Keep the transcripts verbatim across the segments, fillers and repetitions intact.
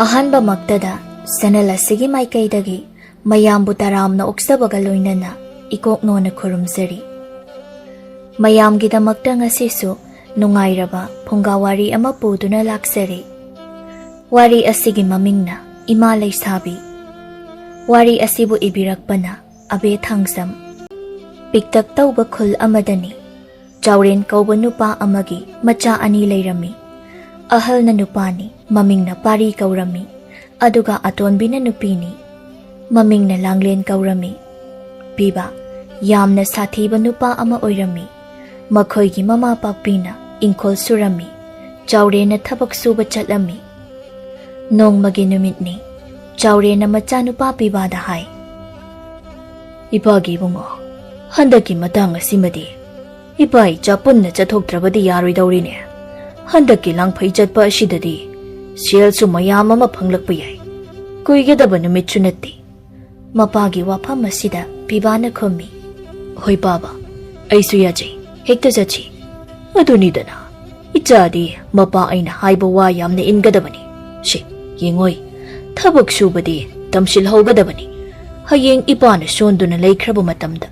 ꯑꯍꯥꯟꯕꯃꯛꯇꯗ channel ꯑꯁꯤꯒꯤ ꯃꯥꯏꯀꯩꯗꯒꯤ ꯃꯌꯥꯝꯕꯨ ꯇꯔꯥꯝꯅ ꯑꯣꯛꯆꯕꯒ ꯂꯣꯏꯅꯅ ꯏꯀꯣꯛꯅꯣꯅ ꯈꯨꯔꯨꯝꯖꯔꯤ꯫ ꯃꯌꯥꯝꯒꯤꯗꯃꯛꯇ ꯉꯁꯤꯁꯨ ꯅꯨꯡꯉꯥꯏꯔꯕ ꯐꯨꯡꯒꯥ ꯋꯥꯔꯤ ꯑꯃ ꯄꯨꯗꯨꯅ ꯂꯥꯛꯆꯔꯤ꯫ ꯋꯥꯔꯤ ꯑꯁꯤꯒꯤ ꯃꯃꯤꯡꯅ ꯏꯃꯥ ꯂꯩꯁꯥꯕꯤ꯫ ꯋꯥꯔꯤ ꯑꯁꯤꯕꯨ ꯏꯕꯤꯔꯛꯄꯅ ꯑꯕꯦ ꯊꯥꯡꯖꯝ꯫ ꯄꯤꯛꯇꯛ ꯇꯧꯕ ꯈꯨꯜ ꯑꯃꯗꯅꯤ꯫ ꯆꯥꯎꯔꯦꯟ ꯀꯧꯕ ꯅꯨꯄꯥ ꯑꯃꯒꯤ ꯃꯆꯥ ꯑꯅꯤ ꯂꯩꯔꯝꯃꯤ꯫ ꯑꯍꯜꯅ ꯅꯨꯄꯥꯅꯤ, ꯃꯃꯤꯡꯅ ꯄꯥꯔꯤ ꯀꯧꯔꯝꯃꯤ꯫ ꯑꯗꯨꯒ ꯑꯇꯣꯟꯕꯤꯅ ꯅꯨꯄꯤꯅꯤ, ꯃꯃꯤꯡꯅ ꯂꯥꯡꯂꯦꯟ ꯀꯧꯔꯝꯃꯤ꯫ ꯄꯤꯕꯥ ꯌꯥꯝꯅ ꯁꯥꯊꯤꯕ ꯅꯨꯄꯥ ꯑꯃ ꯑꯣꯏꯔꯝꯃꯤ꯫ ꯃꯈꯣꯏꯒꯤ ꯃꯃꯥ ꯄꯥꯛꯄꯤꯅ ꯏꯪꯈꯣꯜ ꯁꯨꯔꯝꯃꯤ꯫ ꯆꯥꯎꯔꯦꯟꯅ ꯊꯕꯛ ꯁꯨꯕ ꯆꯠꯂꯝꯃꯤ꯫ ꯅꯣꯡꯃꯒꯤ ꯅꯨꯃꯤꯠꯅꯤ꯫ ꯆꯥꯎꯔꯦꯟꯅ ꯃꯆꯥꯅꯨꯄꯥ ꯄꯤꯕꯥꯗ ꯍꯥꯏ, "ꯏꯄꯥꯒꯤ ꯏꯕꯨꯡꯉꯣ, ꯍꯟꯗꯛꯀꯤ ꯃꯇꯥꯡ ꯑꯁꯤꯃꯗꯤ ꯏꯄꯥ ꯏꯆꯥ ꯄꯨꯟꯅ ꯆꯠꯊꯣꯛꯇ꯭ꯔꯕꯗꯤ ꯌꯥꯔꯣꯏꯗꯧꯔꯤꯅꯦ꯫ ꯍꯟꯗꯛꯀꯤ ꯂꯥꯡꯐꯩ ꯆꯠꯄ ꯑꯁꯤꯗꯗꯤ ꯁꯦꯜꯁꯨ ꯃꯌꯥꯝ ꯑꯃ ꯐꯪꯂꯛꯄ ꯌꯥꯏ꯫ ꯀꯨꯏꯒꯗꯕ ꯅꯨꯃꯤꯠꯁꯨ ꯅꯠꯇꯦ꯫" ꯃꯄꯥꯒꯤ ꯋꯥꯐꯝ ꯑꯁꯤꯗ ꯄꯤꯕꯥꯅ ꯈꯨꯝꯃꯤ, "ꯍꯣꯏ ꯄꯥꯕ, ꯑꯩꯁꯨ ꯌꯥꯖꯩ, ꯍꯦꯛꯇ ꯆꯠꯁꯤ꯫ ꯑꯗꯨꯅꯤꯗꯅ, ꯏꯆꯥꯗꯤ ꯃꯄꯥ ꯑꯩꯅ ꯍꯥꯏꯕ ꯋꯥ ꯌꯥꯝꯅ ꯏꯟꯒꯗꯕꯅꯤ꯫ ꯁꯤ, ꯌꯦꯡꯉꯣꯏ, ꯊꯕꯛ ꯁꯨꯕꯗꯤ ꯇꯝꯁꯤꯜꯍꯧꯒꯗꯕꯅꯤ꯫ ꯍꯌꯦꯡ ꯏꯄꯥꯅ ꯁꯣꯟꯗꯨꯅ ꯂꯩꯈ꯭ꯔꯕ ꯃꯇꯝꯗ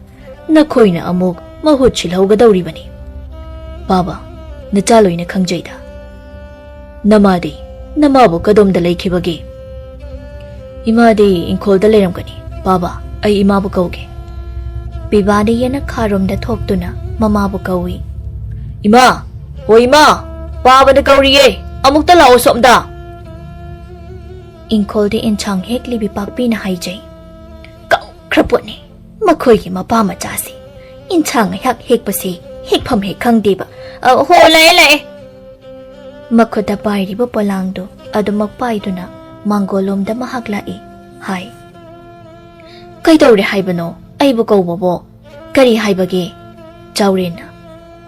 ꯅꯈꯣꯏꯅ ꯑꯃꯨꯛ ꯃꯍꯨꯠ ꯁꯤꯜꯍꯧꯒꯗꯧꯔꯤꯕꯅꯤ꯫ ꯄꯥꯕ, ꯅꯆꯥ ꯂꯣꯏꯅ ꯈꯪꯖꯩꯗ꯫ ꯅꯃꯥꯗꯤ, ꯅꯃꯥꯕꯨ ꯀꯗꯣꯝꯗ ꯂꯩꯈꯤꯕꯒꯦ?" "ꯏꯃꯥꯗꯤ ꯏꯪꯈꯣꯜꯗ ꯂꯩꯔꯝꯒꯅꯤ꯫ ꯄꯥꯕ, ꯑꯩ ꯏꯃꯥꯕꯨ ꯀꯧꯒꯦ꯫" ꯄꯤꯕꯥꯗꯤ ꯌꯦꯅꯈꯥꯔꯣꯝꯗ ꯊꯣꯛꯇꯨꯅ ꯃꯃꯥꯕꯨ ꯀꯧꯏ꯫ "ꯏꯃꯥ! ꯍꯣ ꯏꯃꯥ! ꯄꯥꯕꯅ ꯀꯧꯔꯤꯌꯦ꯫ ꯑꯃꯨꯛꯇ ꯂꯥꯛꯑꯣ ꯁꯣꯝꯗ!" ꯏꯪꯈꯣꯜꯗ ꯏꯟꯁꯥꯡ ꯍꯦꯛꯂꯤꯕꯤ ꯄꯥꯛꯄꯤꯅ ꯍꯥꯏꯖꯩ꯫ "ꯀꯧꯈ꯭ꯔꯄꯣꯠꯅꯤ꯫ ꯃꯈꯣꯏꯒꯤ ꯃꯄꯥ ꯃꯆꯥꯁꯤ ꯏꯟꯁꯥꯡ ꯉꯥꯏꯍꯥꯛ ꯍꯦꯛꯄꯁꯤ ꯍꯦꯛꯐꯝ ꯍꯦꯛ ꯈꯪꯗꯦꯕ꯫ ꯑ, ꯍꯣ, ꯂꯥꯛꯑꯦ, ꯂꯥꯛꯑꯦ!" ꯃꯈꯨꯠꯇ ꯄꯥꯏꯔꯤꯕ ꯄꯣꯂꯥꯡꯗꯨ ꯑꯗꯨꯃꯛ ꯄꯥꯏꯗꯨꯅ ꯃꯥꯡꯒꯣꯜꯂꯣꯝꯗ ꯃꯍꯥꯛ ꯂꯥꯛꯏ꯫ ꯍꯥꯏ, "ꯀꯩꯗꯧꯔꯦ ꯍꯥꯏꯕꯅꯣ ꯑꯩꯕꯨ ꯀꯧꯕꯕꯣ? ꯀꯔꯤ ꯍꯥꯏꯕꯒꯦ?" ꯆꯥꯎꯔꯦꯟꯅ,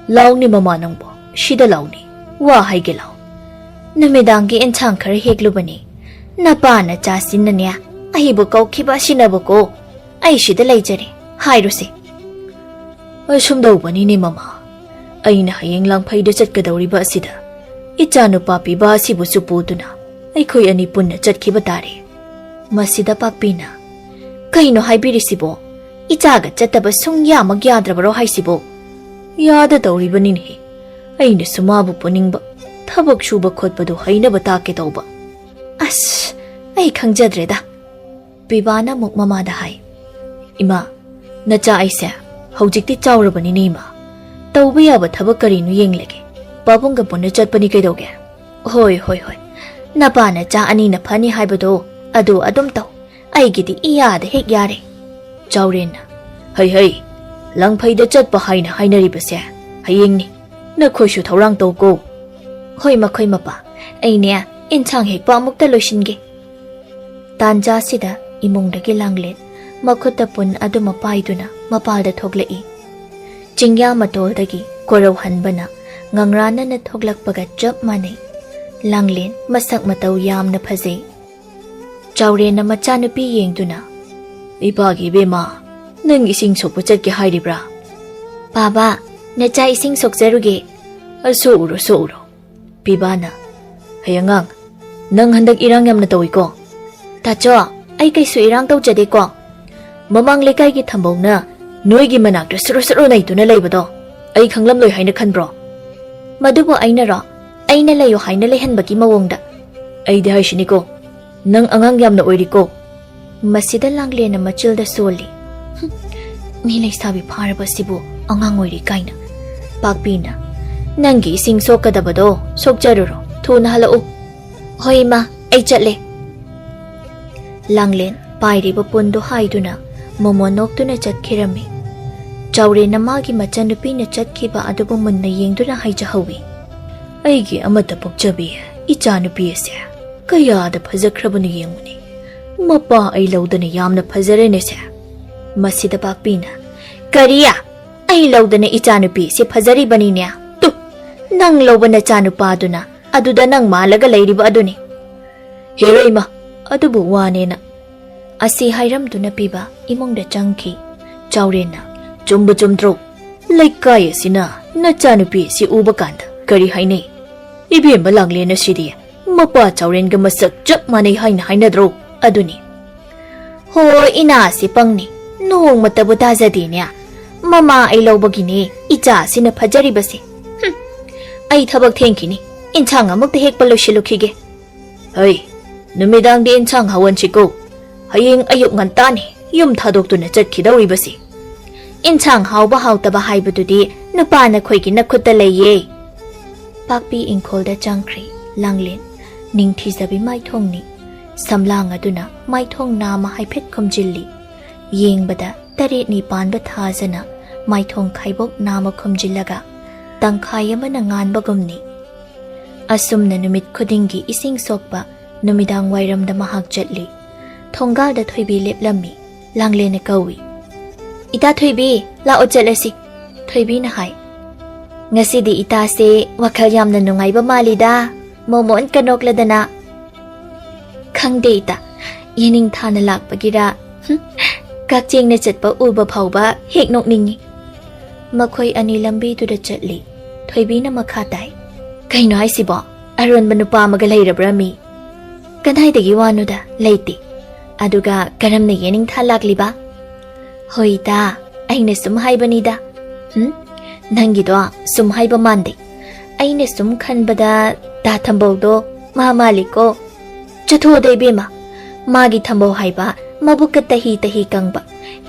"ꯂꯥꯎꯅꯦ ꯃꯃꯥ ꯅꯪꯕꯣ, ꯁꯤꯗ ꯂꯥꯎꯅꯦ, ꯋꯥ ꯍꯥꯏꯒꯦ ꯂꯥꯎ꯫ ꯅꯨꯃꯤꯗꯥꯡꯒꯤ ꯏꯟꯁꯥꯡ ꯈꯔ ꯍꯦꯛꯂꯨꯕꯅꯦ꯫ ꯅꯄꯥ ꯅꯆꯥꯁꯤꯡꯅꯅꯦ ꯑꯩꯕꯨ ꯀꯧꯈꯤꯕ ꯑꯁꯤꯅꯕꯀꯣ꯫ ꯑꯩ ꯁꯤꯗ ꯂꯩꯖꯔꯦ, ꯍꯥꯏꯔꯨꯁꯦ꯫" "ꯑꯁꯨꯝꯗꯧꯕꯅꯤꯅꯦ ꯃꯃꯥ, ꯑꯩꯅ ꯍꯌꯦꯡ ꯂꯥꯡꯐꯩꯗ ꯆꯠꯀꯗꯧꯔꯤꯕ ꯑꯁꯤꯗ ꯏꯆꯥꯅꯨꯄꯥ ꯄꯤꯕꯥ ꯑꯁꯤꯕꯨꯁꯨ ꯄꯨꯗꯨꯅ ꯑꯩꯈꯣꯏ ꯑꯅꯤ ꯄꯨꯟꯅ ꯆꯠꯈꯤꯕ ꯇꯥꯔꯦ꯫ ꯃꯁꯤꯗ ꯄꯥꯛꯄꯤꯅ, "ꯀꯩꯅꯣ ꯍꯥꯏꯕꯤꯔꯤꯁꯤꯕꯣ? ꯏꯆꯥꯒ ꯆꯠꯇꯕ ꯁꯨꯡꯌꯥꯃꯛ ꯌꯥꯗ꯭ꯔꯕꯔꯣ ꯍꯥꯏꯁꯤꯕꯣ?" "ꯌꯥꯗ ꯇꯧꯔꯤꯕꯅꯤꯅꯦꯍꯦ꯫ ꯑꯩꯅꯁꯨ ꯃꯥꯕꯨ ꯄꯨꯅꯤꯡꯕ, ꯊꯕꯛ ꯁꯨꯕ ꯈꯣꯠꯄꯗꯨ ꯍꯩꯅꯕ ꯇꯥꯛꯀꯦ ꯇꯧꯕ꯫ ꯑꯁ, ꯑꯩ ꯈꯪꯖꯗ꯭ꯔꯦꯗ꯫" ꯄꯤꯕꯥꯅ ꯑꯃꯨꯛ ꯃꯃꯥꯗ ꯍꯥꯏ, "ꯏꯃꯥ, ꯅꯆꯥ ꯑꯩꯁꯦ ꯍꯧꯖꯤꯛꯇꯤ ꯆꯥꯎꯔꯕꯅꯤꯅꯦ ꯏꯃꯥ꯫ ꯇꯧꯕ ꯌꯥꯕ ꯊꯕꯛ ꯀꯔꯤꯅꯣ ꯌꯦꯡꯂꯒꯦ꯫ ꯄꯥꯕꯨꯡꯒ ꯄꯨꯟꯅ ꯆꯠꯄꯅꯤ ꯀꯩꯗꯧꯒꯦ?" "ꯍꯣꯏ, ꯍꯣꯏ, ꯍꯣꯏ꯫ ꯅꯄꯥ ꯅꯆꯥ ꯑꯅꯤꯅ ꯐꯅꯤ ꯍꯥꯏꯕꯗꯣ ꯑꯗꯨ ꯑꯗꯨꯝ ꯇꯧ꯫ ꯑꯩꯒꯤꯗꯤ ꯏꯌꯥꯗ ꯍꯦꯛ ꯌꯥꯔꯦ꯫" ꯆꯥꯎꯔꯦꯟꯅ, "ꯍꯩ ꯍꯩ, ꯂꯪꯐꯩꯗ ꯆꯠꯄ ꯍꯥꯏꯅ ꯍꯥꯏꯅꯔꯤꯕꯁꯦ ꯍꯌꯦꯡꯅꯤ꯫ ꯅꯈꯣꯏꯁꯨ ꯊꯧꯔꯥꯡ ꯇꯧꯀꯣ꯫" "ꯍꯣꯏ ꯃꯈꯣꯏ ꯃꯄꯥ, ꯑꯩꯅꯦ ꯏꯟꯁꯥꯡ ꯍꯦꯛꯄ ꯑꯃꯨꯛꯇ ꯂꯣꯏꯁꯤꯟꯒꯦ꯫" ꯇꯥꯟꯖꯥꯁꯤꯗ ꯏꯃꯨꯡꯗꯒꯤ ꯂꯥꯡꯂꯦꯟ ꯃꯈꯨꯠꯇ ꯄꯨꯟ ꯑꯗꯨꯃ ꯄꯥꯏꯗꯨꯅ ꯃꯄꯥꯜꯗ ꯊꯣꯛꯂꯛꯏ꯫ ꯆꯤꯡꯌꯥ ꯃꯇꯣꯜꯗꯒꯤ ꯀꯣꯔꯧꯍꯟꯕꯅ ꯉꯪꯔꯥꯟꯅꯅ ꯊꯣꯛꯂꯛꯄꯒ ꯆꯞ ꯃꯥꯟꯅꯩ꯫ ꯂꯥꯡꯂꯦꯟ ꯃꯁꯛ ꯃꯇꯧ ꯌꯥꯝꯅ ꯐꯖꯩ꯫ ꯆꯥꯎꯔꯦꯟꯅ ꯃꯆꯥꯅꯨꯄꯤ ꯌꯦꯡꯗꯨꯅ, "ꯏꯄꯥꯒꯤ ꯏꯕꯦꯝꯃ, ꯅꯪ ꯏꯁꯤꯡ ꯁꯣꯛꯄ ꯆꯠꯀꯦ ꯍꯥꯏꯔꯤꯕ꯭ꯔꯥ?" "ꯄꯥꯕꯥ, ꯅꯆꯥ ꯏꯁꯤꯡ ꯁꯣꯛꯆꯔꯨꯒꯦ꯫" "ꯑ, ꯁꯣꯛꯎꯔꯣ, ꯁꯣꯛꯎꯔꯣ꯫" ꯄꯤꯕꯥꯅ, "ꯍꯩ ꯑꯉꯥꯡ, ꯅꯪ ꯍꯟꯗꯛ ꯏꯔꯥꯡ ꯌꯥꯝꯅ ꯇꯧꯏꯀꯣ?" "ꯇꯥꯆꯣ, ꯑꯩ ꯀꯩꯁꯨ ꯏꯔꯥꯡ ꯇꯧꯖꯗꯦꯀꯣ꯫ ꯃꯃꯥꯡ ꯂꯩꯀꯥꯏꯒꯤ ꯊꯝꯕꯧꯅ ꯅꯣꯏꯒꯤ ꯃꯅꯥꯛꯇ ꯁꯨꯔꯨ ꯁꯨꯔꯨ ꯅꯩꯗꯨꯅ ꯂꯩꯕꯗꯣ ꯑꯩ ꯈꯪꯂꯝꯂꯣꯏ ꯍꯥꯏꯅ ꯈꯟꯕ꯭ꯔꯣ?" "ꯃꯗꯨꯕꯨ ꯑꯩꯅꯔꯣ? ꯑꯩꯅ ꯂꯩꯌꯨ ꯍꯥꯏꯅ ꯂꯩꯍꯟꯕꯒꯤ ꯃꯑꯣꯡꯗ?" "ꯑꯩꯗꯤ ꯍꯥꯏꯁꯤꯅꯤꯀꯣ, ꯅꯪ ꯑꯉꯥꯡ ꯌꯥꯝꯅ ꯑꯣꯏꯔꯤꯀꯣ꯫" ꯃꯁꯤꯗ ꯂꯥꯡꯂꯦꯟꯅ ꯃꯆꯤꯜꯗ ꯁꯣꯜꯂꯤ꯫ "ꯍꯨꯝ, ꯃꯤ ꯂꯩꯁꯥꯕꯤ ꯐꯥꯔꯕꯁꯤꯕꯨ ꯑꯉꯥꯡ ꯑꯣꯏꯔꯤ ꯀꯥꯏꯅ꯫" ꯄꯥꯛꯄꯤꯅ, "ꯅꯪꯒꯤ ꯏꯁꯤꯡ ꯁꯣꯛꯀꯗꯕꯗꯣ ꯁꯣꯛꯆꯔꯨꯔꯣ, ꯊꯨꯅ ꯍꯜꯂꯛꯎ꯫" "ꯍꯣꯏ ꯏꯃꯥ, ꯑꯩ ꯆꯠꯂꯦ꯫" ꯂꯥꯡꯂꯦꯟ ꯄꯥꯏꯔꯤꯕ ꯄꯨꯟꯗꯨ ꯍꯥꯏꯗꯨꯅ ꯃꯣꯃꯣꯟ ꯅꯣꯛꯇꯨꯅ ꯆꯠꯈꯤꯔꯝꯃꯤ꯫ ꯆꯥꯎꯔꯦꯟꯅ ꯃꯥꯒꯤ ꯃꯆꯟꯅꯨꯄꯤꯅ ꯆꯠꯈꯤꯕ ꯑꯗꯨꯕꯨ ꯃꯨꯟꯅ ꯌꯦꯡꯗꯨꯅ ꯍꯥꯏꯖꯍꯧꯏ, "ꯑꯩꯒꯤ ꯑꯃꯠꯇ ꯄꯣꯛꯆꯕꯤ ꯏꯆꯥꯅꯨꯄꯤ ꯑꯁꯦ ꯀꯌꯥꯗ ꯐꯖꯈ꯭ꯔꯕꯅꯣ ꯌꯦꯡꯉꯨꯅꯦ꯫ ꯃꯄꯥ ꯑꯩ ꯂꯧꯗꯅ ꯌꯥꯝꯅ ꯐꯖꯔꯦꯅꯦꯁꯦ꯫" ꯃꯁꯤꯗ ꯄꯥꯛꯄꯤꯅ, "ꯀꯔꯤ? ꯑꯩ ꯂꯧꯗꯅ ꯏꯆꯥꯅꯨꯄꯤ ꯁꯤ ꯐꯖꯔꯤꯕꯅꯤꯅꯦ꯫ ꯇꯨ, ꯅꯪ ꯂꯧꯕ ꯅꯆꯥꯅꯨꯄꯥꯗꯨꯅ ꯑꯗꯨꯗ ꯅꯪ ꯃꯥꯜꯂꯒ ꯂꯩꯔꯤꯕ ꯑꯗꯨꯅꯤ꯫" "ꯍꯦꯔꯣ ꯏꯃꯥ, ꯑꯗꯨꯕꯨ ꯋꯥꯅꯦꯅ꯫" ꯑꯁꯤ ꯍꯥꯏꯔꯝꯗꯨꯅ ꯄꯤꯕ ꯏꯃꯨꯡꯗ ꯆꯪꯈꯤ꯫ ꯆꯥꯎꯔꯦꯟꯅ, "ꯆꯨꯝꯕ ꯆꯨꯝꯗ꯭ꯔꯣ? ꯂꯩꯀꯥꯏ ꯑꯁꯤꯅ ꯅꯆꯥꯅꯨꯄꯤ ꯑꯁꯤ ꯎꯕ ꯀꯥꯟꯗ ꯀꯔꯤ ꯍꯥꯏꯅꯩ? ꯏꯕꯦꯝꯃ ꯂꯥꯡꯂꯦꯟ ꯑꯁꯤꯗꯤ ꯃꯄꯥ ꯆꯥꯎꯔꯦꯟꯒ ꯃꯁꯛ ꯆꯞ ꯃꯥꯟꯅꯩ ꯍꯥꯏꯅ ꯍꯥꯏꯅꯗ꯭ꯔꯣ? ꯑꯗꯨꯅꯤ꯫ ꯍꯣꯏ, ꯏꯅꯥꯁꯤ ꯄꯪꯅꯤ꯫ ꯅꯣꯡꯃꯇꯕꯨ ꯇꯥꯖꯗꯦꯅꯦ꯫ ꯃꯃꯥ ꯑꯩ ꯂꯧꯕꯒꯤꯅꯦ ꯏꯆꯥꯁꯤꯅ ꯐꯖꯔꯤꯕꯁꯦ꯫ ꯍꯨꯝ, ꯑꯩ ꯊꯕꯛ ꯊꯦꯡꯈꯤꯅꯤ꯫ ꯏꯟꯁꯥꯡ ꯑꯃꯨꯛꯇ ꯍꯦꯛꯄ ꯂꯣꯏꯁꯤꯜꯂꯨꯈꯤꯒꯦ꯫ ꯍꯩ, ꯅꯨꯃꯤꯗꯥꯡꯗꯤ ꯏꯟꯁꯥꯡ ꯍꯥꯎꯍꯟꯁꯤꯀꯣ꯫ ꯍꯌꯦꯡ ꯑꯌꯨꯛ ꯉꯟꯇꯥꯅꯤ ꯌꯨꯝ ꯊꯥꯗꯣꯛꯇꯨꯅ ꯆꯠꯈꯤꯗꯧꯔꯤꯕꯁꯤ꯫ ꯏꯟꯁꯥꯡ ꯍꯥꯎꯕ ꯍꯥꯎꯇꯕ ꯍꯥꯏꯕꯗꯨꯗꯤ ꯅꯨꯄꯥ ꯅꯈꯣꯏꯒꯤ ꯅꯈꯨꯠꯇ ꯂꯩꯌꯦ꯫ ꯄꯥꯛꯄꯤ ꯏꯪꯈꯣꯜꯗ ꯆꯪꯈ꯭ꯔꯦ ꯂꯥꯡꯂꯦꯟ꯫ ꯅꯤꯡꯊꯤꯖꯕꯤ ꯃꯥꯏꯊꯣꯡꯅꯤ꯫ ꯁꯝꯂꯥꯡ ꯑꯗꯨꯅ ꯃꯥꯏꯊꯣꯡ ꯅꯥꯝꯃ ꯍꯥꯏꯐꯦꯠ ꯈꯨꯝꯖꯤꯜꯂꯤ꯫ ꯌꯦꯡꯕꯗ ꯇꯔꯦꯠꯅꯤ ꯄꯥꯟꯕ ꯊꯥꯖꯅ ꯃꯥꯏꯊꯣꯡ ꯈꯥꯏꯕꯣꯛ ꯅꯥꯝꯃ ꯈꯨꯝꯖꯤꯜꯂꯒ ꯇꯪꯈꯥꯏ ꯑꯃꯅ ꯉꯥꯟꯕꯒꯨꯝꯅꯤ꯫ ꯑꯁꯨꯝꯅ ꯅꯨꯃꯤꯠ ꯈꯨꯗꯤꯡꯒꯤ ꯏꯁꯤꯡ ꯁꯣꯛꯄ ꯅꯨꯃꯤꯗꯥꯡ ꯋꯥꯏꯔꯝꯗ ꯃꯍꯥꯛ ꯆꯠꯂꯤ꯫ ꯊꯣꯡꯒꯥꯜꯗ ꯊꯣꯏꯕꯤ ꯂꯦꯞꯂꯝꯃꯤ꯫ ꯂꯥꯡꯂꯦꯟꯅ ꯀꯧꯏ, "ꯏꯇꯥ ꯊꯣꯏꯕꯤ, ꯂꯥꯛꯑꯣ ꯆꯠꯂꯁꯤ꯫" ꯊꯣꯏꯕꯤꯅ ꯍꯥꯏ, "ꯉꯁꯤꯗꯤ ꯏꯇꯥꯁꯦ ꯋꯥꯈꯜ ꯌꯥꯝꯅ ꯅꯨꯡꯉꯥꯏꯕ ꯃꯥꯜꯂꯤꯗ, ꯃꯣꯃꯣꯟ ꯀꯅꯣꯛꯂꯗꯅ꯫" "ꯈꯪꯗꯦ ꯏꯇꯥ, ꯌꯦꯅꯤꯡꯊꯥꯅ ꯂꯥꯛꯄꯒꯤꯔ? ꯍꯨꯝ, ꯀꯛꯆꯦꯡꯅ ꯆꯠꯄ ꯎꯕ ꯐꯥꯎꯕ ꯍꯦꯛ ꯅꯣꯛꯅꯤꯡꯉꯤ꯫" ꯃꯈꯣꯏ ꯑꯅꯤ ꯂꯝꯕꯤꯗꯨꯗ ꯆꯠꯂꯤ꯫ ꯊꯣꯏꯕꯤꯅ ꯃꯈꯥ ꯇꯥꯏ, "ꯀꯩꯅꯣ ꯍꯥꯏꯁꯤꯕꯣ? ꯑꯔꯣꯟꯕ ꯅꯨꯄꯥ ꯑꯃꯒ ꯂꯩꯔꯕ꯭ꯔꯥ ꯃꯤ?" "ꯀꯗꯥꯏꯗꯒꯤ ꯋꯥꯅꯣꯗ, ꯂꯩꯇꯦ꯫ ꯑꯗꯨꯒ ꯀꯔꯝꯅ ꯌꯦꯅꯤꯡꯊꯥ ꯂꯥꯛꯂꯤꯕ?" "ꯍꯣꯏꯗ, ꯑꯩꯅ ꯁꯨꯝ ꯍꯥꯏꯕꯅꯤꯗ꯫" "ꯍꯨꯝ? ꯅꯪꯒꯤꯗꯣ ꯁꯨꯝ ꯍꯥꯏꯕ ꯃꯥꯟꯗꯦ꯫ ꯑꯩꯅ ꯁꯨꯝ ꯈꯟꯕꯗ ꯇꯥ ꯊꯝꯕꯧꯗꯣ ꯃꯥ ꯃꯥꯜꯂꯤꯀꯣ꯫" "ꯆꯠꯊꯣꯛꯑꯣꯗ ꯏꯕꯦꯝꯃ, ꯃꯥꯒꯤ ꯊꯝꯕꯧ ꯍꯥꯏꯕ ꯃꯕꯨꯛꯀ ꯇꯍꯤ ꯇꯍꯤ ꯀꯪꯕ,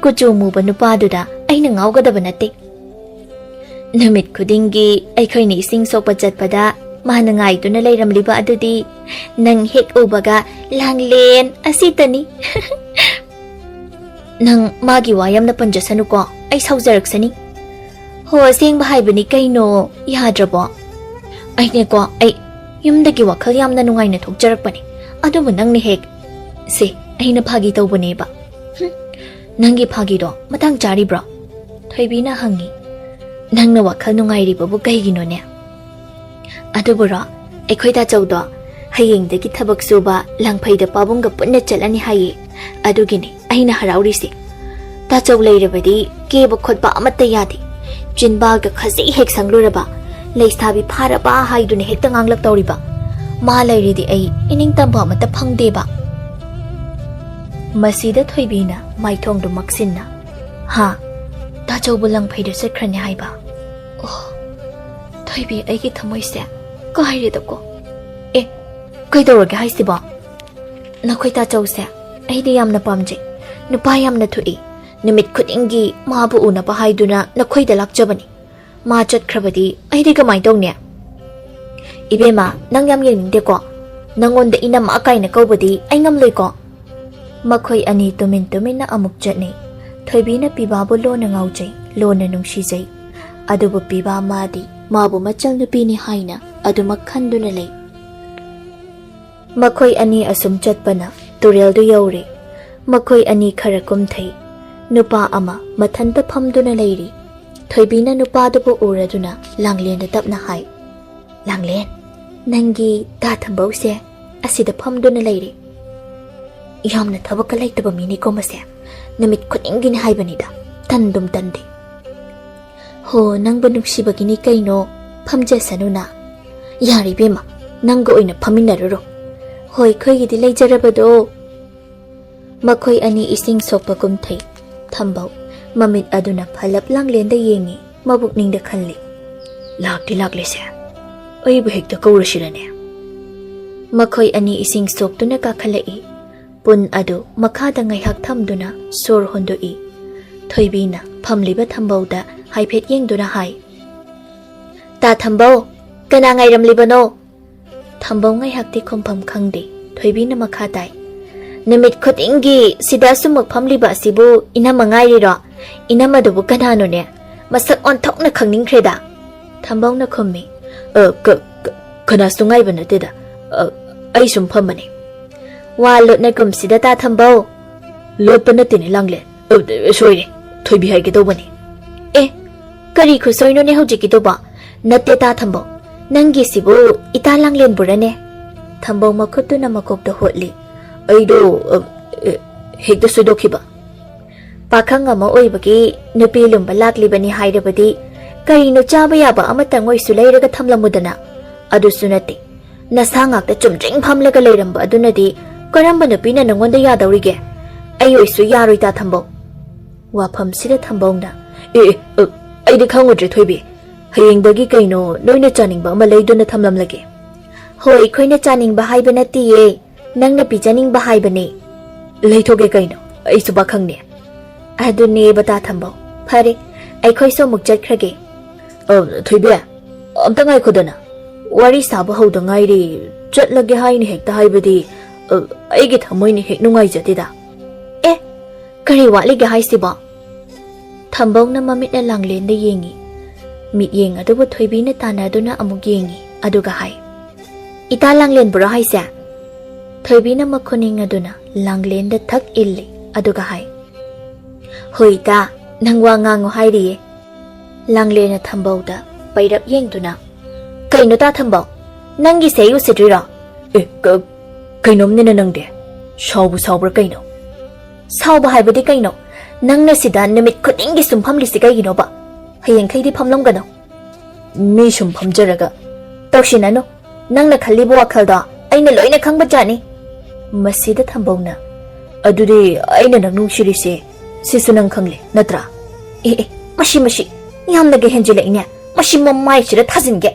ꯀꯨꯆꯨ ꯃꯨꯕ ꯅꯨꯄꯥꯗꯨꯗ ꯑꯩꯅ ꯉꯥꯎꯒꯗꯕ ꯅꯠꯇꯦ꯫" "ꯅꯨꯃꯤꯠ ꯈꯨꯗꯤꯡꯒꯤ ꯑꯩꯈꯣꯏꯅ ꯏꯁꯤꯡ ꯁꯣꯛꯄ ꯆꯠꯄꯗ ꯃꯥꯅ ꯉꯥꯏꯗꯨꯅ ꯂꯩꯔꯝꯂꯤꯕ ꯑꯗꯨꯗꯤ ꯅꯪ ꯍꯦꯛ ꯎꯕꯒ ꯂꯥꯡꯂꯦꯟ ꯑꯁꯤꯇꯅꯤ꯫" "ꯅꯪ ꯃꯥꯒꯤ ꯋꯥ ꯌꯥꯝꯅ ꯄꯟꯖꯁꯅꯨꯀꯣ, ꯑꯩ ꯁꯥꯎꯖꯔꯛꯁꯅꯤ꯫" "ꯍꯣ, ꯑꯁꯦꯡꯕ ꯍꯥꯏꯕꯅꯤ ꯀꯩꯅꯣ, ꯌꯥꯗ꯭ꯔꯕꯣ?" "ꯑꯩꯅꯦꯀꯣ, ꯑꯩ ꯌꯨꯝꯗꯒꯤ ꯋꯥꯈꯜ ꯌꯥꯝꯅ ꯅꯨꯡꯉꯥꯏꯅ ꯊꯣꯛꯆꯔꯛꯄꯅꯦ, ꯑꯗꯨꯕꯨ ꯅꯪꯅ ꯍꯦꯛ..." "ꯁꯦ, ꯑꯩꯅ ꯐꯥꯒꯤ ꯇꯧꯕꯅꯦꯕ꯫" "ꯍꯨꯝ, ꯅꯪꯒꯤ ꯐꯥꯒꯤꯗꯣ ꯃꯇꯥꯡ ꯆꯥꯔꯤꯕ꯭ꯔꯣ?" ꯊꯣꯏꯕꯤꯅ ꯍꯪꯉꯤ꯫ "ꯅꯪꯅ ꯋꯥꯈꯜ ꯅꯨꯡꯉꯥꯏꯔꯤꯕꯕꯨ ꯀꯩꯒꯤꯅꯣꯅꯦ?" "ꯑꯗꯨꯕꯨꯔꯣ, ꯑꯩꯈꯣꯏ ꯇꯥꯆꯧꯗꯣ ꯍꯌꯦꯡꯗꯒꯤ ꯊꯕꯛ ꯁꯨꯕ ꯂꯪꯐꯩꯗ ꯄꯥꯕꯨꯡꯒ ꯄꯨꯟꯅ ꯆꯠꯂꯅꯤ ꯍꯥꯏꯌꯦ꯫ ꯑꯗꯨꯒꯤꯅꯦ ꯑꯩꯅ ꯍꯔꯥꯎꯔꯤꯁꯦ꯫ ꯇꯥꯆꯧ ꯂꯩꯔꯕꯗꯤ ꯀꯦꯕ ꯈꯣꯠꯄ ꯑꯃꯠꯇ ꯌꯥꯗꯦ꯫ ꯆꯤꯟꯕꯥꯜꯒ ꯈꯖꯤꯛ ꯍꯦꯛ ꯁꯪꯂꯨꯔꯕ, ꯂꯩꯁꯥꯕꯤ ꯐꯥꯔꯕ ꯍꯥꯏꯗꯨꯅ ꯍꯦꯛꯇ ꯉꯥꯡꯂꯛꯇꯧꯔꯤꯕ꯫ ꯃꯥ ꯂꯩꯔꯗꯤ ꯑꯩ ꯏꯅꯤꯡꯇꯝꯕ ꯑꯃꯠꯇ ꯐꯪꯗꯦꯕ꯫ ꯃꯁꯤꯗ ꯊꯣꯏꯕꯤꯅ ꯃꯥꯏꯊꯣꯡꯗꯨ ꯃꯛꯁꯤꯟꯅ, "ꯍꯥ? ꯇꯥꯆꯧꯕ ꯂꯪꯐꯩꯗ ꯆꯠꯈ꯭ꯔꯅꯤ ꯍꯥꯏꯕ?" ꯑꯣ, ꯊꯣꯏꯕꯤ, ꯑꯩꯒꯤ ꯊꯃꯣꯏꯁꯦ ꯀꯥꯏꯔꯦꯗꯀꯣ꯫ ꯑꯦ, ꯀꯩꯗꯧꯔꯒꯦ ꯍꯥꯏꯁꯤꯕꯣ? ꯅꯈꯣꯏ ꯇꯥꯆꯧꯁꯦ ꯑꯩꯗꯤ ꯌꯥꯝꯅ ꯄꯥꯝꯖꯩ꯫ ꯅꯨꯄꯥ ꯌꯥꯝꯅ ꯊꯣꯛꯏ꯫ ꯅꯨꯃꯤꯠ ꯈꯨꯗꯤꯡꯒꯤ ꯃꯥꯕꯨ ꯎꯅꯕ ꯍꯥꯏꯗꯨꯅ ꯅꯈꯣꯏꯗ ꯂꯥꯛꯆꯕꯅꯤ꯫ ꯃꯥ ꯆꯠꯈ꯭ꯔꯕꯗꯤ ꯑꯩꯗꯤ ꯀꯃꯥꯏ ꯇꯧꯅꯤ? ꯏꯕꯦꯝꯃ, ꯅꯪ ꯌꯥꯝ ꯌꯦꯡꯅꯤꯡꯗꯦꯀꯣ? ꯅꯪꯉꯣꯟꯗ ꯏꯅꯝꯃ ꯀꯥꯏꯅ ꯀꯧꯕꯗꯤ ꯑꯩ ꯉꯝꯂꯣꯏꯀꯣ꯫ ꯃꯈꯣꯏ ꯑꯅꯤ ꯇꯨꯃꯤꯟ ꯇꯨꯃꯤꯟꯅ ꯑꯃꯨꯛ ꯆꯠꯅꯩ꯫ ꯊꯣꯏꯕꯤꯅ ꯄꯤꯕꯥꯕꯨ ꯂꯣꯟꯅ ꯉꯥꯎꯖꯩ, ꯂꯣꯟꯅ ꯅꯨꯡꯁꯤꯖꯩ꯫ ꯑꯗꯨꯕꯨ ꯄꯤꯕꯥ ꯃꯥꯗꯤ ꯃꯥꯕꯨ ꯃꯆꯜ ꯅꯨꯄꯤꯅꯤ ꯍꯥꯏꯅ ꯑꯗꯨꯃꯛ ꯈꯟꯗꯨꯅ ꯂꯩ꯫ ꯃꯈꯣꯏ ꯑꯅꯤ ꯑꯁꯨꯝ ꯆꯠꯄꯅ ꯇꯨꯔꯦꯜꯗꯨ ꯌꯧꯔꯦ꯫ ꯃꯈꯣꯏ ꯑꯅꯤ ꯈꯔ ꯀꯨꯝꯊꯩ꯫ ꯅꯨꯄꯥ ꯑꯃ ꯃꯊꯟꯇ ꯐꯝꯗꯨꯅ ꯂꯩꯔꯤ꯫ ꯊꯣꯏꯕꯤꯅ ꯅꯨꯄꯥꯗꯨꯕꯨ ꯎꯔꯗꯨꯅ ꯂꯥꯡꯂꯦꯟꯗ ꯇꯞꯅ ꯍꯥꯏ, "ꯂꯥꯡꯂꯦꯟ, ꯅꯪꯒꯤ ꯇꯥ ꯊꯝꯕꯧꯁꯦ ꯑꯁꯤꯗ ꯐꯝꯗꯨꯅ ꯂꯩꯔꯦ꯫ ꯌꯥꯝꯅ ꯊꯕꯛꯀ ꯂꯩꯇꯕ ꯃꯤꯅꯤꯀꯣ ꯃꯁꯦ꯫ ꯅꯨꯃꯤꯠ ꯈꯨꯗꯤꯡꯒꯤꯅꯤ ꯍꯥꯏꯕꯅꯤꯗ, ꯇꯟꯗꯨꯝ ꯇꯟꯗꯦ꯫" "ꯍꯣ, ꯅꯪꯕꯨ ꯅꯨꯡꯁꯤꯕꯒꯤꯅꯤ ꯀꯩꯅꯣ, ꯐꯝꯖꯁꯅꯨꯅ꯫ ꯌꯥꯔꯦ ꯏꯕꯦꯝꯃ, ꯅꯪꯒ ꯑꯣꯏꯅ ꯐꯝꯃꯤꯟꯅꯔꯨꯔꯣ꯫ ꯍꯣꯏ, ꯑꯩꯈꯣꯏꯒꯤꯗꯤ ꯂꯩꯖꯔꯕꯗꯣ꯫" ꯃꯈꯣꯏ ꯑꯅꯤ ꯏꯁꯤꯡ ꯁꯣꯛꯄ ꯀꯨꯝꯊꯩ꯫ ꯊꯝꯕꯧ, ꯃꯃꯤꯠ ꯑꯗꯨꯅ ꯐꯂꯞ ꯂꯥꯡꯂꯦꯟꯗ ꯌꯦꯡꯉꯤ, ꯃꯕꯨꯛꯅꯤꯡꯗ ꯈꯜꯂꯤ, "ꯂꯥꯛꯇꯤ ꯂꯥꯛꯂꯦꯁꯦ, ꯑꯩꯕꯨ ꯍꯦꯛꯇ ꯀꯧꯔꯁꯤꯔꯅꯦ?" ꯃꯈꯣꯏ ꯑꯅꯤ ꯏꯁꯤꯡ ꯁꯣꯛꯇꯨꯅ ꯀꯥꯈꯠꯂꯛꯏ꯫ ꯄꯨꯟ ꯑꯗꯨ ꯃꯈꯥꯗ ꯉꯥꯏꯍꯥꯛ ꯊꯝꯗꯨꯅ ꯁꯣꯔ ꯍꯣꯟꯗꯣꯛꯏ꯫ ꯊꯣꯏꯕꯤꯅ ꯐꯝꯂꯤꯕ ꯊꯝꯕꯧꯗ ꯍꯥꯏꯐꯦꯠ ꯌꯦꯡꯗꯨꯅ ꯍꯥꯏ, "ꯇꯥ ꯊꯝꯕꯧ, ꯀꯅꯥ ꯉꯥꯏꯔꯝꯂꯤꯕꯅꯣ?" ꯊꯝꯕꯧ ꯉꯥꯏꯍꯥꯛꯇꯤ ꯈꯨꯝꯐꯝ ꯈꯪꯗꯦ꯫ ꯊꯣꯏꯕꯤꯅ ꯃꯈꯥ ꯇꯥꯏ, "ꯅꯨꯃꯤꯠ ꯈꯨꯗꯤꯡꯒꯤ ꯁꯤꯗ ꯑꯁꯨꯝꯃꯛ ꯐꯝꯂꯤꯕ ꯑꯁꯤꯕꯨ ꯏꯅꯝꯃ ꯉꯥꯏꯔꯤꯔꯣ? ꯏꯅꯝꯃꯗꯨꯕꯨ ꯀꯅꯥꯅꯣꯅꯦ? ꯃꯁꯛ ꯑꯣꯟꯊꯣꯛꯅ ꯈꯪꯅꯤꯡꯈ꯭ꯔꯦꯗ꯫" ꯊꯝꯕꯧꯅ ꯈꯨꯝꯃꯤ, "ꯑ, ꯀ-, ꯀ-, ꯀꯅꯥꯁꯨ ꯉꯥꯏꯕ ꯅꯠꯇꯦꯗ꯫ ꯑ, ꯑꯩ ꯁꯨꯝ ꯐꯝꯕꯅꯦ꯫" "ꯋꯥ ꯂꯣꯠꯅꯒꯨꯝꯁꯤꯗ, ꯇꯥ ꯊꯝꯕꯧ꯫" "ꯂꯣꯠꯄ ꯅꯠꯇꯦꯅꯦ, ꯂꯥꯡꯂꯦꯟ꯫ ꯑ, ꯁꯣꯏꯔꯦ꯫ ꯊꯣꯏꯕꯤ ꯍꯥꯏꯒꯦ ꯇꯧꯕꯅꯤ꯫" "ꯑꯦ, ꯀꯔꯤ ꯈꯨꯁꯣꯏꯅꯣꯅꯦ ꯍꯧꯖꯤꯛꯀꯤꯗꯨꯕꯣ? ꯅꯠꯇꯦ, ꯇꯥ ꯊꯝꯕꯧ, ꯅꯪꯒꯤꯁꯤꯕꯨ ꯏꯇꯥ ꯂꯥꯡꯂꯦꯟꯕꯨꯔꯅꯦ?" ꯊꯝꯕꯧ ꯃꯈꯨꯠꯇꯨꯅ ꯃꯀꯣꯛꯇ ꯍꯣꯠꯂꯤ꯫ "ꯑꯩꯗꯣ, ꯑ, ꯑ, ꯍꯦꯛꯇ ꯁꯣꯏꯗꯣꯛꯈꯤꯕ꯫" "ꯄꯥꯈꯪ ꯑꯃ ꯑꯣꯏꯕꯒꯤ ꯅꯨꯄꯤ ꯂꯨꯝꯕ ꯂꯥꯛꯂꯤꯕꯅꯤ ꯍꯥꯏꯔꯕꯗꯤ ꯀꯔꯤꯅꯣ ꯆꯥꯕ ꯌꯥꯕ ꯑꯃꯇꯪ ꯑꯣꯏꯁꯨ ꯂꯩꯔꯒ ꯊꯝꯂꯝꯃꯨꯗꯅ꯫ ꯑꯗꯨꯁꯨ ꯅꯠꯇꯦ, ꯅꯁꯥ ꯉꯥꯛꯇ ꯆꯨꯝꯗ꯭ꯔꯤꯡ ꯐꯝꯂꯒ ꯂꯩꯔꯝꯕ ꯑꯗꯨꯅꯗꯤ ꯀꯔꯝꯕ ꯅꯨꯄꯤꯅ ꯅꯪꯉꯣꯟꯗ ꯌꯥꯗꯧꯔꯤꯒꯦ? ꯑꯩ ꯑꯣꯏꯁꯨ ꯌꯥꯔꯣꯏ, ꯇꯥ ꯊꯝꯕꯧ꯫ ꯋꯥꯐꯝꯁꯤꯗ ꯊꯝꯕꯧꯅ, "ꯑꯦ, ꯑꯦ, ꯑ, ꯑꯩꯗꯤ ꯈꯪꯉꯨꯗ꯭ꯔꯦ ꯊꯣꯏꯕꯤ꯫ ꯍꯌꯦꯡꯗꯒꯤ ꯀꯩꯅꯣ ꯅꯣꯏꯅ ꯆꯥꯅꯤꯡꯕ ꯑꯃ ꯂꯩꯗꯨꯅ ꯊꯝꯂꯝꯂꯒꯦ꯫" "ꯍꯣꯏ, ꯑꯩꯈꯣꯏꯅ ꯆꯥꯅꯤꯡꯕ ꯍꯥꯏꯕ ꯅꯠꯇꯤꯌꯦ, ꯅꯪꯅ ꯄꯤꯖꯅꯤꯡꯕ ꯍꯥꯏꯕꯅꯦ꯫" "ꯂꯩꯊꯣꯛꯀꯦ ꯀꯩꯅꯣ, ꯑꯩꯁꯨ ꯄꯥꯈꯪꯅꯦ꯫" "ꯑꯗꯨꯅꯦꯕ, ꯇꯥ ꯊꯝꯕꯧ꯫ ꯐꯔꯦ, ꯑꯩꯈꯣꯏꯁꯨ ꯑꯃꯨꯛ ꯆꯠꯈ꯭ꯔꯒꯦ꯫" "ꯑ, ꯊꯣꯏꯕꯤ, ꯑꯝꯇ ꯉꯥꯏꯈꯣꯗꯅ꯫ ꯋꯥꯔꯤ ꯁꯥꯕ ꯍꯧꯗ ꯉꯥꯏꯔꯤ, ꯆꯠꯂꯒꯦ ꯍꯥꯏꯅ ꯍꯦꯛꯇ ꯍꯥꯏꯕꯗꯤ, ꯑ, ꯑꯩꯒꯤ ꯊꯃꯣꯏꯅ ꯍꯦꯛ ꯅꯨꯡꯉꯥꯏꯖꯗꯦꯗ꯫" "ꯑꯦ, ꯀꯔꯤ ꯋꯥꯠꯂꯤꯒꯦ ꯍꯥꯏꯁꯤꯕꯣ?" ꯊꯝꯕꯧꯅ ꯃꯃꯤꯠꯅ ꯂꯥꯡꯂꯦꯟꯗ ꯌꯦꯡꯉꯤ꯫ ꯃꯤꯠꯌꯦꯡ ꯑꯗꯨꯕꯨ ꯊꯣꯏꯕꯤꯅ ꯇꯥꯟꯅꯗꯨꯅ ꯑꯃꯨꯛ ꯌꯦꯡꯉꯤ, ꯑꯗꯨꯒ ꯍꯥꯏ, "ꯏꯇꯥ ꯂꯥꯡꯂꯦꯟꯕꯨꯔꯣ ꯍꯥꯏꯁꯦ?" ꯊꯣꯏꯕꯤꯅ ꯃꯈꯨꯅꯤꯡ ꯑꯗꯨꯅ ꯂꯥꯡꯂꯦꯟꯗ ꯊꯛ ꯏꯜꯂꯤ, ꯑꯗꯨꯒ ꯍꯥꯏ, "ꯍꯣꯏ ꯏꯇꯥ, ꯅꯪ ꯋꯥ ꯉꯥꯡꯉꯨ ꯍꯥꯏꯔꯤꯌꯦ꯫" ꯂꯥꯡꯂꯦꯟꯅ ꯊꯝꯕꯧꯗ ꯄꯩꯔꯞ ꯌꯦꯡꯗꯨꯅ, "ꯀꯩꯅꯣ ꯇꯥ ꯊꯝꯕꯧ, ꯅꯪꯒꯤꯁꯦ ꯑꯩ ꯎꯁꯤꯠꯇ꯭ꯔꯤꯔꯣ?" "ꯑꯦ, ꯀ-, ꯀꯩꯅꯣꯝꯅꯤꯅ ꯅꯪꯗꯤ꯫ ꯁꯥꯎꯕꯨ ꯁꯥꯎꯕ꯭ꯔꯥ ꯀꯩꯅꯣ?" "ꯁꯥꯎꯕ ꯍꯥꯏꯕꯗꯤ ꯀꯩꯅꯣ? ꯅꯪꯅ ꯁꯤꯗ ꯅꯨꯃꯤꯠ ꯈꯨꯗꯤꯡꯒꯤ ꯁꯨꯝ ꯐꯝꯂꯤꯁꯤ ꯀꯩꯒꯤꯅꯣꯕ? ꯍꯌꯦꯡꯈꯩꯗꯤ ꯐꯝꯂꯝꯒꯅꯨ꯫" "ꯃꯤ ꯁꯨꯝ ꯐꯝꯖꯔꯒ ꯇꯧꯁꯤꯟꯅꯅꯨ꯫ ꯅꯪꯅ ꯈꯜꯂꯤꯕ ꯋꯥꯈꯜꯗꯣ ꯑꯩꯅ ꯂꯣꯏꯅ ꯈꯪꯕ ꯖꯥꯠꯅꯤ꯫" ꯃꯁꯤꯗ ꯊꯝꯕꯧꯅ, "ꯑꯗꯨꯗꯤ ꯑꯩꯅ ꯅꯪ ꯅꯨꯡꯁꯤꯔꯤꯁꯦ ꯁꯤꯁꯨ ꯅꯪ ꯈꯪꯂꯦ ꯅꯠꯇ꯭ꯔꯥ?" "ꯑꯦ, ꯑꯦ, ꯃꯁꯤ, ꯃꯁꯤ ꯌꯥꯝꯅꯒ ꯍꯦꯟꯖꯤꯜꯂꯛꯏꯅꯦ꯫ ꯃꯁꯤ ꯃꯃꯥꯏꯁꯤꯗ ꯊꯥꯖꯤꯟꯒꯦ꯫"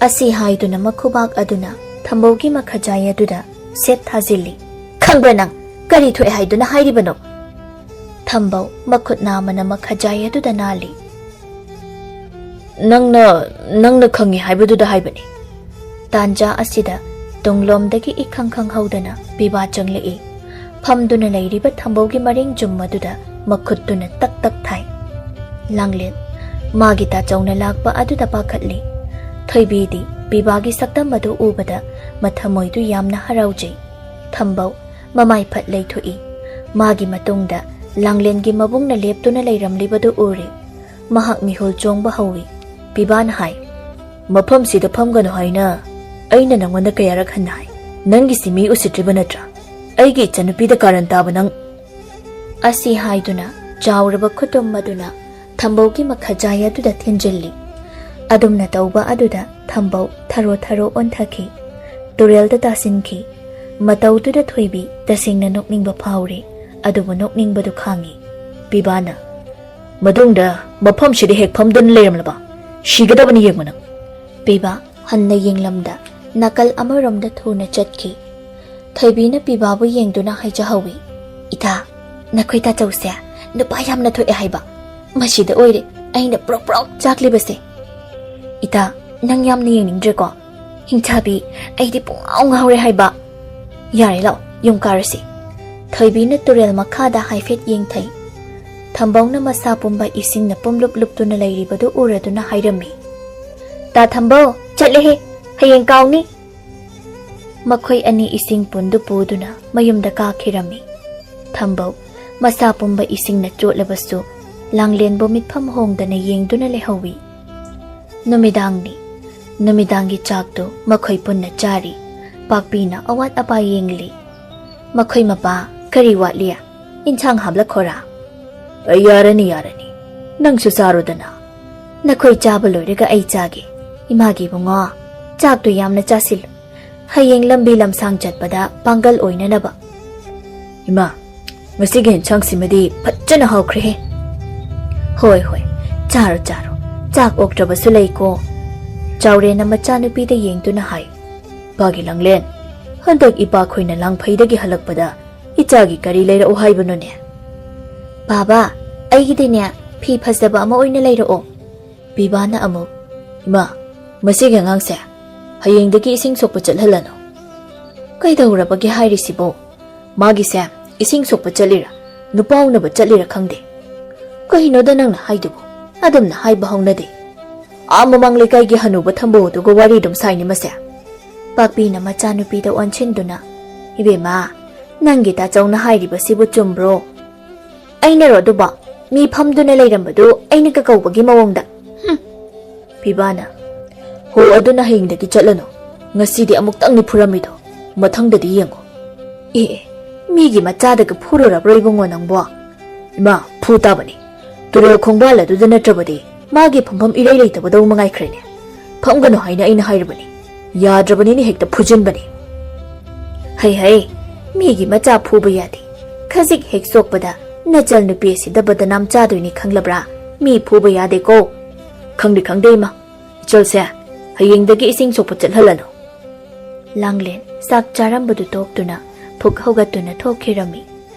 ꯑꯁꯤ ꯍꯥꯏꯗꯨꯅ ꯃꯈꯨꯕꯥꯛ ꯑꯗꯨꯅ ꯊꯝꯕꯧꯒꯤ ꯃꯈꯖꯥꯏ ꯑꯗꯨꯗ ꯁꯦꯠ ꯊꯥꯖꯤꯜꯂꯤ꯫ "ꯈꯪꯕ꯭ꯔꯥ ꯅꯪ? ꯀꯔꯤ ꯊꯣꯛꯑꯦ ꯍꯥꯏꯗꯨꯅ ꯍꯥꯏꯔꯤꯕꯅꯣ?" ꯊꯝꯕꯧ ꯃꯈꯨꯠ ꯅꯥꯝꯃꯅ ꯃꯈꯖꯥꯏ ꯑꯗꯨꯗ ꯅꯥꯜꯂꯤ꯫ "ꯅꯪꯅ, ꯅꯪꯅ ꯈꯪꯉꯤ ꯍꯥꯏꯕꯗꯨꯗ ꯍꯥꯏꯕꯅꯤ꯫" ꯇꯥꯟꯖꯥ ꯑꯁꯤꯗ ꯇꯨꯡꯂꯣꯝꯗꯒꯤ ꯏꯈꯪ ꯈꯪꯍꯧꯗꯅ ꯄꯤꯕꯥ ꯆꯪꯂꯛꯏ꯫ ꯐꯝꯗꯨꯅ ꯂꯩꯔꯤꯕ ꯊꯝꯕꯧꯒꯤ ꯃꯔꯤꯡ ꯖꯨꯝ ꯑꯗꯨꯗ ꯃꯈꯨꯠꯇꯨꯅ ꯇꯛ ꯇꯛ ꯊꯥꯏ꯫ ꯂꯥꯡꯂꯦꯟ ꯃꯥꯒꯤ ꯇꯥꯆꯧꯅ ꯂꯥꯛꯄ ꯑꯗꯨꯗ ꯄꯥꯈꯠꯂꯤ꯫ ꯊꯣꯏꯕꯤꯗꯤ ꯄꯤꯕꯥꯒꯤ ꯁꯛꯇꯝ ꯑꯗꯨ ꯎꯕꯗ ꯃꯊꯃꯣꯏꯗꯨ ꯌꯥꯝꯅ ꯍꯔꯥꯎꯖꯩ꯫ ꯊꯝꯕꯧ ꯃꯃꯥꯏ ꯐꯠ ꯂꯩꯊꯣꯛꯏ꯫ ꯃꯥꯒꯤ ꯃꯇꯨꯡꯗ ꯂꯥꯡꯂꯦꯟꯒꯤ ꯃꯕꯨꯡꯅ ꯂꯦꯞꯇꯨꯅ ꯂꯩꯔꯝꯂꯤꯕꯗꯨ ꯎꯔꯦ꯫ ꯃꯍꯥꯛ ꯃꯤꯍꯨꯜ ꯆꯣꯡꯕ ꯍꯧꯏ꯫ ꯄꯤꯕꯥꯅ ꯍꯥꯏ, "ꯃꯐꯝꯁꯤꯗ ꯐꯝꯒꯅꯨ ꯍꯥꯏꯅ ꯑꯩꯅ ꯅꯪꯉꯣꯟꯗ ꯀꯌꯥꯔꯛ ꯍꯟꯅ ꯍꯥꯏ? ꯅꯪꯒꯤ ꯁꯤ ꯃꯤ ꯎꯁꯤꯠꯇ꯭ꯔꯤꯕ ꯅꯠꯇ꯭ꯔꯥ? ꯑꯩꯒꯤ ꯏꯆꯟꯅꯨꯄꯤꯗ ꯀꯥꯔꯟ ꯇꯥꯕ ꯅꯪ!" ꯑꯁꯤ ꯍꯥꯏꯗꯨꯅ ꯆꯥꯎꯔꯕ ꯈꯨꯇꯨꯝ ꯑꯗꯨꯅ ꯊꯝꯕꯧꯒꯤ ꯃꯈꯖꯥꯏ ꯑꯗꯨꯗ ꯊꯤꯟꯖꯤꯜꯂꯤ꯫ ꯑꯗꯨꯝꯅ ꯇꯧꯕ ꯑꯗꯨꯗ ꯊꯝꯕꯧ ꯊꯔꯣ ꯊꯔꯣ ꯑꯣꯟꯊꯈꯤ꯫ ꯇꯨꯔꯦꯜꯗ ꯇꯥꯁꯤꯟꯈꯤ꯫ ꯃꯇꯧꯗꯨꯗ ꯊꯣꯏꯕꯤ ꯇꯁꯦꯡꯅ ꯅꯣꯛꯅꯤꯡꯕ ꯐꯥꯎꯔꯦ, ꯑꯗꯨꯕꯨ ꯅꯣꯛꯅꯤꯡꯕꯗꯨ ꯈꯥꯡꯉꯤ꯫ ꯄꯤꯕꯥꯅ, "ꯃꯇꯨꯡꯗ ꯃꯐꯝꯁꯤꯗ ꯍꯦꯛ ꯐꯝꯗꯨꯅ ꯂꯩꯔꯝꯂꯕ, ꯁꯤꯒꯗꯕꯅꯤ ꯌꯦꯡꯉꯨ ꯅꯪ!" ꯄꯤꯕꯥ ꯍꯟꯅ ꯌꯦꯡꯂꯝꯗ ꯅꯥꯀꯜ ꯑꯃꯔꯣꯝꯗ ꯊꯨꯅ ꯆꯠꯈꯤ꯫ ꯊꯣꯏꯕꯤꯅ ꯄꯤꯕꯥꯕꯨ ꯌꯦꯡꯗꯨꯅ ꯍꯥꯏꯖꯍꯧꯏ, "ꯏꯇꯥ, ꯅꯈꯣꯏ ꯇꯥꯆꯧꯁꯦ ꯅꯨꯄꯥ ꯌꯥꯝꯅ ꯊꯣꯛꯑꯦ ꯍꯥꯏꯕ꯫ ꯃꯁꯤꯗ ꯑꯣꯏꯔꯦ ꯑꯩꯅ ꯄ꯭ꯔꯣꯛ ꯄ꯭ꯔꯣꯛ ꯆꯥꯛꯂꯤꯕꯁꯦ꯫ ꯏꯇꯥ, ꯅꯪ ꯌꯥꯝꯅ ꯌꯦꯡꯅꯤꯡꯗ꯭ꯔꯦꯀꯣ? ꯍꯤꯡꯆꯥꯕꯤ, ꯑꯩꯗꯤ ꯄꯨꯡꯉꯥꯎ ꯉꯥꯎꯔꯦ ꯍꯥꯏꯕ꯫ ꯌꯥꯔꯦ, ꯂꯥꯛꯑꯣ, ꯌꯨꯝ ꯀꯥꯔꯁꯤ꯫" ꯊꯣꯏꯕꯤꯅ ꯇꯨꯔꯦꯜ ꯃꯈꯥꯗ ꯍꯥꯏꯐꯦꯠ ꯌꯦꯡꯊꯩ꯫ ꯊꯝꯕꯧꯅ ꯃꯁꯥ ꯄꯨꯝꯕ ꯏꯁꯤꯡꯅ ꯄꯨꯝꯂꯨꯞ ꯂꯨꯞꯇꯨꯅ ꯂꯩꯔꯤꯕꯗꯨ ꯎꯔꯗꯨꯅ ꯍꯥꯏꯔꯝꯃꯤ, "ꯇꯥ ꯊꯝꯕꯧ, ꯆꯠꯂꯦꯍꯦ, ꯍꯌꯦꯡ ꯀꯥꯎꯅꯤ!" ꯃꯈꯣꯏ ꯑꯅꯤ ꯏꯁꯤꯡ ꯄꯨꯟꯗꯨ ꯄꯨꯗꯨꯅ ꯃꯌꯨꯝꯗ ꯀꯥꯈꯤꯔꯝꯃꯤ꯫ ꯊꯝꯕꯧ ꯃꯁꯥ ꯄꯨꯝꯕ ꯏꯁꯤꯡꯅ ꯆꯣꯠꯂꯕꯁꯨ ꯂꯥꯡꯂꯦꯟꯕꯨ ꯃꯤꯠꯐꯝ ꯍꯣꯡꯗꯅ ꯌꯦꯡꯗꯨꯅ ꯂꯩꯍꯧꯏ꯫ ꯅꯨꯃꯤꯗꯥꯡꯅꯤ꯫ ꯅꯨꯃꯤꯗꯥꯡꯒꯤ ꯆꯥꯛꯇꯨ ꯃꯈꯣꯏ ꯄꯨꯟꯅ ꯆꯥꯔꯤ꯫ ꯄꯥꯛꯄꯤꯅ ꯑꯋꯥꯠ ꯑꯄꯥ ꯌꯦꯡꯂꯤ꯫ ꯃꯈꯣꯏ ꯃꯄꯥ, "ꯀꯔꯤ ꯋꯥꯠꯂꯤ? ꯏꯟꯁꯥꯡ ꯍꯥꯞꯂꯛꯈꯣꯔꯥ?" "ꯑꯩ ꯌꯥꯔꯅꯤ, ꯌꯥꯔꯅꯤ꯫ ꯅꯪꯁꯨ ꯆꯥꯔꯣꯗꯅ꯫" "ꯅꯈꯣꯏ ꯆꯥꯕ ꯂꯣꯏꯔꯒ ꯑꯩ ꯆꯥꯒꯦ꯫ ꯏꯃꯥꯒꯤ ꯏꯕꯨꯡꯉꯣ, ꯆꯥꯛꯇꯨ ꯌꯥꯝꯅ ꯆꯥꯁꯤꯜꯂꯨ꯫ ꯍꯌꯦꯡ ꯂꯝꯕꯤ ꯂꯝꯁꯥꯡ ꯆꯠꯄꯗ ꯄꯥꯡꯒꯜ ꯑꯣꯏꯅꯅꯕ꯫" "ꯏꯃꯥ, ꯉꯁꯤꯒꯤ ꯌꯦꯟꯁꯥꯡꯁꯤꯃꯗꯤ ꯐꯖꯅ ꯍꯥꯎꯈ꯭ꯔꯦꯍꯦ꯫" "ꯍꯣꯏ, ꯍꯣꯏ, ꯆꯥꯔꯣ, ꯆꯥꯔꯣ꯫ ꯆꯥꯛ ꯑꯣꯛꯇ꯭ꯔꯕꯁꯨ ꯂꯩꯀꯣ꯫" ꯆꯥꯎꯔꯦꯟꯅ ꯃꯆꯥꯅꯨꯄꯤꯗ ꯌꯦꯡꯗꯨꯅ ꯍꯥꯏ꯫ "ꯏꯄꯥꯒꯤ ꯂꯥꯡꯂꯦꯟ, ꯍꯟꯗꯛ ꯏꯄꯥꯈꯣꯏꯅ ꯂꯥꯡꯐꯩꯗꯒꯤ ꯍꯜꯂꯛꯄꯗ ꯏꯆꯥꯒꯤ ꯀꯔꯤ ꯂꯩꯔꯛꯎ ꯍꯥꯏꯕꯅꯣꯅꯦ?" "ꯕꯥꯕꯥ, ꯑꯩꯒꯤꯗꯤꯅꯦ, ꯐꯤ ꯐꯖꯕ ꯑꯃ ꯑꯣꯏꯅ ꯂꯩꯔꯛꯑꯣ꯫" ꯄꯤꯕꯥꯅ ꯑꯃꯨꯛ, "ꯏꯃꯥ, ꯃꯁꯤꯒꯤ ꯑꯉꯥꯡꯁꯦ ꯍꯌꯦꯡꯗꯒꯤ ꯏꯁꯤꯡ ꯁꯣꯛꯄ ꯆꯠꯍꯜꯂꯅꯨ꯫" "ꯀꯩꯗꯧꯔꯕꯒꯦ ꯍꯥꯏꯔꯤꯁꯤꯕꯣ? ꯃꯥꯒꯤꯁꯦ ꯏꯁꯤꯡ ꯁꯣꯛꯄ ꯆꯠꯂꯤꯔꯥ, ꯅꯨꯄꯥ ꯎꯅꯕ ꯆꯠꯂꯤꯔꯥ ꯈꯪꯗꯦ꯫ ꯀꯩꯅꯣꯗ ꯅꯪꯅ ꯍꯥꯏꯗꯨꯕꯨ? ꯑꯗꯨꯝꯅ ꯍꯥꯏꯕ ꯍꯧꯅꯗꯦ꯫ ꯑꯥ ꯃꯃꯥꯡ ꯂꯩꯀꯥꯏꯒꯤ ꯍꯅꯨꯕ ꯊꯝꯕꯧ ꯑꯗꯨꯒ ꯋꯥꯔꯤ ꯑꯗꯨꯝ ꯁꯥꯏꯅꯦ ꯃꯁꯦ꯫" ꯄꯥꯛꯄꯤꯅ ꯃꯆꯥꯅꯨꯄꯤꯗ ꯑꯣꯟꯁꯤꯟꯗꯨꯅ, "ꯏꯕꯦꯝꯃ, ꯅꯪꯒꯤ ꯇꯥꯆꯧꯅ ꯍꯥꯏꯔꯤꯕꯁꯤꯕꯨ ꯆꯨꯝꯕ꯭ꯔꯣ? ꯑꯩꯅꯔꯣ ꯑꯗꯨꯕꯣ? ꯃꯤ ꯐꯝꯗꯨꯅ ꯂꯩꯔꯝꯕꯗꯨ ꯑꯩꯅ ꯀꯀꯧꯕꯒꯤ ꯃꯑꯣꯡꯗ꯫ ꯍꯨꯝ!" ꯄꯤꯕꯥꯅ, "ꯍꯣ, ꯑꯗꯨꯅ ꯍꯌꯦꯡꯗꯒꯤ ꯆꯠꯂꯅꯨ꯫ ꯉꯁꯤꯗꯤ ꯑꯃꯨꯛꯇꯪꯅꯤ ꯐꯨꯔꯝꯃꯤꯗꯣ꯫ ꯃꯊꯪꯗꯗꯤ ꯌꯦꯡꯉꯣ꯫" "ꯑꯦ, ꯑꯦ, ꯃꯤꯒꯤ ꯃꯆꯥꯗꯒ ꯐꯨꯔꯨꯔꯕ꯭ꯔꯣ ꯏꯕꯨꯡꯉꯣ ꯅꯪꯕꯣ?" "ꯏꯃꯥ, ꯐꯨ ꯇꯥꯕꯅꯤ꯫ ꯇꯨꯔꯦꯜ ꯈꯣꯡꯕꯥꯜ ꯑꯗꯨꯗ ꯅꯠꯇ꯭ꯔꯕꯗꯤ ꯃꯥꯒꯤ ꯐꯝꯐꯝ ꯏꯔꯩ ꯂꯩꯇꯕꯗꯧ ꯃꯉꯥꯏꯈ꯭ꯔꯦꯅꯦ꯫ ꯐꯝꯒꯅꯨ ꯍꯥꯏꯅ ꯑꯩꯅ ꯍꯥꯏꯔꯕꯅꯤ, ꯌꯥꯗ꯭ꯔꯕꯅꯤꯅ ꯍꯦꯛꯇ ꯐꯨꯖꯤꯟꯕꯅꯤ꯫ "ꯍꯩ ꯍꯩ, ꯃꯤꯒꯤ ꯃꯆꯥ ꯐꯨꯕ ꯌꯥꯗꯦ, ꯈꯖꯤꯛ ꯍꯦꯛ ꯁꯣꯛꯄꯗ ꯅꯆꯜ ꯅꯨꯄꯤ ꯑꯁꯤꯗ ꯕꯗꯅꯥꯝ ꯆꯥꯗꯣꯏꯅꯤ ꯈꯪꯂꯕ꯭ꯔꯥ? ꯃꯤ ꯐꯨꯕ ꯌꯥꯗꯦꯀꯣ꯫" "ꯈꯪꯗꯦ ꯈꯪꯗꯦ ꯏꯃꯥ, ꯏꯆꯜꯁꯦ ꯍꯌꯦꯡꯗꯒꯤ ꯏꯁꯤꯡ ꯁꯣꯛꯄ ꯆꯠꯍꯜꯂꯅꯨ꯫" ꯂꯥꯡꯂꯦꯟ ꯆꯥꯛ ꯆꯥꯔꯝꯕꯗꯨ ꯇꯣꯛꯇꯨꯅ ꯐꯨꯛ ꯍꯧꯒꯠꯇꯨꯅ ꯊꯣꯛꯈꯤꯔꯝꯃꯤ꯫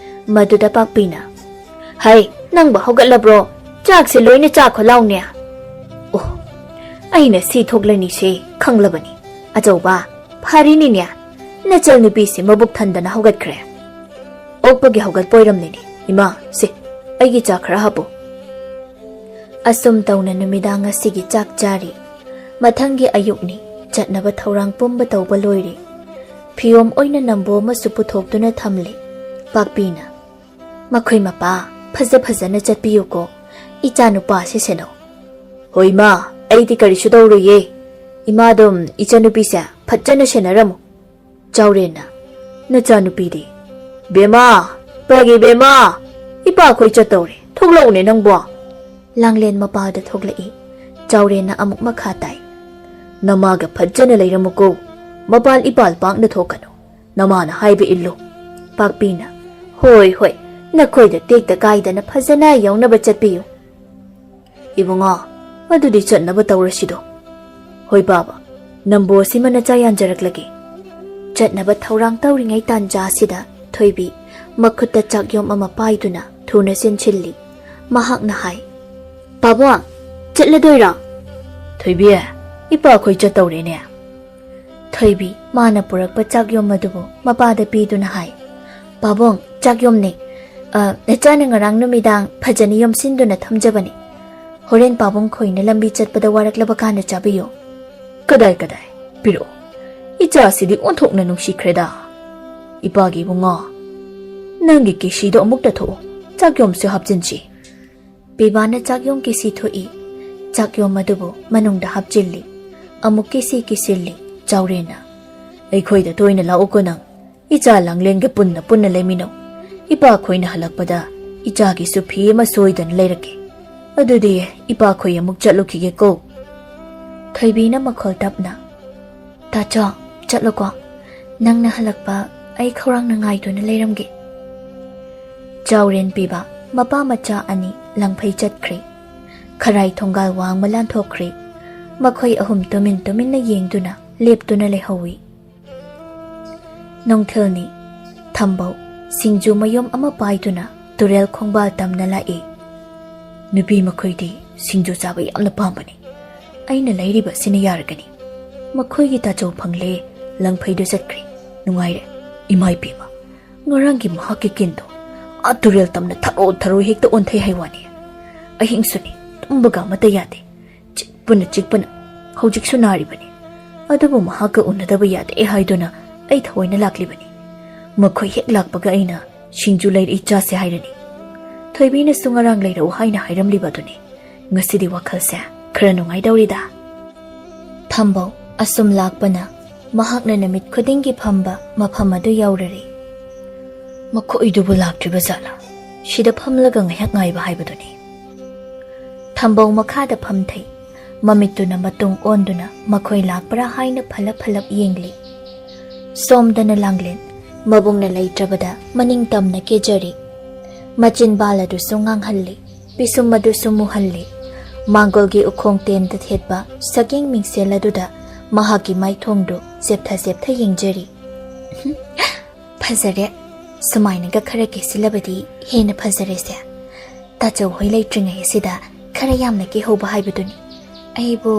ꯃꯗꯨꯗ ꯄꯥꯛꯄꯤꯅ, "ꯍꯩ, ꯅꯪꯕꯨ ꯍꯧꯒꯠꯂꯕ꯭ꯔꯣ? ꯆꯥꯛꯁꯦ ꯂꯣꯏꯅ ꯆꯥꯈꯣ ꯂꯥꯎꯅꯦ꯫" "ꯑꯣ, ꯑꯩꯅ ꯁꯤ ꯊꯣꯛꯂꯅꯤꯁꯦ ꯈꯪꯂꯕꯅꯤ꯫ ꯑꯆꯧꯕ, ꯐꯔꯤꯅꯤꯅꯦ, ꯅꯆꯜ ꯅꯨꯄꯤꯁꯦ ꯃꯕꯨꯛ ꯊꯟꯗꯅ ꯍꯧꯒꯠꯈ꯭ꯔꯦ꯫" "ꯑꯣꯛꯄꯒꯤ ꯍꯧꯒꯠꯄ ꯑꯣꯏꯔꯝꯂꯤꯅꯦ꯫ ꯏꯃꯥ, ꯁꯦ, ꯑꯩꯒꯤ ꯆꯥ ꯈꯔ ꯍꯥꯞꯄꯨ꯫" ꯑꯁꯨꯝ ꯇꯧꯅ ꯅꯨꯃꯤꯗꯥꯡ ꯑꯁꯤꯒꯤ ꯆꯥꯛ ꯆꯥꯔꯤ꯫ ꯃꯊꯪꯒꯤ ꯑꯌꯨꯛꯅꯤ꯫ ꯆꯠꯅꯕ ꯊꯧꯔꯥꯡ ꯄꯨꯝꯕ ꯇꯧꯕ ꯂꯣꯏꯔꯦ꯫ ꯐꯤꯌꯣꯝ ꯑꯣꯏꯅ ꯅꯝꯕꯣ ꯑꯃꯁꯨ ꯄꯨꯊꯣꯛꯇꯨꯅ ꯊꯝꯂꯦ꯫ ꯄꯥꯛꯄꯤꯅ, "ꯃꯈꯣꯏ ꯃꯄꯥ, ꯐꯖ ꯐꯖꯅ ꯆꯠꯄꯤꯌꯨꯀꯣ꯫ ꯏꯆꯥ ꯅꯨꯄꯥꯁꯤ ꯁꯦꯟꯅꯧ꯫" "ꯍꯣꯏ ꯃꯥ, ꯑꯩꯗꯤ ꯀꯔꯤꯁꯨ ꯇꯧꯔꯣꯏꯌꯦ꯫ ꯏꯃꯥ ꯑꯗꯨꯝ ꯏꯆꯟꯅꯨꯄꯤꯁꯦ ꯐꯖꯅ ꯁꯦꯟꯅꯔꯝꯃꯨ꯫" ꯆꯥꯎꯔꯦꯟꯅ, "ꯅꯆꯥꯅꯨꯄꯤꯗꯤ?" "ꯕꯦꯃꯥ, ꯄꯥꯒꯤ ꯕꯦꯃꯥ, ꯏꯄꯥꯈꯣꯏ ꯆꯠꯇꯧꯔꯦ, ꯊꯣꯛꯂꯛꯎꯅꯦ ꯅꯪꯕꯣ꯫" ꯂꯥꯡꯂꯦꯟ ꯃꯄꯥꯗ ꯊꯣꯛꯂꯛꯏ꯫ ꯆꯥꯎꯔꯦꯟꯅ ꯑꯃꯨꯛ ꯃꯈꯥ ꯇꯥꯏ, "ꯅꯃꯥꯒ ꯐꯖꯅ ꯂꯩꯔꯝꯃꯨꯀꯣ, ꯃꯄꯥꯜ ꯏꯄꯥꯜ ꯄꯥꯛꯅ ꯊꯣꯛꯀꯅꯨ, ꯅꯃꯥꯅ ꯍꯥꯏꯕ ꯏꯜꯂꯨ꯫" ꯄꯥꯛꯄꯤꯅ, "ꯍꯣꯏ ꯍꯣꯏ, ꯅꯈꯣꯏꯗ ꯇꯦꯛꯇ ꯀꯥꯏꯗꯅ ꯐꯖꯅ ꯌꯧꯅꯕ ꯆꯠꯄꯤꯌꯨ꯫" "ꯏꯕꯨꯡꯉꯣ, ꯑꯗꯨꯗꯤ ꯆꯠꯅꯕ ꯇꯧꯔꯁꯤꯗꯣ꯫" "ꯍꯣꯏ ꯄꯥꯕ, ꯅꯝꯕꯣ ꯑꯁꯤꯃ ꯅꯆꯥ ꯌꯥꯟꯖꯔꯛꯂꯒꯦ꯫" ꯆꯠꯅꯕ ꯊꯧꯔꯥꯡ ꯇꯧꯔꯤꯉꯩ ꯇꯥꯟꯖꯥ ꯑꯁꯤꯗ ꯊꯣꯏꯕꯤ ꯃꯈꯨꯠꯇ ꯆꯥꯛꯌꯣꯝ ꯑꯃ ꯄꯥꯏꯗꯨꯅ ꯊꯨꯅ ꯆꯦꯟꯁꯤꯜꯂꯤ꯫ ꯃꯍꯥꯛꯅ ꯍꯥꯏ, "ꯄꯥꯕꯨꯡ, ꯆꯠꯂꯗꯣꯏꯔꯣ?" "ꯊꯣꯏꯕꯤ, ꯏꯄꯥꯈꯣꯏ ꯆꯠꯇꯧꯔꯦꯅꯦ꯫" ꯊꯣꯏꯕꯤ ꯃꯥꯅ ꯄꯨꯔꯛꯄ ꯆꯥꯛꯌꯣꯝ ꯑꯗꯨꯕꯨ ꯃꯄꯥꯗ ꯄꯤꯗꯨꯅ ꯍꯥꯏ, "ꯄꯥꯕꯨꯡ, ꯆꯥꯛꯌꯣꯝꯅꯦ꯫ ꯑ, ꯅꯆꯥꯅ ꯉꯔꯥꯡ ꯅꯨꯃꯤꯗꯥꯡ ꯐꯖꯅ ꯌꯣꯝꯁꯤꯟꯗꯨꯅ ꯊꯝꯖꯕꯅꯦ꯫ ꯍꯣꯔꯦꯟ ꯄꯥꯕꯨꯡ ꯈꯣꯏꯅ ꯂꯝꯕꯤ ꯆꯠꯄꯗ ꯋꯥꯔꯛꯂꯕ ꯀꯥꯟꯗ ꯆꯥꯕꯤꯌꯨ꯫" "ꯀꯗꯥꯏ ꯀꯗꯥꯏ? ꯄꯤꯔꯛꯑꯣ꯫ ꯏꯆꯥꯁꯤꯗꯤ ꯑꯣꯟꯊꯣꯛꯅ ꯅꯨꯡꯁꯤꯈ꯭ꯔꯦꯗ꯫ ꯏꯄꯥꯒꯤ ꯏꯕꯨꯡꯉꯣ, ꯅꯪꯒꯤ ꯀꯤꯁꯤꯗꯣ ꯑꯃꯨꯛꯇ ꯊꯣꯛꯑꯣ, ꯆꯥꯛꯌꯣꯝꯁꯨ ꯍꯥꯞꯆꯤꯟꯁꯤ꯫" ꯄꯤꯕꯥꯅ ꯆꯥꯛꯌꯣꯝ ꯀꯤꯁꯤ ꯊꯣꯛꯏ꯫ ꯆꯥꯛꯌꯣꯝ ꯑꯗꯨꯕꯨ ꯃꯅꯨꯡꯗ ꯍꯥꯞꯆꯤꯜꯂꯤ꯫ ꯑꯃꯨꯛ ꯀꯤꯁꯤ ꯀꯤꯁꯤꯜꯂꯤ꯫ ꯆꯥꯎꯔꯦꯟꯅ, "ꯑꯩꯈꯣꯏꯗ ꯇꯣꯏꯅ ꯂꯥꯛꯎꯀꯣ ꯅꯪ꯫ ꯏꯆꯥ ꯂꯥꯡꯂꯦꯟꯒ ꯄꯨꯟꯅ ꯄꯨꯟꯅ ꯂꯩꯃꯤꯟꯅꯧ꯫ ꯏꯄꯥꯈꯣꯏꯅ ꯍꯜꯂꯛꯄꯗ ꯏꯆꯥꯒꯤꯁꯨ ꯐꯤ ꯑꯃ ꯁꯣꯏꯗꯅ ꯂꯩꯔꯛꯀꯦ꯫ "ꯑꯗꯨꯗꯤ ꯏꯄꯥꯈꯣꯏ ꯑꯃꯨꯛ ꯆꯠꯂꯨꯈꯤꯒꯦꯀꯣ꯫" ꯊꯣꯏꯕꯤꯅ ꯃꯈꯣꯜ ꯇꯞꯅ, "ꯇꯥꯆꯧ, ꯆꯠꯂꯣꯀꯣ꯫ ꯅꯪꯅ ꯍꯜꯂꯛꯄ ꯑꯩ ꯈꯧꯔꯥꯡꯅ ꯉꯥꯏꯗꯨꯅ ꯂꯩꯔꯝꯒꯦ꯫" ꯆꯥꯎꯔꯦꯟ ꯄꯤꯕ ꯃꯄꯥ ꯃꯆꯥ ꯑꯅꯤ ꯂꯪꯐꯩ ꯆꯠꯈ꯭ꯔꯦ꯫ ꯈꯔꯥꯏ ꯊꯣꯡꯒꯥꯜ ꯋꯥꯡꯃ ꯂꯥꯟꯊꯣꯛꯈ꯭ꯔꯦ꯫ ꯃꯈꯣꯏ ꯑꯍꯨꯝ ꯇꯨꯃꯤꯟ ꯇꯨꯃꯤꯟꯅ ꯌꯦꯡꯗꯨꯅ ꯂꯦꯞꯇꯨꯅ ꯂꯩꯍꯧꯏ꯫ ꯅꯨꯡꯊꯤꯜꯅꯤ꯫ ꯊꯝꯕꯧ ꯁꯤꯡꯖꯨ ꯃꯌꯨꯝ ꯑꯃ ꯄꯥꯏꯗꯨꯅ ꯇꯨꯔꯦꯜ ꯈꯣꯡꯕꯥꯜ ꯇꯝꯅ ꯂꯥꯛꯏ꯫ "ꯅꯨꯄꯤ ꯃꯈꯣꯏꯗꯤ ꯁꯤꯡꯖꯨ ꯆꯥꯕ ꯌꯥꯝꯅ ꯄꯥꯝꯕꯅꯤ꯫ ꯑꯩꯅ ꯂꯩꯔꯤꯕ ꯑꯁꯤꯅ ꯌꯥꯔꯒꯅꯤ꯫ ꯃꯈꯣꯏꯒꯤ ꯇꯥꯆꯧ ꯐꯪꯂꯦ, ꯂꯪꯐꯩꯗꯨ ꯆꯠꯈ꯭ꯔꯦ꯫ ꯅꯨꯡꯉꯥꯏꯔꯦ꯫ ꯏꯃꯥ ꯏꯕꯦꯝꯃ, ꯉꯔꯥꯡꯒꯤ ꯃꯍꯥꯛꯀꯤ ꯀꯤꯟꯗꯣ ꯑꯥ ꯇꯨꯔꯦꯜ ꯇꯝꯅ ꯊꯔꯣ ꯊꯔꯣ ꯍꯦꯛꯇ ꯑꯣꯟꯊꯩ ꯍꯥꯏ ꯋꯥꯅꯤ꯫ ꯑꯍꯤꯡꯁꯨꯅꯤ, ꯇꯨꯝꯕꯒ ꯑꯃꯠꯇ ꯌꯥꯗꯦ꯫ ꯆꯤꯛꯄꯅ ꯆꯤꯛꯄꯅ ꯍꯧꯖꯤꯛꯁꯨ ꯅꯥꯔꯤꯕꯅꯤ꯫ ꯑꯗꯨꯕꯨ ꯃꯍꯥꯛꯀ ꯎꯅꯗꯕ ꯌꯥꯗꯦ ꯍꯥꯏꯗꯨꯅ ꯑꯩ ꯊꯑꯣꯏꯅ ꯂꯥꯛꯂꯤꯕꯅꯤ꯫ ꯃꯈꯣꯏ ꯍꯦꯛ ꯂꯥꯛꯄꯒ ꯑꯩꯅ ꯁꯤꯡꯖꯨ ꯂꯩꯔꯛꯏ, ꯆꯥꯁꯦ ꯍꯥꯏꯔꯅꯤ꯫ ꯊꯣꯏꯕꯤꯅꯁꯨ ꯉꯔꯥꯡ ꯂꯩꯔꯛꯎ ꯍꯥꯏꯅ ꯍꯥꯏꯔꯝꯂꯤꯕ ꯑꯗꯨꯅꯤ꯫ ꯉꯁꯤꯗꯤ ꯋꯥꯈꯜꯁꯦ ꯈꯔ ꯅꯨꯡꯉꯥꯏꯗꯧꯔꯤꯗ꯫" ꯊꯝꯕꯧ ꯑꯁꯨꯝ ꯂꯥꯛꯄꯅ ꯃꯍꯥꯛꯅ ꯅꯨꯃꯤꯠ ꯈꯨꯗꯤꯡꯒꯤ ꯐꯝꯕ ꯃꯐꯝ ꯑꯗꯨ ꯌꯧꯔꯔꯦ꯫ "ꯃꯈꯣꯏꯗꯨꯕꯨ ꯂꯥꯛꯇ꯭ꯔꯤꯕ ꯖꯥꯠꯂꯥ? ꯁꯤꯗ ꯐꯝꯂꯒ ꯉꯥꯏꯍꯥꯛ ꯉꯥꯏꯕ ꯍꯥꯏꯕꯗꯨꯅꯤ꯫" ꯊꯝꯕꯧ ꯃꯈꯥꯗ ꯐꯝꯊꯩ꯫ ꯃꯃꯤꯠꯇꯨꯅ ꯃꯇꯨꯡ ꯑꯣꯟꯗꯨꯅ ꯃꯈꯣꯏ ꯂꯥꯛꯄ꯭ꯔꯥ ꯍꯥꯏꯅ ꯐꯂꯞ ꯐꯂꯞ ꯌꯦꯡꯂꯤ꯫ ꯁꯣꯝꯗꯅ ꯂꯥꯡꯂꯦꯟ ꯃꯕꯨꯡꯅ ꯂꯩꯇ꯭ꯔꯕꯗ ꯃꯅꯤꯡ ꯇꯝꯅ ꯀꯦꯖꯔꯤ꯫ ꯃꯆꯤꯟꯕꯥꯜ ꯑꯗꯨꯁꯨ ꯉꯥꯡꯍꯜꯂꯤ, ꯄꯤꯁꯨꯝ ꯑꯗꯨꯁꯨ ꯃꯨꯍꯜꯂꯤ꯫ ꯃꯥꯡꯒꯣꯜꯒꯤ ꯎꯈꯣꯡ ꯇꯦꯟꯗ ꯊꯦꯠꯄ ꯁꯛꯌꯦꯡ ꯃꯤꯡꯁꯦꯜ ꯑꯗꯨꯗ ꯃꯍꯥꯛꯀꯤ ꯃꯥꯏꯊꯣꯡꯗꯨ ꯆꯦꯞꯊ ꯆꯦꯞꯊ ꯌꯦꯡꯖꯔꯤ꯫ "ꯐꯖꯔꯦ꯫ ꯁꯨꯃꯥꯏꯅꯒ ꯈꯔ ꯀꯦꯁꯤꯜꯂꯕꯗꯤ ꯍꯦꯟꯅ ꯐꯖꯔꯦꯁꯦ꯫ ꯇꯥꯆꯧ ꯍꯣꯏ ꯂꯩꯇ꯭ꯔꯤꯉꯩ ꯑꯁꯤꯗ ꯈꯔ ꯌꯥꯝꯅ ꯀꯦꯍꯧꯕ ꯍꯥꯏꯕꯗꯨꯅꯤ꯫ ꯑꯩꯕꯨ꯫"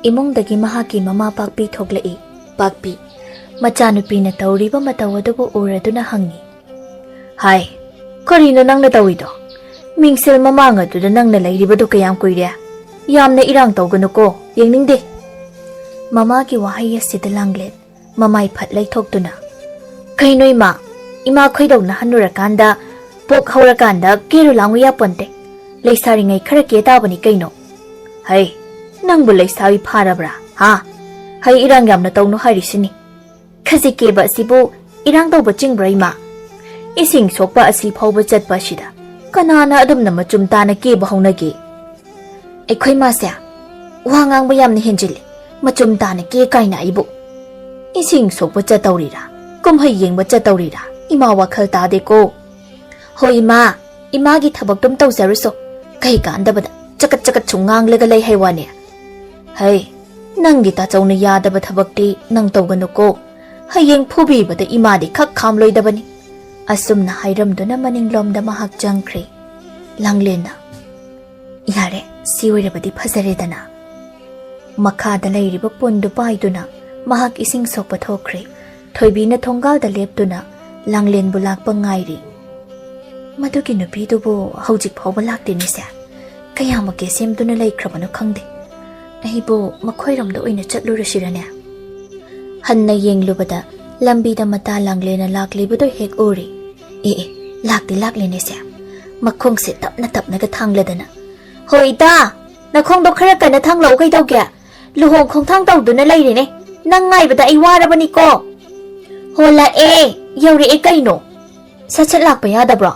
ꯏꯃꯨꯡꯗꯒꯤ ꯃꯍꯥꯛꯀꯤ ꯃꯃꯥ ꯄꯥꯛꯄꯤ ꯊꯣꯛꯂꯛꯏ꯫ ꯄꯥꯛꯄꯤ ꯃꯆꯥꯅꯨꯄꯤꯅ ꯇꯧꯔꯤꯕ ꯃꯇꯧ ꯑꯗꯨꯕꯨ ꯎꯔꯗꯨꯅ ꯍꯪꯉꯤ꯫ "ꯍꯥꯏ, ꯀꯔꯤꯅꯣ ꯅꯪꯅ ꯇꯧꯔꯤꯗꯣ? ꯃꯤꯡꯁꯦꯜ ꯃꯃꯥꯡ ꯑꯗꯨꯗ ꯅꯪꯅ ꯂꯩꯔꯤꯕꯗꯨ ꯀꯌꯥꯝ ꯀꯨꯏꯔꯦ? ꯌꯥꯝꯅ ꯏꯔꯥꯡ ꯇꯧꯒꯅꯨꯀꯣ, ꯌꯦꯡꯅꯤꯡꯗꯦ꯫" ꯃꯃꯥꯒꯤ ꯋꯥꯍꯩ ꯑꯁꯤꯗ ꯂꯥꯡꯂꯦꯟ ꯃꯃꯥꯏ ꯐꯠ ꯂꯩꯊꯣꯛꯇꯨꯅ, "ꯀꯩꯅꯣ ꯏꯃꯥ? ꯏꯃꯥ ꯈꯣꯏꯗꯧꯅ ꯍꯟꯅꯨꯔꯀꯥꯟꯗ, ꯄꯣꯛ ꯍꯧꯔꯀꯥꯟꯗ ꯀꯦꯔꯨ ꯂꯥꯡꯉꯨ ꯌꯥꯄꯣꯟꯇꯦ꯫ ꯂꯩꯁꯥꯔꯤꯉꯩ ꯈꯔ ꯀꯦ ꯇꯥꯕꯅꯤ ꯀꯩꯅꯣ꯫" "ꯍꯩ, ꯅꯪꯕꯨ ꯂꯩꯁꯥꯕꯤ ꯐꯥꯔꯕ꯭ꯔꯥ, ꯍꯥ? ꯍꯩ ꯏꯔꯥꯡ ꯌꯥꯝꯅ ꯇꯧꯅꯨ ꯍꯥꯏꯔꯤꯁꯤꯅꯤ꯫ ꯈꯖꯤꯛ ꯀꯦꯕ ꯑꯁꯤꯕꯨ ꯏꯔꯥꯡ ꯇꯧꯕ ꯆꯤꯡꯕ꯭ꯔꯥ ꯏꯃꯥ? ꯏꯁꯤꯡ ꯁꯣꯛꯄ ꯑꯁꯤ ꯐꯥꯎꯕ ꯆꯠꯄ ꯑꯁꯤꯗ ꯀꯅꯥꯅ ꯑꯗꯨꯝꯅ ꯃꯆꯨꯝ ꯇꯥꯅ ꯀꯦꯕ ꯍꯧꯅꯒꯦ? ꯑꯩꯈꯣꯏ ꯃꯥꯁꯦ ꯋꯥ ꯉꯥꯡꯕ ꯌꯥꯝꯅ ꯍꯦꯟꯖꯤꯜꯂꯦ꯫ ꯃꯆꯨꯝ ꯇꯥꯅ ꯀꯦ ꯀꯥꯏꯅ ꯑꯩꯕꯨ꯫ ꯏꯁꯤꯡ ꯁꯣꯛꯄ ꯆꯠꯇꯧꯔꯤꯔꯥ, ꯀꯨꯝꯍꯩ ꯌꯦꯡꯕ ꯆꯠꯇꯧꯔꯤꯔꯥ, ꯏꯃꯥ ꯋꯥꯈꯜ ꯇꯥꯗꯦꯀꯣ꯫ ꯍꯣꯏ ꯏꯃꯥ, ꯏꯃꯥꯒꯤ ꯊꯕꯛꯇꯨꯝ ꯇꯧꯖꯔꯨꯁꯣ꯫ ꯀꯩ ꯀꯥꯟꯗꯕꯗ ꯆꯀꯠ ꯆꯀꯠ ꯁꯨꯝ ꯉꯥꯡꯂꯒ ꯂꯩ ꯍꯥꯏ ꯋꯥꯅꯦ꯫ ꯍꯩ, ꯅꯪꯒꯤ ꯇꯥꯆꯧꯅ ꯌꯥꯗꯕ ꯊꯕꯛꯇꯤ ꯅꯪ ꯇꯧꯒꯅꯨꯀꯣ꯫ ꯍꯌꯦꯡ ꯐꯨꯕꯤꯕꯗ ꯏꯃꯥꯗꯤ ꯈꯛ ꯈꯥꯝꯂꯣꯏꯗꯕꯅꯤ꯫ ꯑꯁꯨꯝꯅ ꯍꯥꯏꯔꯝꯗꯨꯅ ꯃꯅꯤꯡꯂꯣꯝꯗ ꯃꯍꯥꯛ ꯆꯪꯈ꯭ꯔꯦ꯫ ꯂꯥꯡꯂꯦꯟꯅ, "ꯌꯥꯔꯦ, ꯁꯤ ꯑꯣꯏꯔꯕꯗꯤ ꯐꯖꯔꯦꯗꯅ꯫" ꯃꯈꯥꯗ ꯂꯩꯔꯤꯕ ꯄꯣꯟꯗꯨ ꯄꯥꯏꯗꯨꯅ ꯃꯍꯥꯛ ꯏꯁꯤꯡ ꯁꯣꯛꯄ ꯊꯣꯛꯈ꯭ꯔꯦ꯫ ꯊꯣꯏꯕꯤꯅ ꯊꯣꯡꯒꯥꯜꯗ ꯂꯦꯞꯇꯨꯅ ꯂꯥꯡꯂꯦꯟꯕꯨ ꯂꯥꯛꯄ ꯉꯥꯏꯔꯤ꯫ "ꯃꯗꯨꯒꯤ ꯅꯨꯄꯤꯗꯨꯕꯨ ꯍꯧꯖꯤꯛ ꯐꯥꯎꯕ ꯂꯥꯛꯇꯦꯅꯦꯁꯦ꯫ ꯀꯌꯥꯃꯨꯛꯀꯤ ꯁꯦꯝꯗꯨꯅ ꯂꯩꯈ꯭ꯔꯕꯅꯣ ꯈꯪꯗꯦ꯫ ꯑꯩꯕꯨ ꯃꯈꯣꯏꯔꯣꯝꯗ ꯑꯣꯏꯅ ꯆꯠꯂꯨꯔꯁꯤꯔꯅꯦ?" ꯍꯟꯅ ꯌꯦꯡꯂꯨꯕꯗ ꯂꯝꯕꯤꯗ ꯃꯇꯥ ꯂꯥꯡꯂꯦꯟꯅ ꯂꯥꯛꯂꯤꯕꯗꯨ ꯍꯦꯛ ꯎꯔꯤ꯫ "ꯑꯦ ꯑꯦ, ꯂꯥꯛꯇꯤ ꯂꯥꯛꯂꯦꯅꯦꯁꯦ꯫" ꯃꯈꯣꯡꯁꯦ ꯇꯞꯅ ꯇꯞꯅꯒ ꯊꯥꯡꯂꯗꯅ, "ꯍꯣ ꯏꯇꯥ, ꯅꯈꯣꯡꯗꯣ ꯈꯔ ꯀꯟꯅ ꯊꯥꯡꯂꯛꯎ ꯀꯩꯗꯧꯒꯦ? ꯂꯨꯍꯣꯡ ꯈꯣꯡꯊꯥꯡ ꯇꯧꯗꯨꯅ ꯂꯩꯔꯤꯅꯦ꯫ ꯅꯪ ꯉꯥꯏꯕꯗ ꯑꯩ ꯋꯥꯔꯕꯅꯤꯀꯣ꯫ ꯍꯣ ꯂꯥꯛꯑꯦ, ꯌꯧꯔꯛꯑꯦ ꯀꯩꯅꯣ꯫ ꯁꯠ ꯁꯠ ꯂꯥꯛꯄ ꯌꯥꯗꯕ꯭ꯔꯣ?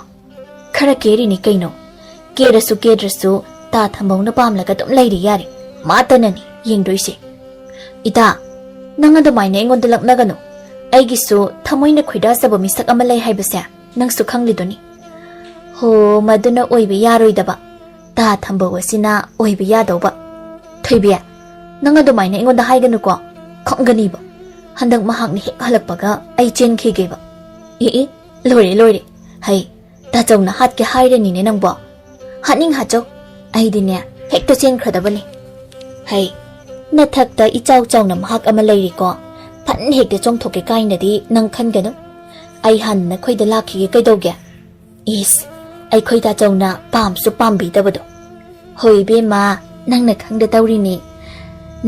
ꯈꯔ ꯀꯦꯔꯤꯅꯤ ꯀꯩꯅꯣ꯫ ꯀꯦꯔꯁꯨ ꯀꯦꯗ꯭ꯔꯁꯨ ꯇꯥ ꯊꯝꯕꯧꯅ ꯄꯥꯝꯂꯒ ꯑꯗꯨꯝ ꯂꯩꯔꯤ ꯌꯥꯔꯦ꯫ ꯃꯥꯇꯅꯅꯤ ꯌꯦꯡꯗꯣꯏꯁꯦ꯫" "ꯏꯇꯥ, ꯅꯪ ꯑꯗꯨꯃꯥꯏꯅ ꯑꯩꯉꯣꯟꯗ ꯂꯛꯅꯒꯅꯨ꯫ ꯑꯩꯒꯤꯁꯨ ꯊꯃꯣꯏꯅ ꯈꯣꯏꯗꯥꯖꯕ ꯃꯤꯁꯛ ꯑꯃ ꯂꯩ ꯍꯥꯏꯕꯁꯦ ꯅꯪꯁꯨ ꯈꯪꯂꯤꯗꯨꯅꯤ꯫" "ꯍꯣ, ꯃꯗꯨꯅ ꯑꯣꯏꯕ ꯌꯥꯔꯣꯏꯗꯕ꯫ ꯇꯥ ꯊꯝꯕꯧ ꯑꯁꯤꯅ ꯑꯣꯏꯕ ꯌꯥꯗꯧꯕ꯫" "ꯊꯣꯏꯕꯤ, ꯅꯪ ꯑꯗꯨꯃꯥꯏꯅ ꯑꯩꯉꯣꯟꯗ ꯍꯥꯏꯒꯅꯨꯀꯣ꯫ ꯈꯪꯒꯅꯤꯕ꯫ ꯍꯟꯗꯛ ꯃꯍꯥꯛꯅ ꯍꯦꯛ ꯍꯜꯂꯛꯄꯒ ꯑꯩ ꯆꯦꯟꯈꯤꯒꯦꯕ꯫" "ꯑꯦ ꯑꯦ, ꯂꯣꯏꯔꯦ ꯂꯣꯏꯔꯦ꯫ ꯍꯩ, ꯇꯥꯆꯧꯅ ꯍꯥꯠꯀꯦ ꯍꯥꯏꯔꯅꯤꯅꯦ ꯅꯪꯕꯣ꯫ ꯍꯥꯠꯅꯤꯡ ꯍꯥꯠꯆꯧ, ꯑꯩꯗꯤꯅꯦ ꯍꯦꯛꯇ ꯆꯦꯟꯈ꯭ꯔꯗꯕꯅꯤ꯫ ꯍꯩ, ꯅꯊꯛꯇ ꯏꯆꯥꯎ ꯆꯥꯎꯅ ꯃꯍꯥꯛ ꯑꯃ ꯂꯩꯔꯤꯀꯣ꯫ ꯐꯟ ꯍꯦꯛꯇ ꯆꯣꯡꯊꯣꯛꯀꯦ ꯀꯥꯏꯅꯗꯤ ꯅꯪ ꯈꯟꯒꯅꯨ꯫ ꯑꯩ ꯍꯥꯟꯅ ꯅꯈꯣꯏꯗ ꯂꯥꯛꯈꯤꯒꯦ ꯀꯩꯗꯧꯒꯦ?" "ꯏꯁ, ꯑꯩꯈꯣꯏ ꯇꯥꯆꯧꯅ ꯄꯥꯝꯁꯨ ꯄꯥꯝꯕꯤꯗꯕꯗꯣ꯫" "ꯍꯣꯏ ꯏꯕꯦꯝꯃ, ꯅꯪꯅ ꯈꯪꯗ ꯇꯧꯔꯤꯅꯤ꯫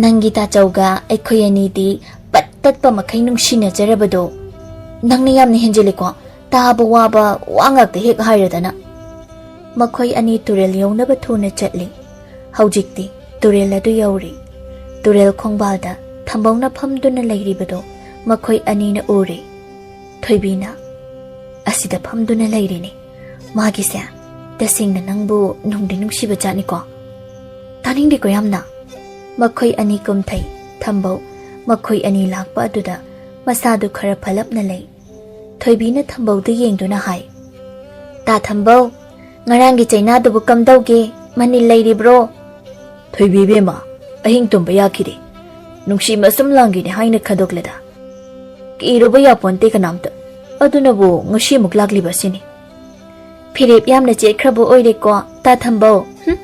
ꯅꯪꯒꯤ ꯇꯥꯆꯧꯒ ꯑꯩꯈꯣꯏ ꯑꯅꯤꯗꯤ ꯄꯠ ꯇꯠꯄ ꯃꯈꯩ ꯅꯨꯡꯁꯤꯅꯖꯔꯕꯗꯣ꯫" "ꯅꯪꯅ ꯌꯥꯝꯅ ꯍꯦꯟꯖꯤꯜꯂꯤꯀꯣ, ꯇꯥꯕ ꯋꯥꯕ ꯋꯥ ꯉꯥꯛꯇ ꯍꯦꯛ ꯍꯥꯏꯔꯗꯅ꯫" ꯃꯈꯣꯏ ꯑꯅꯤ ꯇꯨꯔꯦꯜ ꯌꯧꯅꯕ ꯊꯨꯅ ꯆꯠꯂꯤ꯫ ꯍꯧꯖꯤꯛꯇꯤ ꯇꯨꯔꯦꯜ ꯑꯗꯨ ꯌꯧꯔꯤ꯫ ꯇꯨꯔꯦꯜ ꯈꯣꯡꯕꯥꯜꯗ ꯊꯝꯕꯧꯅ ꯐꯝꯗꯨꯅ ꯂꯩꯔꯤꯕꯗꯣ ꯃꯈꯣꯏ ꯑꯅꯤꯅ ꯎꯔꯦ꯫ ꯊꯣꯏꯕꯤꯅ, "ꯑꯁꯤꯗ ꯐꯝꯗꯨꯅ ꯂꯩꯔꯤꯅꯤ꯫ ꯃꯥꯒꯤꯁꯦ "ꯇꯁꯦꯡꯅ ꯅꯪꯕꯨ ꯅꯨꯡꯗꯤ ꯅꯨꯡꯁꯤꯕ ꯖꯥꯠꯅꯤꯀꯣ?" "ꯇꯥꯅꯤꯡꯗꯦꯀꯣ ꯌꯥꯝꯅ?" ꯃꯈꯣꯏ ꯑꯅꯤ ꯀꯨꯝꯊꯩ꯫ ꯊꯝꯕꯧ ꯃꯈꯣꯏ ꯑꯅꯤ ꯂꯥꯛꯄ ꯑꯗꯨꯗ ꯃꯁꯥꯗꯨ ꯈꯔ ꯐꯂꯞꯅ ꯂꯩ꯫ ꯊꯣꯏꯕꯤꯅ ꯊꯝꯕꯧꯗ ꯌꯦꯡꯗꯨꯅ ꯍꯥꯏ, "ꯇꯥ ꯊꯝꯕꯧ, ꯉꯔꯥꯡꯒꯤ ꯆꯩꯅꯥꯗꯨꯕꯨ ꯀꯝꯗꯧꯒꯦ? ꯃꯅꯤꯜ ꯂꯩꯔꯤꯕ꯭ꯔꯣ?" "ꯊꯣꯏꯕꯤ ꯏꯕꯦꯝꯃ, ꯑꯍꯤꯡ ꯇꯨꯝꯕ ꯌꯥꯈꯤꯗꯦ꯫ ꯅꯨꯡꯁꯤ ꯃꯁꯨꯝ ꯂꯥꯡꯒꯤꯅꯤ ꯍꯥꯏꯅ ꯈꯟꯗꯣꯛꯂꯦꯗ꯫ ꯀꯤꯔꯨꯕ ꯌꯥꯄꯣꯟꯇꯦ ꯀꯅꯥꯝꯇ꯫ ꯑꯗꯨꯅꯕꯨ ꯉꯁꯤꯃꯨꯛ ꯂꯥꯛꯂꯤꯕ ꯑꯁꯤꯅꯤ꯫" "ꯐꯤꯔꯦꯞ ꯌꯥꯝꯅ ꯆꯦꯠꯈ꯭ꯔꯕ ꯑꯣꯏꯔꯦꯀꯣ, ꯇꯥ ꯊꯝꯕꯧ?" ꯍꯨꯝ꯫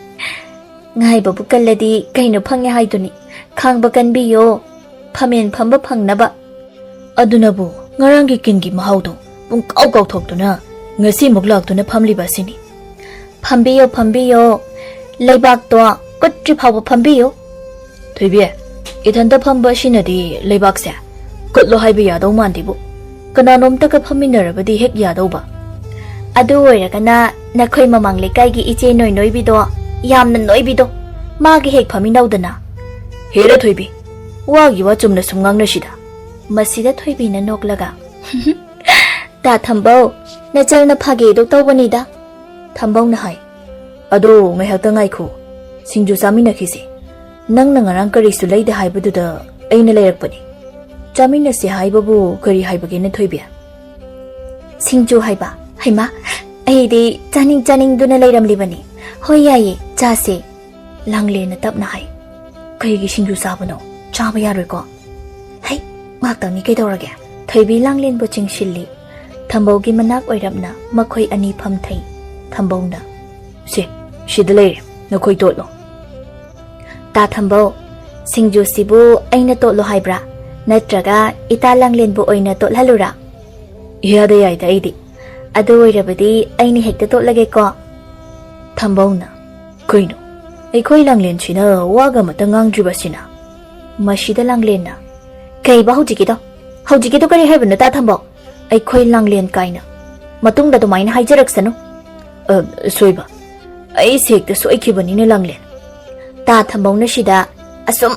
"ꯉꯥꯏꯕꯕꯨ ꯀꯜꯂꯗꯤ ꯀꯩꯅꯣ ꯐꯪꯉꯦ ꯍꯥꯏꯗꯨꯅꯤ꯫ ꯈꯥꯡꯕ ꯀꯟꯕꯤꯌꯣ, ꯐꯝꯃꯦꯟ ꯐꯝꯕ ꯐꯪꯅꯕ꯫" "ꯑꯗꯨꯅꯕꯨ ꯉꯔꯥꯡꯒꯤ ꯀꯤꯟꯒꯤ ꯃꯍꯥꯎꯗꯣ ꯄꯨꯡꯀꯥꯎ ꯀꯥꯎꯊꯣꯛꯇꯨꯅ ꯉꯁꯤꯃꯨꯛ ꯂꯥꯛꯇꯨꯅ ꯐꯝꯂꯤꯕ ꯑꯁꯤꯅꯤ꯫" "ꯐꯝꯕꯤꯌꯣ, ꯐꯝꯕꯤꯌꯣ, ꯂꯩꯕꯥꯛꯇꯣ ꯀꯨꯠꯇ꯭ꯔꯤ ꯐꯥꯎꯕ ꯐꯝꯕꯤꯌꯨ꯫" "ꯊꯣꯏꯕꯤ, ꯏꯊꯟꯇ ꯐꯝꯕ ꯑꯁꯤꯅꯗꯤ ꯂꯩꯕꯥꯛꯁꯦ ꯀꯨꯠꯂꯣ ꯍꯥꯏꯕ ꯌꯥꯗꯧ ꯃꯥꯟꯗꯦꯕꯨ꯫ ꯀꯅꯥꯅꯣꯝꯇꯒ ꯐꯝꯃꯤꯟꯅꯔꯕꯗꯤ ꯍꯦꯛ ꯌꯥꯗꯧꯕ꯫" "ꯑꯗꯨ ꯑꯣꯏꯔꯒꯅ ꯅꯈꯣꯏ ꯃꯃꯥꯡ ꯂꯩꯀꯥꯏꯒꯤ ꯏꯆꯦ ꯅꯣꯏ ꯅꯣꯏꯕꯤꯗꯣ, ꯌꯥꯝꯅ ꯅꯣꯏꯕꯤꯗꯣ, ꯃꯥꯒꯤ ꯍꯦꯛ ꯐꯝꯃꯤꯟꯅꯧꯗꯅ꯫" "ꯍꯦꯔꯥ ꯊꯣꯏꯕꯤ, ꯋꯥꯒꯤ ꯋꯥ ꯆꯨꯝꯅ ꯁꯨꯝ ꯉꯥꯡꯅꯁꯤꯗ꯫" ꯃꯁꯤꯗ ꯊꯣꯏꯕꯤꯅ ꯅꯣꯛꯂꯒ, "ꯇꯥ ꯊꯝꯕꯧ, ꯅꯆꯜꯅ ꯐꯥꯒꯤ ꯑꯗꯨꯛ ꯇꯧꯕꯅꯤꯗ꯫" ꯊꯝꯕꯧꯅ ꯍꯥꯏ, "ꯑꯗꯣ ꯉꯥꯏꯍꯥꯛꯇ ꯉꯥꯏꯈꯣ, ꯁꯤꯡꯖꯨ ꯆꯥꯃꯤꯟꯅꯈꯤꯁꯦ꯫ ꯅꯪꯅ ꯉꯔꯥꯡ ꯀꯔꯤꯁꯨ ꯂꯩꯗꯦ ꯍꯥꯏꯕꯗꯨꯗ ꯑꯩꯅ ꯂꯩꯔꯛꯄꯅꯤ꯫ ꯆꯥꯃꯤꯟꯅꯁꯦ ꯍꯥꯏꯕꯕꯨ ꯀꯔꯤ ꯍꯥꯏꯕꯒꯦꯅ ꯊꯣꯏꯕꯤ?" "ꯁꯤꯡꯖꯨ ꯍꯥꯏꯕ? ꯍꯩꯃꯥ, ꯑꯩꯗꯤ ꯆꯥꯅꯤꯡ ꯆꯥꯅꯤꯡꯗꯨꯅ ꯂꯩꯔꯝꯂꯤꯕꯅꯤ꯫ ꯍꯣꯏ, ꯌꯥꯏꯌꯦ, ꯆꯥꯁꯦ꯫" ꯂꯥꯡꯂꯦꯟꯅ ꯇꯞꯅ ꯍꯥꯏ, "ꯀꯔꯤꯒꯤ ꯁꯤꯡꯖꯨ ꯆꯥꯕꯅꯣ? ꯆꯥꯕ ꯌꯥꯔꯣꯏꯀꯣ?" "ꯍꯩ, ꯉꯥꯛꯇꯪꯅꯤ ꯀꯩꯗꯧꯔꯒꯦ?" ꯊꯣꯏꯕꯤ ꯂꯥꯡꯂꯦꯟꯕꯨ ꯆꯤꯡꯁꯤꯜꯂꯤ꯫ ꯊꯝꯕꯧꯒꯤ ꯃꯅꯥꯛ ꯑꯣꯏꯔꯞꯅ ꯃꯈꯣꯏ ꯑꯅꯤ ꯐꯝꯊꯩ꯫ ꯊꯝꯕꯧꯅ, "ꯁꯦ, ꯁꯤꯗ ꯂꯩꯔꯦ, ꯅꯈꯣꯏ ꯇꯣꯠꯂꯣ꯫" "ꯇꯥ ꯊꯝꯕꯧ, ꯁꯤꯡꯖꯨꯁꯤꯕꯨ ꯑꯩꯅ ꯇꯣꯠꯂꯣ ꯍꯥꯏꯕ꯭ꯔꯥ? ꯅꯠꯇ꯭ꯔꯒ ꯏꯇꯥ ꯂꯥꯡꯂꯦꯟꯕꯨ ꯑꯣꯏꯅ ꯇꯣꯠꯍꯜꯂꯨꯔꯥ?" "ꯏꯌꯥꯗ ꯌꯥꯏꯗ ꯑꯩꯗꯤ꯫" "ꯑꯗꯨ ꯑꯣꯏꯔꯕꯗꯤ ꯑꯩꯅ ꯍꯦꯛꯇ ꯇꯣꯠꯂꯒꯦꯀꯣ꯫" ꯊꯝꯕꯧꯅ, "ꯀꯩꯅꯣ, ꯑꯩꯈꯣꯏ ꯂꯥꯡꯂꯦꯟꯁꯤꯅ ꯋꯥꯒ ꯑꯃꯇ ꯉꯥꯡꯗ꯭ꯔꯤꯕꯁꯤꯅ?" ꯃꯁꯤꯗ ꯂꯥꯡꯂꯦꯟꯅ, "ꯀꯩꯕ ꯍꯧꯖꯤꯛꯀꯤꯗꯣ? ꯍꯧꯖꯤꯛꯀꯤꯗꯣ ꯀꯔꯤ ꯍꯥꯏꯕꯅꯣ, ꯇꯥ ꯊꯝꯕꯧ? ꯑꯩꯈꯣꯏ ꯂꯥꯡꯂꯦꯟ ꯀꯥꯏꯅ꯫ ꯃꯇꯨꯡꯗ ꯑꯗꯨꯃꯥꯏꯅ ꯍꯥꯏꯖꯔꯛꯁꯅꯨ꯫" "ꯑ, ꯁꯣꯏꯕ꯫ ꯑꯩꯁꯦ ꯍꯦꯛꯇ ꯁꯣꯏꯈꯤꯕꯅꯤꯅꯦ, ꯂꯥꯡꯂꯦꯟ꯫" ꯇꯥ ꯊꯝꯕꯧꯅ ꯁꯤꯗ, "ꯑꯁꯨꯝ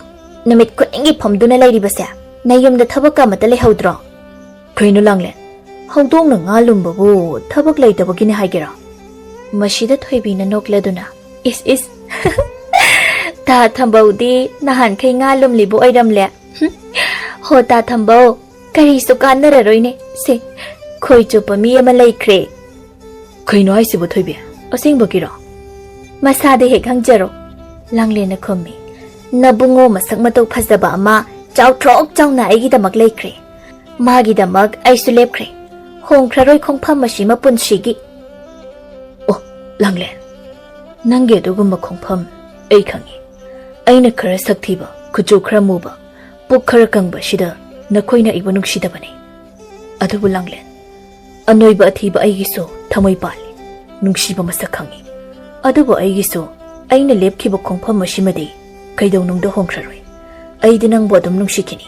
ꯅꯨꯃꯤꯠ ꯈꯨꯗꯤꯡꯒꯤ ꯐꯝꯗꯨꯅ ꯂꯩꯔꯤꯕꯁꯦ, ꯅꯌꯨꯝꯗ ꯊꯕꯛꯀ ꯑꯃꯠꯇ ꯂꯩꯍꯧꯗ꯭ꯔꯣ?" "ꯀꯩꯅꯣ, ꯂꯥꯡꯂꯦꯟ? ꯍꯧꯗꯣꯡꯅ ꯉꯥ ꯂꯨꯝꯕꯕꯨ ꯊꯕꯛ ꯂꯩꯇꯕꯒꯤꯅꯦ ꯍꯥꯏꯒꯦꯔꯥ?" ꯃꯁꯤꯗ ꯊꯣꯏꯕꯤꯅ ꯅꯣꯛꯂꯗꯨꯅ, "ꯏꯁ ꯏꯁ, ꯇꯥ ꯊꯝꯕꯧꯗꯤ ꯅꯍꯥꯟꯈꯩ ꯉꯥ ꯂꯨꯝꯂꯤꯕ ꯑꯣꯏꯔꯝꯂꯦ꯫ ꯍꯨꯝ, ꯍꯣ ꯇꯥ ꯊꯝꯕꯧ, ꯀꯔꯤꯁꯨ ꯀꯥꯟꯅꯔꯔꯣꯏꯅꯦ꯫ ꯁꯦ, ꯈꯣꯏ ꯆꯣꯞꯄ ꯃꯤ ꯑꯃ ꯂꯩꯈ꯭ꯔꯦ꯫" "ꯀꯩꯅꯣ ꯍꯥꯏꯁꯤꯕꯣ ꯊꯣꯏꯕꯤ? ꯑꯁꯦꯡꯕꯒꯤꯔꯣ?" "ꯃꯁꯥꯗ ꯍꯦꯛ ꯍꯪꯖꯔꯣ꯫" ꯂꯥꯡꯂꯦꯟꯅ ꯈꯨꯝꯃꯤ꯫ "ꯅꯕꯨꯡꯉꯣ ꯃꯁꯛ ꯃꯇꯧ ꯐꯖꯕ ꯑꯃ ꯆꯥꯎꯊ꯭ꯔꯣꯛ ꯆꯥꯎꯅ ꯑꯩꯒꯤꯗꯃꯛ ꯂꯩꯈ꯭ꯔꯦ꯫ ꯃꯥꯒꯤꯗꯃꯛ ꯑꯩꯁꯨ ꯂꯦꯞꯈ꯭ꯔꯦ꯫ ꯍꯣꯡꯈ꯭ꯔꯔꯣꯏ ꯈꯣꯡꯐꯝ ꯑꯁꯤ ꯃꯄꯨꯟꯁꯤꯒꯤ꯫" "ꯑꯣ, ꯂꯥꯡꯂꯦꯟ, ꯅꯪꯒꯤ ꯑꯗꯨꯒꯨꯝꯕ ꯈꯣꯡꯐꯝ ꯑꯩ ꯈꯪꯉꯤ꯫ ꯑꯩꯅ ꯈꯔ ꯁꯛ ꯊꯤꯕ, ꯀꯨꯆꯨ ꯈꯔ ꯃꯨꯕ, ꯄꯨꯛ ꯈꯔ ꯀꯪꯕꯁꯤꯗ ꯅꯈꯣꯏꯅ ꯑꯩꯕꯨ ꯅꯨꯡꯁꯤꯗꯕꯅꯤ꯫ ꯑꯗꯨꯕꯨ ꯂꯥꯡꯂꯦꯟ, ꯑꯅꯣꯏꯕ ꯑꯊꯤꯕ ꯑꯩꯒꯤꯁꯨ ꯊꯃꯣꯏ ꯄꯥꯜꯂꯤ, ꯅꯨꯡꯁꯤꯕ ꯃꯁꯛ ꯈꯪꯉꯤ꯫ ꯑꯗꯨꯕꯨ ꯑꯩꯒꯤꯁꯨ ꯑꯩꯅ ꯂꯦꯞꯈꯤꯕ ꯈꯣꯡꯐꯝ ꯑꯁꯤꯃꯗꯤ ꯀꯩꯗꯧꯅꯨꯡꯗ ꯍꯣꯡꯈ꯭ꯔꯔꯣꯏ꯫ ꯑꯩꯗꯤ ꯅꯪꯕꯨ ꯑꯗꯨꯝ ꯅꯨꯡꯁꯤꯈꯤꯅꯤ꯫"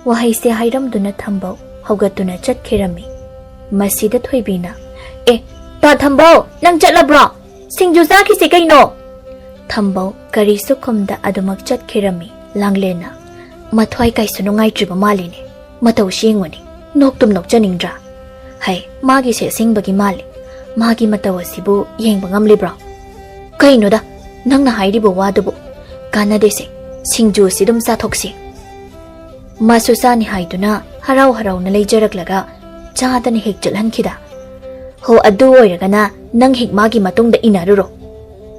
ꯋꯥꯍꯩꯁꯦ ꯍꯥꯏꯔꯝꯗꯨꯅ ꯊꯝꯕꯧ ꯍꯧꯒꯠꯇꯨꯅ ꯆꯠꯈꯤꯔꯝꯃꯤ꯫ ꯃꯁꯤꯗ ꯊꯣꯏꯕꯤꯅ, "ꯑꯦ, ꯇꯥ ꯊꯝꯕꯧ, ꯅꯪ ꯆꯠꯂꯕ꯭ꯔꯣ? ꯁꯤꯡꯖꯨ ꯆꯥꯈꯤꯁꯦ ꯀꯩꯅꯣ!" ꯊꯝꯕꯧ ꯀꯔꯤꯁꯨ ꯈꯨꯝꯗ ꯑꯗꯨꯃꯛ ꯆꯠꯈꯤꯔꯝꯃꯤ꯫ ꯂꯥꯡꯂꯦꯟꯅ, "ꯃꯊ꯭ꯋꯥꯏ ꯀꯥꯏꯁꯨ ꯅꯨꯡꯉꯥꯏꯇ꯭ꯔꯤꯕ ꯃꯥꯜꯂꯤꯅꯦ, ꯃꯇꯧꯁꯤ ꯌꯦꯡꯉꯨꯅꯦ, ꯅꯣꯛꯇꯨꯝ ꯅꯣꯛꯆꯅꯤꯡꯗ꯭ꯔꯥ? ꯍꯩ, ꯃꯥꯒꯤꯁꯦ ꯑꯁꯦꯡꯕꯒꯤ ꯃꯥꯜꯂꯦ꯫ ꯃꯥꯒꯤ ꯃꯇꯧ ꯑꯁꯤꯕꯨ ꯌꯦꯡꯕ ꯉꯝꯂꯤꯕ꯭ꯔꯣ? ꯀꯩꯅꯣꯗ, ꯅꯪꯅ ꯍꯥꯏꯔꯤꯕ ꯋꯥꯗꯨꯕꯨ? ꯀꯥꯟꯅꯗꯦꯁꯦ, ꯁꯤꯡꯖꯨ ꯑꯁꯤ ꯑꯗꯨꯝ ꯆꯥꯊꯣꯛꯁꯤ꯫" ꯃꯥꯁꯨ ꯆꯥꯅꯤ ꯍꯥꯏꯗꯨꯅ ꯍꯔꯥꯎ ꯍꯔꯥꯎꯅ ꯂꯩꯖꯔꯛꯂꯒ ꯆꯥꯗꯅ ꯍꯦꯛ ꯆꯠꯍꯟꯈꯤꯗ꯫ "ꯍꯣ, ꯑꯗꯨ ꯑꯣꯏꯔꯒꯅ ꯅꯪ ꯍꯦꯛ ꯃꯥꯒꯤ ꯃꯇꯨꯡꯗ ꯏꯟꯅꯔꯨꯔꯣ꯫"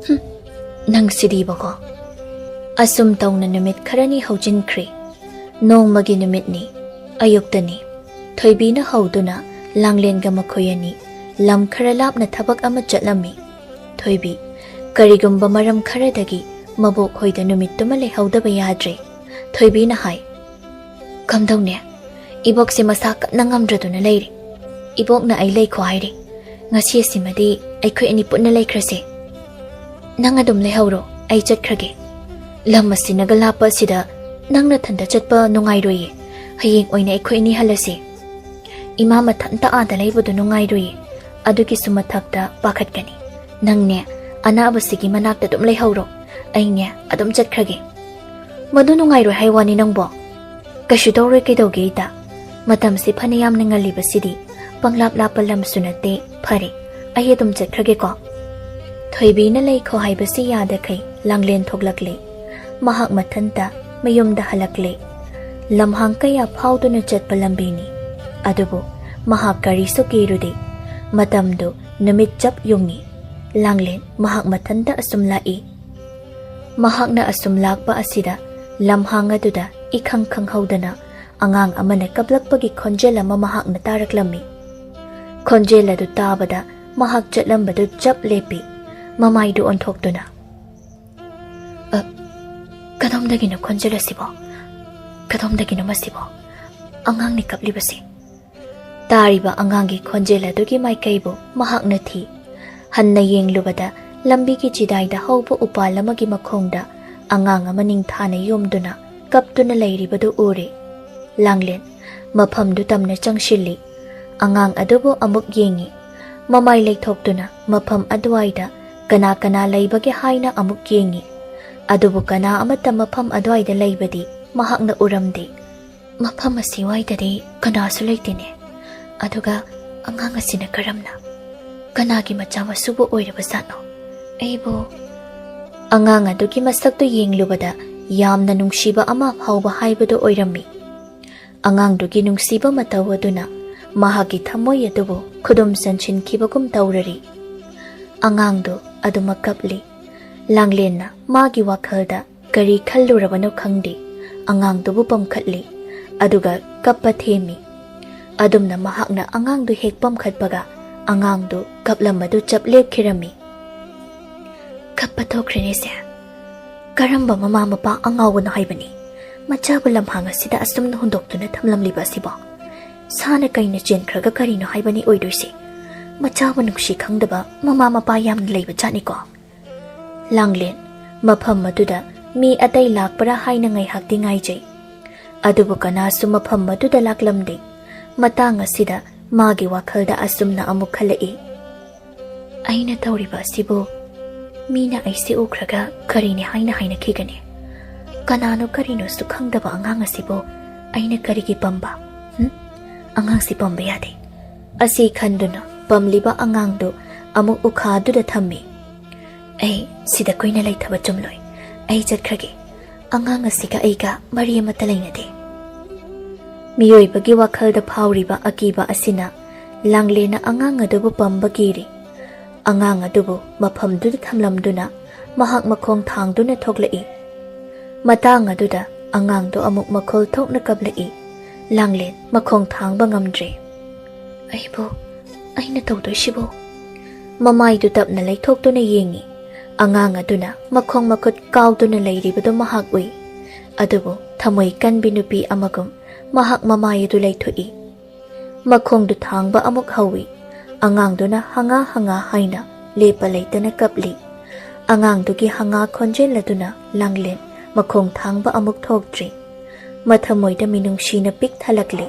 "ꯍꯨꯝ, ꯅꯪꯁꯤꯗꯤꯕꯀꯣ꯫" ꯑꯁꯨꯝ ꯇꯧꯅ ꯅꯨꯃꯤꯠ ꯈꯔꯅꯤ ꯍꯧꯖꯤꯟꯈ꯭ꯔꯦ꯫ ꯅꯣꯡꯃꯒꯤ ꯅꯨꯃꯤꯠꯅꯤ, ꯑꯌꯨꯛꯇꯅꯤ꯫ ꯊꯣꯏꯕꯤꯅ ꯍꯧꯗꯨꯅ ꯂꯥꯡꯂꯦꯟꯒ ꯃꯈꯣꯏ ꯑꯅꯤ ꯂꯝ ꯈꯔ ꯂꯥꯞꯅ ꯊꯕꯛ ꯑꯃ ꯆꯠꯂꯝꯃꯤ꯫ ꯊꯣꯏꯕꯤ, ꯀꯔꯤꯒꯨꯝꯕ ꯃꯔꯝ ꯈꯔꯗꯒꯤ ꯃꯕꯣꯛ ꯍꯣꯏꯗ ꯅꯨꯃꯤꯠꯇꯨꯃ ꯂꯩꯍꯧꯗꯕ ꯌꯥꯗ꯭ꯔꯦ꯫ ꯊꯣꯏꯕꯤꯅ ꯍꯥꯏ, "ꯀꯝꯗꯧꯅꯤ? ꯏꯕꯣꯛꯁꯦ ꯃꯁꯥ ꯀꯟꯅ ꯉꯝꯗ꯭ꯔꯗꯨꯅ ꯂꯩꯔꯦ꯫ ꯏꯕꯣꯛꯅ ꯑꯩ ꯂꯩꯈꯣ ꯍꯥꯏꯔꯦ꯫ ꯉꯁꯤ ꯑꯁꯤꯃꯗꯤ ꯑꯩꯈꯣꯏ ꯑꯅꯤ ꯄꯨꯟꯅ ꯂꯩꯈ꯭ꯔꯁꯦ꯫ ꯅꯪ ꯑꯗꯨꯝ ꯂꯩꯍꯧꯔꯣ, ꯑꯩ ꯆꯠꯈ꯭ꯔꯒꯦ꯫ ꯂꯝ ꯑꯁꯤꯅꯒ ꯂꯥꯞꯄ ꯑꯁꯤꯗ ꯅꯪ ꯅꯊꯟꯇ ꯆꯠꯄ ꯅꯨꯡꯉꯥꯏꯔꯣꯏꯌꯦ꯫ ꯍꯌꯦꯡ ꯑꯣꯏꯅ ꯑꯩꯈꯣꯏ ꯑꯅꯤ ꯍꯜꯂꯁꯦ꯫ ꯏꯃꯥ ꯃꯊꯟꯇ ꯑꯥꯗ ꯂꯩꯕꯗꯨ ꯅꯨꯡꯉꯥꯏꯔꯣꯏꯌꯦ꯫ ꯑꯗꯨꯒꯤꯁꯨ ꯃꯊꯛꯇ ꯄꯥꯈꯠꯀꯅꯤ꯫ ꯅꯪꯅꯦ, ꯑꯅꯥꯕꯁꯤꯒꯤ ꯃꯅꯥꯛꯇ ꯑꯗꯨꯝ ꯂꯩꯍꯧꯔꯣ꯫ ꯑꯩꯅꯦ, ꯑꯗꯨꯝ ꯆꯠꯈ꯭ꯔꯒꯦ꯫" "ꯃꯗꯨ ꯅꯨꯡꯉꯥꯏꯔꯣꯏ ꯍꯥꯏ ꯋꯥꯅꯤ ꯅꯪꯕꯣ?" "ꯀꯩꯁꯨ ꯇꯧꯔꯣꯏ, ꯀꯩꯗꯧꯒꯦ ꯏꯇꯥ? ꯃꯇꯝꯁꯤ ꯐꯅ ꯌꯥꯝꯅ ꯉꯜꯂꯤꯕꯁꯤꯗꯤ, ꯄꯪꯂꯥꯞ ꯂꯥꯞꯄ ꯂꯝꯁꯨ ꯅꯠꯇꯦ꯫ ꯐꯔꯦ, "ꯑꯩ ꯑꯗꯨꯝ ꯆꯠꯈ꯭ꯔꯒꯦꯀꯣ꯫" ꯊꯣꯏꯕꯤꯅ ꯂꯩꯈꯣ ꯍꯥꯏꯕꯁꯤ ꯌꯥꯗꯈꯩ ꯂꯥꯡꯂꯦꯟ ꯊꯣꯛꯂꯛꯂꯦ꯫ ꯃꯍꯥꯛ ꯃꯊꯟꯇ ꯃꯌꯨꯝꯗ ꯍꯜꯂꯛꯂꯦ꯫ ꯂꯝꯍꯥꯡ ꯀꯌꯥ ꯐꯥꯎꯗꯨꯅ ꯆꯠꯄ ꯂꯝꯕꯤꯅꯤ꯫ ꯑꯗꯨꯕꯨ ꯃꯍꯥꯛ ꯀꯔꯤꯁꯨ ꯀꯤꯔꯨꯗꯦ꯫ ꯃꯇꯝꯗꯨ ꯅꯨꯃꯤꯠ ꯆꯞ ꯌꯨꯡꯏ꯫ ꯂꯥꯡꯂꯦꯟ ꯃꯍꯥꯛ ꯃꯊꯟꯇ ꯑꯁꯨꯝ ꯂꯥꯛꯏ꯫ ꯃꯍꯥꯛꯅ ꯑꯁꯨꯝ ꯂꯥꯛꯄ ꯑꯁꯤꯗ ꯂꯝꯍꯥꯡ ꯑꯗꯨꯗ ꯏꯈꯪ ꯈꯪꯍꯧꯗꯅ ꯑꯉꯥꯡ ꯑꯃꯅ ꯀꯞꯂꯛꯄꯒꯤ ꯈꯣꯟꯖꯦꯜ ꯑꯃ ꯃꯍꯥꯛꯅ ꯇꯥꯔꯛꯂꯝꯃꯤ꯫ ꯈꯣꯟꯖꯦꯜ ꯑꯗꯨ ꯇꯥꯕꯗ ꯃꯍꯥꯛ ꯆꯠꯂꯝꯕꯗꯨ ꯆꯞ ꯂꯦꯞꯄꯤ꯫ ꯃꯃꯥꯏꯗꯨ ꯑꯣꯟꯊꯣꯛꯇꯨꯅ, "ꯑ, ꯀꯗꯣꯝꯗꯒꯤꯅꯣ ꯈꯣꯟꯖꯦꯜ ꯑꯁꯤꯕꯣ? ꯀꯗꯣꯝꯗꯒꯤꯅꯣ ꯃꯁꯤꯕꯣ? ꯑꯉꯥꯡꯅꯤ ꯀꯞꯂꯤꯕꯁꯤ꯫" ꯇꯥꯔꯤꯕ ꯑꯉꯥꯡꯒꯤ ꯈꯣꯟꯖꯦꯜ ꯑꯗꯨꯒꯤ ꯃꯥꯏꯀꯩꯕꯨ ꯃꯍꯥꯛꯅ ꯊꯤ꯫ ꯍꯟꯅ ꯌꯦꯡꯂꯨꯕꯗ ꯂꯝꯕꯤꯒꯤ ꯆꯤꯗꯥꯏꯗ ꯍꯧꯕ ꯎꯄꯥꯜ ꯑꯃꯒꯤ ꯃꯈꯣꯡꯗ ꯑꯉꯥꯡ ꯑꯃ ꯅꯤꯡꯊꯥꯅ ꯌꯣꯝꯗꯨꯅ ꯀꯞꯇꯨꯅ ꯂꯩꯔꯤꯕꯗꯨ ꯎꯔꯦ꯫ ꯂꯥꯡꯂꯦꯟ ꯃꯐꯝꯗꯨ ꯇꯝꯅ ꯆꯪꯁꯤꯜꯂꯤ꯫ ꯑꯉꯥꯡ ꯑꯗꯨꯕꯨ ꯑꯃꯨꯛ ꯌꯦꯡꯉꯤ꯫ ꯃꯃꯥꯏ ꯂꯩꯊꯣꯛꯇꯨꯅ ꯃꯐꯝ ꯑꯗꯨꯋꯥꯏꯗ ꯀꯅꯥ ꯀꯅꯥ ꯂꯩꯕꯒꯦ ꯍꯥꯏꯅ ꯑꯃꯨꯛ ꯌꯦꯡꯉꯤ꯫ ꯑꯗꯨꯕꯨ ꯀꯅꯥ ꯑꯃꯠꯇ ꯃꯐꯝ ꯑꯗꯨꯋꯥꯏꯗ ꯂꯩꯕꯗꯤ ꯃꯍꯥꯛꯅ ꯎꯔꯝꯗꯦ꯫ "ꯃꯐꯝ ꯑꯁꯤꯋꯥꯏꯗꯗꯤ ꯀꯅꯥꯁꯨ ꯂꯩꯇꯦꯅꯦ꯫ ꯑꯗꯨꯒ ꯑꯉꯥꯡ ꯑꯁꯤꯅ ꯀꯔꯝꯅ, ꯀꯅꯥꯒꯤ ꯃꯆꯥ ꯃꯁꯨꯕꯨ ꯑꯣꯏꯔꯕꯖꯥꯠꯅꯣ? ꯑꯩꯕꯨ..." ꯑꯉꯥꯡ ꯑꯗꯨꯒꯤ ꯃꯁꯛꯇꯨ ꯌꯦꯡꯂꯨꯕꯗ ꯌꯥꯝꯅ ꯅꯨꯡꯁꯤꯕ ꯑꯃ ꯐꯥꯎꯕ ꯍꯥꯏꯕꯗꯨ ꯑꯣꯏꯔꯝꯃꯤ꯫ ꯑꯉꯥꯡꯗꯨꯒꯤ ꯅꯨꯡꯁꯤꯕ ꯃꯇꯧ ꯑꯗꯨꯅ ꯃꯍꯥꯛꯀꯤ ꯊꯃꯣꯏ ꯑꯗꯨꯕꯨ ꯈꯨꯗꯨꯝ ꯆꯟꯁꯤꯟꯈꯤꯕꯒꯨꯝ ꯇꯧꯔꯔꯤ꯫ ꯑꯉꯥꯡꯗꯨ ꯑꯗꯨꯃꯛ ꯀꯞꯂꯤ꯫ ꯂꯥꯡꯂꯦꯟꯅ ꯃꯥꯒꯤ ꯋꯥꯈꯜꯗ ꯀꯔꯤ ꯈꯜꯂꯨꯔꯕꯅꯣ ꯈꯪꯗꯦ, ꯑꯉꯥꯡꯗꯨꯕꯨ ꯄꯝꯈꯠꯂꯤ, ꯑꯗꯨꯒ ꯀꯞꯄ ꯊꯦꯝꯃꯤ꯫ ꯑꯗꯨꯝꯅ ꯃꯍꯥꯛꯅ ꯑꯉꯥꯡꯗꯨ ꯍꯦꯛ ꯄꯝꯈꯠꯄꯒ ꯑꯉꯥꯡꯗꯨ ꯀꯞꯂꯝꯕꯗꯨ ꯆꯞ ꯂꯦꯞꯈꯤꯔꯝꯃꯤ꯫ "ꯀꯞꯄ ꯇꯣꯛꯈ꯭ꯔꯦꯅꯦ ꯁꯦ꯫ ꯀꯔꯝꯕ ꯃꯃꯥ ꯃꯄꯥ ꯑꯉꯥꯎꯕꯅꯣ ꯍꯥꯏꯕꯅꯤ? ꯃꯆꯥꯕꯨ ꯂꯝꯍꯥꯡ ꯑꯁꯤꯗ ꯑꯁꯨꯝꯅ ꯍꯨꯟꯗꯣꯛꯇꯨꯅ ꯊꯝꯂꯝꯂꯤꯕ ꯑꯁꯤꯕꯣ? ꯁꯥꯅ ꯀꯩꯅ ꯆꯦꯟꯈ꯭ꯔꯒ ꯀꯔꯤꯅꯣ ꯍꯥꯏꯕꯅꯤ ꯑꯣꯏꯗꯣꯏꯁꯤ? ꯃꯆꯥꯕꯨ ꯅꯨꯡꯁꯤ ꯈꯪꯗꯕ ꯃꯃꯥ ꯃꯄꯥ ꯌꯥꯝꯅ ꯂꯩꯕ ꯖꯥꯠꯅꯤꯀꯣ꯫" ꯂꯥꯡꯂꯦꯟ ꯃꯐꯝ ꯑꯗꯨꯗ ꯃꯤ ꯑꯇꯩ ꯂꯥꯛꯄ꯭ꯔꯥ ꯍꯥꯏꯅ ꯉꯥꯏꯍꯥꯛꯇꯤ ꯉꯥꯏꯖꯩ꯫ ꯑꯗꯨꯕꯨ ꯀꯅꯥꯁꯨ ꯃꯐꯝ ꯑꯗꯨꯗ ꯂꯥꯛꯂꯝꯗꯦ꯫ ꯃꯇꯥꯡ ꯑꯁꯤꯗ ꯃꯥꯒꯤ ꯋꯥꯈꯜꯗ ꯑꯁꯨꯝꯅ ꯑꯃꯨꯛ ꯈꯜꯂꯛꯏ, "ꯑꯩꯅ ꯇꯧꯔꯤꯕ ꯑꯁꯤꯕꯨ ꯃꯤꯅ ꯑꯩꯁꯦ ꯎꯈ꯭ꯔꯒ ꯀꯔꯤꯅꯤ ꯍꯥꯏꯅ ꯍꯥꯏꯅꯈꯤꯒꯅꯤ? ꯀꯅꯥꯅꯣ ꯀꯔꯤꯅꯣꯁꯨ ꯈꯪꯗꯕ ꯑꯉꯥꯡ ꯑꯁꯤꯕꯨ ꯑꯩꯅ ꯀꯔꯤꯒꯤ ꯄꯝꯕ? ꯍꯨꯝ? ꯑꯉꯥꯡꯁꯤ ꯄꯝꯕ ꯌꯥꯗꯦ꯫" ꯑꯁꯤ ꯈꯟꯗꯨꯅ ꯄꯝꯂꯤꯕ ꯑꯉꯥꯡꯗꯨ ꯑꯃꯨꯛ ꯎꯈꯥꯗꯨꯗ ꯊꯝꯃꯤ꯫ "ꯑꯩ ꯁꯤꯗ ꯀꯨꯏꯅ ꯂꯩꯊꯕ ꯆꯨꯝꯂꯣꯏ꯫ ꯑꯩ ꯆꯠꯈ꯭ꯔꯒꯦ꯫ ꯑꯉꯥꯡ ꯑꯁꯤꯒ ꯑꯩꯒ ꯃꯔꯤ ꯑꯃꯠꯇ ꯂꯩꯅꯗꯦ꯫" ꯃꯤꯑꯣꯏꯕꯒꯤ ꯋꯥꯈꯜꯗ ꯐꯥꯎꯔꯤꯕ ꯑꯀꯤꯕ ꯑꯁꯤꯅ ꯂꯥꯡꯂꯦꯟꯅ ꯑꯉꯥꯡ ꯑꯗꯨꯕꯨ ꯄꯝꯕ ꯀꯤꯔꯤ꯫ ꯑꯉꯥꯡ ꯑꯗꯨꯕꯨ ꯃꯐꯝꯗꯨꯗ ꯊꯝꯂꯝꯗꯨꯅ ꯃꯍꯥꯛ ꯃꯈꯣꯡ ꯊꯥꯡꯗꯨꯅ ꯊꯣꯛꯂꯛꯏ꯫ ꯃꯇꯥꯡ ꯑꯗꯨꯗ ꯑꯉꯥꯡꯗꯨ ꯑꯃꯨꯛ ꯃꯈꯣꯜ ꯊꯣꯛꯅ ꯀꯞꯂꯛꯏ꯫ ꯂꯥꯡꯂꯦꯟ ꯃꯈꯣꯡ ꯊꯥꯡꯕ ꯉꯝꯗ꯭ꯔꯦ꯫ "ꯑꯩꯕꯨ, ꯑꯩꯅ ꯇꯧꯗꯣꯏꯁꯤꯕꯨ?" ꯃꯃꯥꯏꯗꯨ ꯇꯞꯅ ꯂꯩꯊꯣꯛꯇꯨꯅ ꯌꯦꯡꯏ꯫ ꯑꯉꯥꯡ ꯑꯗꯨꯅ ꯃꯈꯣꯡ ꯃꯈꯨꯠ ꯀꯥꯎꯗꯨꯅ ꯂꯩꯔꯤꯕꯗꯨ ꯃꯍꯥꯛ ꯎꯏ꯫ ꯑꯗꯨꯕꯨ ꯊꯃꯣꯏ ꯀꯟꯕꯤ ꯅꯨꯄꯤ ꯑꯃꯒꯨꯝ ꯃꯍꯥꯛ ꯃꯃꯥꯏ ꯑꯗꯨ ꯂꯩꯊꯣꯛꯏ꯫ ꯃꯈꯣꯡꯗꯨ ꯊꯥꯡꯕ ꯑꯃꯨꯛ ꯍꯧꯏ꯫ ꯑꯉꯥꯡꯗꯨꯅ "ꯍꯉꯥ ꯍꯉꯥ" ꯍꯥꯏꯅ ꯂꯦꯞꯄ ꯂꯩꯇꯅ ꯀꯞꯂꯤ꯫ ꯑꯉꯥꯡꯗꯨꯒꯤ ꯍꯉꯥ ꯈꯣꯟꯖꯦꯜ ꯑꯗꯨꯅ ꯂꯥꯡꯂꯦꯟ ꯃꯈꯣꯡ ꯊꯥꯡꯕ ꯑꯃꯨꯛ ꯊꯣꯛꯇ꯭ꯔꯤ꯫ ꯃꯊꯃꯣꯏꯗ ꯃꯤꯅꯨꯡꯁꯤꯅ ꯄꯤꯛ ꯊꯜꯂꯛꯂꯤ꯫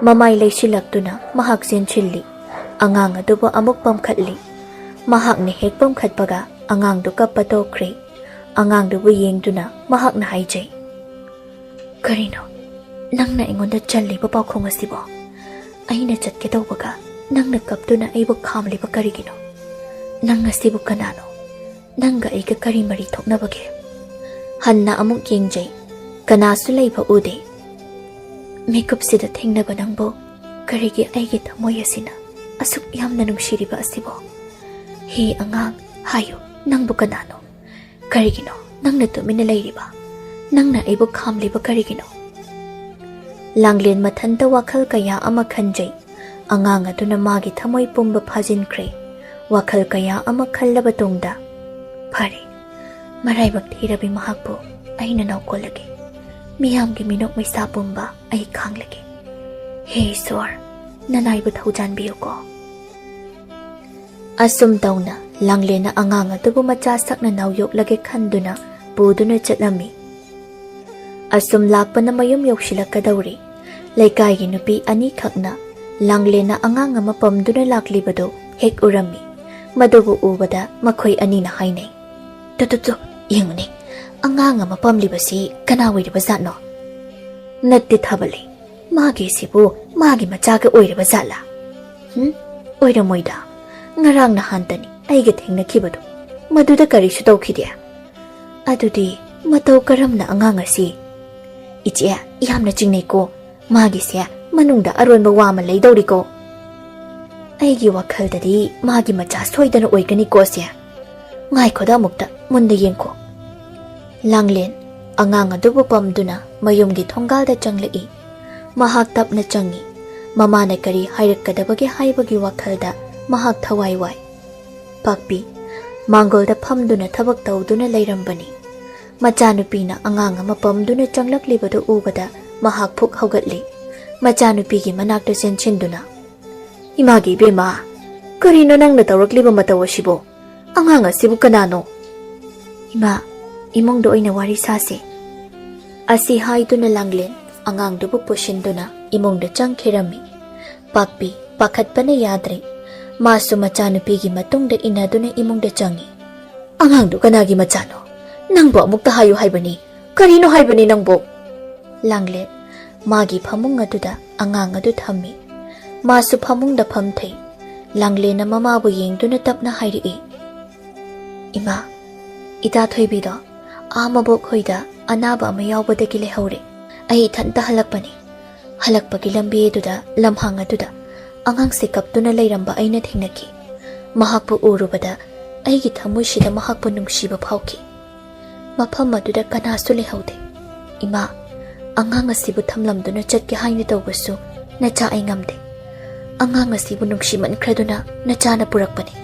ꯃꯃꯥꯏ ꯂꯩꯁꯤꯜꯂꯛꯇꯨꯅ ꯃꯍꯥꯛ ꯆꯦꯟꯁꯤꯜꯂꯤ꯫ ꯑꯉꯥꯡ ꯑꯗꯨꯕꯨ ꯑꯃꯨꯛ ꯄꯝꯈꯠꯂꯤ꯫ ꯃꯍꯥꯛꯅ ꯍꯦꯛ ꯄꯝꯈꯠꯄꯒ ꯑꯉꯥꯡꯗꯨ ꯀꯞꯄ ꯇꯣꯛꯈ꯭ꯔꯦ꯫ ꯑꯉꯥꯡꯗꯨꯕꯨ ꯌꯦꯡꯗꯨꯅ ꯃꯍꯥꯛꯅ ꯍꯥꯏꯖꯩ, "ꯀꯔꯤꯅꯣ ꯅꯪꯅ ꯑꯩꯉꯣꯟꯗ ꯆꯜꯂꯤꯕ ꯄꯥꯎꯈꯣꯡ ꯑꯁꯤꯕꯣ? ꯑꯩꯅ ꯆꯠꯀꯦ ꯇꯧꯕꯒ ꯅꯪꯅ ꯀꯞꯇꯨꯅ ꯑꯩꯕꯨ ꯈꯥꯝꯂꯤꯕ ꯀꯔꯤꯒꯤꯅꯣ? ꯅꯪ ꯑꯁꯤꯕꯨ ꯀꯅꯥꯅꯣ? ꯅꯪꯒ ꯑꯩꯒ ꯀꯔꯤ ꯃꯔꯤ ꯊꯣꯛꯅꯕꯒꯦ?" ꯍꯟꯅ ꯑꯃꯨꯛ ꯌꯦꯡꯖꯩ꯫ ꯀꯅꯥꯁꯨ ꯂꯩꯕ ꯎꯗꯦ꯫ ꯃꯤꯀꯨꯞꯁꯤꯗ ꯊꯦꯡꯅꯕ ꯅꯪꯕꯨ ꯀꯔꯤꯒꯤ ꯑꯩꯒꯤ ꯊꯃꯣꯏ ꯑꯁꯤꯅ ꯑꯁꯨꯛ ꯌꯥꯝꯅ ꯅꯨꯡꯁꯤꯔꯤꯕ ꯑꯁꯤꯕꯣ? ꯍꯦ ꯑꯉꯥꯡ, ꯍꯥꯏꯌꯨ, ꯅꯪꯕꯨ ꯀꯅꯥꯅꯣ? ꯀꯔꯤꯒꯤꯅꯣ ꯅꯪꯅ ꯇꯨꯃꯤꯟꯅ ꯂꯩꯔꯤꯕ? ꯅꯪꯅ ꯑꯩꯕꯨ ꯈꯥꯝꯂꯤꯕ ꯀꯔꯤꯒꯤꯅꯣ? ꯂꯥꯡꯂꯦꯟ ꯃꯊꯟꯇ ꯋꯥꯈꯜ ꯀꯌꯥ ꯑꯃ ꯈꯟꯖꯩ꯫ ꯑꯉꯥꯡ ꯑꯗꯨꯅ ꯃꯥꯒꯤ ꯊꯃꯣꯏ ꯄꯨꯝꯕ ꯐꯥꯖꯤꯟꯈ꯭ꯔꯦ꯫ ꯋꯥꯈꯜ ꯀꯌꯥ ꯑꯃ ꯈꯜꯂꯕ ꯇꯨꯡꯗ, "ꯐꯔꯦ, ꯃꯔꯥꯏꯕꯛ ꯊꯤꯔꯕꯤ ꯃꯍꯥꯛꯄꯨ ꯑꯩꯅ ꯅꯧꯀꯣꯜꯂꯒꯦ꯫ ꯃꯤꯌꯥꯝꯒꯤ ꯃꯤꯅꯣꯛ ꯃꯩꯁꯥ ꯄꯨꯝꯕ ꯑꯩ ꯈꯥꯡꯂꯒꯦ꯫ ꯍꯦ ꯏꯁ꯭ꯋꯔ, ꯅꯅꯥꯏꯕꯨ ꯊꯧꯖꯥꯟꯕꯤꯌꯨꯀꯣ꯫" ꯑꯁꯨꯝ ꯇꯧꯅ ꯂꯥꯡꯂꯦꯟꯅ ꯑꯉꯥꯡ ꯑꯗꯨꯕꯨ ꯃꯆꯥ ꯁꯛꯅ ꯅꯥꯎ ꯌꯣꯛꯂꯒꯦ ꯈꯟꯗꯨꯅ ꯄꯨꯗꯨꯅ ꯆꯠꯂꯝꯃꯤ꯫ ꯑꯁꯨꯝ ꯂꯥꯛꯄꯅ ꯃꯌꯨꯝ ꯌꯧꯁꯤꯜꯂꯛꯀꯗꯧꯔꯦ꯫ ꯂꯩꯀꯥꯏꯒꯤ ꯅꯨꯄꯤ ꯑꯅꯤꯈꯛꯅ ꯂꯥꯡꯂꯦꯟꯅ ꯑꯉꯥꯡ ꯑꯃ ꯄꯝꯗꯨꯅ ꯂꯥꯛꯂꯤꯕꯗꯨ ꯍꯦꯛ ꯎꯔꯝꯃꯤ꯫ ꯃꯗꯨꯕꯨ ꯎꯕꯗ ꯃꯈꯣꯏ ꯑꯅꯤꯅ ꯍꯥꯏꯅꯩ, "ꯇꯨ, ꯇꯨ, ꯇꯨ, ꯌꯦꯡꯉꯨꯅꯦ, ꯑꯉꯥꯡ ꯑꯃ ꯄꯝꯂꯤꯕꯁꯤ ꯀꯅꯥ ꯑꯣꯏꯔꯤꯕ ꯖꯥꯠꯅꯣ? ꯅꯠꯇꯦ ꯊꯥꯕꯜꯂꯩ, ꯃꯥꯒꯤꯁꯤꯕꯨ ꯃꯥꯒꯤ ꯃꯆꯥꯒ ꯑꯣꯏꯔꯕ ꯖꯥꯠꯂꯥ? ꯍꯨꯝ? ꯑꯣꯏꯔꯝꯃꯣꯏꯗ꯫ ꯉꯔꯥꯡ ꯅꯍꯥꯟꯇꯅꯤ ꯑꯩꯒ ꯊꯦꯡꯅꯈꯤꯕꯗꯣ꯫ ꯃꯗꯨꯗ ꯀꯔꯤꯁꯨ ꯇꯧꯈꯤꯗꯦ꯫ ꯑꯗꯨꯗꯤ ꯃꯇꯧ ꯀꯔꯝꯅ ꯑꯉꯥꯡ ꯑꯁꯤ? ꯏꯆꯦ, ꯌꯥꯝꯅ ꯆꯤꯡꯅꯩꯀꯣ꯫ ꯃꯥꯒꯤꯁꯦ ꯃꯅꯨꯡꯗ ꯑꯔꯣꯟꯕ ꯋꯥ ꯑꯃ ꯂꯩꯗꯧꯔꯤꯀꯣ꯫ ꯑꯩꯒꯤ ꯋꯥꯈꯜꯗꯗꯤ ꯃꯥꯒꯤ ꯃꯆꯥ ꯁꯣꯏꯗꯅ ꯑꯣꯏꯒꯅꯤꯀꯣ ꯁꯦ꯫ ꯉꯥꯏꯈꯣꯗ, ꯑꯃꯨꯛꯇ ꯃꯨꯟꯅ ꯌꯦꯡꯈꯣ꯫ ꯂꯥꯡꯂꯦꯟ ꯑꯉꯥꯡ ꯑꯗꯨꯕꯨ ꯄꯝꯗꯨꯅ ꯃꯌꯨꯝꯒꯤ ꯊꯣꯡꯒꯥꯜꯗ ꯆꯪꯂꯛꯏ꯫ ꯃꯍꯥꯛ ꯇꯞꯅ ꯆꯪꯏ꯫ ꯃꯃꯥꯅ ꯀꯔꯤ ꯍꯥꯏꯔꯛꯀꯗꯕꯒꯦ ꯍꯥꯏꯕꯒꯤ ꯋꯥꯈꯜꯗ ꯃꯍꯥꯛ ꯊꯋꯥꯏ ꯋꯥꯏ꯫ ꯄꯥꯛꯄꯤ ꯃꯥꯡꯒꯣꯜꯗ ꯐꯝꯗꯨꯅ ꯊꯕꯛ ꯇꯧꯗꯨꯅ ꯂꯩꯔꯝꯕꯅꯤ꯫ ꯃꯆꯥꯅꯨꯄꯤꯅ ꯑꯉꯥꯡ ꯑꯃ ꯄꯝꯗꯨꯅ ꯆꯪꯂꯛꯂꯤꯕꯗꯨ ꯎꯕꯗ ꯃꯍꯥꯛ ꯐꯨꯛ ꯍꯧꯒꯠꯂꯤ꯫ ꯃꯆꯥꯅꯨꯄꯤꯒꯤ ꯃꯅꯥꯛꯇ ꯆꯦꯟꯁꯤꯟꯗꯨꯅ, "ꯏꯃꯥꯒꯤ ꯏꯕꯦꯝꯃ, ꯀꯔꯤꯅꯣ ꯅꯪꯅ ꯇꯧꯔꯛꯂꯤꯕ ꯃꯇꯧ ꯑꯁꯤꯕꯨ? ꯑꯉꯥꯡ ꯑꯁꯤꯕꯨ ꯀꯅꯥꯅꯣ?" "ꯏꯃꯥ, ꯏꯃꯨꯡꯗ ꯑꯣꯏꯅ ꯋꯥꯔꯤ ꯁꯥꯁꯦ꯫" ꯑꯁꯤ ꯍꯥꯏꯗꯨꯅ ꯂꯥꯡꯂꯦꯟ ꯑꯉꯥꯡꯗꯨꯕꯨ ꯄꯨꯁꯤꯟꯗꯨꯅ ꯏꯃꯨꯡꯗ ꯆꯪꯈꯤꯔꯝꯃꯤ꯫ ꯄꯥꯛꯄꯤ ꯄꯥꯈꯠꯄꯅ ꯌꯥꯗ꯭ꯔꯦ꯫ ꯃꯥꯁꯨ ꯃꯆꯥꯅꯨꯄꯤꯒꯤ ꯃꯇꯨꯡꯗ ꯏꯟꯅꯗꯨꯅ ꯏꯃꯨꯡꯗ ꯆꯪꯏ꯫ "ꯑꯉꯥꯡꯗꯨ ꯀꯅꯥꯒꯤ ꯃꯆꯥꯅꯣ? ꯅꯪꯕꯨ ꯑꯃꯨꯛꯇ ꯍꯥꯏꯌꯨ ꯍꯥꯏꯕꯅꯤ꯫ ꯀꯔꯤꯅꯣ ꯍꯥꯏꯕꯅꯤ ꯅꯪꯕꯨ?" ꯂꯥꯡꯂꯦꯟ ꯃꯥꯒꯤ ꯐꯃꯨꯡ ꯑꯗꯨꯗ ꯑꯉꯥꯡ ꯑꯗꯨ ꯊꯝꯃꯤ꯫ ꯃꯥꯁꯨ ꯐꯃꯨꯡꯗ ꯐꯝꯊꯩ꯫ ꯂꯥꯡꯂꯦꯟꯅ ꯃꯃꯥꯕꯨ ꯌꯦꯡꯗꯨꯅ ꯇꯞꯅ ꯍꯥꯏꯔꯛꯏ, "ꯏꯃꯥ, ꯏꯇꯥ ꯊꯣꯏꯕꯤꯗꯣ ꯑꯥ ꯃꯕꯣꯛ ꯍꯣꯏꯗ ꯑꯅꯥꯕ ꯑꯃ ꯌꯥꯎꯕꯗꯒꯤ ꯂꯩꯍꯧꯔꯦ꯫ ꯑꯩ ꯏꯊꯟꯇ ꯍꯜꯂꯛꯄꯅꯤ꯫ ꯍꯜꯂꯛꯄꯒꯤ ꯂꯝꯕꯤ ꯑꯗꯨꯗ, ꯂꯝꯍꯥꯡ ꯑꯗꯨꯗ ꯑꯉꯥꯡꯁꯦ ꯀꯞꯇꯨꯅ ꯂꯩꯔꯝꯕ ꯑꯩꯅ ꯊꯦꯡꯅꯈꯤ꯫ ꯃꯍꯥꯛꯄꯨ ꯎꯔꯨꯕꯗ ꯑꯩꯒꯤ ꯊꯃꯣꯏꯁꯤꯗ ꯃꯍꯥꯛꯄꯨ ꯅꯨꯡꯁꯤꯕ ꯐꯥꯎꯈꯤ꯫ ꯃꯐꯝ ꯑꯗꯨꯗ ꯀꯅꯥꯁꯨ ꯂꯩꯍꯧꯗꯦ꯫ ꯏꯃꯥ, ꯑꯉꯥꯡ ꯑꯁꯤꯕꯨ ꯊꯝꯂꯝꯗꯨꯅ ꯆꯠꯀꯦ ꯍꯥꯏꯅ ꯇꯧꯕꯁꯨ ꯅꯆꯥ ꯑꯩ ꯉꯝꯗꯦ꯫ ꯑꯉꯥꯡ ꯑꯁꯤꯕꯨ ꯅꯨꯡꯁꯤꯃꯟꯈ꯭ꯔꯗꯨꯅ ꯅꯆꯥꯅ ꯄꯨꯔꯛꯄꯅꯤ꯫"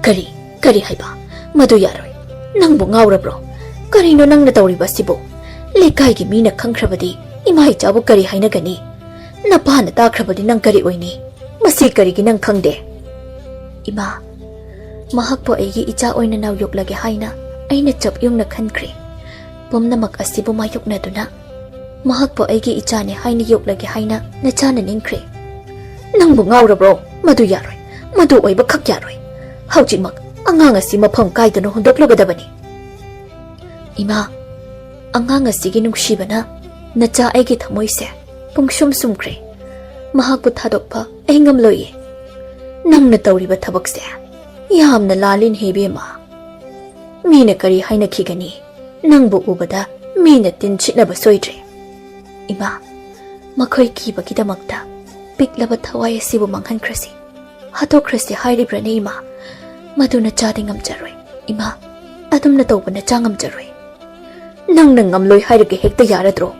"ꯀꯔꯤ? ꯀꯔꯤ ꯍꯥꯏꯕ? ꯃꯗꯨ ꯌꯥꯔꯣꯏ꯫ ꯅꯪꯕꯨ ꯉꯥꯎꯔꯕ꯭ꯔꯣ? ꯀꯔꯤꯅꯣ ꯅꯪꯅ ꯇꯧꯔꯤꯕ ꯑꯁꯤꯕꯨ? ꯂꯩꯀꯥꯏꯒꯤ ꯃꯤꯅ ꯈꯪꯈ꯭ꯔꯕꯗꯤ ꯏꯃꯥ ꯏꯆꯥꯕꯨ ꯀꯔꯤ ꯍꯥꯏꯅꯒꯅꯤ? ꯅꯄꯥꯅ ꯇꯥꯈ꯭ꯔꯕꯗꯤ ꯅꯪ ꯀꯔꯤ ꯑꯣꯏꯅꯤ? ꯃꯁꯤ ꯀꯔꯤꯒꯤ ꯅꯪ ꯈꯪꯗꯦ?" "ꯏꯃꯥ, ꯃꯍꯥꯛꯄꯨ ꯑꯩꯒꯤ ꯏꯆꯥ ꯑꯣꯏꯅ ꯅꯥꯎꯌꯣꯛꯂꯒꯦ ꯍꯥꯏꯅ ꯑꯩꯅ ꯆꯞ ꯌꯨꯡꯅ ꯈꯟꯈ꯭ꯔꯦ꯫ ꯄꯨꯝꯅꯃꯛ ꯑꯁꯤꯕꯨ ꯃꯥꯌꯣꯛꯅꯗꯨꯅ ꯃꯍꯥꯛꯄꯨ ꯑꯩꯒꯤ ꯏꯆꯥꯅꯤ ꯍꯥꯏꯅ ꯌꯣꯛꯂꯒꯦ ꯍꯥꯏꯅ ꯅꯆꯥꯅ ꯅꯤꯡꯈ꯭ꯔꯦ꯫" "ꯅꯪꯕꯨ ꯉꯥꯎꯔꯕ꯭ꯔꯣ? ꯃꯗꯨ ꯌꯥꯔꯣꯏ꯫ ꯃꯗꯨ ꯑꯣꯏꯕ ꯈꯛ ꯌꯥꯔꯣꯏ꯫ ꯍꯧꯖꯤꯛꯃꯛ ꯑꯉꯥꯡ ꯑꯁꯤ ꯃꯐꯝ ꯀꯥꯏꯗꯅꯣ ꯍꯨꯟꯗꯣꯛꯂꯨꯒꯗꯕꯅꯤ꯫" "ꯏꯃꯥ, ꯑꯉꯥꯡ ꯑꯁꯤꯒꯤ ꯅꯨꯡꯁꯤꯕꯅ ꯅꯆꯥ ꯑꯩꯒꯤ ꯊꯃꯣꯏꯁꯦ ꯄꯨꯡꯁꯨꯝ ꯁꯨꯝꯈ꯭ꯔꯦ꯫ ꯃꯍꯥꯛꯄꯨ ꯊꯥꯗꯣꯛꯄ ꯑꯩ ꯉꯝꯂꯣꯏꯌꯦ꯫ ꯅꯪꯅ ꯇꯧꯔꯤꯕ ꯊꯕꯛꯁꯦ ꯌꯥꯝꯅ ꯂꯥꯜꯂꯤꯅꯦ ꯏꯕꯦꯝꯃ꯫ ꯃꯤꯅ ꯀꯔꯤ ꯍꯥꯏꯅꯈꯤꯒꯅꯤ? ꯅꯪꯕꯨ ꯎꯕꯗ ꯃꯤꯅ ꯇꯤꯟ ꯁꯤꯠꯅꯕ ꯁꯣꯏꯗ꯭ꯔꯦ꯫ ꯏꯃꯥ, ꯃꯈꯣꯏ ꯀꯤꯕꯒꯤꯗꯃꯛꯇ ꯄꯤꯛꯂꯕ ꯊꯋꯥꯏ ꯑꯁꯤꯕꯨ ꯃꯥꯡꯍꯟꯈ꯭ꯔꯁꯤ, ꯍꯥꯠꯇꯣꯛꯈ꯭ꯔꯁꯤ ꯍꯥꯏꯔꯤꯕ꯭ꯔꯅꯦ ꯏꯃꯥ? ꯃꯗꯨ ꯅꯆꯥꯗꯤ ꯉꯝꯖꯔꯣꯏ꯫ ꯏꯃꯥ, ꯑꯗꯨꯝꯅ ꯇꯧꯕ ꯅꯆꯥ ꯉꯝꯖꯔꯣꯏ꯫ ꯅꯪꯅ ꯉꯝꯂꯣꯏ ꯍꯥꯏꯔꯒ ꯍꯦꯛꯇ ꯌꯥꯔꯗ꯭ꯔꯣ?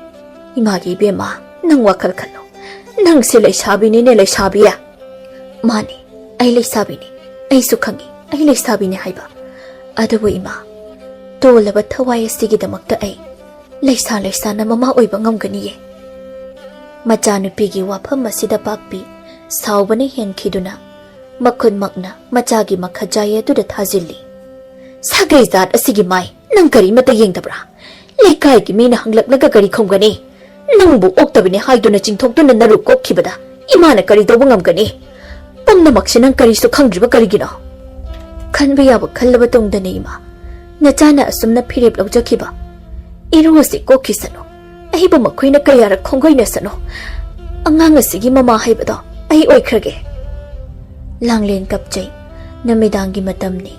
ꯏꯃꯥꯒꯤ ꯏꯕꯦꯝꯃ, ꯅꯪ ꯋꯥꯈꯜ ꯈꯜꯂꯣ꯫ ꯅꯪꯁꯦ ꯂꯩꯁꯥꯕꯤꯅꯤꯅꯦ, ꯂꯩꯁꯥꯕꯤ꯫ ꯃꯥꯅꯦ, ꯑꯩ ꯂꯩꯁꯥꯕꯤꯅꯤ꯫ ꯑꯩꯁꯨ ꯈꯪꯉꯤ, ꯑꯩ ꯂꯩꯁꯥꯕꯤꯅꯤ ꯍꯥꯏꯕ꯫ ꯑꯗꯨꯕꯨ ꯏꯃꯥ, ꯇꯣꯜꯂꯕ ꯊꯋꯥꯏ ꯑꯁꯤꯒꯤꯗꯃꯛꯇ ꯑꯩ ꯂꯩꯁꯥ ꯂꯩꯁꯥꯅ ꯃꯃꯥ ꯑꯣꯏꯕ ꯉꯝꯒꯅꯤꯌꯦ꯫ ꯃꯆꯥꯅꯨꯄꯤꯒꯤ ꯋꯥꯐꯝ ꯑꯁꯤꯗ ꯄꯥꯛꯄꯤ ꯁꯥꯎꯕꯅ ꯍꯦꯟꯈꯤꯗꯨꯅ ꯃꯈꯨꯠꯃꯛꯅ ꯃꯆꯥꯒꯤ ꯃꯈꯖꯥꯏ ꯑꯗꯨꯗ ꯊꯥꯖꯤꯜꯂꯤ꯫ ꯁꯥꯒꯩ ꯖꯥꯠ ꯑꯁꯤꯒꯤ ꯃꯥꯏ, ꯅꯪ ꯀꯔꯤꯃꯠꯇ ꯌꯦꯡꯗꯕ꯭ꯔꯥ? ꯂꯩꯀꯥꯏꯒꯤ ꯃꯤꯅ ꯍꯪꯂꯛꯂꯒ ꯀꯔꯤ ꯈꯨꯝꯒꯅꯤ? ꯅꯪꯕꯨ ꯑꯣꯛꯇꯕꯅꯤ ꯍꯥꯏꯗꯨꯅ ꯆꯤꯡꯊꯣꯛꯇꯨꯅ ꯅꯔꯨ ꯀꯣꯛꯈꯤꯕꯗ ꯏꯃꯥꯅ ꯀꯔꯤ ꯇꯧꯕ ꯉꯝꯒꯅꯤ? ꯄꯨꯝꯅꯃꯛꯁꯤ ꯅꯪ ꯀꯔꯤꯁꯨ ꯈꯪꯗ꯭ꯔꯤꯕ ꯀꯔꯤꯒꯤꯅꯣ? ꯈꯟꯕ ꯌꯥꯕ ꯈꯜꯂꯕ ꯇꯨꯡꯗꯅꯤ ꯏꯃꯥ, ꯅꯆꯥꯅ ꯑꯁꯨꯝꯅ ꯐꯤꯔꯦꯞ ꯂꯧꯖꯈꯤꯕ꯫ ꯏꯔꯨ ꯑꯁꯤ ꯀꯣꯛꯈꯤꯁꯅꯨ꯫ ꯑꯩꯕꯨ ꯃꯈꯣꯏꯅ ꯀꯌꯥꯔꯛ ꯈꯣꯡꯒꯣꯏꯅꯁꯅꯨ꯫ ꯑꯉꯥꯡ ꯑꯁꯤꯒꯤ ꯃꯃꯥ ꯍꯥꯏꯕꯗꯣ ꯑꯩ ꯑꯣꯏꯈ꯭ꯔꯒꯦ꯫ ꯂꯥꯡꯂꯦꯟ ꯀꯞꯆꯩ꯫ ꯅꯨꯃꯤꯗꯥꯡꯒꯤ ꯃꯇꯝꯅꯤ꯫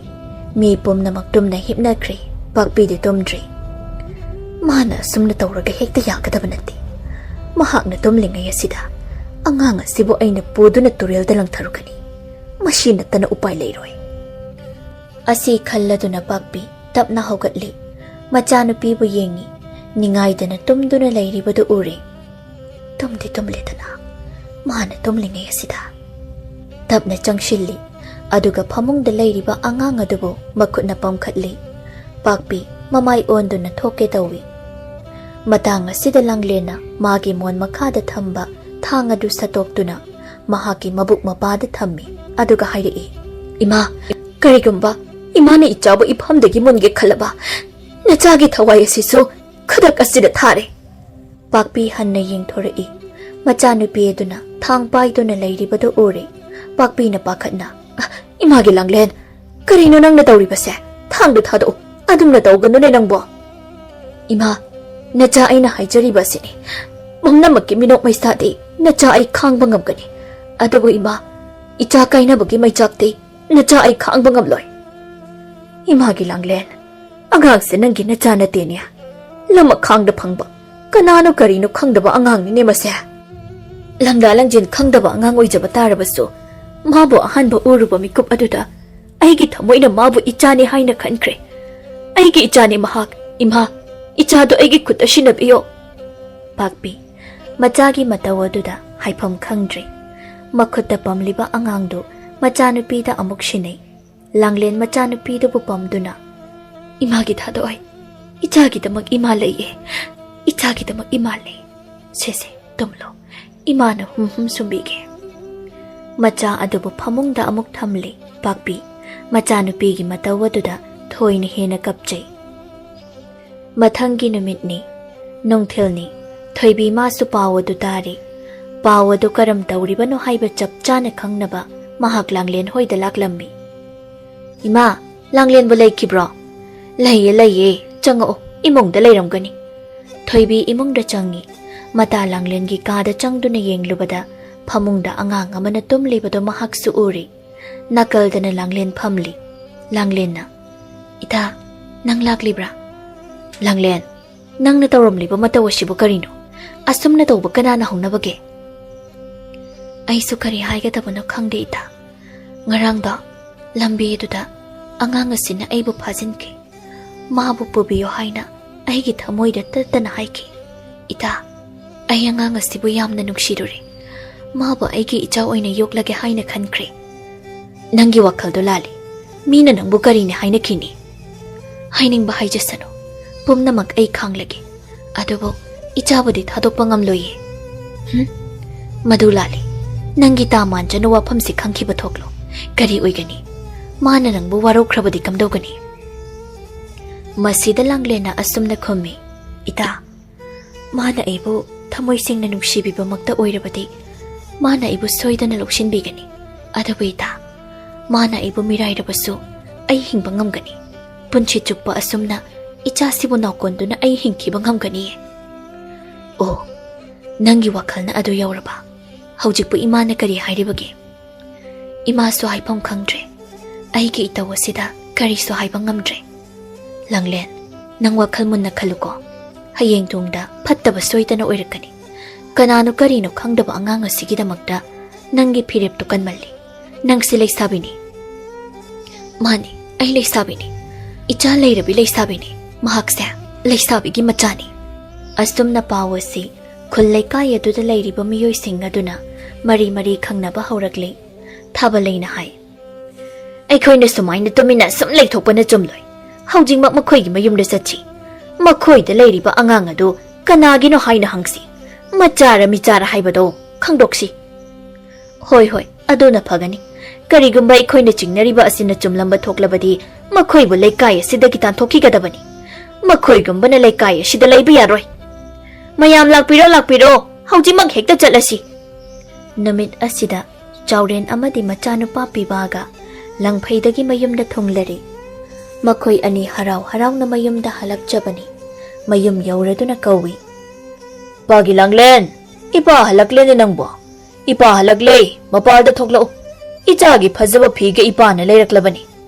ꯃꯤ ꯄꯨꯝꯅꯃꯛ ꯇꯨꯝꯅ ꯍꯤꯞꯅꯈ꯭ꯔꯦ꯫ ꯄꯥꯛꯄꯤꯗꯤ ꯇꯨꯝꯗ꯭ꯔꯤ꯫ ꯃꯥꯅ ꯑꯁꯨꯝꯅ ꯇꯧꯔꯒ ꯍꯦꯛꯇ ꯌꯥꯒꯗꯕ ꯅꯠꯇꯦ꯫ ꯃꯍꯥꯛꯅ ꯇꯨꯝꯂꯤꯉꯩ ꯑꯁꯤꯗ ꯑꯉꯥꯡ ꯑꯁꯤꯕꯨ ꯑꯩꯅ ꯄꯨꯗꯨꯅ ꯇꯨꯔꯦꯜꯗ ꯂꯪꯊꯔꯨꯒꯅꯤ꯫ ꯃꯁꯤ ꯅꯠꯇꯅ ꯎꯄꯥꯏ ꯂꯩꯔꯣꯏ꯫ ꯑꯁꯤ ꯈꯜꯂꯗꯨꯅ ꯄꯥꯛꯄꯤ ꯇꯞꯅ ꯍꯧꯒꯠꯂꯤ꯫ ꯃꯆꯥꯅꯨꯄꯤꯕꯨ ꯌꯦꯡꯉꯤ꯫ ꯅꯤꯡꯉꯥꯏꯗꯅ ꯇꯨꯝꯗꯨꯅ ꯂꯩꯔꯤꯕꯗꯨ ꯎꯔꯦ꯫ ꯇꯨꯝꯗꯤ ꯇꯨꯝꯂꯦꯗꯅ, ꯃꯥꯅ ꯇꯨꯝꯂꯤꯉꯩ ꯑꯁꯤꯗ꯫ ꯇꯞꯅ ꯆꯪꯁꯤꯜꯂꯤ, ꯑꯗꯨꯒ ꯐꯃꯨꯡꯗ ꯂꯩꯔꯤꯕ ꯑꯉꯥꯡ ꯑꯗꯨꯕꯨ ꯃꯈꯨꯠꯅ ꯄꯝꯈꯠꯂꯤ꯫ ꯄꯥꯛꯄꯤ ꯃꯃꯥꯏ ꯑꯣꯟꯗꯨꯅ ꯊꯣꯛꯀꯦ ꯇꯧꯏ꯫ ꯃꯇꯥꯡ ꯑꯁꯤꯗ ꯂꯥꯡꯂꯦꯟꯅ ꯃꯥꯒꯤ ꯃꯣꯟ ꯃꯈꯥꯗ ꯊꯝꯕ ꯊꯥꯡ ꯑꯗꯨ ꯁꯠꯇꯣꯛꯇꯨꯅ ꯃꯍꯥꯛꯀꯤ ꯃꯕꯨꯛ ꯃꯄꯥꯗ ꯊꯝꯃꯤ, ꯑꯗꯨꯒ ꯍꯥꯏꯔꯛꯏ, "ꯏꯃꯥ, ꯀꯔꯤꯒꯨꯝꯕ ꯏꯃꯥꯅ ꯏꯆꯥꯕꯨ ꯏꯐꯝꯗꯒꯤ ꯃꯨꯟꯒꯦ ꯈꯜꯂꯕ, ꯅꯆꯥꯒꯤ ꯊꯋꯥꯏ ꯑꯁꯤꯁꯨ ꯈꯨꯗꯛ ꯑꯁꯤꯗ ꯊꯥꯔꯦ꯫" ꯄꯥꯛꯄꯤ ꯍꯟꯅ ꯌꯦꯡꯊꯣꯔꯛꯏ꯫ ꯃꯆꯥꯅꯨꯄꯤ ꯑꯗꯨꯅ ꯊꯥꯡ ꯄꯥꯏꯗꯨꯅ ꯂꯩꯔꯤꯕꯗꯨ ꯎꯔꯦ꯫ ꯄꯥꯛꯄꯤꯅ ꯄꯥꯈꯠꯅ, "ꯑ, ꯏꯃꯥꯒꯤ ꯂꯥꯡꯂꯦꯟ, ꯀꯔꯤꯅꯣ ꯅꯪꯅ ꯇꯧꯔꯤꯕꯁꯦ? ꯊꯥꯡꯗꯨ ꯊꯥꯗꯣꯛꯎ, ꯑꯗꯨꯝꯅ ꯇꯧꯒꯅꯨꯅꯦ ꯅꯪꯕꯣ꯫" "ꯏꯃꯥ, ꯅꯆꯥ ꯑꯩꯅ ꯍꯥꯏꯖꯔꯤꯕ ꯑꯁꯤꯅꯤ꯫ ꯄꯨꯝꯅꯃꯛꯀꯤ ꯃꯤꯅꯣꯛ ꯃꯩꯁꯥꯗꯤ ꯅꯆꯥ ꯑꯩ ꯈꯥꯡꯕ ꯉꯝꯒꯅꯤ꯫ ꯑꯗꯨꯕꯨ ꯏꯃꯥ, "ꯏꯆꯥ ꯀꯥꯏꯅꯕꯒꯤ ꯃꯩꯆꯥꯛꯇꯤ ꯅꯆꯥ ꯑꯩ ꯈꯥꯡꯕ ꯉꯝꯂꯣꯏ꯫ ꯏꯃꯥꯒꯤ ꯂꯥꯡꯂꯦꯟ, ꯑꯉꯥꯡꯁꯦ ꯅꯪꯒꯤ ꯅꯆꯥ ꯅꯠꯇꯦꯅꯦ꯫ ꯂꯃꯛ ꯈꯥꯡꯗ ꯐꯪꯕ ꯀꯅꯥꯅꯣ ꯀꯔꯤꯅꯣ ꯈꯪꯗꯕ ꯑꯉꯥꯡꯅꯤꯅꯦ ꯃꯁꯦ꯫ ꯂꯝꯂꯥ ꯂꯝꯖꯦꯟ ꯈꯪꯗꯕ ꯑꯉꯥꯡ ꯑꯣꯏꯖꯕ ꯇꯥꯔꯕꯁꯨ, ꯃꯥꯕꯨ ꯑꯍꯥꯟꯕ ꯎꯔꯨꯕ ꯃꯤꯀꯨꯞ ꯑꯗꯨꯗ ꯑꯩꯒꯤ ꯊꯃꯣꯏꯅ ꯃꯥꯕꯨ ꯏꯆꯥꯅꯤ ꯍꯥꯏꯅ ꯈꯟꯈ꯭ꯔꯦ꯫ ꯑꯩꯒꯤ ꯏꯆꯥꯅꯤ ꯃꯍꯥꯛ꯫ ꯏꯃꯥ, ꯏꯆꯥꯗꯣ ꯑꯩꯒꯤ ꯈꯨꯠꯇ ꯁꯤꯟꯅꯕꯤꯌꯣ꯫" ꯄꯥꯛꯄꯤ, ꯃꯆꯥꯒꯤ ꯃꯇꯧ ꯑꯗꯨꯗ ꯍꯥꯏꯐꯝ ꯈꯪꯗ꯭ꯔꯦ꯫ ꯃꯈꯨꯠꯇ ꯄꯝꯂꯤꯕ ꯑꯉꯥꯡꯗꯨ ꯃꯆꯥꯅꯨꯄꯤꯗ ꯑꯃꯨꯛ ꯁꯤꯟꯅꯩ꯫ ꯂꯥꯡꯂꯦꯟ ꯃꯆꯥꯅꯨꯄꯤꯗꯨꯕꯨ ꯄꯝꯗꯨꯅ, "ꯏꯃꯥꯒꯤ ꯊꯥꯗꯣꯛꯑꯣꯏ, ꯏꯆꯥꯒꯤꯗꯃꯛ ꯏꯃꯥ ꯂꯩꯌꯦ, ꯏꯆꯥꯒꯤꯗꯃꯛ ꯏꯃꯥ ꯂꯩ꯫ ꯁꯦ ꯁꯦ, ꯇꯨꯝꯂꯣ, ꯏꯃꯥꯅ ꯍꯨꯝ ꯍꯨꯝ ꯁꯨꯝꯕꯤꯒꯦ꯫" ꯃꯆꯥ ꯑꯗꯨꯕꯨ ꯐꯃꯨꯡꯗ ꯑꯃꯨꯛ ꯊꯝꯂꯤ꯫ ꯄꯥꯛꯄꯤ, ꯃꯆꯥꯅꯨꯄꯤꯒꯤ ꯃꯇꯧ ꯑꯗꯨꯗ ꯊꯣꯏꯅ ꯍꯦꯟꯅ ꯀꯞꯆꯩ꯫ ꯃꯊꯪꯒꯤ ꯅꯨꯃꯤꯠꯅꯤ꯫ ꯅꯨꯡꯊꯤꯜꯅꯤ꯫ ꯊꯣꯏꯕꯤ ꯃꯥꯁꯨ ꯄꯥꯎ ꯑꯗꯨ ꯇꯥꯔꯤ꯫ ꯄꯥꯎ ꯑꯗꯨ ꯀꯔꯝ ꯇꯧꯔꯤꯕꯅꯣ ꯍꯥꯏꯕ ꯆꯞ ꯆꯥꯅ ꯈꯪꯅꯕ ꯃꯍꯥꯛ ꯂꯥꯡꯂꯦꯟ ꯍꯣꯏꯗ ꯂꯥꯛꯂꯝꯃꯤ꯫ "ꯏꯃꯥ, ꯂꯥꯡꯂꯦꯟꯕꯨ ꯂꯩꯈꯤꯕ꯭ꯔꯣ?" "ꯂꯩꯌꯦ, ꯂꯩꯌꯦ꯫ ꯆꯪꯉꯛꯑꯣ, ꯏꯃꯨꯡꯗ ꯂꯩꯔꯝꯒꯅꯤ꯫" ꯊꯣꯏꯕꯤ ꯏꯃꯨꯡꯗ ꯆꯪꯉꯤ꯫ ꯃꯇꯥ ꯂꯥꯡꯂꯦꯟꯒꯤ ꯀꯥꯗ ꯆꯪꯗꯨꯅ ꯌꯦꯡꯂꯨꯕꯗ ꯐꯃꯨꯡꯗ ꯑꯉꯥꯡ ꯑꯃꯅ ꯇꯨꯝꯂꯤꯕꯗꯨ ꯃꯍꯥꯛꯁꯨ ꯎꯔꯤ꯫ ꯅꯥꯀꯜꯗꯅ ꯂꯥꯡꯂꯦꯟ ꯐꯝꯂꯤ꯫ ꯂꯥꯡꯂꯦꯟꯅ, "ꯏꯇꯥ, ꯅꯪ ꯂꯥꯛꯂꯤꯕ꯭ꯔꯥ?" "ꯂꯥꯡꯂꯦꯟ, ꯅꯪꯅ ꯇꯧꯔꯝꯂꯤꯕ ꯃꯇꯧ ꯑꯁꯤꯕꯨ ꯀꯔꯤꯅꯣ? ꯑꯁꯨꯝꯅ ꯇꯧꯕ ꯀꯅꯥꯅ ꯍꯧꯅꯕꯒꯦ?" "ꯑꯩꯁꯨ ꯀꯔꯤ ꯍꯥꯏꯒꯗꯕꯅꯣ ꯈꯪꯗꯦ, ꯏꯇꯥ꯫ ꯉꯔꯥꯡꯗꯣ ꯂꯝꯕꯤꯗꯨꯗ ꯑꯉꯥꯡ ꯑꯁꯤꯅ ꯑꯩꯕꯨ ꯐꯥꯖꯤꯟꯈꯤ꯫ ꯃꯥꯕꯨ ꯄꯨꯕꯤꯌꯨ ꯍꯥꯏꯅ ꯑꯩꯒꯤ ꯊꯃꯣꯏꯗ ꯇꯠꯇꯅ ꯍꯥꯏꯈꯤ꯫ ꯏꯇꯥ, ꯑꯩ ꯑꯉꯥꯡ ꯑꯁꯤꯕꯨ ꯌꯥꯝꯅ ꯅꯨꯡꯁꯤꯔꯨꯔꯦ꯫ ꯃꯥꯕꯨ ꯑꯩꯒꯤ ꯏꯆꯥ ꯑꯣꯏꯅ ꯌꯣꯛꯂꯒꯦ ꯍꯥꯏꯅ ꯈꯟꯈ꯭ꯔꯦ꯫" "ꯅꯪꯒꯤ ꯋꯥꯈꯜꯗꯣ ꯂꯥꯜꯂꯤ꯫ ꯃꯤꯅ ꯅꯪꯕꯨ ꯀꯔꯤꯅꯤ ꯍꯥꯏꯅꯈꯤꯅꯤ?" "ꯍꯥꯏꯅꯤꯡꯕ ꯍꯥꯏꯖꯁꯅꯨ꯫ ꯄꯨꯝꯅꯃꯛ ꯑꯩ ꯈꯥꯡꯂꯒꯦ꯫ ꯑꯗꯨꯕꯨ ꯏꯆꯥꯕꯨꯗꯤ ꯊꯥꯗꯣꯛꯄ ꯉꯝꯂꯣꯏꯌꯦ꯫" "ꯍꯨꯝ? ꯃꯗꯨ ꯂꯥꯜꯂꯤ꯫ ꯅꯪꯒꯤ ꯇꯥ ꯃꯥꯟꯖꯅꯨ ꯋꯥꯐꯝꯁꯤ ꯈꯪꯈꯤꯕ ꯊꯣꯛꯂꯣ꯫ ꯀꯔꯤ ꯑꯣꯏꯒꯅꯤ? ꯃꯥꯅ ꯅꯪꯕꯨ ꯋꯥꯔꯧꯈ꯭ꯔꯕꯗꯤ ꯀꯝꯗꯧꯒꯅꯤ?" ꯃꯁꯤꯗ ꯂꯥꯡꯂꯦꯟꯅ ꯑꯁꯨꯝꯅ ꯈꯨꯝꯃꯤ, "ꯏꯇꯥ, ꯃꯥꯅ ꯑꯩꯕꯨ ꯊꯃꯣꯏ ꯁꯦꯡꯅ ꯅꯨꯡꯁꯤꯕꯤꯕꯃꯛꯇ ꯑꯣꯏꯔꯕꯗꯤ ꯃꯥꯅ ꯑꯩꯕꯨ ꯁꯣꯏꯗꯅ ꯂꯧꯁꯤꯟꯕꯤꯒꯅꯤ꯫ ꯑꯗꯨꯕꯨ ꯏꯇꯥ, ꯃꯥꯅ ꯑꯩꯕꯨ ꯃꯤꯔꯥꯏꯔꯕꯁꯨ ꯑꯩ ꯍꯤꯡꯕ ꯉꯝꯒꯅꯤ꯫ ꯄꯨꯟꯁꯤ ꯆꯨꯞꯄ ꯑꯁꯨꯝꯅ ꯏꯆꯥꯁꯤꯕꯨ ꯅꯥꯎꯀꯣꯟꯗꯨꯅ ꯑꯩ ꯍꯤꯡꯈꯤꯕ ꯉꯝꯒꯅꯤꯌꯦ꯫" "ꯑꯣ, ꯅꯪꯒꯤ ꯋꯥꯈꯜꯅ ꯑꯗꯨ ꯌꯧꯔꯕ? ꯍꯧꯖꯤꯛꯄꯨ ꯏꯃꯥꯅ ꯀꯔꯤ ꯍꯥꯏꯔꯤꯕꯒꯦ?" ꯏꯃꯥꯁꯨ ꯍꯥꯏꯐꯝ ꯈꯪꯗ꯭ꯔꯦ꯫ ꯑꯩꯒꯤ ꯏꯇꯧ ꯑꯁꯤꯗ ꯀꯔꯤꯁꯨ ꯍꯥꯏꯕ ꯉꯝꯗ꯭ꯔꯦ꯫ ꯂꯥꯡꯂꯦꯟ, ꯅꯪ ꯋꯥꯈꯜ ꯃꯨꯟꯅ ꯈꯜꯂꯨꯀꯣ꯫ ꯍꯌꯦꯡ ꯇꯨꯡꯗ ꯐꯠꯇꯕ ꯁꯣꯏꯗꯅ ꯑꯣꯏꯔꯛꯀꯅꯤ꯫ ꯀꯅꯥꯅꯣ ꯀꯔꯤꯅꯣ ꯈꯪꯗꯕ ꯑꯉꯥꯡ ꯑꯁꯤꯒꯤꯗꯃꯛꯇ ꯅꯪꯒꯤ ꯐꯤꯔꯦꯞꯇꯨ ꯀꯟꯃꯜꯂꯤ꯫ ꯅꯪꯁꯤ ꯂꯩꯁꯥꯕꯤꯅꯤ꯫ ꯃꯥꯅꯤ, ꯑꯩ ꯂꯩꯁꯥꯕꯤꯅꯤ꯫ ꯏꯆꯥ ꯂꯩꯔꯕꯤ ꯂꯩꯁꯥꯕꯤꯅꯤ꯫ ꯃꯍꯥꯛꯁꯦ ꯂꯩꯁꯥꯕꯤꯒꯤ ꯃꯆꯥꯅꯤ꯫ ꯑꯁꯨꯝꯅ ꯄꯥꯎ ꯑꯁꯤ ꯈꯨꯜ ꯂꯩꯀꯥꯏ ꯑꯗꯨꯗ ꯂꯩꯔꯤꯕ ꯃꯤꯑꯣꯏꯁꯤꯡ ꯑꯗꯨꯅ ꯃꯔꯤ ꯃꯔꯤ ꯈꯪꯅꯕ ꯍꯧꯔꯛꯂꯤ꯫ ꯊꯥꯕꯂꯩꯅ ꯍꯥꯏ, "ꯑꯩꯈꯣꯏꯅ ꯁꯨꯃꯥꯏꯅ ꯇꯨꯃꯤꯟꯅ ꯁꯨꯝ ꯂꯩꯊꯣꯛꯄꯅ ꯆꯨꯝꯂꯣꯏ꯫ ꯍꯧꯖꯤꯛꯃꯛ ꯃꯈꯣꯏꯒꯤ ꯃꯌꯨꯝꯗ ꯆꯠꯁꯤ꯫ ꯃꯈꯣꯏꯗ ꯂꯩꯔꯤꯕ ꯑꯉꯥꯡ ꯑꯗꯨ ꯀꯅꯥꯒꯤꯅꯣ ꯍꯥꯏꯅ ꯍꯪꯁꯤ꯫ ꯃꯆꯥꯔ ꯃꯤꯆꯥꯔ ꯍꯥꯏꯕꯗꯣ ꯈꯪꯗꯣꯛꯁꯤ꯫" "ꯍꯣꯏ, ꯍꯣꯏ, ꯑꯗꯨꯅ ꯐꯒꯅꯤ꯫ ꯀꯔꯤꯒꯨꯝꯕ ꯑꯩꯈꯣꯏꯅ ꯆꯤꯡꯅꯔꯤꯕ ꯑꯁꯤꯅ ꯆꯨꯝꯂꯝꯕ ꯊꯣꯛꯂꯕꯗꯤ ꯃꯈꯣꯏꯕꯨ ꯂꯩꯀꯥꯏ ꯑꯁꯤꯗꯒꯤ ꯇꯥꯟꯊꯣꯛꯈꯤꯒꯗꯕꯅꯤ꯫ ꯃꯈꯣꯏꯒꯨꯝꯕꯅ ꯂꯩꯀꯥꯏ ꯑꯁꯤꯗ ꯂꯩꯕ ꯌꯥꯔꯣꯏ꯫ ꯃꯌꯥꯝ ꯂꯥꯛꯄꯤꯔꯣ, ꯂꯥꯛꯄꯤꯔꯣ, ꯍꯧꯖꯤꯛꯃꯛ ꯍꯦꯛꯇ ꯆꯠꯂꯁꯤ꯫" ꯅꯨꯃꯤꯠ ꯑꯁꯤꯗ ꯆꯥꯎꯔꯦꯟ ꯑꯃꯗꯤ ꯃꯆꯥꯅꯨꯄꯥ ꯄꯤꯕꯥꯒ ꯂꯪꯐꯩꯗꯒꯤ ꯃꯌꯨꯝꯗ ꯊꯨꯡꯂꯔꯦ꯫ ꯃꯈꯣꯏ ꯑꯅꯤ ꯍꯔꯥꯎ ꯍꯔꯥꯎꯅ ꯃꯌꯨꯝꯗ ꯍꯜꯂꯛꯆꯕꯅꯤ꯫ ꯃꯌꯨꯝ ꯌꯧꯔꯗꯨꯅ ꯀꯧꯏ, "ꯄꯥꯒꯤ ꯂꯥꯡꯂꯦꯟ, ꯏꯄꯥ ꯍꯜꯂꯛꯂꯦꯅꯦ ꯅꯪꯕꯣ꯫ ꯏꯄꯥ ꯍꯜꯂꯛꯂꯦ, ꯃꯄꯥꯜꯗ ꯊꯣꯛꯂꯛꯎ꯫ ꯏꯆꯥꯒꯤ ꯐꯖꯕ ꯐꯤꯒ ꯏꯄꯥꯅ ꯂꯩꯔꯛꯂꯕꯅꯤ꯫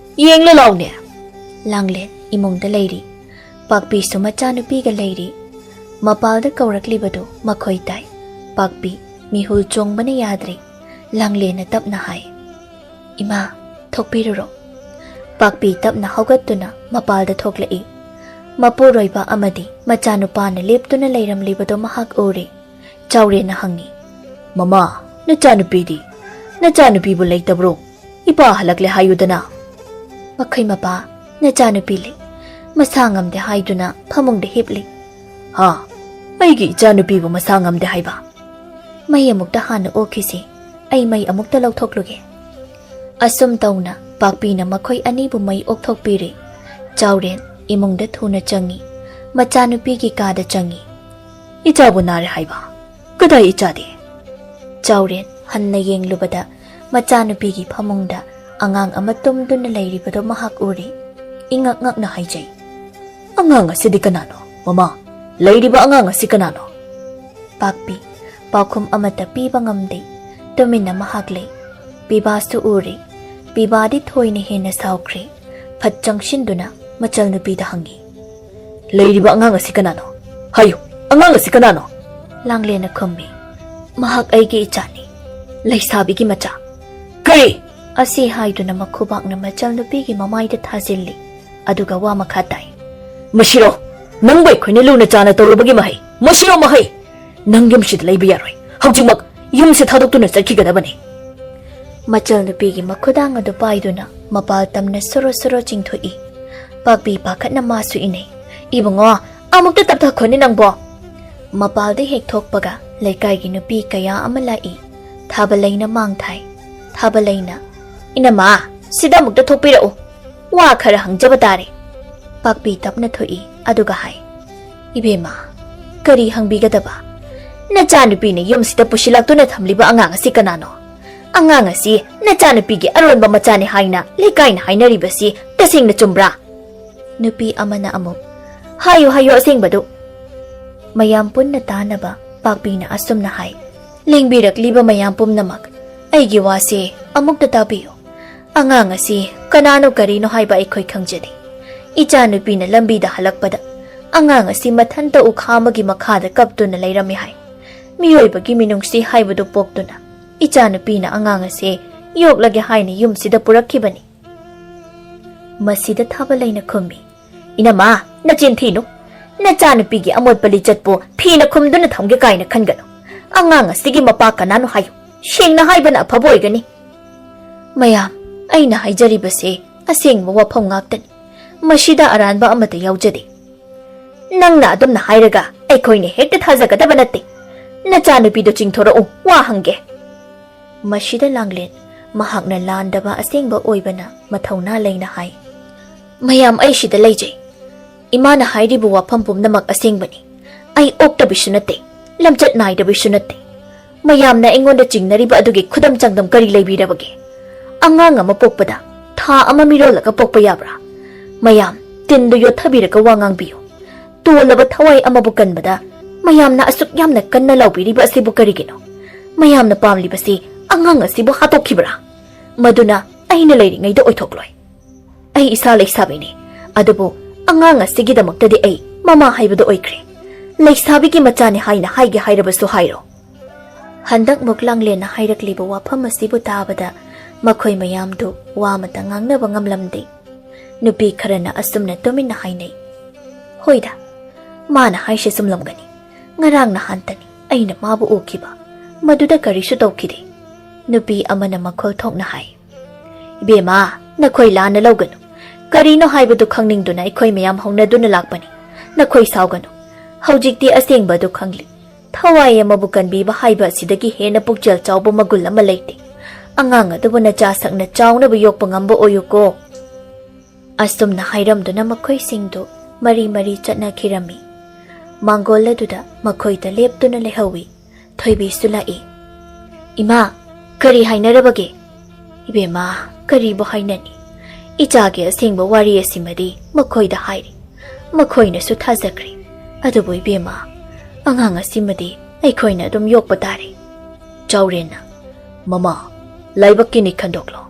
ꯌꯦꯡꯂꯨ ꯂꯥꯎꯅꯦ꯫" ꯂꯥꯡꯂꯦꯟ ꯏꯃꯨꯡꯗ ꯂꯩꯔꯤ꯫ ꯄꯥꯛꯄꯤꯁꯨ ꯃꯆꯥꯅꯨꯄꯤꯒ ꯂꯩꯔꯤ꯫ ꯃꯄꯥꯜꯗ ꯀꯧꯔꯛꯂꯤꯕꯗꯨ ꯃꯈꯣꯏ ꯇꯥꯏ꯫ ꯄꯥꯛꯄꯤ ꯃꯤꯍꯨꯜ ꯆꯣꯡꯕꯅ ꯌꯥꯗ꯭ꯔꯦ꯫ ꯂꯥꯡꯂꯦꯟꯅ ꯇꯞꯅ ꯍꯥꯏ, "ꯏꯃꯥ, ꯊꯣꯛꯄꯤꯔꯨꯔꯣ꯫" ꯄꯥꯛꯄꯤ ꯇꯞꯅ ꯍꯧꯒꯠꯇꯨꯅ ꯃꯄꯥꯜꯗ ꯊꯣꯛꯂꯛꯏ꯫ ꯃꯄꯨꯔꯣꯏꯕ ꯑꯃꯗꯤ ꯃꯆꯥꯅꯨꯄꯥꯅ ꯂꯦꯞꯇꯨꯅ ꯂꯩꯔꯝꯂꯤꯕꯗꯨ ꯃꯍꯥꯛ ꯎꯔꯦ꯫ ꯆꯥꯎꯔꯦꯟꯅ ꯍꯪꯉꯤ, "ꯃꯃꯥ, ꯅꯆꯥꯅꯨꯄꯤꯗꯤ? ꯅꯆꯥꯅꯨꯄꯤꯕꯨ ꯂꯩꯇꯕ꯭ꯔꯣ? ꯏꯄꯥ ꯍꯜꯂꯛꯂꯦ ꯍꯥꯏꯌꯨꯗꯅ꯫" "ꯃꯈꯣꯏ ꯃꯄꯥ, ꯅꯆꯥꯅꯨꯄꯤ ꯂꯩ꯫ ꯃꯁꯥ ꯉꯝꯗꯦ ꯍꯥꯏꯗꯨꯅ ꯐꯃꯨꯡꯗ ꯍꯤꯞꯂꯤ꯫" "ꯍꯥ? ꯑꯩꯒꯤ ꯏꯆꯥꯅꯨꯄꯤꯕꯨ ꯃꯁꯥ ꯉꯝꯗꯦ ꯍꯥꯏꯕ?" "ꯃꯩ ꯑꯃꯨꯛꯇ ꯍꯥꯟꯅ ꯑꯣꯛꯈꯤꯁꯤ꯫ ꯑꯩ ꯃꯩ ꯑꯃꯨꯛꯇ ꯂꯧꯊꯣꯛꯂꯨꯒꯦ꯫" ꯑꯁꯨꯝ ꯇꯧꯅ ꯄꯥꯛꯄꯤꯅ ꯃꯈꯣꯏ ꯑꯅꯤꯕꯨ ꯃꯩ ꯑꯣꯛꯊꯣꯛꯄꯤꯔꯦ꯫ ꯆꯥꯎꯔꯦꯟ ꯏꯃꯨꯡꯗ ꯊꯨꯅ ꯆꯪꯉꯤ꯫ ꯃꯆꯥꯅꯨꯄꯤꯒꯤ ꯀꯥꯗ ꯆꯪꯉꯤ꯫ "ꯏꯆꯥꯕꯨ ꯅꯥꯔꯦ ꯍꯥꯏꯕ? ꯀꯗꯥꯏ ꯏꯆꯥꯗꯤ?" ꯆꯥꯎꯔꯦꯟ ꯍꯟꯅ ꯌꯦꯡꯂꯨꯕꯗ ꯃꯆꯥꯅꯨꯄꯤꯒꯤ ꯐꯃꯨꯡꯗ ꯑꯉꯥꯡ ꯑꯃ ꯇꯨꯝꯗꯨꯅ ꯂꯩꯔꯤꯕꯗꯨ ꯃꯍꯥꯛ ꯎꯔꯦ꯫ ꯏꯉꯛ ꯉꯛꯅ ꯍꯥꯏꯖꯩ, "ꯑꯉꯥꯡ ꯑꯁꯤꯗꯤ ꯀꯅꯥꯅꯣ? ꯃꯃꯥ, ꯂꯩꯔꯤꯕ ꯑꯉꯥꯡ ꯑꯁꯤ ꯀꯅꯥꯅꯣ?" ꯄꯥꯛꯄꯤ ꯄꯥꯎꯈꯨꯝ ꯑꯃꯠꯇ ꯄꯤꯕ ꯉꯝꯗꯦ꯫ ꯇꯨꯃꯤꯟꯅ ꯃꯍꯥꯛ ꯂꯩ꯫ ꯄꯤꯕꯥꯁꯨ ꯎꯔꯦ꯫ ꯄꯤꯕꯥꯗꯤ ꯊꯣꯏꯅ ꯍꯦꯟꯅ ꯁꯥꯎꯈ꯭ꯔꯦ꯫ ꯐꯠ ꯆꯪꯁꯤꯟꯗꯨꯅ ꯃꯆꯜ ꯅꯨꯄꯤꯗ ꯍꯪꯉꯤ, "ꯂꯩꯔꯤꯕ ꯑꯉꯥꯡ ꯑꯁꯤ ꯀꯅꯥꯅꯣ? ꯍꯥꯏꯌꯨ, ꯑꯉꯥꯡ ꯑꯁꯤ ꯀꯅꯥꯅꯣ?" ꯂꯥꯡꯂꯦꯟꯅ ꯈꯨꯝꯃꯤ, "ꯃꯍꯥꯛ ꯑꯩꯒꯤ ꯏꯆꯥꯅꯤ, ꯂꯩꯁꯥꯕꯤꯒꯤ ꯃꯆꯥ꯫" "ꯀꯔꯤ?" ꯑꯁꯤ ꯍꯥꯏꯗꯨꯅ ꯃꯈꯨꯕꯥꯛꯅ ꯃꯆꯜ ꯅꯨꯄꯤꯒꯤ ꯃꯃꯥꯏꯗ ꯊꯥꯖꯤꯜꯂꯤ꯫ ꯑꯗꯨꯒ ꯋꯥ ꯃꯈꯥ ꯇꯥꯏ, "ꯃꯁꯤꯔꯣ ꯅꯪꯕꯨ ꯑꯩꯈꯣꯏꯅ ꯂꯨꯅ ꯆꯥꯅ ꯇꯧꯔꯨꯕꯒꯤ ꯃꯍꯩ? ꯃꯁꯤꯔꯣ ꯃꯍꯩ? ꯅꯪ ꯌꯨꯝꯁꯤꯗ ꯂꯩꯕ ꯌꯥꯔꯣꯏ꯫ ꯍꯧꯖꯤꯛꯃꯛ ꯌꯨꯝꯁꯤ ꯊꯥꯗꯣꯛꯇꯨꯅ ꯆꯠꯈꯤꯒꯗꯕꯅꯤ꯫" ꯃꯆꯜ ꯅꯨꯄꯤꯒꯤ ꯃꯈꯨꯗꯥꯡ ꯑꯗꯨ ꯄꯥꯏꯗꯨꯅ ꯃꯄꯥꯜ ꯇꯝꯅ ꯁꯣꯔꯣ ꯁꯣꯔꯣ ꯆꯤꯡꯊꯣꯛꯏ꯫ ꯄꯥꯛꯄꯤ ꯄꯥꯈꯠꯅ ꯃꯥꯁꯨ ꯏꯅꯩ, "ꯏꯕꯨꯡꯉꯣ, ꯑꯃꯨꯛꯇ ꯇꯞꯊꯈꯣꯅꯦ ꯅꯪꯕꯣ!" ꯃꯄꯥꯜꯗ ꯍꯦꯛ ꯊꯣꯛꯄꯒ ꯂꯩꯀꯥꯏꯒꯤ ꯅꯨꯄꯤ ꯀꯌꯥ ꯑꯃ ꯂꯥꯛꯏ꯫ ꯊꯥꯕꯂꯩꯅ ꯃꯥꯡ ꯊꯥꯏ꯫ ꯊꯥꯕꯂꯩꯅ, "ꯏꯅꯝꯃ, ꯁꯤꯗ ꯑꯃꯨꯛꯇ ꯊꯣꯛꯄꯤꯔꯛꯎ꯫ ꯋꯥ ꯈꯔ ꯍꯪꯖꯕ ꯇꯥꯔꯦ꯫" ꯄꯥꯛꯄꯤ ꯇꯞꯅ ꯊꯣꯛꯏ꯫ ꯑꯗꯨꯒ ꯍꯥꯏ, "ꯏꯕꯦꯝꯃ, ꯀꯔꯤ ꯍꯪꯕꯤꯒꯗꯕ? ꯅꯆꯥꯅꯨꯄꯤꯅ ꯌꯨꯝꯁꯤꯗ ꯄꯨꯁꯤꯜꯂꯛꯇꯨꯅ ꯊꯝꯂꯤꯕ ꯑꯉꯥꯡ ꯑꯁꯤ ꯀꯅꯥꯅꯣ? ꯑꯉꯥꯡ ꯑꯁꯤ ꯅꯆꯥꯅꯨꯄꯤꯒꯤ ꯑꯔꯣꯟꯕ ꯃꯆꯥꯅꯤ ꯍꯥꯏꯅ ꯂꯩꯀꯥꯏꯅ ꯍꯥꯏꯅꯔꯤꯕꯁꯤ ꯇꯁꯦꯡꯅ ꯆꯨꯝꯕ꯭ꯔꯥ?" ꯅꯨꯄꯤ ꯑꯃꯅ ꯑꯃꯨꯛ, "ꯍꯥꯏꯌꯨ, ꯍꯥꯏꯌꯨ ꯑꯁꯦꯡꯕꯗꯨ꯫" ꯃꯌꯥꯝ ꯄꯨꯟꯅ ꯇꯥꯅꯕ ꯄꯥꯛꯄꯤꯅ ꯑꯁꯨꯝꯅ ꯍꯥꯏ, "ꯂꯦꯡꯕꯤꯔꯛꯂꯤꯕ ꯃꯌꯥꯝ ꯄꯨꯝꯅꯃꯛ, ꯑꯩꯒꯤ ꯋꯥꯁꯦ ꯑꯃꯨꯛꯇ ꯇꯥꯕꯤꯌꯨ꯫ ꯑꯉꯥꯡ ꯑꯁꯤ ꯀꯅꯥꯅꯣ ꯀꯔꯤꯅꯣ ꯍꯥꯏꯕ ꯑꯩꯈꯣꯏ ꯈꯪꯖꯗꯦ꯫ ꯏꯆꯥꯅꯨꯄꯤꯅ ꯂꯝꯕꯤꯗ ꯍꯜꯂꯛꯄꯗ ꯑꯉꯥꯡ ꯑꯁꯤ ꯃꯊꯟꯇ ꯎꯈꯥ ꯑꯃꯒꯤ ꯃꯈꯥꯗ ꯀꯞꯇꯨꯅ ꯂꯩꯔꯝꯃꯤ ꯍꯥꯏ꯫ ꯃꯤꯑꯣꯏꯕꯒꯤ ꯃꯤꯅꯨꯡꯁꯤ ꯍꯥꯏꯕꯗꯨ ꯄꯣꯛꯇꯨꯅ ꯏꯆꯥꯅꯨꯄꯤꯅ ꯑꯉꯥꯡ ꯑꯁꯤ ꯌꯣꯛꯂꯒꯦ ꯍꯥꯏꯅ ꯌꯨꯝꯁꯤꯗ ꯄꯨꯔꯛꯈꯤꯕꯅꯤ꯫" ꯃꯁꯤꯗ ꯊꯥꯕꯂꯩꯅ ꯈꯨꯝꯃꯤ, "ꯏꯅꯝꯃ, ꯅꯆꯤꯟ ꯊꯤꯅꯨ꯫ ꯅꯆꯥꯅꯨꯄꯤꯒꯤ ꯑꯃꯣꯠꯄ ꯂꯤꯆꯠꯄꯨ ꯐꯤꯅ ꯈꯨꯝꯗꯨꯅ ꯊꯝꯒꯦ ꯀꯥꯏꯅ ꯈꯟꯒꯅꯨ꯫ ꯑꯉꯥꯡ ꯑꯁꯤꯒꯤ ꯃꯄꯥ ꯀꯅꯥꯅꯣ ꯍꯥꯏꯌꯨ꯫ ꯁꯦꯡꯅ ꯍꯥꯏꯕꯅ ꯑꯐꯕ ꯑꯣꯏꯒꯅꯤ꯫" ꯃꯌꯥꯝ, ꯑꯩꯅ ꯍꯥꯏꯖꯔꯤꯕꯁꯦ ꯑꯁꯦꯡꯕ ꯋꯥꯐꯝ ꯉꯥꯛꯇꯅꯤ꯫ ꯃꯁꯤꯗ ꯑꯔꯥꯟꯕ ꯑꯃꯠꯇ ꯌꯥꯎꯖꯗꯦ꯫ ꯅꯪꯅ ꯑꯗꯨꯝꯅ ꯍꯥꯏꯔꯒ ꯑꯩꯈꯣꯏꯅ ꯍꯦꯛꯇ ꯊꯥꯖꯒꯗꯕ ꯅꯠꯇꯦ꯫ ꯅꯆꯥꯅꯨꯄꯤꯗꯣ ꯆꯤꯡꯊꯣꯔꯛꯎ, ꯋꯥ ꯍꯪꯒꯦ꯫ ꯃꯁꯤꯗ ꯂꯥꯡꯂꯦꯟ, ꯃꯍꯥꯛꯅ ꯂꯥꯟꯗꯕ ꯑꯁꯦꯡꯕ ꯑꯣꯏꯕꯅ ꯃꯊꯧꯅꯥ ꯂꯩꯅ ꯍꯥꯏ, "ꯃꯌꯥꯝ, ꯑꯩ ꯁꯤꯗ ꯂꯩꯖꯩ꯫ ꯏꯃꯥꯅ ꯍꯥꯏꯔꯤꯕ ꯋꯥꯐꯝ ꯄꯨꯝꯅꯃꯛ ꯑꯁꯦꯡꯕꯅꯤ꯫ ꯑꯩ ꯑꯣꯛꯇꯕꯤꯁꯨ ꯅꯠꯇꯦ, ꯂꯝꯆꯠ ꯅꯥꯏꯗꯕꯤꯁꯨ ꯅꯠꯇꯦ꯫ ꯃꯌꯥꯝꯅ ꯑꯩꯉꯣꯟꯗ ꯆꯤꯡꯅꯔꯤꯕ ꯑꯗꯨꯒꯤ ꯈꯨꯗꯝ ꯆꯥꯡꯗꯝ ꯀꯔꯤ ꯂꯩꯕꯤꯔꯕꯒꯦ? ꯑꯉꯥꯡ ꯑꯃ ꯄꯣꯛꯄꯗ ꯊꯥ ꯑꯃ ꯃꯤꯔꯣꯜꯂꯒ ꯄꯣꯛꯄ ꯌꯥꯕ꯭ꯔꯥ? ꯃꯌꯥꯝ, ꯇꯤꯟꯗꯨ ꯌꯣꯠꯊꯕꯤꯔꯒ ꯋꯥ ꯉꯥꯡꯕꯤꯌꯨ꯫ ꯇꯣꯜꯂꯕ ꯊꯋꯥꯏ ꯑꯃꯕꯨ ꯀꯟꯕꯗ ꯃꯌꯥꯝꯅ ꯑꯁꯨꯛ ꯌꯥꯝꯅ ꯀꯟꯅ ꯂꯥꯎꯕꯤꯔꯤꯕ ꯑꯁꯤꯕꯨ ꯀꯔꯤꯒꯤꯅꯣ? ꯃꯌꯥꯝꯅ ꯄꯥꯝꯂꯤꯕꯁꯤ ꯑꯉꯥꯡ ꯑꯁꯤꯕꯨ ꯍꯥꯠꯇꯣꯛꯈꯤꯕ꯭ꯔꯥ? ꯃꯗꯨꯅ ꯑꯩꯅ ꯂꯩꯔꯤꯉꯩꯗ ꯑꯣꯏꯊꯣꯛꯂꯣꯏ꯫ ꯑꯩ ꯏꯁꯥ ꯂꯩꯁꯥꯕꯤꯅꯤ, ꯑꯗꯨꯕꯨ ꯑꯉꯥꯡ ꯑꯁꯤꯒꯤꯗꯃꯛꯇꯗꯤ ꯑꯩ ꯃꯃꯥ ꯍꯥꯏꯕꯗꯨ ꯑꯣꯏꯈ꯭ꯔꯦ꯫ ꯂꯩꯁꯥꯕꯤꯒꯤ ꯃꯆꯥꯅꯤ ꯍꯥꯏꯅ ꯍꯥꯏꯒꯦ ꯍꯥꯏꯔꯕꯁꯨ ꯍꯥꯏꯔꯣ꯫ ꯍꯟꯗꯛꯃꯨꯛ ꯂꯥꯡꯂꯦꯟꯅ ꯍꯥꯏꯔꯛꯂꯤꯕ ꯋꯥꯐꯝ ꯑꯁꯤꯕꯨ ꯇꯥꯕꯗ ꯃꯈꯣꯏ ꯃꯌꯥꯝꯗꯨ ꯋꯥ ꯑꯃꯇ ꯉꯥꯡꯅꯕ ꯉꯝꯂꯝꯗꯦ꯫ ꯅꯨꯄꯤ ꯈꯔꯅ ꯑꯁꯨꯝꯅ ꯇꯨꯃꯤꯟꯅ ꯍꯥꯏꯅꯩ, "ꯍꯣꯏꯗ, ꯃꯥꯅ ꯍꯥꯏꯁꯦ ꯆꯨꯝꯂꯝꯒꯅꯤ꯫ ꯉꯔꯥꯡ ꯅꯍꯥꯟꯇꯅꯤ ꯑꯩꯅ ꯃꯥꯕꯨ ꯎꯈꯤꯕ, ꯃꯗꯨꯗ ꯀꯔꯤꯁꯨ ꯇꯧꯈꯤꯗꯦ"꯫ ꯅꯨꯄꯤ ꯑꯃꯅ ꯃꯈꯣꯜ ꯊꯣꯛꯅ ꯍꯥꯏ, "ꯏꯕꯦꯝꯃ, ꯅꯈꯣꯏ ꯂꯥꯟꯅ ꯂꯧꯒꯅꯨ꯫ ꯀꯔꯤꯅꯣ ꯍꯥꯏꯕꯗꯨ ꯈꯪꯅꯤꯡꯗꯨꯅ ꯑꯩꯈꯣꯏ ꯃꯌꯥꯝ ꯍꯧꯅꯗꯨꯅ ꯂꯥꯛꯄꯅꯤ꯫ ꯅꯈꯣꯏ ꯁꯥꯎꯒꯅꯨ꯫ ꯍꯧꯖꯤꯛꯇꯤ ꯑꯁꯦꯡꯕ ꯑꯗꯨ ꯈꯪꯂꯤ꯫ ꯊꯋꯥꯏ ꯑꯃꯕꯨ ꯀꯟꯕꯤꯕ ꯍꯥꯏꯕ ꯑꯁꯤꯗꯒꯤ ꯍꯦꯟꯅ ꯄꯨꯛꯆꯦꯜ ꯆꯥꯎꯕ ꯃꯒꯨꯟ ꯑꯃ ꯂꯩꯇꯦ꯫ ꯑꯉꯥꯡ ꯑꯗꯨꯕꯨ ꯅꯆꯥ ꯁꯛꯅ ꯆꯥꯎꯅꯕ ꯌꯣꯛꯄ ꯉꯝꯕ ꯑꯣꯏꯌꯨꯀꯣ"꯫ ꯑꯁꯨꯝꯅ ꯍꯥꯏꯔꯝꯗꯨꯅ ꯃꯈꯣꯏꯁꯤꯡꯗꯨ ꯃꯔꯤ ꯃꯔꯤ ꯆꯠꯅꯈꯤꯔꯝꯃꯤ꯫ ꯃꯥꯡꯒꯣꯜ ꯑꯗꯨꯗ ꯃꯈꯣꯏꯗ ꯂꯦꯞꯇꯨꯅ ꯂꯩꯍꯧꯏ꯫ ꯊꯣꯏꯕꯤꯁꯨ ꯂꯥꯛꯏ꯫ "ꯏꯃꯥ, ꯀꯔꯤ ꯍꯥꯏꯅꯔꯕꯒꯦ?" "ꯏꯕꯦꯝꯃ, ꯀꯔꯤꯕꯨ ꯍꯥꯏꯅꯅꯤ? ꯏꯆꯥꯒꯤ ꯑꯁꯦꯡꯕ ꯋꯥꯔꯤ ꯑꯁꯤꯃꯗꯤ ꯃꯈꯣꯏꯗ ꯍꯥꯏꯔꯤ꯫ ꯃꯈꯣꯏꯅꯁꯨ ꯊꯥꯖꯈ꯭ꯔꯦ꯫ ꯑꯗꯨꯕꯨ ꯏꯕꯦꯝꯃ, ꯑꯉꯥꯡ ꯑꯁꯤꯃꯗꯤ ꯑꯩꯈꯣꯏꯅ ꯑꯗꯨꯝ ꯌꯣꯛꯄ ꯇꯥꯔꯦ"꯫ ꯆꯥꯎꯔꯦꯟꯅ, "ꯃꯃꯥ, ꯂꯥꯏꯕꯛꯀꯤꯅꯤ ꯈꯟꯗꯣꯛꯂꯣ꯫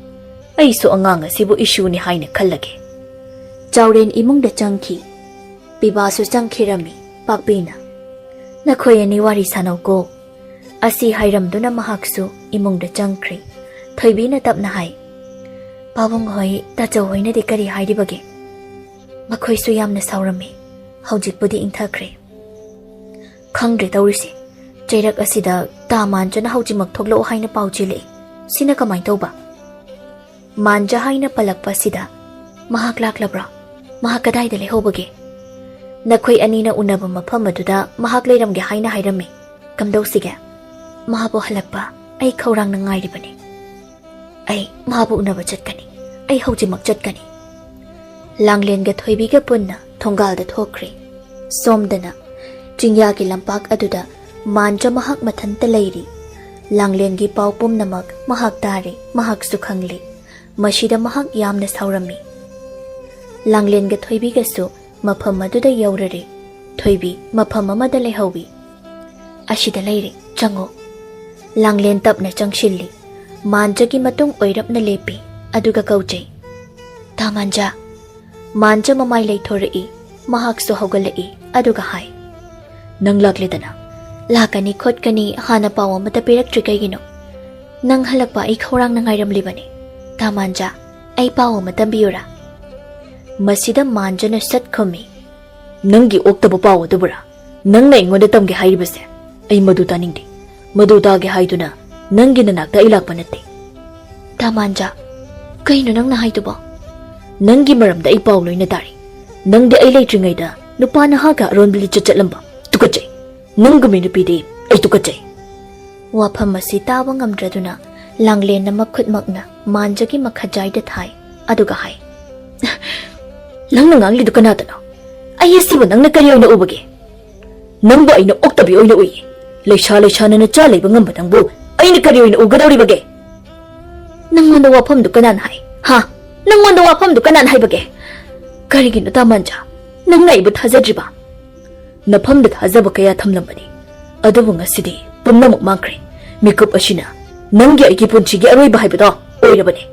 ꯑꯩꯁꯨ ꯑꯉꯥꯡ ꯑꯁꯤꯕꯨ ꯏꯁꯨꯅꯤ ꯍꯥꯏꯅ ꯈꯜꯂꯒꯦ"꯫ ꯆꯥꯎꯔꯦꯟ ꯏꯃꯨꯡꯗ ꯆꯪꯈꯤ꯫ ꯄꯤꯕꯥꯁꯨ ꯆꯪꯈꯤꯔꯝꯃꯤ꯫ ꯄꯥꯛꯄꯤꯅ, "ꯅꯈꯣꯏ ꯑꯅꯤ ꯋꯥꯔꯤ ꯁꯥꯟꯅꯧꯀꯣ"꯫ ꯑꯁꯤ ꯍꯥꯏꯔꯝꯗꯨꯅ ꯃꯍꯥꯛꯁꯨ ꯏꯃꯨꯡꯗ ꯆꯪꯈ꯭ꯔꯦ꯫ ꯊꯣꯏꯕꯤꯅ ꯇꯞꯅ ꯍꯥꯏ, "ꯄꯥꯕꯨꯡ ꯍꯣꯏ, ꯇꯥꯆꯧ ꯍꯣꯏꯅꯗꯤ ꯀꯔꯤ ꯍꯥꯏꯔꯤꯕꯒꯦ?" "ꯃꯈꯣꯏꯁꯨ ꯌꯥꯝꯅ ꯁꯥꯎꯔꯝꯃꯤ꯫ ꯍꯧꯖꯤꯛꯄꯨꯗꯤ ꯏꯪꯊꯈ꯭ꯔꯦ"꯫ "ꯈꯪꯗ꯭ꯔꯦ ꯇꯧꯔꯤꯁꯦ꯫ ꯆꯩꯔꯛ ꯑꯁꯤꯗ ꯇꯥ ꯃꯥꯟꯖꯅ ꯍꯧꯖꯤꯛꯃꯛ ꯊꯣꯛꯂꯛꯑꯣ ꯍꯥꯏꯅ ꯄꯥꯎ ꯆꯦꯜꯂꯛꯏ꯫ ꯁꯤꯅ ꯀꯃꯥꯏꯅ ꯇꯧꯕ?" "ꯃꯥꯟꯖ ꯍꯥꯏꯅ ꯄꯜꯂꯛꯄ ꯑꯁꯤꯗ ꯃꯍꯥꯛ ꯂꯥꯛꯂꯕ꯭ꯔꯥ? ꯃꯍꯥꯛ ꯀꯗꯥꯏꯗ ꯂꯩꯍꯧꯕꯒꯦ?" "ꯅꯈꯣꯏ ꯑꯅꯤꯅ ꯎꯅꯕ ꯃꯐꯝ ꯑꯗꯨꯗ ꯃꯍꯥꯛ ꯂꯩꯔꯝꯒꯦ ꯍꯥꯏꯅ ꯍꯥꯏꯔꯝꯃꯤ"꯫ "ꯀꯝꯗꯧꯁꯤꯒꯦ?" "ꯃꯍꯥꯛꯄꯨ ꯍꯜꯂꯛꯄ ꯑꯩ ꯈꯧꯔꯥꯡꯅ ꯉꯥꯏꯔꯤꯕꯅꯤ꯫ ꯑꯩ ꯃꯍꯥꯛꯄꯨ ꯎꯅꯕ ꯆꯠꯀꯅꯤ꯫ ꯑꯩ ꯍꯧꯖꯤꯛꯃꯛ ꯆꯠꯀꯅꯤ"꯫ ꯂꯥꯡꯂꯦꯟꯒ ꯊꯣꯏꯕꯤꯒ ꯄꯨꯟꯅ ꯊꯣꯡꯒꯥꯜꯗ ꯊꯣꯛꯈ꯭ꯔꯦ꯫ ꯁꯣꯝꯗꯅ ꯆꯤꯡꯌꯥꯒꯤ ꯂꯝꯄꯥꯛ ꯑꯗꯨꯗ ꯃꯥꯟꯖ ꯃꯍꯥꯛ ꯃꯊꯟꯇ ꯂꯩꯔꯤ꯫ ꯂꯥꯡꯂꯦꯟꯒꯤ ꯄꯥꯎ ꯄꯨꯝꯅꯃꯛ ꯃꯍꯥꯛ ꯇꯥꯔꯦ, ꯃꯍꯥꯛꯁꯨ ꯈꯪꯂꯦ꯫ ꯃꯁꯤꯗ ꯃꯍꯥꯛ ꯌꯥꯝꯅ ꯁꯥꯎꯔꯝꯃꯤ꯫ ꯂꯥꯡꯂꯦꯟꯒ ꯊꯣꯏꯕꯤꯒꯁꯨ ꯃꯐꯝ ꯑꯗꯨꯗ ꯌꯧꯔꯔꯦ꯫ ꯊꯣꯏꯕꯤ ꯃꯐꯝ ꯑꯃꯗ ꯂꯩꯍꯧꯋꯤ꯫ "ꯑꯁꯤꯗ ꯂꯩꯔꯦ, ꯆꯪꯉꯣ"꯫ ꯂꯥꯡꯂꯦꯟ ꯇꯞꯅ ꯆꯪꯁꯤꯜꯂꯤ꯫ ꯃꯥꯟꯖꯒꯤ ꯃꯇꯨꯡ ꯑꯣꯏꯔꯞꯅ ꯂꯦꯞꯄꯤ, ꯑꯗꯨꯒ ꯀꯧꯖꯩ, "ꯇꯥ ꯃꯥꯟꯖ!" ꯃꯥꯟꯖ ꯃꯃꯥꯏ ꯂꯩꯊꯣꯔꯛꯏ꯫ ꯃꯍꯥꯛꯁꯨ ꯍꯧꯒꯠꯂꯛꯏ, ꯑꯗꯨꯒ ꯍꯥꯏ, "ꯅꯪ ꯂꯥꯛꯂꯦꯗꯅ?" "ꯂꯥꯛꯀꯅꯤ ꯈꯣꯠꯀꯅꯤ ꯍꯥꯟꯅ ꯄꯥꯎ ꯑꯃꯠꯇ ꯄꯤꯔꯛꯇ꯭ꯔꯤ ꯀꯩꯒꯤꯅꯣ? ꯅꯪ ꯍꯜꯂꯛꯄ ꯑꯩ ꯈꯧꯔꯥꯡꯅ ꯉꯥꯏꯔꯝꯂꯤꯕꯅꯤ꯫ ꯇꯥ ꯃꯥꯟꯖ, ꯑꯩ ꯄꯥꯎ ꯑꯃ ꯇꯝꯕꯤꯌꯨꯔꯥ?" ꯃꯁꯤꯗ ꯃꯥꯟꯖꯅ ꯁꯠ ꯈꯨꯝꯃꯤ, "ꯅꯪꯒꯤ ꯑꯣꯛꯇꯕ ꯄꯥꯎ ꯑꯗꯨꯕꯨꯔꯥ ꯅꯪꯅ ꯑꯩꯉꯣꯟꯗ ꯇꯝꯒꯦ ꯍꯥꯏꯔꯤꯕꯁꯦ? ꯑꯩ ꯃꯗꯨ ꯇꯥꯅꯤꯡꯗꯦ꯫ ꯃꯗꯨ ꯇꯥꯒꯦ ꯍꯥꯏꯗꯨꯅ ꯅꯪꯒꯤ ꯅꯅꯥꯛꯇ ꯑꯩ ꯂꯥꯛꯄ ꯅꯠꯇꯦ꯫" "ꯇꯥ ꯃꯥꯟꯖ, ꯀꯩꯅꯣ ꯅꯪꯅ ꯍꯥꯏꯗꯨꯕꯣ?" "ꯅꯪꯒꯤ ꯃꯔꯝꯗ ꯑꯩ ꯄꯥꯎ ꯂꯣꯏꯅ ꯇꯥꯔꯤ꯫ ꯅꯪꯗꯤ ꯑꯩ ꯂꯩꯇ꯭ꯔꯤꯉꯩꯗ ꯅꯨꯄꯥ ꯅꯍꯥꯒ ꯑꯔꯣꯟꯕ ꯂꯤꯆꯠ ꯆꯠꯂꯝꯕ꯫ ꯇꯨꯀꯠꯆꯩ꯫ ꯅꯪꯒꯨꯝꯕꯤ ꯅꯨꯄꯤꯗꯤ ꯑꯩ ꯇꯨꯀꯠꯆꯩ꯫" ꯋꯥꯐꯝ ꯑꯁꯤ ꯇꯥꯕ ꯉꯝꯗ꯭ꯔꯗꯨꯅ ꯂꯥꯡꯂꯦꯟꯅ ꯃꯈꯨꯠꯃꯛꯅ ꯃꯥꯟꯖꯒꯤ ꯃꯈꯥꯖꯥꯏꯗ ꯊꯥꯏ, ꯑꯗꯨꯒ ꯍꯥꯏ, "ꯅꯪꯅ ꯉꯥꯡꯂꯤꯗꯨ ꯀꯅꯥꯗꯅꯣ? ꯑꯩ ꯑꯁꯤꯕꯨ ꯅꯪꯅ ꯀꯔꯤ ꯑꯣꯏꯅ ꯎꯕꯒꯦ? ꯅꯪꯕꯨ ꯑꯩꯅ ꯑꯣꯛꯇꯕꯤ ꯑꯣꯏꯅ ꯎꯏ꯫ ꯂꯩꯁꯥ ꯂꯩꯁꯥꯅ ꯅꯆꯥ ꯂꯩꯕ ꯉꯝꯕ ꯅꯪꯕꯨ ꯑꯩꯅ ꯀꯔꯤ ꯑꯣꯏꯅ ꯎꯒꯗꯧꯔꯤꯕꯒꯦ?" "ꯅꯪꯉꯣꯟꯗ ꯋꯥꯐꯝꯗꯨ ꯀꯅꯥꯅ ꯍꯥꯏ? ꯍꯥ? ꯅꯪꯉꯣꯟꯗ ꯋꯥꯐꯝꯗꯨ ꯀꯅꯥꯅ ꯍꯥꯏꯕꯒꯦ? ꯀꯔꯤꯒꯤꯅꯣ ꯇꯥ ꯃꯥꯟꯖ, ꯅꯪꯅ ꯑꯩꯕꯨ ꯊꯥꯖꯗ꯭ꯔꯤꯕ?" "ꯅꯐꯝꯗ ꯊꯥꯖꯕ ꯀꯌꯥ ꯊꯝꯂꯝꯕꯅꯤ, ꯑꯗꯨꯕꯨ ꯉꯁꯤꯗꯤ ꯄꯨꯝꯅꯃꯛ ꯃꯥꯡꯈ꯭ꯔꯦ꯫ ꯃꯤꯀꯨꯞ ꯑꯁꯤꯅ ꯅꯪꯒꯤ ꯑꯩꯒꯤ ꯄꯨꯟꯁꯤꯒꯤ ꯑꯔꯣꯏꯕ ꯍꯥꯏꯕꯗꯣ ꯑꯣꯏꯔꯕꯅꯤ꯫"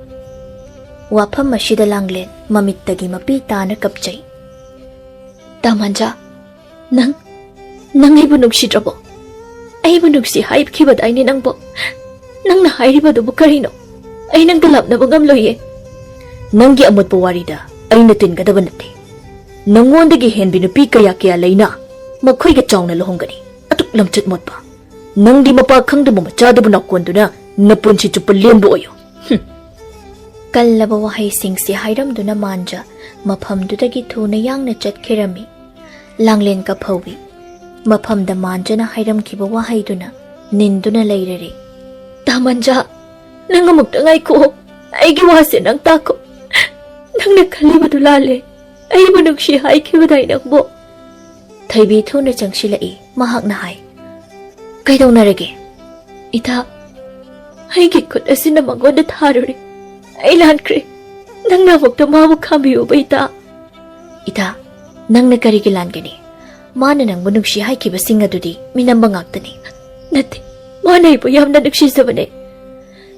ꯋꯥꯐꯝ ꯑꯁꯤꯗ ꯂꯥꯡꯂꯦꯟ ꯃꯃꯤꯠꯇꯒꯤ ꯃꯄꯤ ꯇꯥꯅ ꯀꯞꯆꯩ꯫ "ꯇꯥ ꯃꯥꯟꯖ, ꯅꯪ, ꯅꯪ ꯑꯩꯕꯨ ꯅꯨꯡꯁꯤꯗ꯭ꯔꯕꯣ? ꯑꯩꯕꯨ ꯅꯨꯡꯁꯤ ꯍꯥꯏꯈꯤꯕꯗꯥꯏꯅꯦ ꯅꯪꯕꯣ? ꯅꯪꯅ ꯍꯥꯏꯔꯤꯕꯗꯨꯕꯨ ꯀꯔꯤꯅꯣ? ꯑꯩ ꯅꯪꯒ ꯂꯥꯞꯅꯕ ꯉꯝꯂꯣꯏꯌꯦ꯫" "ꯅꯪꯒꯤ ꯑꯃꯣꯠꯄ ꯋꯥꯔꯤꯗ ꯑꯩꯅ ꯇꯤꯟꯒꯗꯕ ꯅꯠꯇꯦ꯫ ꯅꯪꯉꯣꯟꯗꯒꯤ ꯍꯦꯟꯕꯤ ꯅꯨꯄꯤ ꯀꯌꯥ ꯀꯌꯥ ꯂꯩꯅ ꯃꯈꯣꯏꯒ ꯆꯥꯎꯅ ꯂꯨꯍꯣꯡꯒꯅꯤ꯫ ꯑꯗꯨꯛ ꯂꯝꯆꯠ ꯃꯣꯠꯄ꯫ ꯅꯪꯗꯤ ꯃꯄꯥ ꯈꯪꯗꯕ ꯃꯆꯥꯗꯨꯕꯨ ꯅꯥꯎꯀꯣꯟꯗꯨꯅ ꯅꯄꯨꯟꯁꯤ ꯆꯨꯞꯄ ꯂꯦꯟꯕ ꯑꯣꯏꯌꯨ꯫" ꯍꯨꯝ꯫ ꯀꯜꯂꯕ ꯋꯥꯍꯩꯁꯤꯡꯁꯤ ꯍꯥꯏꯔꯝꯗꯨꯅ ꯃꯥꯟꯖ ꯃꯐꯝꯗꯨꯗꯒꯤ ꯊꯨꯅ ꯌꯥꯡꯅ ꯆꯠꯈꯤꯔꯝꯃꯤ꯫ ꯂꯥꯡꯂꯦꯟ ꯀꯞꯍꯧꯏ꯫ ꯃꯐꯝꯗ ꯃꯥꯟꯖꯅ ꯍꯥꯏꯔꯝꯈꯤꯕ ꯋꯥꯍꯩꯗꯨꯅ ꯅꯤꯟꯗꯨꯅ ꯂꯩꯔꯔꯦ꯫ "ꯇꯥ ꯃꯥꯟꯖ, ꯅꯪ ꯑꯃꯨꯛꯇ ꯉꯥꯏꯈꯣ꯫ ꯑꯩꯒꯤ ꯋꯥꯁꯦ ꯅꯪ ꯇꯥꯈꯣ꯫ ꯅꯪꯅ ꯈꯜꯂꯤꯕꯗꯨ ꯂꯥꯜꯂꯦ꯫ ꯑꯩꯕꯨ ꯅꯨꯡꯁꯤ ꯍꯥꯏꯈꯤꯕꯗꯥꯏ ꯅꯪꯕꯣ?" ꯊꯣꯏꯕꯤ ꯊꯨꯅ ꯆꯪꯁꯤꯜꯂꯛꯏ꯫ ꯃꯍꯥꯛꯅ ꯍꯥꯏ, "ꯀꯩꯗꯧꯅꯔꯒꯦ?" "ꯏꯇꯥ, ꯑꯩꯒꯤ ꯈꯨꯠ ꯑꯁꯤꯅ ꯃꯉꯣꯟꯗ ꯊꯥꯔꯨꯔꯦ꯫ ꯑꯩ ꯂꯥꯟꯈ꯭ꯔꯦ꯫ ꯅꯪꯅ ꯑꯃꯨꯛꯇ ꯃꯥꯕꯨ ꯈꯥꯝꯕꯤꯌꯨꯕ, ꯏꯇꯥ꯫" "ꯏꯇꯥ, ꯅꯪꯅ ꯀꯔꯤꯒꯤ ꯂꯥꯟꯒꯅꯤ? ꯃꯥꯅ ꯅꯪꯕꯨ ꯅꯨꯡꯁꯤ ꯍꯥꯏꯈꯤꯕꯁꯤꯡ ꯑꯗꯨꯗꯤ ꯃꯤꯅꯝꯕ ꯉꯥꯛꯇꯅꯤ꯫" "ꯅꯠꯇꯦ, ꯃꯥꯅ ꯑꯩꯕꯨ ꯌꯥꯝꯅ ꯅꯨꯡꯁꯤꯖꯕꯅꯦ꯫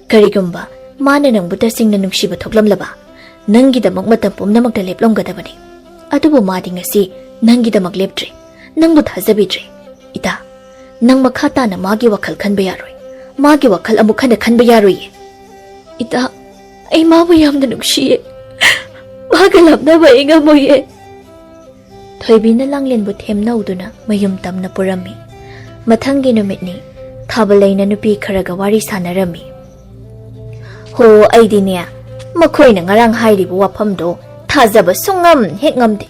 ꯀꯔꯤꯒꯨꯝꯕ ꯃꯥꯅ ꯅꯪꯕꯨ ꯇꯁꯦꯡꯅ ꯅꯨꯡꯁꯤꯕ ꯊꯣꯛꯂꯝꯂꯕ, ꯅꯪꯒꯤꯗꯃꯛ ꯃꯇꯝ ꯄꯨꯝꯅꯃꯛꯇ ꯂꯦꯞꯂꯝꯒꯗꯕꯅꯤ꯫ ꯑꯗꯨꯕꯨ ꯃꯥꯗꯤ ꯉꯁꯤ ꯅꯪꯒꯤꯗꯃꯛ ꯂꯦꯞꯇ꯭ꯔꯦ, ꯅꯪꯕꯨ ꯊꯥꯖꯕꯤꯗ꯭ꯔꯦ꯫ ꯏꯇꯥ, ꯅꯪ ꯃꯈꯥ ꯇꯥꯅ ꯃꯥꯒꯤ ꯋꯥꯈꯜ ꯈꯟꯕ ꯌꯥꯔꯣꯏ꯫ ꯃꯥꯒꯤ ꯋꯥꯈꯜ ꯑꯃꯨꯛ ꯍꯟꯅ ꯈꯟꯕ ꯌꯥꯔꯣꯏꯌꯦ꯫ ꯏꯇꯥ, ꯑꯩ ꯃꯥꯕꯨ ꯌꯥꯝꯅ ꯅꯨꯡꯁꯤꯌꯦ꯫ ꯃꯥꯒ ꯂꯥꯞꯅꯕ ꯑꯩ ꯉꯝꯃꯣꯏꯌꯦ꯫ ꯊꯣꯏꯕꯤꯅ ꯂꯥꯡꯂꯦꯟꯕꯨ ꯊꯦꯝꯅꯧꯗꯨꯅ ꯃꯌꯨꯝ ꯇꯝꯅ ꯄꯨꯔꯝꯃꯤ꯫ ꯃꯊꯪꯒꯤ ꯅꯨꯃꯤꯠꯅꯤ꯫ ꯊꯥꯕꯂꯩꯅ ꯅꯨꯄꯤ ꯈꯔꯒ ꯋꯥꯔꯤ ꯁꯥꯟꯅꯔꯝꯃꯤ꯫ "ꯍꯣ, ꯑꯩꯗꯤꯅꯦ, ꯃꯈꯣꯏꯅ ꯉꯔꯥꯡ ꯍꯥꯏꯔꯤꯕ ꯋꯥꯐꯝꯗꯣ ꯊꯥꯖꯕ ꯁꯨꯡꯉꯝ ꯍꯦꯛ ꯉꯝꯗꯦ꯫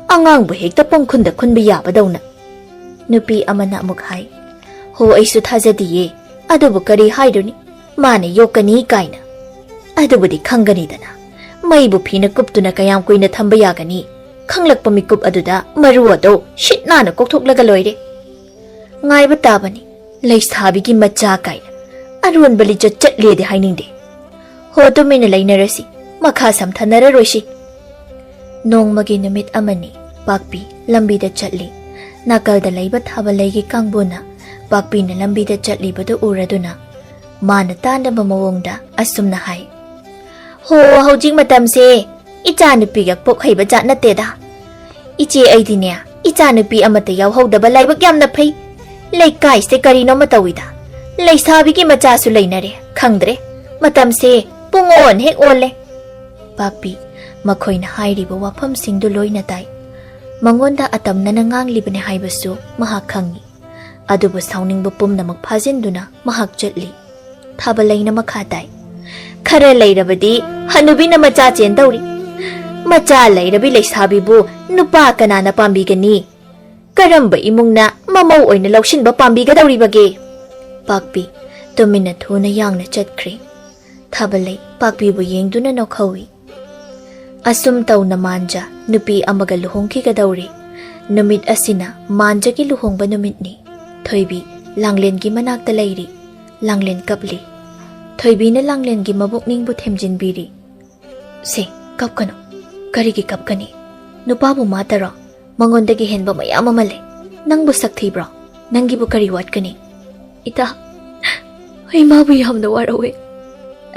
ꯑꯉꯥꯡꯕꯨ ꯍꯦꯛꯇ ꯄꯪꯈꯨꯟꯗ ꯈꯨꯟꯕ ꯌꯥꯕꯗꯧꯅ"꯫ ꯅꯨꯄꯤ ꯑꯃꯅ ꯑꯃꯨꯛ ꯍꯥꯏ, "ꯍꯣ, ꯑꯩꯁꯨ ꯊꯥꯖꯗꯤꯌꯦ꯫ ꯑꯗꯨꯕꯨ ꯀꯔꯤ ꯍꯥꯏꯔꯨꯅꯤ? ꯃꯥꯅ ꯌꯣꯛꯀꯅꯤ ꯀꯥꯏꯅ꯫ ꯑꯗꯨꯕꯨꯗꯤ ꯈꯪꯒꯅꯤꯗꯅ꯫ ꯃꯩꯕꯨ ꯐꯤꯅ ꯀꯨꯞꯇꯨꯅ ꯀꯌꯥꯝ ꯀꯨꯏꯅ ꯊꯝꯕ ꯌꯥꯒꯅꯤ? ꯈꯪꯂꯛꯄ ꯃꯤꯀꯨꯞ ꯑꯗꯨꯗ ꯃꯔꯨ ꯑꯗꯣ ꯁꯤꯠ ꯅꯥꯟꯅ ꯀꯣꯛꯊꯣꯛꯂꯒ ꯂꯣꯏꯔꯦ꯫ ꯉꯥꯏꯕ ꯇꯥꯕꯅꯤ꯫ ꯂꯩꯁꯥꯕꯤꯒꯤ ꯃꯆꯥ ꯀꯥꯏꯅ꯫ ꯑꯔꯣꯟꯕ ꯂꯤꯆꯠ ꯆꯠꯂꯦꯗꯤ ꯍꯥꯏꯅꯤꯡꯗꯦ꯫ ꯍꯣ, ꯇꯨꯃꯤꯟꯅ ꯂꯩꯅꯔꯁꯤ꯫ ꯃꯈꯥ ꯁꯝꯊꯅꯔꯔꯣꯏꯁꯤ"꯫ ꯅꯣꯡꯃꯒꯤ ꯅꯨꯃꯤꯠ ꯑꯃꯅꯤ꯫ ꯄꯥꯛꯄꯤ ꯂꯝꯕꯤꯗ ꯆꯠꯂꯤ꯫ ꯅꯥꯀꯜꯗ ꯂꯩꯕ ꯊꯥꯕꯂꯩꯒꯤ ꯀꯥꯡꯕꯨꯅ ꯄꯥꯛꯄꯤꯅ ꯂꯝꯕꯤꯗ ꯆꯠꯂꯤꯕꯗꯨ ꯎꯔꯗꯨꯅ ꯃꯥꯅ ꯇꯥꯅꯕ ꯃꯑꯣꯡꯗ ꯑꯁꯨꯝꯅ ꯍꯥꯏ, "ꯍꯣ, ꯍꯧꯖꯤꯛ ꯃꯇꯝꯁꯦ ꯏꯆꯥꯅꯨꯄꯤꯒ ꯄꯣꯛ ꯍꯩꯕ ꯖꯥꯠ ꯅꯠꯇꯦꯗ꯫ ꯏꯆꯦ, ꯑꯩꯗꯤꯅꯦ, ꯏꯆꯥꯅꯨꯄꯤ ꯑꯃꯠꯇ ꯌꯥꯎꯍꯧꯗꯕ ꯂꯥꯏꯕꯛ ꯌꯥꯝꯅ ꯐꯩ꯫ ꯂꯩꯀꯥꯏꯁꯦ ꯀꯔꯤꯅꯣꯃ ꯇꯧꯏꯗ꯫ ꯂꯩꯁꯥꯕꯤꯒꯤ ꯃꯆꯥꯁꯨ ꯂꯩꯅꯔꯦ꯫ ꯈꯪꯗ꯭ꯔꯦ, ꯃꯇꯝꯁꯦ ꯄꯨꯡꯑꯣꯟ ꯍꯦꯛ ꯑꯣꯜꯂꯦ"꯫ ꯄꯥꯛꯄꯤ ꯃꯈꯣꯏꯅ ꯍꯥꯏꯔꯤꯕ ꯋꯥꯐꯝꯁꯤꯡꯗꯨ ꯂꯣꯏꯅ ꯇꯥꯏ꯫ ꯃꯉꯣꯟꯗ ꯑꯇꯝꯅꯅ ꯉꯥꯡꯂꯤꯕꯅꯤ ꯍꯥꯏꯕꯁꯨ ꯃꯍꯥꯛ ꯈꯪꯏ꯫ ꯑꯗꯨꯕꯨ ꯁꯥꯎꯅꯤꯡꯕ ꯄꯨꯝꯅꯃꯛ ꯐꯥꯖꯤꯟꯗꯨꯅ ꯃꯍꯥꯛ ꯆꯠꯂꯤ꯫ ꯊꯥꯕꯂꯩꯅ ꯃꯈꯥ ꯇꯥꯏ, "ꯈꯔ ꯂꯩꯔꯕꯗꯤ ꯍꯅꯨꯕꯤꯅ ꯃꯆꯥ ꯆꯦꯟꯗꯧꯔꯤ꯫ ꯃꯆꯥ ꯂꯩꯔꯕꯤ ꯂꯩꯁꯥꯕꯤꯕꯨ ꯅꯨꯄꯥ ꯀꯅꯥꯅ ꯄꯥꯝꯕꯤꯒꯅꯤ? ꯀꯔꯝꯕ ꯏꯃꯨꯡꯅ ꯃꯃꯧ ꯑꯣꯏꯅ ꯂꯧꯁꯤꯟꯕ ꯄꯥꯝꯕꯤꯒꯗꯧꯔꯤꯕꯒꯦ?" ꯄꯥꯛꯄꯤ ꯇꯨꯃꯤꯟꯅ ꯊꯨꯅ ꯌꯥꯡꯅ ꯆꯠꯈ꯭ꯔꯦ꯫ ꯊꯥꯕꯂꯩ ꯄꯥꯛꯄꯤꯕꯨ ꯌꯦꯡꯗꯨꯅ ꯅꯣꯛꯍꯧꯏ꯫ ꯑꯁꯨꯝ ꯇꯧꯅ ꯃꯥꯟꯖ ꯅꯨꯄꯤ ꯑꯃꯒ ꯂꯨꯍꯣꯡꯈꯤꯒꯗꯧꯔꯦ꯫ ꯅꯨꯃꯤꯠ ꯑꯁꯤꯅ ꯃꯥꯟꯖꯒꯤ ꯂꯨꯍꯣꯡꯕ ꯅꯨꯃꯤꯠꯅꯤ꯫ ꯊꯣꯏꯕꯤ ꯂꯥꯡꯂꯦꯟꯒꯤ ꯃꯅꯥꯛꯇ ꯂꯩꯔꯤ꯫ ꯂꯥꯡꯂꯦꯟ ꯀꯞꯂꯤ꯫ ꯊꯣꯏꯕꯤꯅ ꯂꯥꯡꯂꯦꯟꯒꯤ ꯃꯕꯨꯛꯅꯤꯡꯕꯨ ꯊꯦꯝꯖꯤꯟꯕꯤꯔꯤ꯫ "ꯁꯦ, ꯀꯞꯀꯅꯨ꯫ ꯀꯔꯤꯒꯤ ꯀꯞꯀꯅꯤ? ꯅꯨꯄꯥꯕꯨ ꯃꯥꯇꯔꯣ? ꯃꯉꯣꯟꯗꯒꯤ ꯍꯦꯟꯕ ꯃꯌꯥꯝ ꯑꯃ ꯂꯩ꯫ ꯅꯪꯕꯨ ꯁꯛ ꯊꯤꯕ꯭ꯔꯣ? ꯅꯪꯒꯤꯕꯨ ꯀꯔꯤ ꯋꯥꯠꯀꯅꯤ?" "ꯏꯇꯥ, ꯑꯩ ꯃꯥꯕꯨ ꯌꯥꯝꯅ ꯋꯥꯔꯧꯏ꯫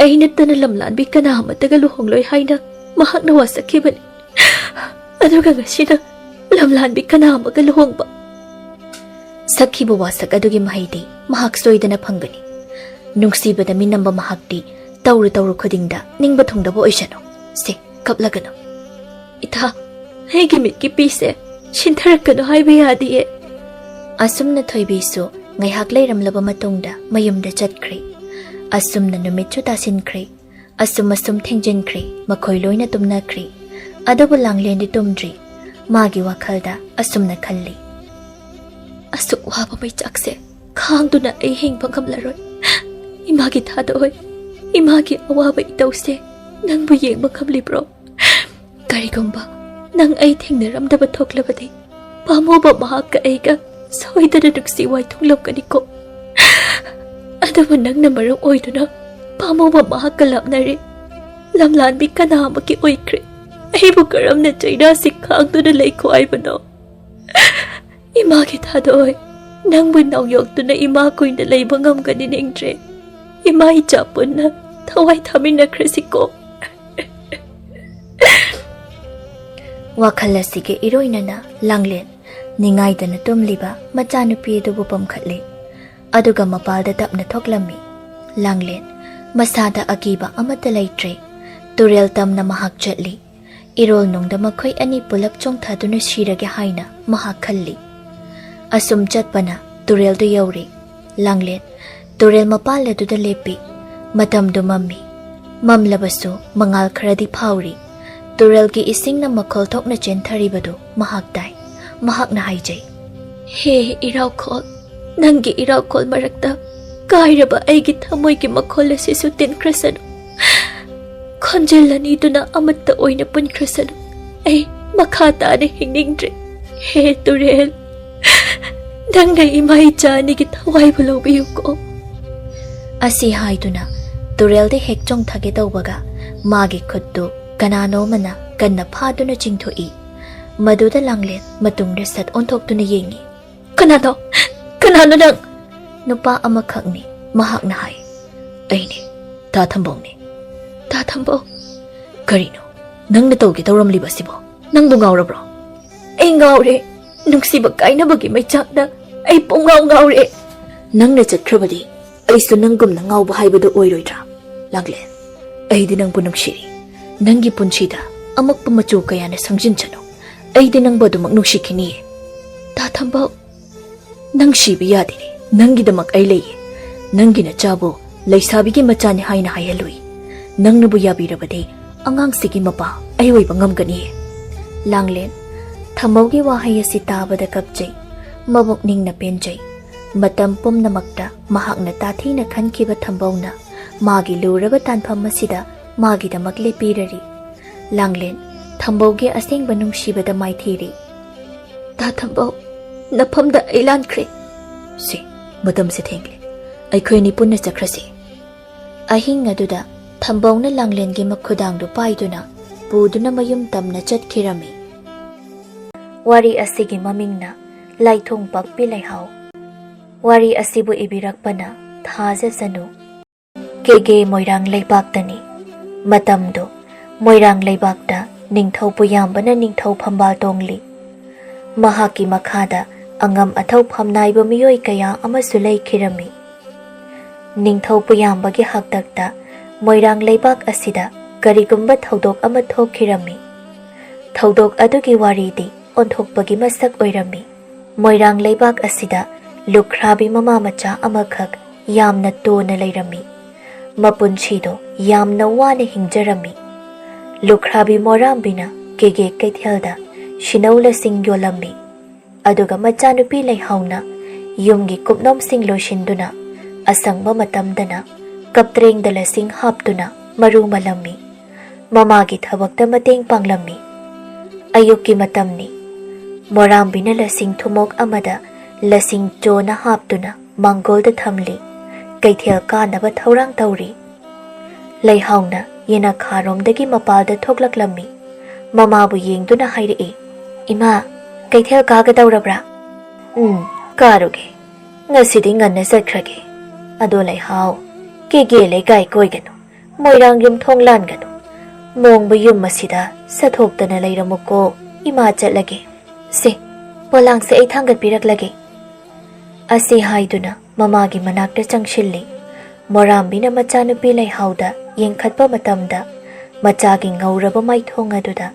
ꯑꯩ ꯅꯠꯇꯅ ꯂꯝꯂꯥꯟꯕꯤ ꯀꯅꯥ ꯑꯃꯠꯇꯒ ꯂꯨꯍꯣꯡꯂꯣꯏ ꯍꯥꯏꯅ ꯃꯍꯥꯛꯅ ꯋꯥꯁꯛꯈꯤꯕꯅꯤ꯫ ꯑꯗꯨꯒ ꯉꯁꯤꯅ ꯂꯝꯂꯥꯟꯕꯤ ꯀꯅꯥ ꯑꯃꯒ ꯂꯨꯍꯣꯡꯕ? ꯁꯛꯈꯤꯕ ꯋꯥꯁꯛ ꯑꯗꯨꯒꯤ ꯃꯍꯩꯗꯤ ꯃꯍꯥꯛ ꯁꯣꯏꯗꯅ ꯐꯪꯒꯅꯤ꯫ ꯅꯨꯡꯁꯤꯕꯗ ꯃꯤꯅꯝꯕ ꯃꯍꯥꯛꯇꯤ ꯇꯧꯔꯨ ꯇꯧꯔꯨ ꯈꯨꯗꯤꯡꯗ ꯅꯤꯡꯕ ꯊꯨꯡꯗꯕ ꯑꯣꯏꯁꯅꯨ꯫ ꯁꯦ, ꯀꯞꯂꯒꯅꯨ꯫ ꯏꯊꯥ, ꯑꯩꯒꯤ ꯃꯤꯠꯀꯤ ꯄꯤꯁꯦ ꯁꯤꯟꯊꯔꯛꯀꯅꯨ ꯍꯥꯏꯕ ꯌꯥꯗꯤꯌꯦ꯫ ꯑꯁꯨꯝꯅ ꯊꯣꯏꯕꯤꯁꯨ ꯉꯥꯏꯍꯥꯛ ꯂꯩꯔꯝꯂꯕ ꯃꯇꯨꯡꯗ ꯃꯌꯨꯝꯗ ꯆꯠꯈ꯭ꯔꯦ꯫ ꯑꯁꯨꯝꯅ ꯅꯨꯃꯤꯠꯁꯨ ꯇꯥꯁꯤꯟꯈ꯭ꯔꯦ꯫ ꯑꯁꯨꯝ ꯑꯁꯨꯝ ꯊꯦꯡꯖꯤꯟꯈ꯭ꯔꯦ꯫ ꯃꯈꯣꯏ ꯂꯣꯏꯅ ꯇꯨꯝꯅꯈ꯭ꯔꯦ꯫ ꯑꯗꯨꯕꯨ ꯂꯥꯡꯂꯦꯟꯗꯤ ꯇꯨꯝꯗ꯭ꯔꯤ꯫ ꯃꯥꯒꯤ ꯋꯥꯈꯜꯗ ꯑꯁꯨꯝꯅ ꯈꯜꯂꯤ, "ꯑꯁꯨꯛ ꯋꯥꯕ ꯃꯩꯆꯥꯛꯁꯦ ꯈꯥꯡꯗꯨꯅ ꯑꯩ ꯍꯤꯡꯕ ꯉꯝꯂꯔꯣꯏ꯫ ꯏꯃꯥꯒꯤ ꯊꯥꯗꯣꯏ, ꯏꯃꯥꯒꯤ ꯑꯋꯥꯕ ꯏꯇꯧꯁꯦ ꯅꯪꯕꯨ ꯌꯦꯡꯕ ꯉꯝꯂꯤꯕ꯭ꯔꯣ? ꯀꯔꯤꯒꯨꯝꯕ ꯅꯪ ꯑꯩ ꯊꯦꯡꯅꯔꯝꯗꯕ ꯊꯣꯛꯂꯕꯗꯤ, ꯄꯥꯝꯃꯨꯕ ꯃꯍꯥꯛꯀ ꯑꯩꯒ ꯁꯣꯏꯗꯅ ꯅꯨꯡꯁꯤ ꯋꯥꯏꯊꯨꯡꯂꯝꯒꯅꯤꯀꯣ꯫ ꯑꯗꯨꯕꯨ ꯅꯪꯅ ꯃꯔꯝ ꯑꯣꯏꯗꯨꯅ ꯄꯥꯝꯃꯨꯕ ꯃꯍꯥꯛꯀ ꯂꯥꯞꯅꯔꯦ꯫ ꯂꯝꯂꯥꯟꯕꯤ ꯀꯅꯥ ꯑꯃꯒꯤ ꯑꯣꯏꯈ꯭ꯔꯦ꯫ ꯑꯩꯕꯨ ꯀꯔꯝꯅ ꯆꯩꯅꯥꯁꯤ ꯈꯥꯡꯗꯨꯅ ꯂꯩꯈꯣ ꯍꯥꯏꯕꯅꯣ? ꯏꯃꯥꯒꯤ ꯊꯥꯗꯣꯏ, ꯅꯪꯕꯨ ꯅꯧꯌꯣꯛꯇꯨꯅ ꯏꯃꯥ ꯀꯨꯏꯅ ꯂꯩꯕ ꯉꯝꯒꯅꯤ ꯅꯤꯡꯗ꯭ꯔꯦ꯫ ꯏꯃꯥ ꯏꯆꯥ ꯄꯨꯟꯅ ꯊꯋꯥꯏ ꯊꯥꯃꯤꯟꯅꯈ꯭ꯔꯁꯤꯀꯣ꯫" ꯋꯥꯈꯜ ꯑꯁꯤꯒ ꯏꯔꯣꯏꯅꯅ ꯂꯥꯡꯂꯦꯟ ꯅꯤꯡꯉꯥꯏꯗꯅ ꯇꯨꯝꯂꯤꯕ ꯃꯆꯥꯅꯨꯄꯤ ꯑꯗꯨꯕꯨ ꯄꯝꯈꯠꯂꯦ꯫ ꯑꯗꯨꯒ ꯃꯄꯥꯜꯗ ꯇꯞꯅ ꯊꯣꯛꯂꯝꯃꯤ꯫ ꯂꯥꯡꯂꯦꯟ ꯃꯁꯥꯗ ꯑꯀꯤꯕ ꯑꯃꯠꯇ ꯂꯩꯇ꯭ꯔꯦ꯫ ꯇꯨꯔꯦꯜ ꯇꯝꯅ ꯃꯍꯥꯛ ꯆꯠꯂꯤ꯫ ꯏꯔꯣꯜ ꯅꯨꯡꯗ ꯃꯈꯣꯏ ꯑꯅꯤ ꯄꯨꯂꯞ ꯆꯣꯡꯊꯗꯨꯅ ꯁꯤꯔꯒꯦ ꯍꯥꯏꯅ ꯃꯍꯥꯛ ꯈꯜꯂꯤ꯫ ꯑꯁꯨꯝ ꯆꯠꯄꯅ ꯇꯨꯔꯦꯜꯗꯨ ꯌꯧꯔꯦ꯫ ꯂꯥꯡꯂꯦꯟ ꯇꯨꯔꯦꯜ ꯃꯄꯥꯜ ꯑꯗꯨꯗ ꯂꯦꯞꯄꯤ꯫ ꯃꯇꯝꯗꯨ ꯃꯝꯃꯤ꯫ ꯃꯝꯂꯕꯁꯨ ꯃꯉꯥꯜ ꯈꯔꯗꯤ ꯐꯥꯎꯔꯤ꯫ ꯇꯨꯔꯦꯜꯒꯤ ꯏꯁꯤꯡꯅ ꯃꯈꯣꯜ ꯊꯣꯛꯅ ꯆꯦꯟꯊꯔꯤꯕꯗꯨ ꯃꯍꯥꯛ ꯇꯥꯏ꯫ ꯃꯍꯥꯛꯅ ꯍꯥꯏꯖꯩ, "ꯍꯦ ꯏꯔꯥꯎꯈꯣꯜ, ꯅꯪꯒꯤ ꯏꯔꯥꯎꯈꯣꯜ ꯃꯔꯛꯇ ꯀꯥꯏꯔꯕ ꯑꯩꯒꯤ ꯊꯃꯣꯏꯒꯤ ꯃꯈꯣꯜ ꯑꯁꯤꯁꯨ ꯇꯤꯟꯈ꯭ꯔꯁꯅꯨ꯫ ꯈꯣꯟꯖꯦꯜ ꯑꯅꯤꯗꯨꯅ ꯑꯃꯠꯇ ꯑꯣꯏꯅ ꯄꯨꯟꯈ꯭ꯔꯁꯅꯨ꯫ ꯑꯩ ꯃꯈꯥ ꯇꯥꯅ ꯍꯤꯡꯅꯤꯡꯗ꯭ꯔꯦ꯫ ꯍꯦ ꯇꯨꯔꯦꯜ, ꯅꯪꯅ ꯏꯃꯥ ꯏꯆꯥ ꯑꯅꯤꯒꯤ ꯊꯋꯥꯏꯕꯨ ꯂꯧꯕꯤꯌꯨꯀꯣ꯫" ꯑꯁꯤ ꯍꯥꯏꯗꯨꯅ ꯇꯨꯔꯦꯜꯗ ꯍꯦꯛ ꯆꯣꯡꯊꯒꯦ ꯇꯧꯕꯒ ꯃꯥꯒꯤ ꯈꯨꯠꯇꯨ ꯀꯅꯥꯅꯣ ꯑꯃꯅ ꯀꯟꯅ ꯐꯥꯗꯨꯅ ꯆꯤꯡꯊꯣꯛꯏ꯫ ꯃꯗꯨꯗ ꯂꯥꯡꯂꯦꯟ ꯃꯇꯨꯡꯗ ꯁꯠ ꯑꯣꯟꯊꯣꯛꯇꯨꯅ ꯌꯦꯡꯏ꯫ "ꯀꯅꯥꯅꯣ? ꯀꯅꯥꯅꯣ ꯅꯪ?" ꯅꯨꯄꯥ ꯑꯃꯈꯛꯅꯤ꯫ ꯃꯍꯥꯛꯅ ꯍꯥꯏ, "ꯑꯩꯅꯦ, ꯇꯥ ꯊꯝꯕꯧꯅꯦ꯫" "ꯇꯥ ꯊꯝꯕꯧ, ꯀꯔꯤꯅꯣ ꯅꯪꯅ ꯇꯧꯒꯦ ꯇꯧꯔꯝꯂꯤꯕꯁꯤꯕꯣ? ꯅꯪꯕꯨ ꯉꯥꯎꯔꯕ꯭ꯔꯣ?" "ꯑꯩ ꯉꯥꯎꯔꯦ꯫ ꯅꯨꯡꯁꯤꯕ ꯀꯥꯏꯅꯕꯒꯤ ꯃꯩꯆꯥꯛꯅ ꯑꯩ ꯄꯨꯡꯉꯥꯎ ꯉꯥꯎꯔꯦ꯫" "ꯅꯪꯅ ꯆꯠꯈ꯭ꯔꯕꯗꯤ ꯑꯩꯁꯨ ꯅꯪꯒꯨꯝꯅ ꯉꯥꯎꯕ ꯍꯥꯏꯕꯗꯨ ꯑꯣꯏꯔꯣꯏꯗ꯭ꯔꯥ, ꯂꯥꯡꯂꯦꯟ? ꯑꯩꯗꯤ ꯅꯪꯕꯨ ꯅꯨꯡꯁꯤꯔꯤ꯫ ꯅꯪꯒꯤ ꯄꯨꯟꯁꯤꯗ ꯑꯃꯛꯄ ꯃꯆꯨ ꯀꯌꯥꯅ ꯁꯪꯖꯤꯟꯁꯅꯨ꯫ ꯑꯩꯗꯤ ꯅꯪꯕꯨ ꯑꯗꯨꯃꯛ ꯅꯨꯡꯁꯤꯈꯤꯅꯤꯌꯦ꯫" "ꯇꯥ ꯊꯝꯕꯧ, ꯅꯪ ꯁꯤꯕ ꯌꯥꯗꯦꯅꯦ꯫ ꯅꯪꯒꯤꯗꯃꯛ ꯑꯩ ꯂꯩꯌꯦ꯫ ꯅꯪꯒꯤ ꯅꯆꯥꯕꯨ ꯂꯩꯁꯥꯕꯤꯒꯤ ꯃꯆꯥꯅꯤ ꯍꯥꯏꯅ ꯍꯥꯏꯍꯜꯂꯨꯏ꯫ ꯅꯪꯅꯕꯨ ꯌꯥꯕꯤꯔꯕꯗꯤ ꯑꯉꯥꯡꯁꯤꯒꯤ ꯃꯄꯥ ꯑꯩ ꯑꯣꯏꯕ ꯉꯝꯒꯅꯤꯌꯦ꯫" ꯂꯥꯡꯂꯦꯟ, ꯊꯝꯕꯧꯒꯤ ꯋꯥꯍꯩ ꯑꯁꯤ ꯇꯥꯕꯗ ꯀꯞꯆꯩ꯫ ꯃꯕꯨꯛꯅꯤꯡꯅ ꯄꯦꯟꯖꯩ꯫ ꯃꯇꯝ ꯄꯨꯝꯅꯃꯛꯇ ꯃꯍꯥꯛꯅ ꯇꯥꯊꯤꯅ ꯈꯟꯈꯤꯕ ꯊꯝꯕꯧꯅ ꯃꯥꯒꯤ ꯂꯨꯔꯕ ꯇꯥꯟꯐꯝ ꯑꯁꯤꯗ ꯃꯥꯒꯤꯗꯃꯛ ꯂꯦꯞꯄꯤꯔꯔꯤ꯫ ꯂꯥꯡꯂꯦꯟ, ꯊꯝꯕꯧꯒꯤ ꯑꯁꯦꯡꯕ ꯅꯨꯡꯁꯤꯕꯗ ꯃꯥꯏꯊꯤꯔꯤ꯫ "ꯇꯥ ꯊꯝꯕꯧ, ꯅꯐꯝꯗ ꯑꯩ ꯂꯥꯟꯈ꯭ꯔꯦ꯫ ꯁꯤ, ꯃꯇꯝꯁꯦ ꯊꯦꯡꯂꯦ꯫ ꯑꯩꯈꯣꯏ ꯑꯅꯤ ꯄꯨꯟꯅ ꯆꯠꯈ꯭ꯔꯁꯤ꯫" ꯑꯍꯤꯡ ꯑꯗꯨꯗ ꯊꯝꯕꯧꯅ ꯂꯥꯡꯂꯦꯟꯒꯤ ꯃꯈꯨꯗꯥꯡꯗꯨ ꯄꯥꯏꯗꯨꯅ ꯄꯨꯗꯨꯅ ꯃꯌꯨꯝ ꯇꯝꯅ ꯆꯠꯈꯤꯔꯝꯃꯤ꯫ ꯋꯥꯔꯤ ꯑꯁꯤꯒꯤ ꯃꯃꯤꯡꯅ ꯂꯥꯏꯊꯣꯡ ꯄꯥꯛꯄꯤ ꯂꯩꯍꯥꯎ꯫ ꯋꯥꯔꯤ ꯑꯁꯤꯕꯨ ꯏꯕꯤꯔꯛꯄꯅ ꯊꯥꯖꯖꯅꯨ꯫ ꯀꯦꯒꯦ ꯃꯣꯏꯔꯥꯡ ꯂꯩꯕꯥꯛꯇꯅꯤ꯫ ꯃꯇꯝꯗꯨ ꯃꯣꯏꯔꯥꯡ ꯂꯩꯕꯥꯛꯇ ꯅꯤꯡꯊꯧ ꯄꯨꯌꯥꯝꯕꯅ ꯅꯤꯡꯊꯧ ꯐꯝꯕꯥꯜ ꯇꯣꯡꯂꯤ꯫ ꯃꯍꯥꯛꯀꯤ ꯃꯈꯥꯗ ꯑꯉꯝ ꯑꯊꯧ ꯐꯝꯅꯥꯏꯕ ꯃꯤꯑꯣꯏ ꯀꯌꯥ ꯑꯃꯁꯨ ꯂꯩꯈꯤꯔꯝꯃꯤ꯫ ꯅꯤꯡꯊꯧ ꯄꯨꯌꯥꯝꯕꯒꯤ ꯍꯥꯛꯇꯛꯇ ꯃꯣꯏꯔꯥꯡ ꯂꯩꯕꯥꯛ ꯑꯁꯤꯗ ꯀꯔꯤꯒꯨꯝꯕ ꯊꯧꯗꯣꯛ ꯑꯃ ꯊꯣꯛꯈꯤꯔꯝꯃꯤ꯫ ꯊꯧꯗꯣꯛ ꯑꯗꯨꯒꯤ ꯋꯥꯔꯤꯗꯤ ꯑꯣꯟꯊꯣꯛꯄꯒꯤ ꯃꯁꯛ ꯑꯣꯏꯔꯝꯃꯤ꯫ ꯃꯣꯏꯔꯥꯡ ꯂꯩꯕꯥꯛ ꯑꯁꯤꯗ ꯂꯨꯈ꯭ꯔꯥꯕꯤ ꯃꯃꯥ ꯃꯆꯥ ꯑꯃꯈꯛ ꯌꯥꯝꯅ ꯇꯣꯟꯅ ꯂꯩꯔꯝꯃꯤ꯫ ꯃꯄꯨꯟꯁꯤꯗꯣ ꯌꯥꯝꯅ ꯋꯥꯅ ꯍꯤꯡꯖꯔꯝꯃꯤ꯫ ꯂꯨꯈ꯭ꯔꯥꯕꯤ ꯃꯣꯔꯥꯝꯕꯤꯅ ꯀꯦꯒꯦ ꯀꯩꯊꯦꯜꯗ ꯁꯤꯅꯧ ꯂꯁꯤꯡ ꯌꯣꯜꯂꯝꯃꯤ꯫ ꯑꯗꯨꯒ ꯃꯆꯥꯅꯨꯄꯤ ꯂꯩꯍꯥꯎꯅ ꯌꯨꯝꯒꯤ ꯀꯨꯞꯅꯣꯝꯁꯤꯡ ꯂꯣꯏꯁꯤꯟꯗꯨꯅ ꯑꯁꯪꯕ ꯃꯇꯝꯗꯅ ꯀꯞꯇ꯭ꯔꯦꯡꯗ ꯂꯁꯤꯡ ꯍꯥꯞꯇꯨꯅ ꯃꯔꯨ ꯃꯜꯂꯝꯃꯤ꯫ ꯃꯃꯥꯒꯤ ꯊꯕꯛꯇ ꯃꯇꯦꯡ ꯄꯥꯡꯂꯝꯃꯤ꯫ ꯑꯌꯨꯛꯀꯤ ꯃꯇꯝꯅꯤ꯫ ꯃꯣꯔꯥꯝꯕꯤꯅ ꯂꯁꯤꯡ ꯊꯨꯝꯃꯣꯛ ꯑꯃꯗ ꯂꯁꯤꯡ ꯆꯣꯅ ꯍꯥꯞꯇꯨꯅ ꯃꯥꯡꯒꯣꯜꯗ ꯊꯝꯂꯤ꯫ ꯀꯩꯊꯦꯜ ꯀꯥꯅꯕ ꯊꯧꯔꯥꯡ ꯇꯧꯔꯤ꯫ ꯂꯩꯍꯥꯎꯅ ꯌꯦꯅꯈꯥꯔꯣꯝꯗꯒꯤ ꯃꯄꯥꯜꯗ ꯊꯣꯛꯂꯛꯂꯝꯃꯤ꯫ ꯃꯃꯥꯕꯨ ꯌꯦꯡꯗꯨꯅ ꯍꯥꯏꯔꯛꯏ, "ꯏꯃꯥ, ꯀꯩꯊꯦꯜ ꯀꯥꯒꯗꯧꯔꯕ꯭ꯔꯥ?" "ꯎꯝ, ꯀꯥꯔꯨꯒꯦ꯫ ꯉꯁꯤꯗꯤ ꯉꯟꯅ ꯆꯠꯈ꯭ꯔꯒꯦ꯫" "ꯑꯗꯣ ꯂꯩꯍꯥꯎ, ꯀꯦꯒꯦ ꯂꯩꯀꯥꯏ ꯀꯣꯏꯒꯅꯨ, ꯃꯣꯏꯔꯥꯡ ꯌꯨꯝꯊꯣꯡ ꯂꯥꯟꯒꯅꯨ, ꯃꯣꯡꯕ ꯌꯨꯝ ꯑꯁꯤꯗ ꯁꯥꯊꯣꯛꯇꯅ ꯂꯩꯔꯝꯃꯨꯀꯣ, ꯏꯃꯥ ꯆꯠꯂꯒꯦ꯫ ꯁꯦ, ꯄꯣꯂꯥꯡꯁꯦ ꯑꯩ ꯊꯥꯡꯒꯠꯄꯤꯔꯛꯂꯒꯦ"꯫ ꯑꯁꯤ ꯍꯥꯏꯗꯨꯅ ꯃꯃꯥꯒꯤ ꯃꯅꯥꯛꯇ ꯆꯪꯁꯤꯜꯂꯤ꯫ ꯃꯣꯔꯥꯝꯕꯤꯅ ꯃꯆꯥꯅꯨꯄꯤ ꯂꯩꯍꯥꯎꯗ ꯌꯦꯡꯈꯠꯄ ꯃꯇꯝꯗ, ꯃꯆꯥꯒꯤ ꯉꯧꯔꯕ ꯃꯥꯏꯊꯣꯡ ꯑꯗꯨꯗ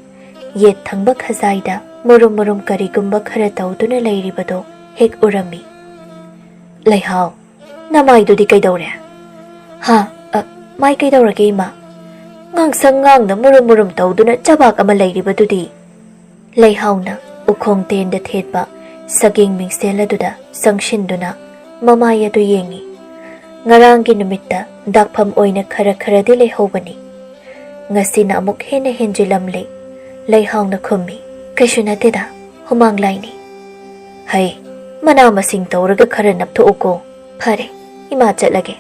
ꯌꯦꯠ ꯊꯪꯕ ꯈꯖꯥꯏꯗ ꯃꯨꯔꯨꯝ ꯃꯨꯔꯨꯝ ꯀꯔꯤꯒꯨꯝꯕ ꯈꯔ ꯇꯧꯗꯨꯅ ꯂꯩꯔꯤꯕꯗꯨ ꯍꯦꯛ ꯎꯔꯝꯃꯤ꯫ "ꯂꯩꯍꯥꯎ, ꯅꯃꯥꯏꯗꯨꯗꯤ ꯀꯩꯗꯧꯔꯦ?" "ꯍꯥ? ꯑ, ꯃꯥꯏ ꯀꯩꯗꯧꯔꯒꯦ, ꯏꯃꯥ? ꯉꯥꯡꯁꯪ ꯉꯥꯡꯅ ꯃꯨꯔꯨꯝ ꯃꯨꯔꯨꯝ ꯇꯧꯗꯨꯅ ꯆꯕꯥꯛ ꯑꯃ ꯂꯩꯔꯤꯕꯗꯨꯗꯤ?" ꯂꯩꯍꯥꯎꯅ ꯎꯈꯣꯡ ꯇꯦꯟꯗ ꯊꯦꯠꯄ ꯁꯒꯦꯡ ꯃꯤꯡꯁꯦꯜ ꯑꯗꯨꯗ ꯆꯪꯁꯤꯟꯗꯨꯅ ꯃꯃꯥꯏ ꯑꯗꯨ ꯌꯦꯡꯉꯤ꯫ ꯉꯔꯥꯡꯒꯤ ꯅꯨꯃꯤꯠꯇ ꯗꯥꯛꯐꯝ ꯑꯣꯏꯅ ꯈꯔ ꯈꯔꯗꯤ ꯂꯩꯍꯧꯕꯅꯤ꯫ ꯉꯁꯤꯅ ꯑꯃꯨꯛ ꯍꯦꯟꯅ ꯍꯦꯟꯖꯤꯜꯂꯝꯂꯦ꯫ ꯂꯩꯍꯥꯎꯅ ꯈꯨꯝꯃꯤ, "ꯀꯩꯁꯨ ꯅꯠꯇꯦꯗ, ꯍꯨꯃꯥꯡ ꯂꯥꯏꯅꯤ꯫ ꯍꯩ, ꯃꯅꯥ ꯃꯁꯤꯡ ꯇꯧꯔꯒ ꯈꯔ ꯅꯞꯊꯣꯛꯎꯀꯣ꯫ ꯐꯔꯦ, ꯏꯃꯥ ꯆꯠꯂꯒꯦ"꯫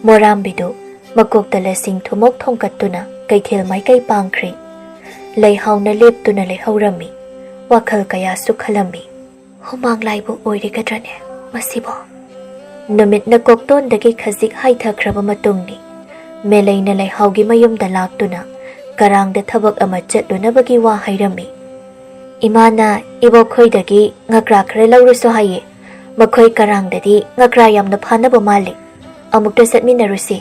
ꯃꯣꯔꯥꯝꯕꯤꯗꯨ ꯃꯀꯣꯛꯇ ꯂꯁꯤꯡ ꯊꯨꯃꯣꯛ ꯊꯣꯡꯀꯠꯇꯨꯅ ꯀꯩꯊꯦꯜ ꯃꯥꯏꯀꯩ ꯄꯥꯡꯈ꯭ꯔꯦ꯫ ꯂꯩꯍꯥꯎꯅ ꯂꯦꯞꯇꯨꯅ ꯂꯩꯍꯧꯔꯝꯃꯤ꯫ ꯋꯥꯈꯜ ꯀꯌꯥꯁꯨ ꯈꯜꯂꯝꯃꯤ꯫ "ꯍꯨꯃꯥꯡ ꯂꯥꯏꯕꯨ ꯑꯣꯏꯔꯤꯒꯗ꯭ꯔꯅꯦ ꯃꯁꯤꯕꯣ?" ꯅꯨꯃꯤꯠꯅ ꯀꯣꯛꯇꯣꯟꯗꯒꯤ ꯈꯖꯤꯛ ꯍꯥꯏꯊꯈ꯭ꯔꯕ ꯃꯇꯨꯡꯅꯤ꯫ ꯃꯦꯂꯩꯅ ꯂꯩꯍꯥꯎꯒꯤ ꯃꯌꯨꯝꯗ ꯂꯥꯛꯇꯨꯅ ꯀꯔꯥꯡꯗ ꯊꯕꯛ ꯑꯃ ꯆꯠꯂꯨꯅꯕꯒꯤ ꯋꯥ ꯍꯥꯏꯔꯝꯃꯤ꯫ "ꯏꯃꯥꯅ ꯏꯕꯣꯛꯈꯣꯏꯗꯒꯤ ꯉꯀ꯭ꯔꯥ ꯈꯔ ꯂꯧꯔꯨꯁꯨ ꯍꯥꯏꯌꯦ꯫ ꯃꯈꯣꯏ ꯀꯔꯥꯡꯗꯗꯤ ꯉꯀ꯭ꯔꯥ ꯌꯥꯝꯅ ꯐꯥꯅꯕ ꯃꯥꯜꯂꯤ꯫ ꯑꯃꯨꯛꯇ ꯆꯠꯃꯤꯟꯅꯔꯨꯁꯤ"꯫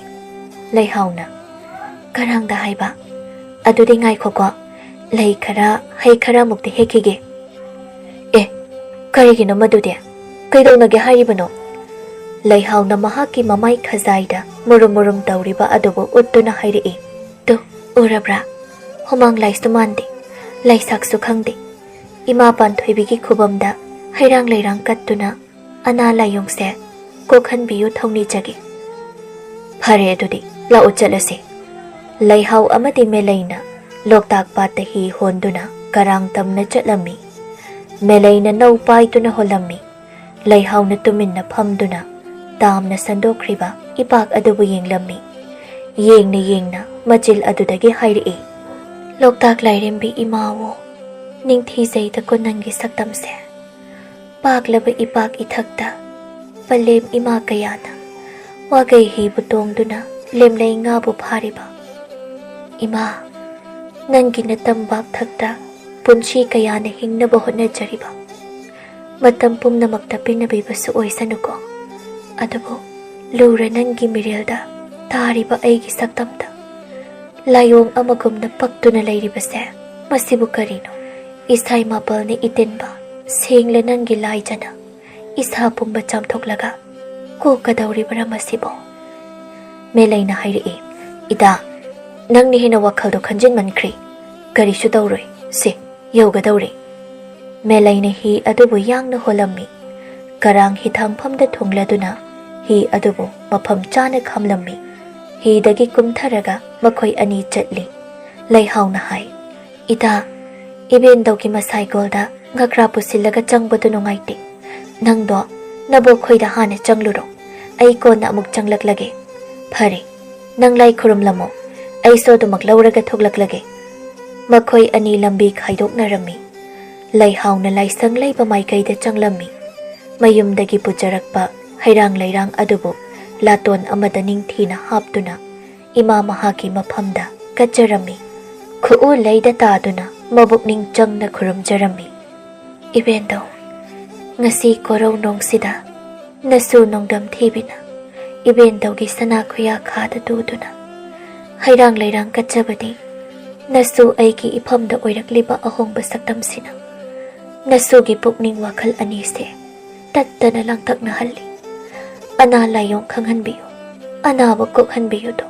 ꯂꯩꯍꯥꯎꯅ, "ꯀꯔꯥꯡꯗ ꯍꯥꯏꯕ? ꯑꯗꯨꯗꯤ ꯉꯥꯏꯈꯣꯀꯣ, ꯂꯩ ꯈꯔ, ꯍꯩ ꯈꯔ ꯑꯃꯨꯛꯇ ꯍꯦꯛꯈꯤꯒꯦ"꯫ "ꯑꯦ, ꯀꯔꯤꯒꯤꯅꯣ ꯃꯗꯨꯗꯤ? ꯀꯩꯗꯧꯅꯒꯦ ꯍꯥꯏꯔꯤꯕꯅꯣ?" ꯂꯩꯍꯥꯎꯅ ꯃꯍꯥꯛꯀꯤ ꯃꯃꯥꯏ ꯈꯖꯥꯏꯗ ꯃꯨꯔꯨꯝ ꯃꯨꯔꯨꯝ ꯇꯧꯔꯤꯕ ꯑꯗꯨꯕꯨ ꯎꯠꯇꯨꯅ ꯍꯥꯏꯔꯛꯏ꯫ "ꯇꯨ, ꯎꯔꯕ꯭ꯔꯥ? ꯍꯨꯃꯥꯡ ꯂꯥꯏꯁꯨ ꯃꯥꯟꯗꯦ, ꯂꯩꯁꯥꯛꯁꯨ ꯈꯪꯗꯦ꯫ ꯏꯃꯥ ꯄꯥꯟꯊꯣꯏꯕꯤꯒꯤ ꯈꯨꯕꯝꯗ ꯍꯩꯔꯥꯡ ꯂꯩꯔꯥꯡ ꯀꯠꯇꯨꯅ ꯑꯅꯥ ꯂꯥꯏꯌꯣꯡꯁꯦ ꯀꯣꯛꯍꯟꯕꯤꯌꯨ ꯊꯧꯅꯤꯖꯒꯦ"꯫ "ꯐꯔꯦ ꯑꯗꯨꯗꯤ, ꯂꯥꯛꯎ ꯆꯠꯂꯁꯤ"꯫ ꯂꯩꯍꯥꯎ ꯑꯃꯗꯤ ꯃꯦꯂꯩꯅ ꯂꯣꯛꯇꯥꯛ ꯄꯥꯠꯇ ꯍꯤ ꯍꯣꯟꯗꯨꯅ ꯀꯔꯥꯡ ꯇꯝꯅ ꯆꯠꯂꯝꯃꯤ꯫ ꯃꯦꯂꯩꯅ ꯅꯧ ꯄꯥꯏꯗꯨꯅ ꯍꯣꯜꯂꯝꯃꯤ꯫ ꯂꯩꯍꯥꯎꯅ ꯇꯨꯃꯤꯟꯅ ꯐꯝꯗꯨꯅ ꯇꯥꯝꯅ ꯁꯟꯗꯣꯛꯈ꯭ꯔꯤꯕ ꯏꯄꯥꯛ ꯑꯗꯨꯕꯨ ꯌꯦꯡꯂꯝꯃꯤ꯫ ꯌꯦꯡꯅ ꯌꯦꯡꯅ ꯃꯆꯤꯜ ꯑꯗꯨꯗꯒꯤ ꯍꯥꯏꯔꯛꯏ, "ꯂꯣꯛꯇꯥꯛ ꯂꯥꯏꯔꯦꯝꯕꯤ ꯏꯃꯥꯋꯣ, ꯅꯤꯡꯊꯤꯖꯩꯗꯀꯣ ꯅꯪꯒꯤ ꯁꯛꯇꯝꯁꯦ꯫ ꯄꯥꯛꯂꯕ ꯏꯄꯥꯛ ꯏꯊꯛꯇ ꯄꯂꯦꯝ ꯏꯃꯥ ꯀꯌꯥꯅ ꯋꯥꯒꯩ ꯍꯤꯕꯨ ꯇꯣꯡꯗꯨꯅ ꯂꯦꯝꯂꯩ ꯉꯥꯕꯨ ꯐꯥꯔꯤꯕ꯫ ꯏꯃꯥ, ꯅꯪꯒꯤ ꯅꯇꯝꯕꯥꯛ ꯊꯛꯇ ꯄꯨꯟꯁꯤ ꯀꯌꯥꯅ ꯍꯤꯡꯅꯕ ꯍꯣꯠꯅꯖꯔꯤꯕ, ꯃꯇꯝ ꯄꯨꯝꯅꯃꯛꯇ ꯄꯦꯟꯅꯕꯤꯕꯁꯨ ꯑꯣꯏꯁꯅꯨꯀꯣ꯫ ꯑꯗꯨꯕꯨ ꯂꯨꯔ ꯅꯪꯒꯤ ꯃꯤꯔꯦꯜꯗ ꯇꯥꯔꯤꯕ ꯑꯩꯒꯤ ꯁꯛꯇꯝꯗ ꯂꯥꯏꯑꯣꯡ ꯑꯃꯒꯨꯝꯅ ꯄꯛꯇꯨꯅ ꯂꯩꯔꯤꯕꯁꯦ, ꯃꯁꯤꯕꯨ ꯀꯔꯤꯅꯣ? ꯏꯁꯥ ꯃꯥꯄꯜꯅ ꯏꯇꯤꯟꯕ, ꯁꯦꯡꯂ ꯅꯪꯒꯤ ꯂꯥꯏꯖꯅ ꯏꯁꯥ ꯄꯨꯝꯕ ꯆꯥꯝꯊꯣꯛꯂꯒ ꯀꯣꯛꯀꯗꯧꯔꯤꯕꯔꯥ ꯃꯁꯤꯕꯣ? ꯃꯦꯂꯩꯅ ꯍꯥꯏꯔꯛꯏ, "ꯏꯇꯥ, ꯅꯪꯅ ꯍꯦꯟꯅ ꯋꯥꯈꯜꯗꯣ ꯈꯟꯖꯤꯟꯃꯟꯈ꯭ꯔꯦ꯫ ꯀꯔꯤꯁꯨ ꯇꯧꯔꯣꯏ꯫ ꯁꯦ, ꯌꯧꯒꯗꯧꯔꯦ꯫" ꯃꯦꯂꯩꯅ ꯍꯤ ꯑꯗꯨꯕꯨ ꯌꯥꯡꯅ ꯍꯣꯜꯂꯝꯃꯤ꯫ ꯀꯔꯥꯡ ꯍꯤꯊꯥꯡꯐꯝꯗ ꯊꯨꯡꯂꯗꯨꯅ ꯍꯤ ꯑꯗꯨꯕꯨ ꯃꯐꯝ ꯆꯥꯅ ꯈꯥꯝꯂꯝꯃꯤ꯫ ꯍꯤꯗꯒꯤ ꯀꯨꯝꯊꯔꯒ ꯃꯈꯣꯏ ꯑꯅꯤ ꯆꯠꯂꯤ꯫ ꯂꯩꯍꯥꯎꯅ ꯍꯥꯏ, "ꯏꯇꯥ, ꯏꯕꯦꯟꯗꯧꯒꯤ ꯃꯁꯥꯏꯒꯣꯜꯗ ꯉꯀ꯭ꯔꯥ ꯄꯨꯁꯤꯜꯂꯒ ꯆꯪꯕꯗꯨ ꯅꯨꯡꯉꯥꯏꯇꯦ꯫ ꯅꯪꯗꯣ ꯅꯕꯣꯛꯈꯣꯏꯗ ꯍꯥꯟꯅ ꯆꯪꯂꯨꯔꯣ꯫ ꯑꯩ ꯀꯣꯟꯅ ꯑꯃꯨꯛ ꯆꯪꯂꯛꯂꯒꯦ꯫" "ꯐꯔꯦ, ꯅꯪ ꯂꯥꯏ ꯈꯨꯔꯨꯝꯂꯝꯃꯣ꯫ ꯑꯩꯁꯨ ꯑꯗꯨꯃꯛ ꯂꯧꯔꯒ ꯊꯣꯛꯂꯛꯂꯒꯦ꯫" ꯃꯈꯣꯏ ꯑꯅꯤ ꯂꯝꯕꯤ ꯈꯥꯏꯗꯣꯛꯅꯔꯝꯃꯤ꯫ ꯂꯩꯍꯥꯎꯅ ꯂꯥꯏꯁꯪ ꯂꯩꯕ ꯃꯥꯏꯀꯩꯗ ꯆꯪꯂꯝꯃꯤ꯫ ꯃꯌꯨꯝꯗꯒꯤ ꯄꯨꯖꯔꯛꯄ ꯍꯩꯔꯥꯡ ꯂꯩꯔꯥꯡ ꯑꯗꯨꯕꯨ ꯂꯥꯇꯣꯟ ꯑꯃꯗ ꯅꯤꯡꯊꯤꯅ ꯍꯥꯞꯇꯨꯅ ꯏꯃꯥ ꯃꯍꯥꯛꯀꯤ ꯃꯐꯝꯗ ꯀꯠꯆꯔꯝꯃꯤ꯫ ꯈꯨꯎ ꯂꯩꯗ ꯇꯥꯗꯨꯅ ꯃꯕꯨꯛꯅꯤꯡ ꯆꯪꯅ ꯈꯨꯔꯨꯝꯖꯔꯝꯃꯤ꯫ "ꯏꯕꯦꯟꯗꯧ, ꯉꯁꯤ ꯀꯣꯔꯧ ꯅꯣꯡꯁꯤꯗ ꯅꯁꯨ ꯅꯣꯡꯗꯝ ꯊꯤꯕꯤꯅ ꯏꯕꯦꯟꯗꯧꯒꯤ ꯁꯅꯥ ꯈꯨꯌꯥ ꯈꯥꯗ ꯇꯨꯗꯨꯅ ꯍꯩꯔꯥꯡ ꯂꯩꯔꯥꯡ ꯀꯠꯆꯕꯗꯤ ꯅꯁꯨ ꯑꯩꯒꯤ ꯏꯐꯝꯗ ꯑꯣꯏꯔꯛꯂꯤꯕ ꯑꯍꯣꯡꯕ ꯁꯛꯇꯝꯁꯤꯅ ꯅꯁꯨꯒꯤ ꯄꯨꯛꯅꯤꯡ ꯋꯥꯈꯜ ꯑꯅꯤꯁꯦ ꯇꯠꯇꯅ ꯂꯥꯡꯇꯛꯅꯍꯜꯂꯤ꯫ ꯑꯅꯥ ꯂꯥꯏꯑꯣꯡ ꯈꯪꯍꯟꯕꯤꯌꯨ, ꯑꯅꯥꯕ ꯀꯣꯛꯍꯟꯕꯤꯌꯨꯗꯣ꯫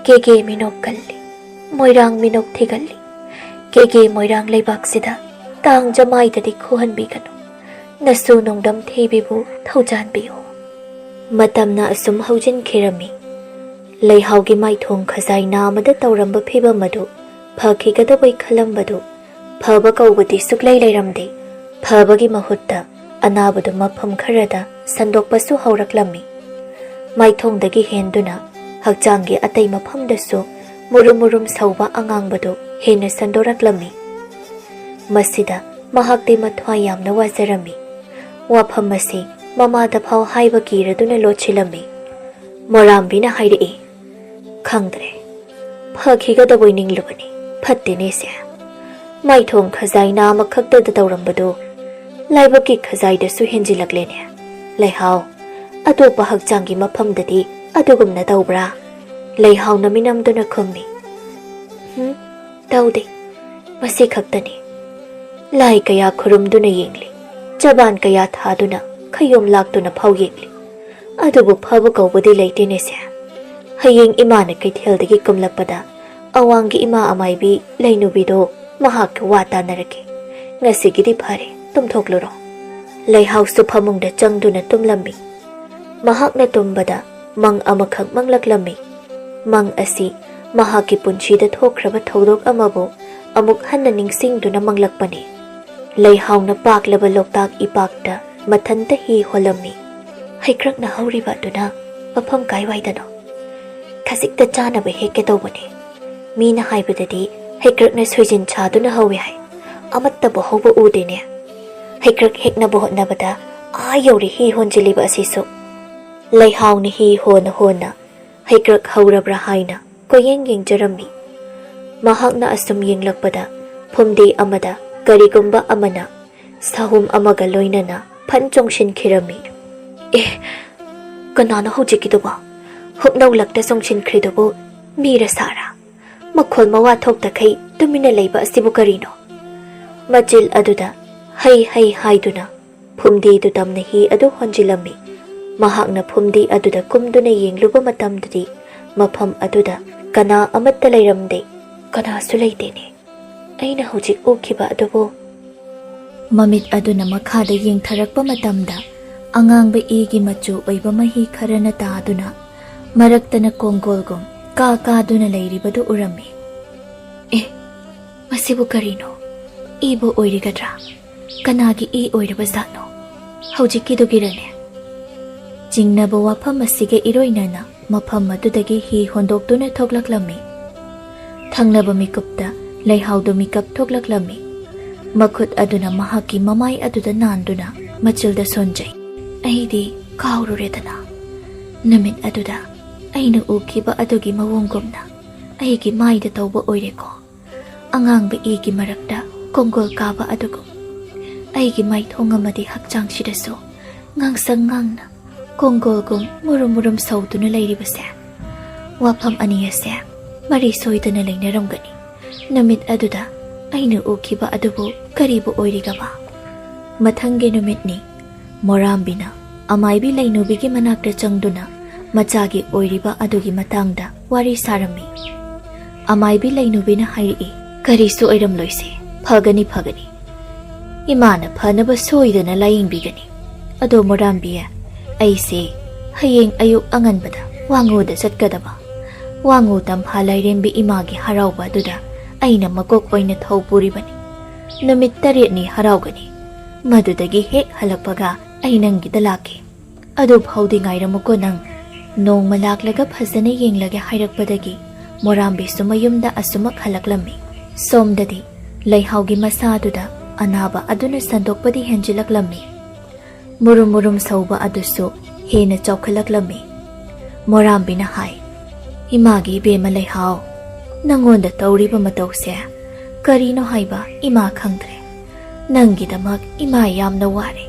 ꯀꯦꯒꯦ ꯃꯤꯅꯣꯛ ꯀꯜꯂꯤ, ꯃꯣꯏꯔꯥꯡ ꯃꯤꯅꯣꯛ ꯊꯤꯒꯜꯂꯤ꯫ ꯀꯦꯒꯦ ꯃꯣꯏꯔꯥꯡ ꯂꯩꯕꯥꯛꯁꯤꯗ ꯇꯥꯡ ꯖꯃꯥꯏꯗꯗꯤ ꯈꯨꯍꯟꯕꯤꯒꯅꯨ꯫ ꯅꯁꯨ ꯅꯣꯡꯗꯝ ꯊꯤꯕꯤꯕꯨ ꯊꯧꯖꯥꯟꯕꯤꯌꯨ꯫" ꯃꯇꯝꯅ ꯑꯁꯨꯝ ꯍꯧꯖꯤꯟꯈꯤꯔꯝꯃꯤ꯫ ꯂꯩꯍꯥꯎꯒꯤ ꯃꯥꯏꯊꯣꯡ ꯈꯖꯥꯏ ꯅꯥꯃꯗ ꯇꯧꯔꯝꯕ ꯐꯤꯕꯝ ꯑꯗꯨ ꯐꯈꯤꯒꯗꯕꯩ ꯈꯜꯂꯝꯕꯗꯨ ꯐꯕ ꯀꯧꯕꯗꯤ ꯁꯨꯛꯂꯩ ꯂꯩꯔꯝꯗꯦ꯫ ꯐꯕꯒꯤ ꯃꯍꯨꯠꯇ ꯑꯅꯥꯕꯗꯨ ꯃꯐꯝ ꯈꯔꯗ ꯁꯟꯗꯣꯛꯄꯁꯨ ꯍꯧꯔꯛꯂꯝꯃꯤ꯫ ꯃꯥꯏꯊꯣꯡꯗꯒꯤ ꯍꯦꯟꯗꯨꯅ ꯍꯛꯆꯥꯡꯒꯤ ꯑꯇꯩ ꯃꯐꯝꯗꯁꯨ ꯃꯨꯔꯨꯝ ꯃꯨꯔꯨꯝ ꯁꯧꯕ ꯑꯉꯥꯡꯕꯗꯨ ꯍꯦꯟꯅ ꯁꯟꯗꯣꯔꯛꯂꯝꯃꯤ꯫ ꯃꯁꯤꯗ ꯃꯍꯥꯛꯇꯤ ꯃꯊ꯭ꯋꯥꯏ ꯌꯥꯝꯅ ꯋꯥꯖꯔꯝꯃꯤ꯫ ꯋꯥꯐꯝ ꯑꯁꯤ ꯃꯃꯥꯗ ꯐꯥꯎ ꯍꯥꯏꯕ ꯀꯤꯔꯗꯨꯅ ꯂꯣꯠꯁꯤꯜꯂꯝꯃꯤ꯫ ꯃꯣꯔꯥꯝꯕꯤꯅ ꯍꯥꯏꯔꯛꯏ꯫ "ꯈꯪꯗ꯭ꯔꯦ, ꯐꯈꯤꯒꯗꯕꯣꯏ ꯅꯤꯡꯂꯨꯕꯅꯤ, ꯐꯠꯇꯦꯅꯦꯁꯦ꯫ ꯃꯥꯏꯊꯣꯡ ꯈꯖꯥꯏꯅꯥ ꯑꯃꯈꯛꯇꯗ ꯇꯧꯔꯝꯕꯗꯨ ꯂꯥꯏꯕꯛꯀꯤ ꯈꯖꯥꯏꯗꯁꯨ ꯍꯦꯟꯖꯤꯜꯂꯛꯂꯦꯅꯦ꯫ ꯂꯩꯍꯥꯎ, ꯑꯇꯣꯞꯄ ꯍꯛꯆꯥꯡꯒꯤ ꯃꯐꯝꯗꯗꯤ ꯑꯗꯨꯒꯨꯝꯅ ꯇꯧꯕ꯭ꯔꯥ?" ꯂꯩꯍꯥꯎꯅ ꯃꯤꯅꯝꯗꯨꯅ ꯈꯨꯝꯃꯤ꯫ "ꯍꯨꯝ, ꯇꯧꯗꯦ꯫ ꯃꯁꯤ ꯈꯛꯇꯅꯤ꯫ ꯂꯥꯏ ꯀꯌꯥ ꯈꯨꯔꯨꯝꯗꯨꯅ ꯌꯦꯡꯂꯤ, ꯆꯕꯥꯟ ꯀꯌꯥ ꯊꯥꯗꯨꯅ, ꯈꯌꯣꯝ ꯂꯥꯛꯇꯨꯅ ꯐꯥꯎ ꯌꯦꯡꯂꯤ, ꯑꯗꯨꯕꯨ ꯐꯕ ꯀꯧꯕꯗꯤ ꯂꯩꯇꯦꯅꯦꯁꯦ꯫ ꯍꯌꯦꯡ ꯏꯃꯥꯅ ꯀꯩꯊꯦꯜꯗꯒꯤ ꯀꯨꯝꯂꯛꯄꯗ ꯑꯋꯥꯡꯒꯤ ꯏꯃꯥ ꯑꯃꯥꯏꯕꯤ ꯂꯩꯅꯨꯕꯤꯗꯣ ꯃꯍꯥꯛꯀ ꯋꯥ ꯇꯥꯅꯔꯒꯦ꯫ ꯉꯁꯤꯒꯤꯗꯤ ꯐꯔꯦ, ꯇꯨꯝꯊꯣꯛꯂꯨꯔꯣ꯫" ꯂꯩꯍꯥꯎꯁꯨ ꯐꯃꯨꯡꯗ ꯆꯪꯗꯨꯅ ꯇꯨꯝꯂꯝꯃꯤ꯫ ꯃꯍꯥꯛꯅ ꯇꯨꯝꯕꯗ ꯃꯪ ꯑꯃꯈꯛ ꯃꯪꯂꯛꯂꯝꯃꯤ꯫ ꯃꯪ ꯑꯁꯤ ꯃꯍꯥꯛꯀꯤ ꯄꯨꯟꯁꯤꯗ ꯊꯣꯛꯈ꯭ꯔꯕ ꯊꯧꯗꯣꯛ ꯑꯃꯕꯨ ꯑꯃꯨꯛ ꯍꯟꯅ ꯅꯤꯡꯁꯤꯡꯗꯨꯅ ꯃꯪꯂꯛꯄꯅꯤ꯫ ꯂꯩꯍꯥꯎꯅ ꯄꯥꯛꯂꯕ ꯂꯣꯛꯇꯥꯛ ꯏꯄꯥꯛꯇ ꯃꯊꯟꯇ ꯍꯤ ꯍꯣꯜꯂꯝꯃꯤ꯫ "ꯍꯩꯀ꯭ꯔꯛꯅ ꯍꯧꯔꯤꯕ ꯑꯗꯨꯅ ꯃꯐꯝ ꯀꯥꯏꯋꯥꯏꯗꯅꯣ? ꯈꯖꯤꯛꯇ ꯆꯥꯅꯕ ꯍꯦꯛꯀꯦ ꯇꯧꯕꯅꯤ꯫ ꯃꯤꯅ ꯍꯥꯏꯕꯗꯗꯤ ꯍꯩꯀ꯭ꯔꯛꯅ ꯁꯣꯏꯖꯤꯟ ꯁꯥꯗꯨꯅ ꯍꯧꯋꯤ ꯍꯥꯏ꯫ ꯑꯃꯠꯇꯕꯨ ꯍꯧꯕ ꯎꯗꯦꯅꯦ꯫ ꯍꯩꯀ꯭ꯔꯛ ꯍꯦꯛꯅꯕ ꯍꯣꯠꯅꯕꯗ ꯑꯥ ꯌꯧꯔꯦ ꯍꯤ ꯍꯣꯟꯖꯤꯜꯂꯤꯕ ꯑꯁꯤꯁꯨ꯫" ꯂꯩꯍꯥꯎꯅ ꯍꯤ ꯍꯣꯟꯅ ꯍꯣꯟꯅ ꯍꯩꯀ꯭ꯔꯛ ꯍꯧꯔꯕ꯭ꯔꯥ ꯍꯥꯏꯅ ꯀꯣꯏꯌꯦꯡ ꯌꯦꯡꯖꯔꯝꯃꯤ꯫ ꯃꯍꯥꯛꯅ ꯑꯁꯨꯝ ꯌꯦꯡꯂꯛꯄꯗ ꯐꯨꯝꯗꯤ ꯑꯃꯗ ꯀꯔꯤꯒꯨꯝꯕ ꯑꯃꯅ ꯁꯥꯍꯨꯝ ꯑꯃꯒ ꯂꯣꯏꯅꯅ ꯐꯟ ꯆꯣꯡꯁꯤꯟꯈꯤꯔꯝꯃꯤ꯫ "ꯑꯦ, ꯀꯅꯥꯅꯣ ꯍꯧꯖꯤꯛꯀꯤꯗꯨꯕꯣ? ꯍꯨꯞꯅꯧ ꯂꯛꯇ ꯆꯣꯡꯁꯤꯟꯈ꯭ꯔꯤꯗꯨꯕꯨ ꯃꯤꯔ ꯁꯥꯔ? ꯃꯈꯣꯜ ꯃꯋꯥ ꯊꯣꯛꯇꯈꯩ ꯇꯨꯃꯤꯟꯅ ꯂꯩꯕ ꯑꯁꯤꯕꯨ ꯀꯔꯤꯅꯣ?" ꯃꯆꯤꯜ ꯑꯗꯨꯗ ꯍꯩ ꯍꯩ ꯍꯥꯏꯗꯨꯅ ꯐꯨꯝꯗꯤꯗꯨ ꯇꯝꯅ ꯍꯤ ꯑꯗꯨ ꯍꯣꯟꯖꯤꯜꯂꯝꯃꯤ꯫ ꯃꯍꯥꯛꯅ ꯐꯨꯝꯗꯤ ꯑꯗꯨꯗ ꯀꯨꯝꯗꯨꯅ ꯌꯦꯡꯂꯨꯕ ꯃꯇꯝꯗꯗꯤ ꯃꯐꯝ ꯑꯗꯨꯗ ꯀꯅꯥ ꯑꯃꯠꯇ ꯂꯩꯔꯝꯗꯦ꯫ "ꯀꯅꯥꯁꯨ ꯂꯩꯇꯦꯅꯦ꯫ ꯑꯩꯅ ꯍꯧꯖꯤꯛ ꯎꯈꯤꯕ ꯑꯗꯨꯕꯨ?" ꯃꯃꯤꯠ ꯑꯗꯨꯅ ꯃꯈꯥꯗ ꯌꯦꯡꯊꯔꯛꯄ ꯃꯇꯝꯗ ꯑꯉꯥꯡꯕ ꯏꯒꯤ ꯃꯆꯨ ꯑꯣꯏꯕ ꯃꯍꯤ ꯈꯔꯅ ꯇꯥꯗꯨꯅ ꯃꯔꯛꯇꯅ ꯀꯣꯡꯒꯣꯜꯒꯨꯝ ꯀꯥ ꯀꯥꯗꯨꯅ ꯂꯩꯔꯤꯕꯗꯨ ꯎꯔꯝꯃꯤ꯫ "ꯑꯦ, ꯃꯁꯤꯕꯨ ꯀꯔꯤꯅꯣ? ꯏꯕꯨ ꯑꯣꯏꯔꯤꯒꯗ꯭ꯔꯥ? ꯀꯅꯥꯒꯤ ꯏ ꯑꯣꯏꯔꯕ ꯖꯥꯠꯅꯣ? ꯍꯧꯖꯤꯛꯀꯤꯗꯨꯒꯤꯔꯅꯦ?" ꯆꯤꯡꯅꯕ ꯋꯥꯐꯝ ꯑꯁꯤꯒ ꯏꯔꯣꯏꯅꯅ ꯃꯐꯝ ꯑꯗꯨꯗꯒꯤ ꯍꯤ ꯍꯣꯟꯗꯣꯛꯇꯨꯅ ꯊꯣꯛꯂꯛꯂꯝꯃꯤ꯫ ꯊꯪꯅꯕ ꯃꯤꯀꯨꯞꯇ ꯂꯩꯍꯥꯎꯗꯨ ꯃꯤꯀꯞ ꯊꯣꯛꯂꯛꯂꯝꯃꯤ꯫ ꯃꯈꯨꯠ ꯑꯗꯨꯅ ꯃꯍꯥꯛꯀꯤ ꯃꯃꯥꯏ ꯑꯗꯨꯗ ꯅꯥꯟꯗꯨꯅ ꯃꯆꯤꯜꯗ ꯁꯣꯟꯖꯩ꯫ "ꯑꯩꯗꯤ ꯀꯥꯎꯔꯨꯔꯦꯗꯅ꯫ ꯅꯨꯃꯤꯠ ꯑꯗꯨꯗ ꯑꯩꯅ ꯎꯈꯤꯕ ꯑꯗꯨꯒꯤ ꯃꯑꯣꯡꯒꯨꯝꯅ ꯑꯩꯒꯤ ꯃꯥꯏꯗ ꯇꯧꯕ ꯑꯣꯏꯔꯦꯀꯣ꯫ ꯑꯉꯥꯡꯕ ꯏꯒꯤ ꯃꯔꯛꯇ ꯀꯣꯡꯒꯣꯜ ꯀꯥꯕ ꯑꯗꯨꯒꯨꯝ꯫ ꯑꯩꯒꯤ ꯃꯥꯏꯊꯣꯡ ꯑꯃꯗꯤ ꯍꯛꯆꯥꯡꯁꯤꯗꯁꯨ ꯉꯥꯡꯁꯪ ꯉꯥꯡꯅ ꯀꯣꯡꯒꯣꯜꯒꯨꯝ ꯃꯨꯔꯨꯝ ꯃꯨꯔꯨꯝ ꯁꯧꯗꯨꯅ ꯂꯩꯔꯤꯕꯁꯦ꯫ ꯋꯥꯐꯝ ꯑꯅꯤ ꯑꯁꯦ ꯃꯔꯤ ꯁꯣꯏꯗꯅ ꯂꯩꯅꯔꯝꯒꯅꯤ꯫ ꯅꯨꯃꯤꯠ ꯑꯗꯨꯗ ꯑꯩꯅ ꯎꯈꯤꯕ ꯑꯗꯨꯕꯨ ꯀꯔꯤꯕꯨ ꯑꯣꯏꯔꯤꯒꯕ? ꯃꯊꯪꯒꯤ ꯅꯨꯃꯤꯠꯅꯤ꯫ ꯃꯣꯔꯥꯝꯕꯤꯅ ꯑꯃꯥꯏꯕꯤ ꯂꯩꯅꯨꯕꯤꯒꯤ ꯃꯅꯥꯛꯇ ꯆꯪꯗꯨꯅ ꯃꯆꯥꯒꯤ ꯑꯣꯏꯔꯤꯕ ꯑꯗꯨꯒꯤ ꯃꯇꯥꯡꯗ ꯋꯥꯔꯤ ꯁꯥꯔꯝꯃꯤ꯫ ꯑꯃꯥꯏꯕꯤ ꯂꯩꯅꯨꯕꯤꯅ ꯍꯥꯏꯔꯛꯏ, "ꯀꯔꯤꯁꯨ ꯑꯣꯏꯔꯝꯂꯣꯏꯁꯦ, ꯐꯒꯅꯤ, ꯐꯒꯅꯤ꯫ ꯏꯃꯥꯅ ꯐꯅꯕ ꯁꯣꯏꯗꯅ ꯂꯥꯌꯦꯡꯕꯤꯒꯅꯤ꯫ ꯑꯗꯣ ꯃꯣꯔꯥꯝꯕꯤ, ꯑꯩꯁꯦ ꯍꯌꯦꯡ ꯑꯌꯨꯛ ꯑꯉꯟꯕꯗ ꯋꯥꯉꯨꯗ ꯆꯠꯀꯗꯕ꯫ ꯋꯥꯉꯨ ꯇꯝꯐꯥ ꯂꯥꯏꯔꯦꯝꯕꯤ ꯏꯃꯥꯒꯤ ꯍꯔꯥꯎꯕ ꯑꯗꯨꯗ ꯑꯩꯅ ꯃꯀꯣꯛ ꯑꯣꯏꯅ ꯊꯧ ꯄꯨꯔꯤꯕꯅꯤ꯫ ꯅꯨꯃꯤꯠ ꯇꯔꯦꯠꯅꯤ ꯍꯔꯥꯎꯒꯅꯤ꯫ ꯃꯗꯨꯗꯒꯤ ꯍꯦꯛ ꯍꯜꯂꯛꯄꯒ ꯑꯩ ꯅꯪꯒꯤꯗ ꯂꯥꯛꯀꯦ꯫ ꯑꯗꯨ ꯐꯥꯎꯗꯤ ꯉꯥꯏꯔꯝꯃꯨꯀꯣ ꯅꯪ꯫" ꯅꯣꯡꯃ ꯂꯥꯛꯂꯒ ꯐꯖꯅ ꯌꯦꯡꯂꯒꯦ ꯍꯥꯏꯔꯛꯄꯗꯒꯤ ꯃꯣꯔꯥꯝꯕꯤꯁꯨ ꯃꯌꯨꯝꯗ ꯑꯁꯨꯃꯛ ꯍꯜꯂꯛꯂꯝꯃꯤ꯫ ꯁꯣꯝꯗꯗꯤ ꯂꯩꯍꯥꯎꯒꯤ ꯃꯁꯥ ꯑꯗꯨꯗ ꯑꯅꯥꯕ ꯑꯗꯨꯅ ꯁꯟꯗꯣꯛꯄꯗꯤ ꯍꯦꯟꯖꯤꯜꯂꯛꯂꯝꯃꯤ꯫ ꯃꯨꯔꯨꯝ ꯃꯨꯔꯨꯝ ꯁꯧꯕ ꯑꯗꯨꯁꯨ ꯍꯦꯟꯅ ꯆꯥꯎꯈꯠꯂꯛꯂꯝꯃꯤ꯫ ꯃꯣꯔꯥꯝꯕꯤꯅ ꯍꯥꯏ, "ꯏꯃꯥꯒꯤ ꯏꯕꯦꯝꯃ ꯂꯩꯍꯥꯎ, ꯅꯪꯉꯣꯟꯗ ꯇꯧꯔꯤꯕ ꯃꯇꯧꯁꯦ ꯀꯔꯤꯅꯣ ꯍꯥꯏꯕ ꯏꯃꯥ ꯈꯪꯗ꯭ꯔꯦ꯫ ꯅꯪꯒꯤꯗꯃꯛ ꯏꯃꯥ ꯌꯥꯝꯅ ꯋꯥꯔꯦ꯫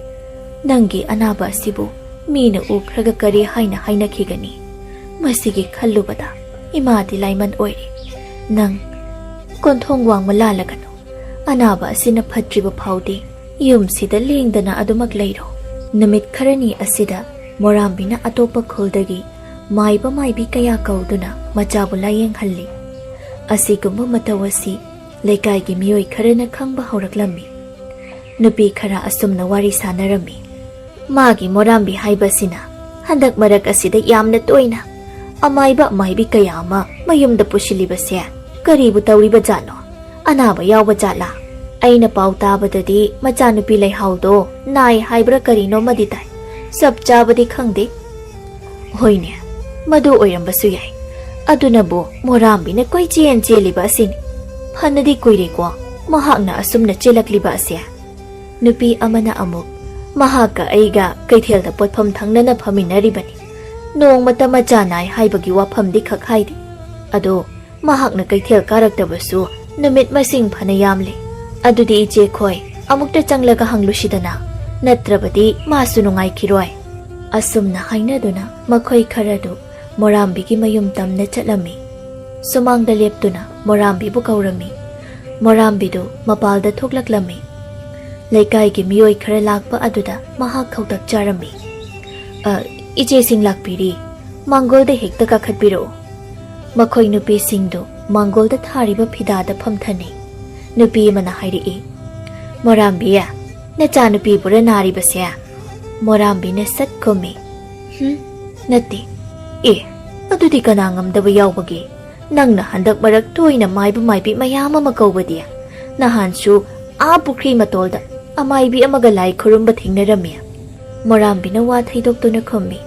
ꯅꯪꯒꯤ ꯑꯅꯥꯕ ꯑꯁꯤꯕꯨ ꯃꯤꯅ ꯎꯈ꯭ꯔꯒ ꯀꯔꯤ ꯍꯥꯏꯅ ꯍꯥꯏꯅꯈꯤꯒꯅꯤ? ꯃꯁꯤꯒꯤ ꯈꯜꯂꯨꯕꯗ ꯏꯃꯥꯗꯤ ꯂꯥꯏꯃꯟ ꯑꯣꯏꯔꯦ꯫ ꯅꯪ ꯀꯣꯟꯊꯣꯡ ꯋꯥꯡꯃ ꯂꯥꯜꯂꯒꯅꯨ꯫ ꯑꯅꯥꯕ ꯑꯁꯤꯅ ꯐꯠꯇ꯭ꯔꯤꯕ ꯐꯥꯎꯗꯤ ꯌꯨꯝꯁꯤꯗ ꯂꯦꯡꯗꯅ ꯑꯗꯨꯃꯛ ꯂꯩꯔꯣ꯫" ꯅꯨꯃꯤꯠ ꯈꯔꯅꯤ ꯑꯁꯤꯗ ꯃꯣꯔꯥꯝꯕꯤꯅ ꯑꯇꯣꯞꯄ ꯈꯨꯜꯗꯒꯤ ꯃꯥꯏꯕ ꯃꯥꯏꯕꯤ ꯀꯌꯥ ꯀꯧꯗꯨꯅ ꯃꯆꯥꯕꯨ ꯂꯥꯌꯦꯡꯍꯜꯂꯤ꯫ ꯑꯁꯤꯒꯨꯝꯕ ꯃꯇꯧ ꯑꯁꯤ ꯂꯩꯀꯥꯏꯒꯤ ꯃꯤꯑꯣꯏ ꯈꯔꯅ ꯈꯪꯕ ꯍꯧꯔꯛꯂꯝꯃꯤ꯫ ꯅꯨꯄꯤ ꯈꯔ ꯑꯁꯨꯝꯅ ꯋꯥꯔꯤ ꯁꯥꯅꯔꯝꯃꯤ꯫ "ꯃꯥꯒꯤ ꯃꯣꯔꯥꯝꯕꯤ ꯍꯥꯏꯕꯁꯤꯅ ꯍꯟꯗꯛ ꯃꯔꯛ ꯑꯁꯤꯗ ꯌꯥꯝꯅ ꯇꯣꯏꯅ ꯑꯃꯥꯏꯕ ꯑꯃꯥꯏꯕꯤ ꯀꯌꯥ ꯑꯃ ꯃꯌꯨꯝꯗ ꯄꯨꯁꯤꯜꯂꯤꯕꯁꯦ ꯀꯔꯤꯕꯨ ꯇꯧꯔꯤꯕ ꯖꯥꯠꯅꯣ? ꯑꯅꯥꯕ ꯌꯥꯎꯕ ꯖꯥꯠꯂꯥ? ꯑꯩꯅ ꯄꯥꯎ ꯇꯥꯕꯗꯗꯤ ꯃꯆꯥꯅꯨꯄꯤ ꯂꯩꯍꯥꯎꯗꯣ ꯅꯥꯏ ꯍꯥꯏꯕ꯭ꯔꯥ ꯀꯔꯤꯅꯣꯃꯗꯤ ꯇꯥꯏ꯫ ꯆꯞ ꯆꯥꯕꯗꯤ ꯈꯪꯗꯦ꯫" "ꯍꯣꯏꯅꯦ, ꯃꯗꯨ ꯑꯣꯏꯔꯝꯕꯁꯨ ꯌꯥꯏ꯫ ꯑꯗꯨꯅꯕꯨ ꯃꯣꯔꯥꯝꯕꯤꯅ ꯀꯣꯏꯆꯦꯟ ꯆꯦꯜꯂꯤꯕ ꯑꯁꯤꯅꯤ꯫ ꯐꯅꯗꯤ ꯀꯨꯏꯔꯦꯀꯣ ꯃꯍꯥꯛꯅ ꯑꯁꯨꯝꯅ ꯆꯦꯜꯂꯛꯂꯤꯕ ꯑꯁꯦ꯫" ꯅꯨꯄꯤ ꯑꯃꯅ ꯑꯃꯨꯛ, "ꯃꯍꯥꯛꯀ ꯑꯩꯒ ꯀꯩꯊꯦꯜꯗ ꯄꯣꯠꯐꯝ ꯊꯪꯅꯅ ꯐꯝꯃꯤꯟꯅꯔꯤꯕꯅꯤ꯫ ꯅꯣꯡꯃꯇ ꯃꯆꯥ ꯅꯥꯏ ꯍꯥꯏꯕꯒꯤ ꯋꯥꯐꯝꯗꯤ ꯈꯛ ꯍꯥꯏꯗꯦ꯫ ꯑꯗꯣ ꯃꯍꯥꯛꯅ ꯀꯩꯊꯦꯜ ꯀꯥꯔꯛꯇꯕꯁꯨ ꯅꯨꯃꯤꯠ ꯃꯁꯤꯡ ꯐꯅ ꯌꯥꯝꯂꯦ꯫ ꯑꯗꯨꯗꯤ ꯏꯆꯦꯈꯣꯏ ꯑꯃꯨꯛꯇ ꯆꯪꯂꯒ ꯍꯪꯂꯨꯁꯤꯗꯅ, ꯅꯠꯇ꯭ꯔꯕꯗꯤ ꯃꯥꯁꯨ ꯅꯨꯡꯉꯥꯏꯈꯤꯔꯣꯏ꯫ ꯑꯁꯨꯝꯅ ꯍꯥꯏꯅꯗꯨꯅ ꯃꯈꯣꯏ ꯈꯔꯗꯨ ꯃꯣꯔꯥꯝꯕꯤꯒꯤ ꯃꯌꯨꯝ ꯇꯝꯅ ꯆꯠꯂꯝꯃꯤ꯫ ꯁꯨꯃꯥꯡꯗ ꯂꯦꯞꯇꯨꯅ ꯃꯣꯔꯥꯝꯕꯤꯕꯨ ꯀꯧꯔꯝꯃꯤ꯫ ꯃꯣꯔꯥꯝꯕꯤꯗꯨ ꯃꯄꯥꯜꯗ ꯊꯣꯛꯂꯛꯂꯝꯃꯤ꯫ ꯂꯩꯀꯥꯏꯒꯤ ꯃꯤꯑꯣꯏ ꯈꯔ ꯂꯥꯛꯄ ꯑꯗꯨꯗ ꯃꯍꯥꯛ ꯈꯧꯇꯛ ꯆꯥꯔꯝꯃꯤ꯫ "ꯑ, ꯏꯆꯦꯁꯤꯡ ꯂꯥꯛꯄꯤꯔꯤ, ꯃꯥꯡꯒꯣꯜꯗ ꯍꯦꯛꯇ ꯀꯥꯈꯠꯄꯤꯔꯛꯎ꯫" ꯃꯈꯣꯏ ꯅꯨꯄꯤꯁꯤꯡꯗꯨ ꯃꯥꯡꯒꯣꯜꯗ ꯊꯥꯔꯤꯕ ꯐꯤꯗꯥꯗ ꯐꯝꯊꯅꯩ꯫ ꯅꯨꯄꯤ ꯑꯃꯅ ꯍꯥꯏꯔꯛꯏ, "ꯃꯣꯔꯥꯝꯕꯤ, ꯅꯆꯥꯅꯨꯄꯤꯕꯨꯔ ꯅꯥꯔꯤꯕꯁꯦ?" ꯃꯣꯔꯥꯝꯕꯤꯅ ꯁꯠ ꯈꯨꯝꯃꯤ, "ꯍꯨꯝ, ꯅꯠꯇꯦ꯫" "ꯑꯦ, ꯑꯗꯨꯗꯤ ꯀꯅꯥ ꯉꯝꯗꯕ ꯌꯥꯎꯕꯒꯦ? ꯅꯪꯅ ꯍꯟꯗꯛ ꯃꯔꯛ ꯇꯣꯏꯅ ꯃꯥꯏꯕ ꯃꯥꯏꯕꯤ ꯃꯌꯥꯝ ꯑꯃ ꯀꯧꯕꯗꯤ? ꯅꯍꯥꯟꯁꯨ ꯑꯥ ꯄꯨꯈ꯭ꯔꯤ ꯃꯇꯣꯜꯗ ꯑꯃꯥꯏꯕꯤ ꯑꯃꯒ ꯂꯥꯏ ꯈꯨꯔꯨꯝꯕ ꯊꯦꯡꯅꯔꯝꯃꯤ꯫" ꯃꯣꯔꯥꯝꯕꯤꯅ ꯋꯥ ꯊꯩꯗꯣꯛꯇꯨꯅ ꯈꯨꯝꯃꯤ,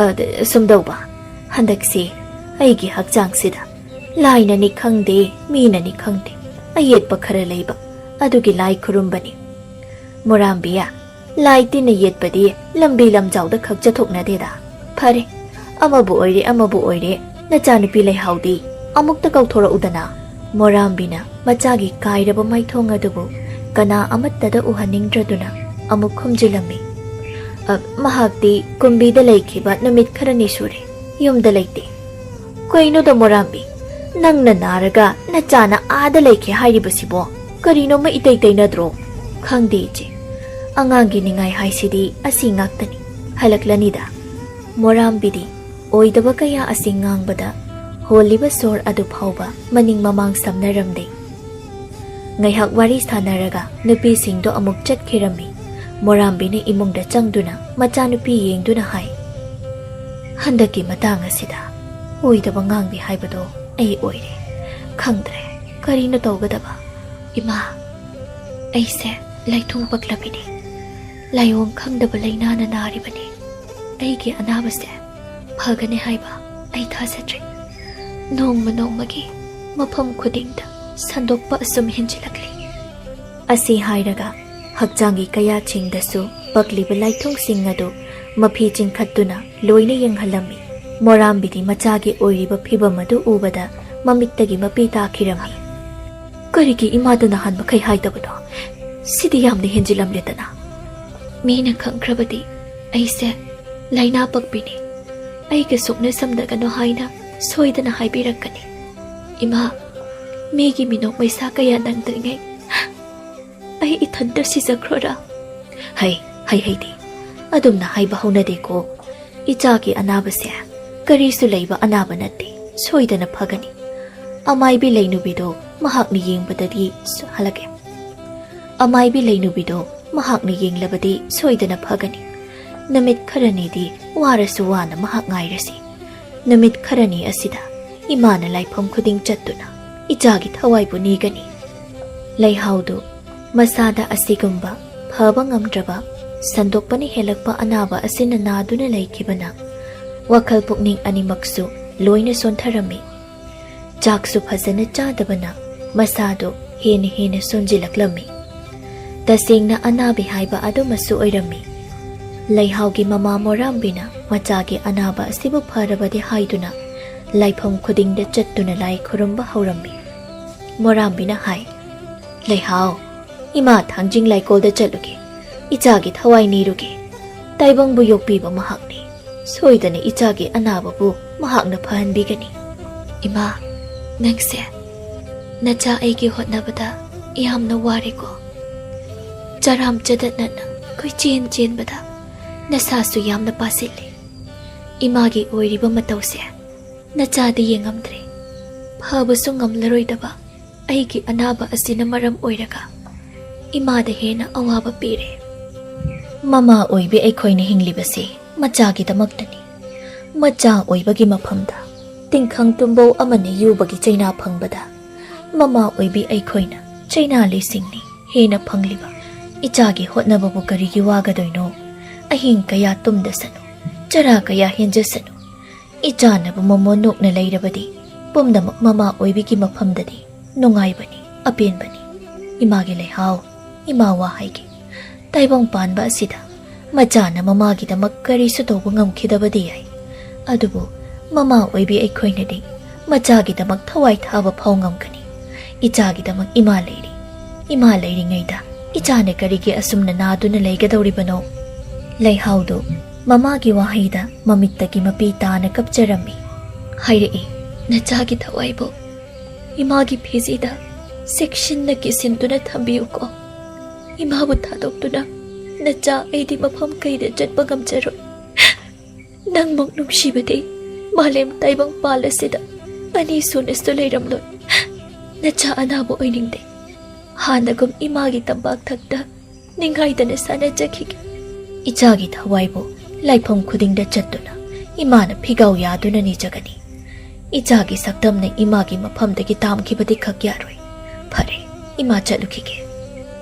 "ꯑ, ꯁꯨꯝꯗꯧꯕ, ꯍꯟꯗꯛꯁꯤ ꯑꯩꯒꯤ ꯍꯛꯆꯥꯡꯁꯤꯗ ꯂꯥꯏꯅꯅꯤ ꯈꯪꯗꯦ, ꯃꯤꯅꯅꯤ ꯈꯪꯗꯦ, ꯑꯌꯦꯠꯄ ꯈꯔ ꯂꯩꯕ, ꯑꯗꯨꯒꯤ ꯂꯥꯏ ꯈꯨꯔꯨꯝꯕꯅꯤ꯫" "ꯃꯣꯔꯥꯝꯕꯤ, ꯂꯥꯏ ꯇꯤꯟꯅ ꯌꯦꯠꯄꯗꯤ ꯂꯝꯕꯤ ꯂꯝꯖꯥꯎꯗ ꯈꯛ ꯆꯠꯊꯣꯛꯅꯗꯦꯗ꯫ ꯐꯔꯦ, ꯑꯃꯕꯨ ꯑꯣꯏꯔꯦ, ꯑꯃꯕꯨ ꯑꯣꯏꯔꯦ, ꯅꯆꯥꯅꯨꯄꯤ ꯂꯩꯍꯥꯎꯗꯤ ꯑꯃꯨꯛꯇ ꯀꯧꯊꯣꯔꯛꯎꯗꯅ꯫" ꯃꯣꯔꯥꯝꯕꯤꯅ ꯃꯆꯥꯒꯤ ꯀꯥꯏꯔꯕ ꯃꯥꯏꯊꯣꯡ ꯑꯗꯨꯕꯨ ꯀꯅꯥ ꯑꯃꯠꯇꯗ ꯎꯍꯟꯅꯤꯡꯗ꯭ꯔꯗꯨꯅ ꯑꯃꯨꯛ ꯈꯨꯝꯖꯤꯜꯂꯝꯃꯤ, "ꯑ, ꯃꯍꯥꯛꯇꯤ ꯀꯨꯝꯕꯤꯗ ꯂꯩꯈꯤꯕ ꯅꯨꯃꯤꯠ ꯈꯔꯅꯤ ꯁꯨꯔꯦ, ꯌꯨꯝꯗ ꯂꯩꯇꯦ꯫" "ꯀꯩꯅꯣꯗ ꯃꯣꯔꯥꯝꯕꯤ, ꯅꯪꯅ ꯅꯥꯔꯒ ꯅꯆꯥꯅ ꯑꯥꯗ ꯂꯩꯈꯤ ꯍꯥꯏꯔꯤꯕꯁꯤꯕꯣ? ꯀꯔꯤꯅꯣꯃ ꯏꯇꯩ ꯇꯩꯅꯗ꯭ꯔꯣ?" "ꯈꯪꯗꯦ ꯏꯆꯦ, ꯑꯉꯥꯡꯒꯤ ꯅꯤꯡꯉꯥꯏ ꯍꯥꯏꯁꯤꯗꯤ ꯑꯁꯤ ꯉꯥꯛꯇꯅꯤ, ꯍꯜꯂꯛꯂꯅꯤꯗ꯫" ꯃꯣꯔꯥꯝꯕꯤꯗꯤ ꯑꯣꯏꯗꯕ ꯀꯌꯥ ꯑꯁꯤ ꯉꯥꯡꯕꯗ ꯍꯣꯜꯂꯤꯕ ꯁꯣꯔ ꯑꯗꯨ ꯐꯥꯎꯕ ꯃꯅꯤꯡ ꯃꯃꯥꯡ ꯁꯝꯅꯔꯝꯗꯦ꯫ ꯉꯥꯏꯍꯥꯛ ꯋꯥꯔꯤ ꯁꯥꯟꯅꯔꯒ ꯅꯨꯄꯤꯁꯤꯡꯗꯣ ꯑꯃꯨꯛ ꯆꯠꯈꯤꯔꯝꯃꯤ꯫ ꯃꯣꯔꯥꯝꯕꯤꯅ ꯏꯃꯨꯡꯗ ꯆꯪꯗꯨꯅ ꯃꯆꯥꯅꯨꯄꯤ ꯌꯦꯡꯗꯨꯅ ꯍꯥꯏ, "ꯍꯟꯗꯛꯀꯤ ꯃꯇꯥꯡ ꯑꯁꯤꯗ ꯑꯣꯏꯗꯕ ꯉꯥꯡꯕꯤ ꯍꯥꯏꯕꯗꯣ ꯑꯩ ꯑꯣꯏꯔꯦ꯫ ꯈꯪꯗ꯭ꯔꯦ ꯀꯔꯤꯅꯣ ꯇꯧꯒꯗꯕ꯫ ꯏꯃꯥ, ꯑꯩꯁꯦ ꯂꯥꯏꯊꯨꯡ ꯄꯛꯂꯕꯤꯅꯤ꯫ ꯂꯥꯏꯑꯣꯡ ꯈꯪꯗꯕ ꯂꯥꯏꯅꯥꯅ ꯅꯥꯔꯤꯕꯅꯤ꯫ ꯑꯩꯒꯤ ꯑꯅꯥꯕꯁꯦ ꯐꯒꯅꯤ ꯍꯥꯏꯕ ꯑꯩ ꯊꯥꯖꯗ꯭ꯔꯤ꯫ ꯅꯣꯡꯃ ꯅꯣꯡꯃꯒꯤ ꯃꯐꯝ ꯈꯨꯗꯤꯡꯗ ꯁꯟꯗꯣꯛꯄ ꯑꯁꯨꯝ ꯍꯦꯟꯖꯤꯜꯂꯛꯂꯤ꯫" ꯑꯁꯤ ꯍꯥꯏꯔꯒ ꯍꯛꯆꯥꯡꯒꯤ ꯀꯌꯥꯠꯁꯤꯡꯗꯁꯨ ꯄꯛꯂꯤꯕ ꯂꯥꯏꯊꯨꯡꯁꯤꯡ ꯑꯗꯨ ꯃꯐꯤ ꯆꯤꯡꯈꯠꯇꯨꯅ ꯂꯣꯏꯅ ꯌꯦꯡꯍꯜꯂꯝꯃꯤ꯫ ꯃꯣꯔꯥꯝꯕꯤꯗꯤ ꯃꯆꯥꯒꯤ ꯑꯣꯏꯔꯤꯕ ꯐꯤꯕꯝ ꯑꯗꯨ ꯎꯕꯗ ꯃꯃꯤꯠꯇꯒꯤ ꯃꯄꯤ ꯇꯥꯈꯤꯔꯝꯃꯤ꯫ "ꯀꯔꯤꯒꯤ ꯏꯃꯥꯗ ꯅꯍꯥꯟ ꯃꯈꯩ ꯍꯥꯏꯗꯕꯅꯣ? ꯁꯤꯗꯤ ꯌꯥꯝꯅ ꯍꯦꯟꯖꯤꯜꯂꯝꯂꯦꯗꯅ꯫" "ꯃꯤꯅ ꯈꯪꯈ꯭ꯔꯕꯗꯤ ꯑꯩꯁꯦ ꯂꯥꯏꯅꯥ ꯄꯛꯄꯤꯅꯤ, ꯑꯩꯒ ꯁꯣꯛꯅ ꯁꯝꯅꯒꯅꯨ ꯍꯥꯏꯅ ꯁꯣꯏꯗꯅ ꯍꯥꯏꯕꯤꯔꯛꯀꯅꯤ꯫ ꯏꯃꯥ, ꯃꯤꯒꯤ ꯃꯤꯅꯣꯛ ꯃꯩꯁꯥ ꯀꯌꯥ ꯅꯪꯗ꯭ꯔꯤꯉꯩ ꯑꯩ ꯏꯊꯟꯇ ꯁꯤꯖꯈ꯭ꯔꯣꯔꯥ?" "ꯍꯩ, ꯍꯩ, ꯍꯩꯗꯤ꯫ ꯑꯗꯨꯝꯅ ꯍꯥꯏꯕ ꯍꯧꯅꯗꯦꯀꯣ꯫ ꯏꯆꯥꯒꯤ ꯑꯅꯥꯕꯁꯦ ꯀꯔꯤꯁꯨ ꯂꯩꯕ ꯑꯅꯥꯕ ꯅꯠꯇꯦ, ꯁꯣꯏꯗꯅ ꯐꯒꯅꯤ꯫ ꯑꯃꯥꯏꯕꯤ ꯂꯩꯅꯨꯕꯤꯗꯣ ꯃꯍꯥꯛꯅ ꯌꯦꯡꯕꯗꯗꯤ ꯁ-, ꯍꯜꯂꯛꯀꯦ꯫ ꯑꯃꯥꯏꯕꯤ ꯂꯩꯅꯨꯕꯤꯗꯣ ꯃꯍꯥꯛꯅ ꯌꯦꯡꯂꯕꯗꯤ ꯁꯣꯏꯗꯅ ꯐꯒꯅꯤ꯫ ꯅꯨꯃꯤꯠ ꯈꯔꯅꯤꯗꯤ ꯋꯥꯔꯁꯨ ꯋꯥꯅ ꯃꯍꯥꯛ ꯉꯥꯏꯔꯁꯤ꯫ ꯅꯨꯃꯤꯠ ꯈꯔꯅꯤ ꯑꯁꯤꯗ ꯏꯃꯥꯅ ꯂꯥꯏꯐꯝ ꯈꯨꯗꯤꯡ ꯆꯠꯇꯨꯅ ꯏꯆꯥꯒꯤ ꯊꯋꯥꯏꯕꯨ ꯅꯤꯒꯅꯤ꯫" ꯂꯩꯍꯥꯎꯗꯨ ꯃꯁꯥꯗ ꯑꯁꯤꯒꯨꯝꯕ ꯐꯕ ꯉꯝꯗ꯭ꯔꯕ, ꯁꯟꯗꯣꯛꯄꯅ ꯍꯦꯜꯂꯛꯄ ꯑꯅꯥꯕ ꯑꯁꯤꯅ ꯅꯥꯗꯨꯅ ꯂꯩꯈꯤꯕꯅ ꯋꯥꯈꯜ ꯄꯨꯛꯅꯤꯡ ꯑꯅꯤꯃꯛꯁꯨ ꯂꯣꯏꯅ ꯁꯣꯟꯊꯔꯝꯃꯤ꯫ ꯆꯥꯛꯁꯨ ꯐꯖꯅ ꯆꯥꯗꯕꯅ ꯃꯁꯥꯗꯨ ꯍꯦꯟꯅ ꯍꯦꯟꯅ ꯁꯣꯟꯖꯤꯜꯂꯛꯂꯝꯃꯤ꯫ ꯇꯁꯦꯡꯅ ꯑꯅꯥꯕꯤ ꯍꯥꯏꯕ ꯑꯗꯨꯃꯁꯨ ꯑꯣꯏꯔꯝꯃꯤ꯫ ꯂꯩꯍꯥꯎꯒꯤ ꯃꯃꯥ ꯃꯣꯔꯥꯝꯕꯤꯅ ꯃꯆꯥꯒꯤ ꯑꯅꯥꯕ ꯑꯁꯤꯕꯨ ꯐꯔꯕꯗꯤ ꯍꯥꯏꯗꯨꯅ ꯂꯥꯏꯐꯝ ꯈꯨꯗꯤꯡꯗ ꯆꯠꯇꯨꯅ ꯂꯥꯏ ꯈꯨꯔꯨꯝꯕ ꯍꯧꯔꯝꯃꯤ꯫ ꯃꯣꯔꯥꯝꯕꯤꯅ ꯍꯥꯏ, "ꯂꯩꯍꯥꯎ, ꯏꯃꯥ ꯊꯥꯡꯖꯤꯡ ꯂꯥꯏꯀꯣꯜꯗ ꯆꯠꯂꯨꯒꯦ, ꯏꯆꯥꯒꯤ ꯊꯋꯥꯏ ꯅꯤꯔꯨꯒꯦ꯫ ꯇꯥꯏꯕꯪꯕꯨ ꯌꯣꯛꯄꯤꯕ ꯃꯍꯥꯛꯅꯤ꯫ ꯁꯣꯏꯗꯅ ꯏꯆꯥꯒꯤ ꯑꯅꯥꯕꯕꯨ ꯃꯍꯥꯛꯅ ꯐꯍꯟꯕꯤꯒꯅꯤ꯫" "ꯏꯃꯥ, ꯅꯪꯁꯦ ꯅꯆꯥ ꯑꯩꯒꯤ ꯍꯣꯠꯅꯕꯗ ꯌꯥꯝꯅ ꯋꯥꯔꯦꯀꯣ꯫ ꯆꯔꯥꯝ ꯆꯗꯠꯅꯅ ꯀꯣꯏꯆꯦꯟ ꯆꯦꯟꯕꯗ ꯅꯁꯥꯁꯨ ꯌꯥꯝꯅ ꯄꯥꯁꯤꯜꯂꯦ꯫ ꯏꯃꯥꯒꯤ ꯑꯣꯏꯔꯤꯕ ꯃꯇꯧꯁꯦ ꯅꯆꯥꯗ ꯌꯦꯡꯉꯝꯗ꯭ꯔꯦ꯫ ꯐꯕꯁꯨ ꯉꯝꯂꯔꯣꯏꯗꯕ ꯑꯩꯒꯤ ꯑꯅꯥꯕ ꯑꯁꯤꯅ ꯃꯔꯝ ꯑꯣꯏꯔꯒ ꯏꯃꯥꯗ ꯍꯦꯟꯅ ꯑꯋꯥꯕ ꯄꯤꯔꯦ꯫" ꯃꯃꯥ ꯑꯣꯏꯕꯤ ꯑꯩꯈꯣꯏꯅ ꯍꯤꯡꯂꯤꯕꯁꯤ ꯃꯆꯥꯒꯤꯗꯃꯛꯇꯅꯤ꯫ ꯃꯆꯥ ꯑꯣꯏꯕꯒꯤ ꯃꯐꯝꯗ ꯇꯤꯡꯈꯪ ꯇꯨꯝꯕꯧ ꯑꯃꯅ ꯌꯨꯕꯒꯤ ꯆꯩꯅꯥ ꯐꯪꯕꯗ ꯃꯃꯥ ꯑꯣꯏꯕꯤ ꯑꯩꯈꯣꯏꯅ ꯆꯩꯅꯥ ꯂꯤꯁꯤꯡꯅꯤ ꯍꯦꯟꯅ ꯐꯪꯂꯤꯕ ꯏꯆꯥꯒꯤ ꯍꯣꯠꯅꯕꯕꯨ ꯀꯔꯤꯒꯤ ꯋꯥꯒꯗꯣꯏꯅꯣ? ꯑꯍꯤꯡ ꯀꯌꯥ ꯇꯨꯝꯗꯁꯅꯨ, ꯆꯔꯥ ꯀꯌꯥ ꯍꯦꯟꯖꯁꯅꯨ, ꯏꯆꯥꯅꯕꯨ ꯃꯃꯣꯟ ꯅꯣꯛꯅ ꯂꯩꯔꯕꯗꯤ ꯄꯨꯝꯅꯃꯛ ꯃꯃꯥ ꯑꯣꯏꯕꯤꯒꯤ ꯃꯐꯝꯗꯗꯤ ꯅꯨꯡꯉꯥꯏꯕꯅꯤ, ꯑꯄꯦꯟꯕꯅꯤ꯫ ꯏꯃꯥꯒꯤ ꯂꯩꯍꯥꯎ, ꯏꯃꯥ ꯋꯥ ꯍꯥꯏꯒꯦ꯫ ꯇꯥꯏꯕꯪ ꯄꯥꯟꯕ ꯑꯁꯤꯗ ꯃꯆꯥꯅ ꯃꯃꯥꯒꯤꯗꯃꯛ ꯀꯔꯤꯁꯨ ꯇꯧꯕ ꯉꯝꯈꯤꯗꯕꯗꯤ ꯌꯥꯏ, ꯑꯗꯨꯕꯨ ꯃꯃꯥ ꯑꯣꯏꯕꯤ ꯑꯩꯈꯣꯏꯅꯗꯤ ꯃꯆꯥꯒꯤꯗꯃꯛ ꯊꯋꯥꯏ ꯊꯥꯕ ꯐꯥꯎ ꯉꯝꯒꯅꯤ꯫ ꯏꯆꯥꯒꯤꯗꯃꯛ ꯏꯃꯥ ꯂꯩꯔꯤ꯫ ꯏꯃꯥ ꯂꯩꯔꯤꯉꯩꯗ ꯏꯆꯥꯅ ꯀꯔꯤꯒꯤ ꯑꯁꯨꯝꯅ ꯅꯥꯗꯨꯅ ꯂꯩꯒꯗꯧꯔꯤꯕꯅꯣ? ꯂꯩꯍꯥꯎꯗꯨ ꯃꯃꯥꯒꯤ ꯋꯥꯍꯩꯗ ꯃꯃꯤꯠꯇꯒꯤ ꯃꯄꯤ ꯇꯥꯅ ꯀꯞꯆꯔꯝꯃꯤ꯫ ꯍꯥꯏꯔꯛꯏ, "ꯅꯆꯥꯒꯤ ꯊꯋꯥꯏꯕꯨ ꯏꯃꯥꯒꯤ ꯐꯤꯖꯤꯗ ꯆꯦꯛꯁꯤꯟꯅ ꯀꯤꯁꯤꯟꯗꯨꯅ ꯊꯝꯕꯤꯌꯨꯀꯣ꯫ ꯏꯃꯥꯕꯨ ꯊꯥꯗꯣꯛꯇꯨꯅ ꯅꯆꯥ ꯑꯩꯗꯤ ꯃꯐꯝ ꯀꯩꯗ ꯆꯠꯄ ꯉꯝꯖꯔꯣꯏ꯫ ꯅꯪꯃꯨꯛ ꯅꯨꯡꯁꯤꯕꯗꯤ ꯃꯥꯂꯦꯝ ꯇꯥꯏꯕꯪ ꯄꯥꯜ ꯑꯁꯤꯗ ꯑꯅꯤ ꯁꯨꯅꯁꯨ ꯂꯩꯔꯝꯂꯣꯏ꯫ ꯅꯆꯥ ꯑꯅꯥꯕ ꯑꯣꯏꯅꯤꯡꯗꯦ꯫ ꯍꯥꯟꯅꯒꯨꯝ ꯏꯃꯥꯒꯤ ꯇꯝꯄꯥꯛ ꯊꯛꯇ ꯅꯤꯡꯉꯥꯏꯗꯅ ꯁꯥꯟꯅꯖꯈꯤꯒꯦ꯫" ꯏꯆꯥꯒꯤ ꯊꯋꯥꯏꯕꯨ ꯂꯥꯏꯐꯝ ꯈꯨꯗꯤꯡꯗ ꯆꯠꯇꯨꯅ ꯏꯃꯥꯅ ꯐꯤꯒꯥꯎ ꯌꯥꯗꯨꯅ ꯅꯤꯖꯒꯅꯤ꯫ ꯏꯆꯥꯒꯤ ꯁꯛꯇꯝꯅ ꯏꯃꯥꯒꯤ ꯃꯐꯝꯗꯒꯤ ꯇꯥꯝꯈꯤꯕꯗꯤ ꯈꯛ ꯌꯥꯔꯣꯏ꯫ ꯐꯔꯦ, ꯏꯃꯥ ꯆꯠꯂꯨꯈꯤꯒꯦ꯫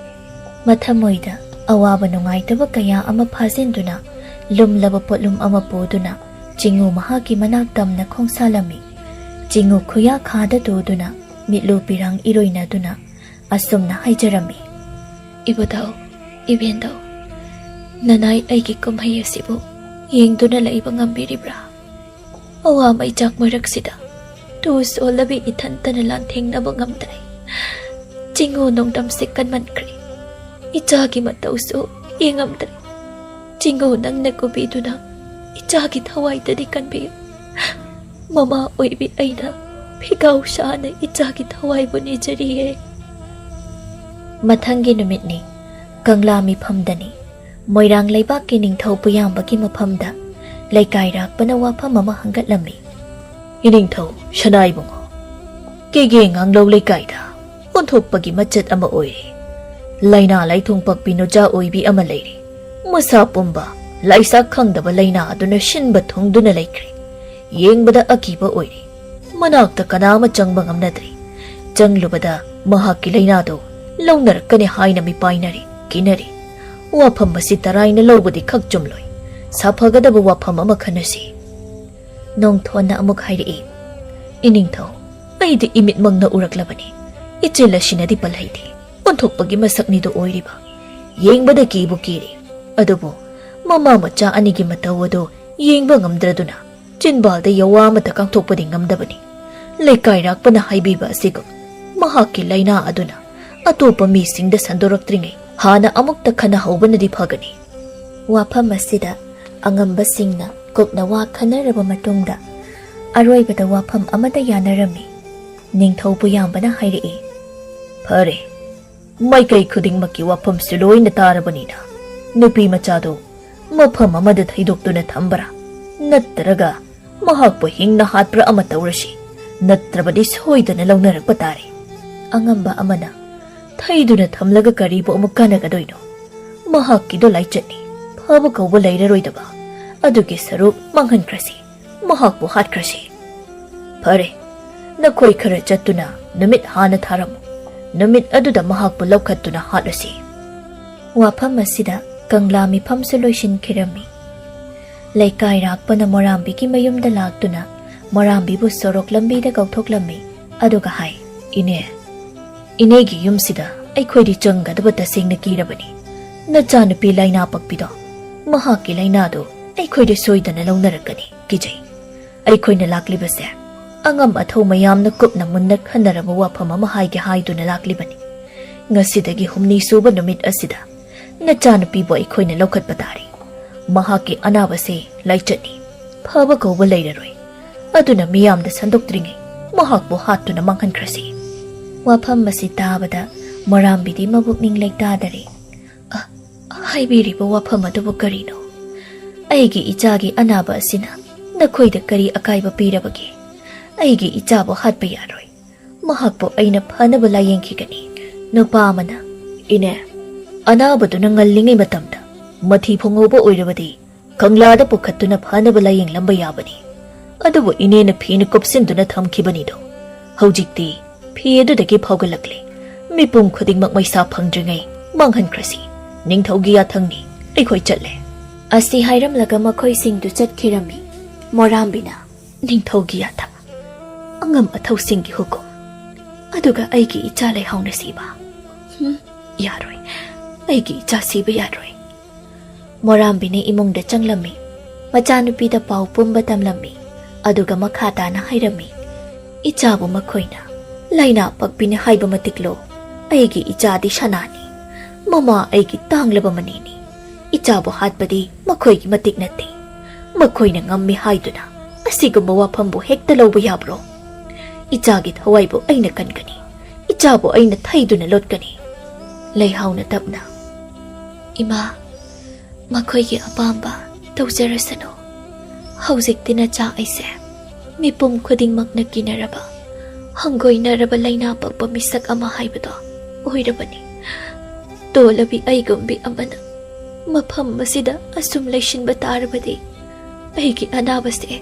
ꯃꯊꯃꯣꯏꯗ ꯑꯋꯥꯕ ꯅꯨꯡꯉꯥꯏꯇꯕ ꯀꯌꯥ ꯑꯃ ꯐꯥꯖꯤꯟꯗꯨꯅ, ꯂꯨꯝꯂꯕ ꯄꯣꯠꯂꯨꯝ ꯑꯃ ꯄꯨꯗꯨꯅ ꯆꯤꯡꯉꯨ ꯃꯍꯥꯛꯀꯤ ꯃꯅꯥꯛ ꯇꯝꯅ ꯈꯣꯡꯁꯥꯜꯂꯝꯃꯤ꯫ ꯆꯤꯡꯉꯨ ꯈꯨꯌꯥ ꯈꯥꯗ ꯇꯨꯗꯨꯅ, ꯃꯤꯠꯂꯨ ꯄꯤꯔꯥꯡ ꯏꯔꯣꯏꯅꯗꯨꯅ ꯑꯁꯨꯝꯅ ꯍꯥꯏꯖꯔꯝꯃꯤ, "ꯏꯕꯨꯙꯧ, ꯏꯕꯦꯟꯗꯧ, ꯅꯅꯥꯏ ꯑꯩꯒꯤ ꯀꯨꯝꯍꯩ ꯑꯁꯤꯕꯨ ꯌꯦꯡꯗꯨꯅ ꯂꯩꯕ ꯉꯝꯕꯤꯔꯤꯕ꯭ꯔꯥ? ꯑꯋꯥ ꯃꯩꯆꯥꯛ ꯃꯔꯛꯁꯤꯗ ꯇꯨ ꯁꯣꯜꯂꯕꯤ ꯏꯊꯟꯇꯅ ꯂꯥꯟꯊꯦꯡꯅꯕ ꯉꯝꯗ꯭ꯔꯦ꯫ ꯆꯤꯡꯉꯨ ꯅꯣꯡꯗꯝꯁꯦ ꯀꯟꯃꯟꯈ꯭ꯔꯦ꯫ ꯏꯆꯥꯒꯤ ꯃꯇꯧꯁꯨ ꯌꯦꯡꯉꯝꯗ꯭ꯔꯦ꯫ ꯆꯤꯡꯉꯨ ꯅꯪꯅ ꯀꯨꯕꯤꯗꯨꯅ ꯏꯆꯥꯒꯤ ꯊꯋꯥꯏꯗꯗꯤ ꯀꯟꯕꯤꯌꯨ꯫ ꯃꯃꯥ ꯑꯣꯏꯕꯤ ꯑꯩꯅ ꯐꯤꯒꯥꯎ ꯁꯥꯅ ꯏꯆꯥꯒꯤ ꯊꯋꯥꯏꯕꯨ ꯅꯤꯖꯔꯤꯌꯦ꯫" ꯃꯊꯪꯒꯤ ꯅꯨꯃꯤꯠꯅꯤ꯫ ꯀꯪꯂꯥ ꯃꯤꯐꯝꯗꯅꯤ꯫ ꯃꯣꯏꯔꯥꯡ ꯂꯩꯕꯥꯛꯀꯤ ꯅꯤꯡꯊꯧ ꯄꯨꯌꯥꯝꯕꯒꯤ ꯃꯐꯝꯗ ꯂꯩꯀꯥꯏ ꯔꯥꯛꯄꯅ ꯋꯥꯐꯝ ꯑꯃ ꯍꯪꯒꯠꯂꯝꯃꯤ꯫ "ꯏꯅꯤꯡꯊꯧ ꯁꯅꯥꯏꯕꯨꯡꯉꯣ, ꯀꯦꯒꯦ ꯉꯥꯡꯂꯧ ꯂꯩꯀꯥꯏꯗ ꯑꯣꯟꯊꯣꯛꯄꯒꯤ ꯃꯆꯠ ꯑꯃ ꯑꯣꯏꯔꯦ꯫ ꯂꯥꯏꯅꯥ ꯂꯥꯏꯊꯨꯡ ꯄꯛꯄꯤ ꯅꯨꯆꯥ ꯑꯣꯏꯕꯤ ꯑꯃ ꯂꯩꯔꯦ꯫ ꯃꯁꯥ ꯄꯨꯝꯕ ꯂꯥꯏꯁꯥ ꯈꯪꯗꯕ ꯂꯥꯏꯅꯥ ꯑꯗꯨꯅ ꯁꯤꯟꯕ ꯊꯨꯡꯗꯨꯅ ꯂꯩꯈ꯭ꯔꯦ꯫ ꯌꯦꯡꯕꯗ ꯑꯀꯤꯕ ꯑꯣꯏꯔꯦ꯫ ꯃꯅꯥꯛꯇ ꯀꯅꯥ ꯑꯃ ꯆꯪꯕ ꯉꯝꯅꯗ꯭ꯔꯦ꯫ ꯆꯪꯂꯨꯕꯗ ꯃꯍꯥꯛꯀꯤ ꯂꯥꯏꯅꯥꯗꯨ ꯂꯧꯅꯔꯛꯀꯅꯤ ꯍꯥꯏꯅ ꯃꯤꯄꯥꯏꯅꯔꯦ, ꯀꯤꯅꯔꯦ꯫ ꯋꯥꯐꯝ ꯑꯁꯤ ꯇꯔꯥꯏꯅ ꯂꯧꯕꯗꯤ ꯈꯛ ꯆꯨꯝꯂꯣꯏ꯫ ꯁꯥꯐꯒꯗꯕ ꯋꯥꯐꯝ ꯑꯃ ꯈꯟꯅꯁꯤ꯫" ꯅꯣꯡꯊꯣꯟꯅ ꯑꯃꯨꯛ ꯍꯥꯏꯔꯛꯏ, "ꯏꯅꯤꯡꯊꯧ, ꯑꯩꯗꯤ ꯏꯃꯤꯠꯃꯛꯅ ꯎꯔꯛꯂꯕꯅꯤ꯫ ꯏꯆꯤꯜ ꯑꯁꯤꯅꯗꯤ ꯄꯜꯍꯩꯗꯦ꯫ ꯑꯣꯟꯊꯣꯛꯄꯒꯤ ꯃꯁꯛꯅꯤꯗꯨ ꯑꯣꯏꯔꯤꯕ꯫ ꯌꯦꯡꯕꯗ ꯀꯤꯕꯨ ꯀꯤꯔꯦ꯫ ꯑꯗꯨꯕꯨ ꯃꯃꯥ ꯃꯆꯥ ꯑꯅꯤꯒꯤ ꯃꯇꯧ ꯑꯗꯨ ꯌꯦꯡꯕ ꯉꯝꯗ꯭ꯔꯗꯨꯅ ꯆꯤꯟꯕꯥꯜꯗ ꯌꯋꯥ ꯑꯃꯠꯇ ꯀꯥꯡꯊꯣꯛꯄꯗꯤ ꯉꯝꯗꯕꯅꯤ꯫ ꯂꯩꯀꯥꯏꯔꯥꯛꯄꯅ ꯍꯥꯏꯕꯤꯕ ꯑꯁꯤꯒꯨꯝ ꯃꯍꯥꯛꯀꯤ ꯂꯥꯏꯅꯥ ꯑꯗꯨꯅ ꯑꯇꯣꯞꯄ ꯃꯤꯁꯤꯡꯗ ꯁꯟꯗꯣꯔꯛꯇ꯭ꯔꯤꯉꯩ ꯍꯥꯟꯅ ꯑꯃꯨꯛꯇ ꯈꯟꯅꯍꯧꯕꯅꯗꯤ ꯐꯒꯅꯤ꯫ ꯋꯥꯐꯝ ꯑꯁꯤꯗ ꯑꯉꯝꯕꯁꯤꯡꯅ ꯀꯨꯞꯅ ꯋꯥ ꯈꯟꯅꯔꯕ ꯃꯇꯨꯡꯗ ꯑꯔꯣꯏꯕꯗ ꯋꯥꯐꯝ ꯑꯃꯗ ꯌꯥꯅꯔꯝꯃꯤ꯫ ꯅꯤꯡꯊꯧ ꯄꯨꯌꯥꯝꯕꯅ ꯍꯥꯏꯔꯛꯏ, "ꯐꯔꯦ, ꯃꯥꯏꯀꯩ ꯈꯨꯗꯤꯡꯃꯛꯀꯤ ꯋꯥꯐꯝꯁꯨ ꯂꯣꯏꯅ ꯇꯥꯔꯕꯅꯤꯅ, ꯅꯨꯄꯤ ꯃꯆꯥꯗꯨ ꯃꯐꯝ ꯑꯃꯗ ꯊꯩꯗꯣꯛꯇꯨꯅ ꯊꯝꯕ꯭ꯔꯥ, ꯅꯠꯇ꯭ꯔꯒ ꯃꯍꯥꯛꯄꯨ ꯍꯤꯡꯅ ꯍꯥꯠꯄ꯭ꯔꯥ ꯑꯃ ꯇꯧꯔꯁꯤ, ꯅꯠꯇ꯭ꯔꯕꯗꯤ ꯁꯣꯏꯗꯅ ꯂꯧꯅꯔꯛꯄ ꯇꯥꯔꯦ꯫" ꯑꯉꯝꯕ ꯑꯃꯅ, "ꯊꯩꯗꯨꯅ ꯊꯝꯂꯒ ꯀꯔꯤꯕꯨ ꯑꯃꯨꯛ ꯀꯥꯟꯅꯒꯗꯣꯏꯅꯣ? ꯃꯍꯥꯛꯀꯤꯗꯣ ꯂꯥꯏꯆꯠꯅꯤ, ꯐꯕ ꯀꯧꯕ ꯂꯩꯔꯔꯣꯏꯗꯕ꯫ ꯑꯗꯨꯒꯤ ꯁꯔꯨꯛ ꯃꯥꯡꯍꯟꯈ꯭ꯔꯁꯤ, ꯃꯍꯥꯛꯄꯨ ꯍꯥꯠꯈ꯭ꯔꯁꯤ꯫" "ꯐꯔꯦ, ꯅꯈꯣꯏ ꯈꯔ ꯆꯠꯇꯨꯅ ꯅꯨꯃꯤꯠ ꯍꯥꯟꯅ ꯊꯥꯔꯝꯃꯨ꯫ ꯅꯨꯃꯤꯠ ꯑꯗꯨꯗ ꯃꯍꯥꯛꯄꯨ ꯂꯧꯈꯠꯇꯨꯅ ꯍꯥꯠꯂꯁꯤ꯫" ꯋꯥꯐꯝ ꯑꯁꯤꯗ ꯀꯪꯂꯥ ꯃꯤꯐꯝꯁꯨ ꯂꯣꯏꯁꯤꯟꯈꯤꯔꯝꯃꯤ꯫ ꯂꯩꯀꯥꯏꯔꯥꯛꯄꯅ ꯃꯣꯔꯥꯝꯕꯤꯒꯤ ꯃꯌꯨꯝꯗ ꯂꯥꯛꯇꯨꯅ ꯃꯣꯔꯥꯝꯕꯤꯕꯨ ꯁꯣꯔꯣꯛ ꯂꯝꯕꯤꯗ ꯀꯧꯊꯣꯛꯂꯝꯃꯤ꯫ ꯑꯗꯨꯒ ꯍꯥꯏ, "ꯏꯅꯦ, ꯏꯅꯦꯒꯤ ꯌꯨꯝꯁꯤꯗ ꯑꯩꯈꯣꯏꯗꯤ ꯆꯪꯒꯗꯕ ꯇꯁꯦꯡꯅ ꯀꯤꯔꯕꯅꯤ꯫ ꯅꯆꯥꯅꯨꯄꯤ ꯂꯥꯏꯅꯥ ꯄꯛꯄꯤꯗꯣ, ꯃꯍꯥꯛꯀꯤ ꯂꯥꯏꯅꯥꯗꯨ ꯑꯩꯈꯣꯏꯗ ꯁꯣꯏꯗꯅ ꯂꯧꯅꯔꯛꯀꯅꯤ꯫ ꯀꯤꯖꯩ꯫ ꯑꯩꯈꯣꯏꯅ ꯂꯥꯛꯂꯤꯕꯁꯦ ꯑꯉꯝ ꯑꯊꯧ ꯃꯌꯥꯝꯅ ꯀꯨꯞꯅ ꯃꯨꯟꯅ ꯈꯟꯅꯔꯕ ꯋꯥꯐꯝ ꯑꯃ ꯍꯥꯏꯒꯦ ꯍꯥꯏꯗꯨꯅ ꯂꯥꯛꯂꯤꯕꯅꯤ꯫ ꯉꯁꯤꯗꯒꯤ ꯍꯨꯝꯅꯤ ꯁꯨꯕ ꯅꯨꯃꯤꯠ ꯑꯁꯤꯗ ꯅꯆꯥꯅꯨꯄꯤꯕꯨ ꯑꯩꯈꯣꯏꯅ ꯂꯧꯈꯠꯄ ꯇꯥꯔꯦ꯫ ꯃꯍꯥꯛꯀꯤ ꯑꯅꯥꯕꯁꯦ ꯂꯥꯏꯆꯠꯅꯤ, ꯐꯕ ꯀꯧꯕ ꯂꯩꯔꯔꯣꯏ꯫ ꯑꯗꯨꯅ ꯃꯤꯌꯥꯝꯗ ꯁꯟꯗꯣꯛꯇ꯭ꯔꯤꯉꯩ ꯃꯍꯥꯛꯄꯨ ꯍꯥꯠꯇꯨꯅ ꯃꯥꯡꯍꯟꯈ꯭ꯔꯁꯤ꯫" ꯋꯥꯐꯝ ꯑꯁꯤ ꯇꯥꯕꯗ ꯃꯣꯔꯥꯝꯕꯤꯗꯤ ꯃꯕꯨꯛꯅꯤꯡ ꯂꯩꯇꯥꯗꯔꯦ꯫ "ꯑ, ꯍꯥꯏꯕꯤꯔꯤꯕ ꯋꯥꯐꯝ ꯑꯗꯨꯕꯨ ꯀꯔꯤꯅꯣ? ꯑꯩꯒꯤ ꯏꯆꯥꯒꯤ ꯑꯅꯥꯕ ꯑꯁꯤꯅ ꯅꯈꯣꯏꯗ ꯀꯔꯤ ꯑꯀꯥꯏꯕ ꯄꯤꯔꯕꯒꯦ? ꯑꯩꯒꯤ ꯏꯆꯥꯕꯨ ꯍꯥꯠꯄ ꯌꯥꯔꯣꯏ꯫ ꯃꯍꯥꯛꯄꯨ ꯑꯩꯅ ꯐꯅꯕ ꯂꯥꯌꯦꯡꯈꯤꯒꯅꯤ꯫" ꯅꯨꯄꯥ ꯑꯃꯅ, "ꯏꯅꯦ, ꯑꯅꯥꯕꯗꯨꯅ ꯉꯜꯂꯤꯉꯩ ꯃꯇꯝꯗ ꯃꯊꯤ ꯐꯣꯡꯍꯧꯕ ꯑꯣꯏꯔꯕꯗꯤ ꯀꯪꯂꯥꯗ ꯄꯨꯈꯠꯇꯨꯅ ꯐꯅꯕ ꯂꯥꯌꯦꯡꯂꯝꯕ ꯌꯥꯕꯅꯤ꯫ ꯑꯗꯨꯕꯨ ꯏꯅꯦꯅ ꯐꯤꯅ ꯀꯨꯞꯁꯤꯟꯗꯨꯅ ꯊꯝꯈꯤꯕꯅꯤꯗꯣ꯫ ꯍꯧꯖꯤꯛꯇꯤ ꯐꯤ ꯑꯗꯨꯗꯒꯤ ꯐꯥꯎꯒꯠꯂꯛꯂꯦ꯫ ꯃꯤꯄꯨꯝ ꯈꯨꯗꯤꯡꯃꯛ ꯃꯩꯁꯥ ꯐꯪꯗ꯭ꯔꯤꯉꯩ ꯃꯥꯡꯍꯟꯈ꯭ꯔꯁꯤ꯫ ꯅꯤꯡꯊꯧꯒꯤ ꯌꯥꯊꯪꯅꯤ, ꯑꯩꯈꯣꯏ ꯆꯠꯂꯦ꯫" ꯑꯁꯤ ꯍꯥꯏꯔꯝꯂꯒ ꯃꯈꯣꯏꯁꯤꯡꯗꯨ ꯆꯠꯈꯤꯔꯝꯃꯤ꯫ ꯃꯣꯔꯥꯝꯕꯤꯅ, "ꯅꯤꯡꯊꯧꯒꯤ ꯌꯥꯊꯪ, ꯑꯉꯝ ꯑꯊꯧꯁꯤꯡꯒꯤ ꯍꯨꯀꯨꯝ, ꯑꯗꯨꯒ ꯑꯩꯒꯤ ꯏꯆꯥ ꯂꯩꯍꯥꯎꯅ ꯁꯤꯕ? ꯍꯨꯝ, ꯌꯥꯔꯣꯏ, ꯑꯩꯒꯤ ꯏꯆꯥ ꯁꯤꯕ ꯌꯥꯔꯣꯏ꯫" ꯃꯣꯔꯥꯝꯕꯤꯅ ꯏꯃꯨꯡꯗ ꯆꯪꯂꯝꯃꯤ꯫ ꯃꯆꯥꯅꯨꯄꯤꯗ ꯄꯥꯎ ꯄꯨꯝꯕ ꯇꯝꯂꯝꯃꯤ꯫ ꯑꯗꯨꯒ ꯃꯈꯥ ꯇꯥꯅ ꯍꯥꯏꯔꯝꯃꯤ, "ꯏꯆꯥꯕꯨ ꯃꯈꯣꯏꯅ ꯂꯥꯏꯅꯥ ꯄꯛꯄꯤꯅꯤ ꯍꯥꯏꯕ ꯃꯇꯤꯛꯂꯣ? ꯑꯩꯒꯤ ꯏꯆꯥꯗꯤ ꯁꯅꯥꯅꯤ, ꯃꯃꯥ ꯑꯩꯒꯤ ꯇꯥꯡꯂꯕ ꯃꯅꯤꯅꯤ꯫ ꯏꯆꯥꯕꯨ ꯍꯥꯠꯄꯗꯤ ꯃꯈꯣꯏꯒꯤ ꯃꯇꯤꯛ ꯅꯠꯇꯦ꯫ ꯃꯈꯣꯏꯅ ꯉꯝꯃꯤ ꯍꯥꯏꯗꯨꯅ ꯑꯁꯤꯒꯨꯝꯕ ꯋꯥꯐꯝꯕꯨ ꯍꯦꯛꯇ ꯂꯧꯕ ꯌꯥꯕ꯭ꯔꯣ? ꯏꯆꯥꯒꯤ ꯊꯋꯥꯏꯕꯨ ꯑꯩꯅ ꯀꯟꯒꯅꯤ, ꯏꯆꯥꯕꯨ ꯑꯩꯅ ꯊꯩꯗꯨꯅ ꯂꯣꯠꯀꯅꯤ꯫" ꯂꯩꯍꯥꯎꯅ ꯇꯞꯅ, "ꯏꯃꯥ, ꯃꯈꯣꯏꯒꯤ ꯑꯄꯥꯝꯕ ꯇꯧꯖꯔꯁꯅꯨ꯫ ꯍꯧꯖꯤꯛꯇꯤ ꯅꯆꯥ ꯑꯩꯁꯦ ꯃꯤꯄꯨꯝ ꯈꯨꯗꯤꯡꯃꯛꯅ ꯀꯤꯅꯔꯕ, ꯍꯪꯒꯣꯏꯅꯔꯕ ꯂꯥꯏꯅꯥ ꯄꯛꯄ ꯃꯤꯁꯛ ꯑꯃ ꯍꯥꯏꯕꯗꯣ ꯑꯣꯏꯔꯕꯅꯤ꯫ ꯇꯣꯜꯂꯕꯤ ꯑꯩꯒꯨꯝꯕꯤ ꯑꯃꯅ ꯃꯐꯝ ꯑꯁꯤꯗ ꯑꯁꯨꯝ ꯂꯩꯁꯤꯟꯕ ꯇꯥꯔꯕꯗꯤ ꯑꯩꯒꯤ ꯑꯅꯥꯕꯁꯦ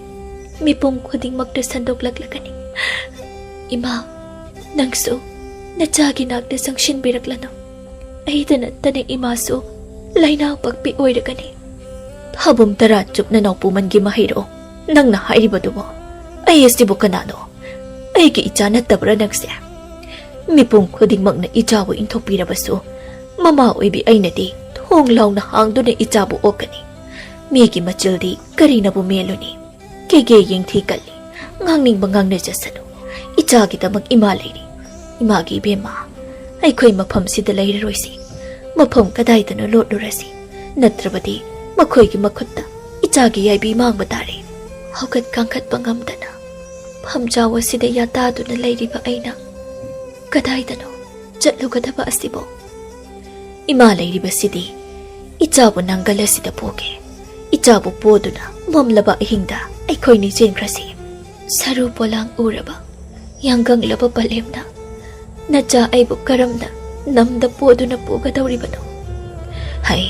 ꯃꯤꯄꯨꯝ ꯈꯨꯗꯤꯡꯃꯛꯇ ꯁꯟꯗꯣꯛꯂꯛꯂꯒꯅꯤ꯫ ꯏꯃꯥ, ꯅꯪꯁꯨ ꯅꯆꯥꯒꯤ ꯅꯥꯛꯇ ꯆꯪꯁꯤꯟꯕꯤꯔꯛꯂꯅꯨ꯫ ꯑꯩꯗ ꯅꯠꯇꯅ ꯏꯃꯥꯁꯨ ꯂꯥꯏꯅꯥ ꯄꯛꯄꯤ ꯑꯣꯏꯔꯒꯅꯤ꯫" "ꯊꯥꯕꯨꯝ ꯇꯔꯥ ꯆꯨꯞꯅ ꯅꯥꯎꯄꯨꯃꯟꯒꯤ ꯃꯍꯩꯔꯣ ꯅꯪꯅ ꯍꯥꯏꯔꯤꯕꯗꯨꯕꯣ? ꯑꯩ ꯑꯁꯤꯕꯨ ꯀꯅꯥꯅꯣ? ꯑꯩꯒꯤ ꯏꯆꯥ ꯅꯠꯇꯕ꯭ꯔꯥ ꯅꯪꯁꯦ? ꯃꯤꯄꯨꯝ ꯈꯨꯗꯤꯡꯃꯛꯅ ꯏꯆꯥꯕꯨ ꯏꯟꯊꯣꯛꯄꯤꯔꯕꯁꯨ, ꯃꯃꯥ ꯑꯣꯏꯕꯤ ꯑꯩꯅꯗꯤ ꯊꯣꯡ ꯂꯥꯎꯅ ꯍꯥꯡꯗꯨꯅ ꯏꯆꯥꯕꯨ ꯑꯣꯛꯀꯅꯤ꯫ ꯃꯤꯒꯤ ꯃꯆꯤꯜꯗꯤ ꯀꯔꯤꯅꯕꯨ ꯃꯦꯜꯂꯨꯅꯤ? ꯀꯦꯒꯦ ꯌꯦꯡꯊꯤ ꯀꯜꯂꯤ꯫ ꯉꯥꯡꯅꯤꯡꯕ ꯉꯥꯡꯅꯖꯁꯅꯨ꯫ ꯏꯆꯥꯒꯤꯗꯃꯛ ꯏꯃꯥ ꯂꯩꯔꯤ꯫ ꯏꯃꯥꯒꯤ ꯏꯕꯦꯝꯃ, ꯑꯩꯈꯣꯏ ꯃꯐꯝꯁꯤꯗ ꯂꯩꯔꯔꯣꯏꯁꯤ꯫ ꯃꯐꯝ ꯀꯗꯥꯏꯗꯅꯣ ꯂꯣꯠꯂꯨꯔꯁꯤ꯫ ꯅꯠꯇ꯭ꯔꯕꯗꯤ ꯃꯈꯣꯏꯒꯤ ꯃꯈꯨꯠꯇ ꯏꯆꯥꯒꯤ ꯌꯥꯏꯕꯤ ꯃꯥꯡꯕ ꯇꯥꯔꯦ꯫" ꯍꯧꯒꯠ ꯀꯥꯡꯈꯠꯄ ꯉꯝꯗꯅ ꯐꯝꯖꯥꯎ ꯑꯁꯤꯗ ꯌꯥꯇꯥꯗꯨꯅ ꯂꯩꯔꯤꯕ ꯑꯩꯅ ꯀꯗꯥꯏꯗꯅꯣ ꯆꯠꯂꯨꯒꯗꯕ ꯑꯁꯤꯕꯣ? ꯏꯃꯥ ꯂꯩꯔꯤꯕꯁꯤꯗꯤ ꯏꯆꯥꯕꯨ ꯅꯪꯒꯜ ꯑꯁꯤꯗ ꯄꯣꯒꯦ꯫ ꯏꯆꯥꯕꯨ ꯄꯣꯗꯨꯅ ꯃꯝꯂꯕ ꯑꯍꯤꯡꯗ ꯑꯩꯈꯣꯏꯅꯤ ꯆꯦꯟꯈ꯭ꯔꯁꯤ꯫ ꯁꯔꯨ ꯄꯣꯂꯥꯡ ꯎꯔꯕ ꯌꯥꯡꯒꯪꯂꯕ ꯄꯂꯦꯝꯅ ꯅꯆꯥ ꯑꯩꯕꯨ ꯀꯔꯝꯅ ꯅꯝꯗ ꯄꯣꯗꯨꯅ ꯄꯨꯒꯗꯧꯔꯤꯕꯅꯣ? ꯍꯩ,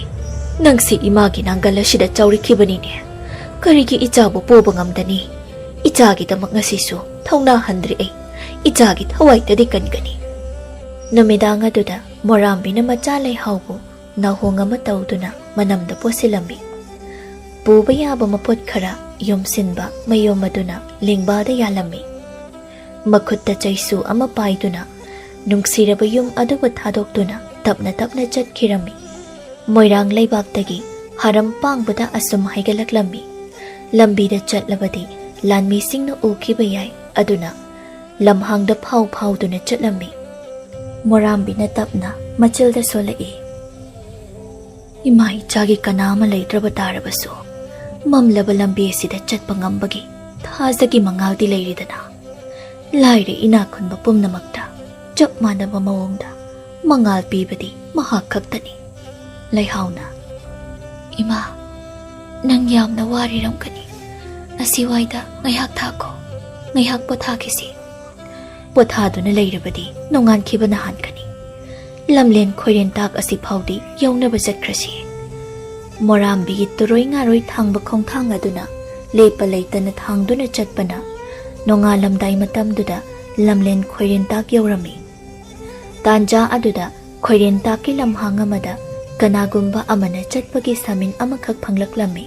ꯅꯪꯁꯤ ꯏꯃꯥꯒꯤ ꯅꯥꯡꯒꯜ ꯑꯁꯤꯗ ꯆꯥꯎꯔꯛꯈꯤꯕꯅꯤꯅꯦ꯫ ꯀꯔꯤꯒꯤ ꯏꯆꯥꯕꯨ ꯄꯣꯕ ꯉꯝꯗꯅꯤ? ꯏꯆꯥꯒꯤꯗꯃꯛ ꯉꯁꯤꯁꯨ ꯊꯧꯅꯥ ꯍꯟꯗ꯭ꯔꯤ ꯑꯩ꯫ ꯏꯆꯥꯒꯤ ꯊꯋꯥꯏꯗꯗꯤ ꯀꯟꯒꯅꯤ꯫ ꯅꯨꯃꯤꯗꯥꯡ ꯑꯗꯨꯗ ꯃꯣꯔꯥꯝꯕꯤꯅ ꯃꯆꯥ ꯂꯩꯍꯥꯎꯕꯨ ꯅꯥꯍꯣꯡ ꯑꯃ ꯇꯧꯗꯨꯅ ꯃꯅꯝꯗ ꯄꯣꯠꯁꯤꯜꯂꯝꯃꯤ꯫ ꯄꯨꯕ ꯌꯥꯕ ꯃꯄꯣꯠ ꯈꯔ ꯌꯣꯝꯁꯤꯟꯕ ꯃꯌꯣꯝ ꯑꯗꯨꯅ ꯂꯦꯡꯕꯥꯗ ꯌꯥꯜꯂꯝꯃꯤ꯫ ꯃꯈꯨꯠꯇ ꯆꯩꯁꯨ ꯑꯃ ꯄꯥꯏꯗꯨꯅ ꯅꯨꯡꯁꯤꯔꯕ ꯌꯨꯝ ꯑꯗꯨꯕꯨ ꯊꯥꯗꯣꯛꯇꯨꯅ ꯇꯞꯅ ꯇꯞꯅ ꯆꯠꯈꯤꯔꯝꯃꯤ꯫ ꯃꯣꯏꯔꯥꯡ ꯂꯩꯕꯥꯛꯇꯒꯤ ꯍꯔꯝ ꯄꯥꯡꯕꯗ ꯑꯁꯨꯝ ꯍꯥꯏꯒꯠꯂꯛꯂꯝꯃꯤ꯫ ꯂꯝꯕꯤꯗ ꯆꯠꯂꯕꯗꯤ ꯂꯥꯟꯃꯤꯁꯤꯡꯅ ꯎꯈꯤꯕ ꯌꯥꯏ, ꯑꯗꯨꯅ ꯂꯝꯍꯥꯡꯗ ꯐꯥꯎ ꯐꯥꯎꯗꯨꯅ ꯆꯠꯂꯝꯃꯤ꯫ ꯃꯣꯔꯥꯝꯕꯤꯅ ꯇꯞꯅ ꯃꯆꯤꯜꯗ ꯁꯣꯜꯂꯛꯏ꯫ ꯏꯃꯥ ꯏꯆꯥꯒꯤ ꯀꯅꯥ ꯑꯃ ꯂꯩꯇ꯭ꯔꯕ ꯇꯥꯔꯕꯁꯨ, ꯃꯝꯂꯕ ꯂꯝꯕꯤ ꯑꯁꯤꯗ ꯆꯠꯄ ꯉꯝꯕꯒꯤ ꯊꯥꯖꯒꯤ ꯃꯉꯥꯜꯗꯤ ꯂꯩꯔꯤꯗꯅ꯫ ꯂꯥꯏꯔ ꯏꯅꯥꯛ ꯈꯨꯟꯕ ꯄꯨꯝꯅꯃꯛꯇ ꯆꯞ ꯃꯥꯟꯅꯕ ꯃꯑꯣꯡꯗ ꯃꯉꯥꯜ ꯄꯤꯕꯗꯤ ꯃꯍꯥꯛ ꯈꯛꯇꯅꯤ꯫ ꯂꯩꯍꯥꯎꯅ, "ꯏꯃꯥ, ꯅꯪ ꯌꯥꯝꯅ ꯋꯥꯔꯤꯔꯝꯒꯅꯤ꯫ ꯑꯁꯤꯋꯥꯏꯗ ꯉꯥꯏꯍꯥꯛ ꯊꯥꯈꯣ, ꯉꯥꯏꯍꯥꯛ ꯄꯣꯊꯥꯈꯤꯁꯤ꯫ ꯄꯣꯊꯥꯗꯨꯅ ꯂꯩꯔꯕꯗꯤ ꯅꯣꯡꯉꯥꯟꯈꯤꯕꯅ ꯍꯥꯟꯒꯅꯤ꯫ ꯂꯝꯂꯦꯟ ꯈꯣꯏꯔꯦꯟꯇꯥꯛ ꯑꯁꯤ ꯐꯥꯎꯗꯤ ꯌꯧꯅꯕ ꯆꯠꯈ꯭ꯔꯁꯤ꯫" ꯃꯣꯔꯥꯝꯕꯤꯒꯤ ꯇꯨꯔꯣꯏ ꯉꯥꯔꯣꯏ ꯊꯥꯡꯕ ꯈꯣꯡꯊꯥꯡ ꯑꯗꯨꯅ ꯂꯦꯞꯄ ꯂꯩꯇꯅ ꯊꯥꯡꯗꯨꯅ ꯆꯠꯄꯅ ꯅꯣꯡꯉꯥꯜꯂꯝꯗꯥꯏ ꯃꯇꯝꯗꯨꯗ ꯂꯝꯂꯦꯟ ꯈꯣꯏꯔꯦꯟꯇꯥꯛ ꯌꯧꯔꯝꯃꯤ꯫ ꯇꯥꯟꯖꯥ ꯑꯗꯨꯗ ꯈꯣꯏꯔꯦꯟꯇꯥꯛꯀꯤ ꯂꯝꯍꯥꯡ ꯑꯃꯗ ꯀꯅꯥꯒꯨꯝꯕ ꯑꯃꯅ ꯆꯠꯄꯒꯤ ꯁꯥꯃꯤꯟ ꯑꯃꯈꯛ ꯐꯪꯂꯛꯂꯝꯃꯤ꯫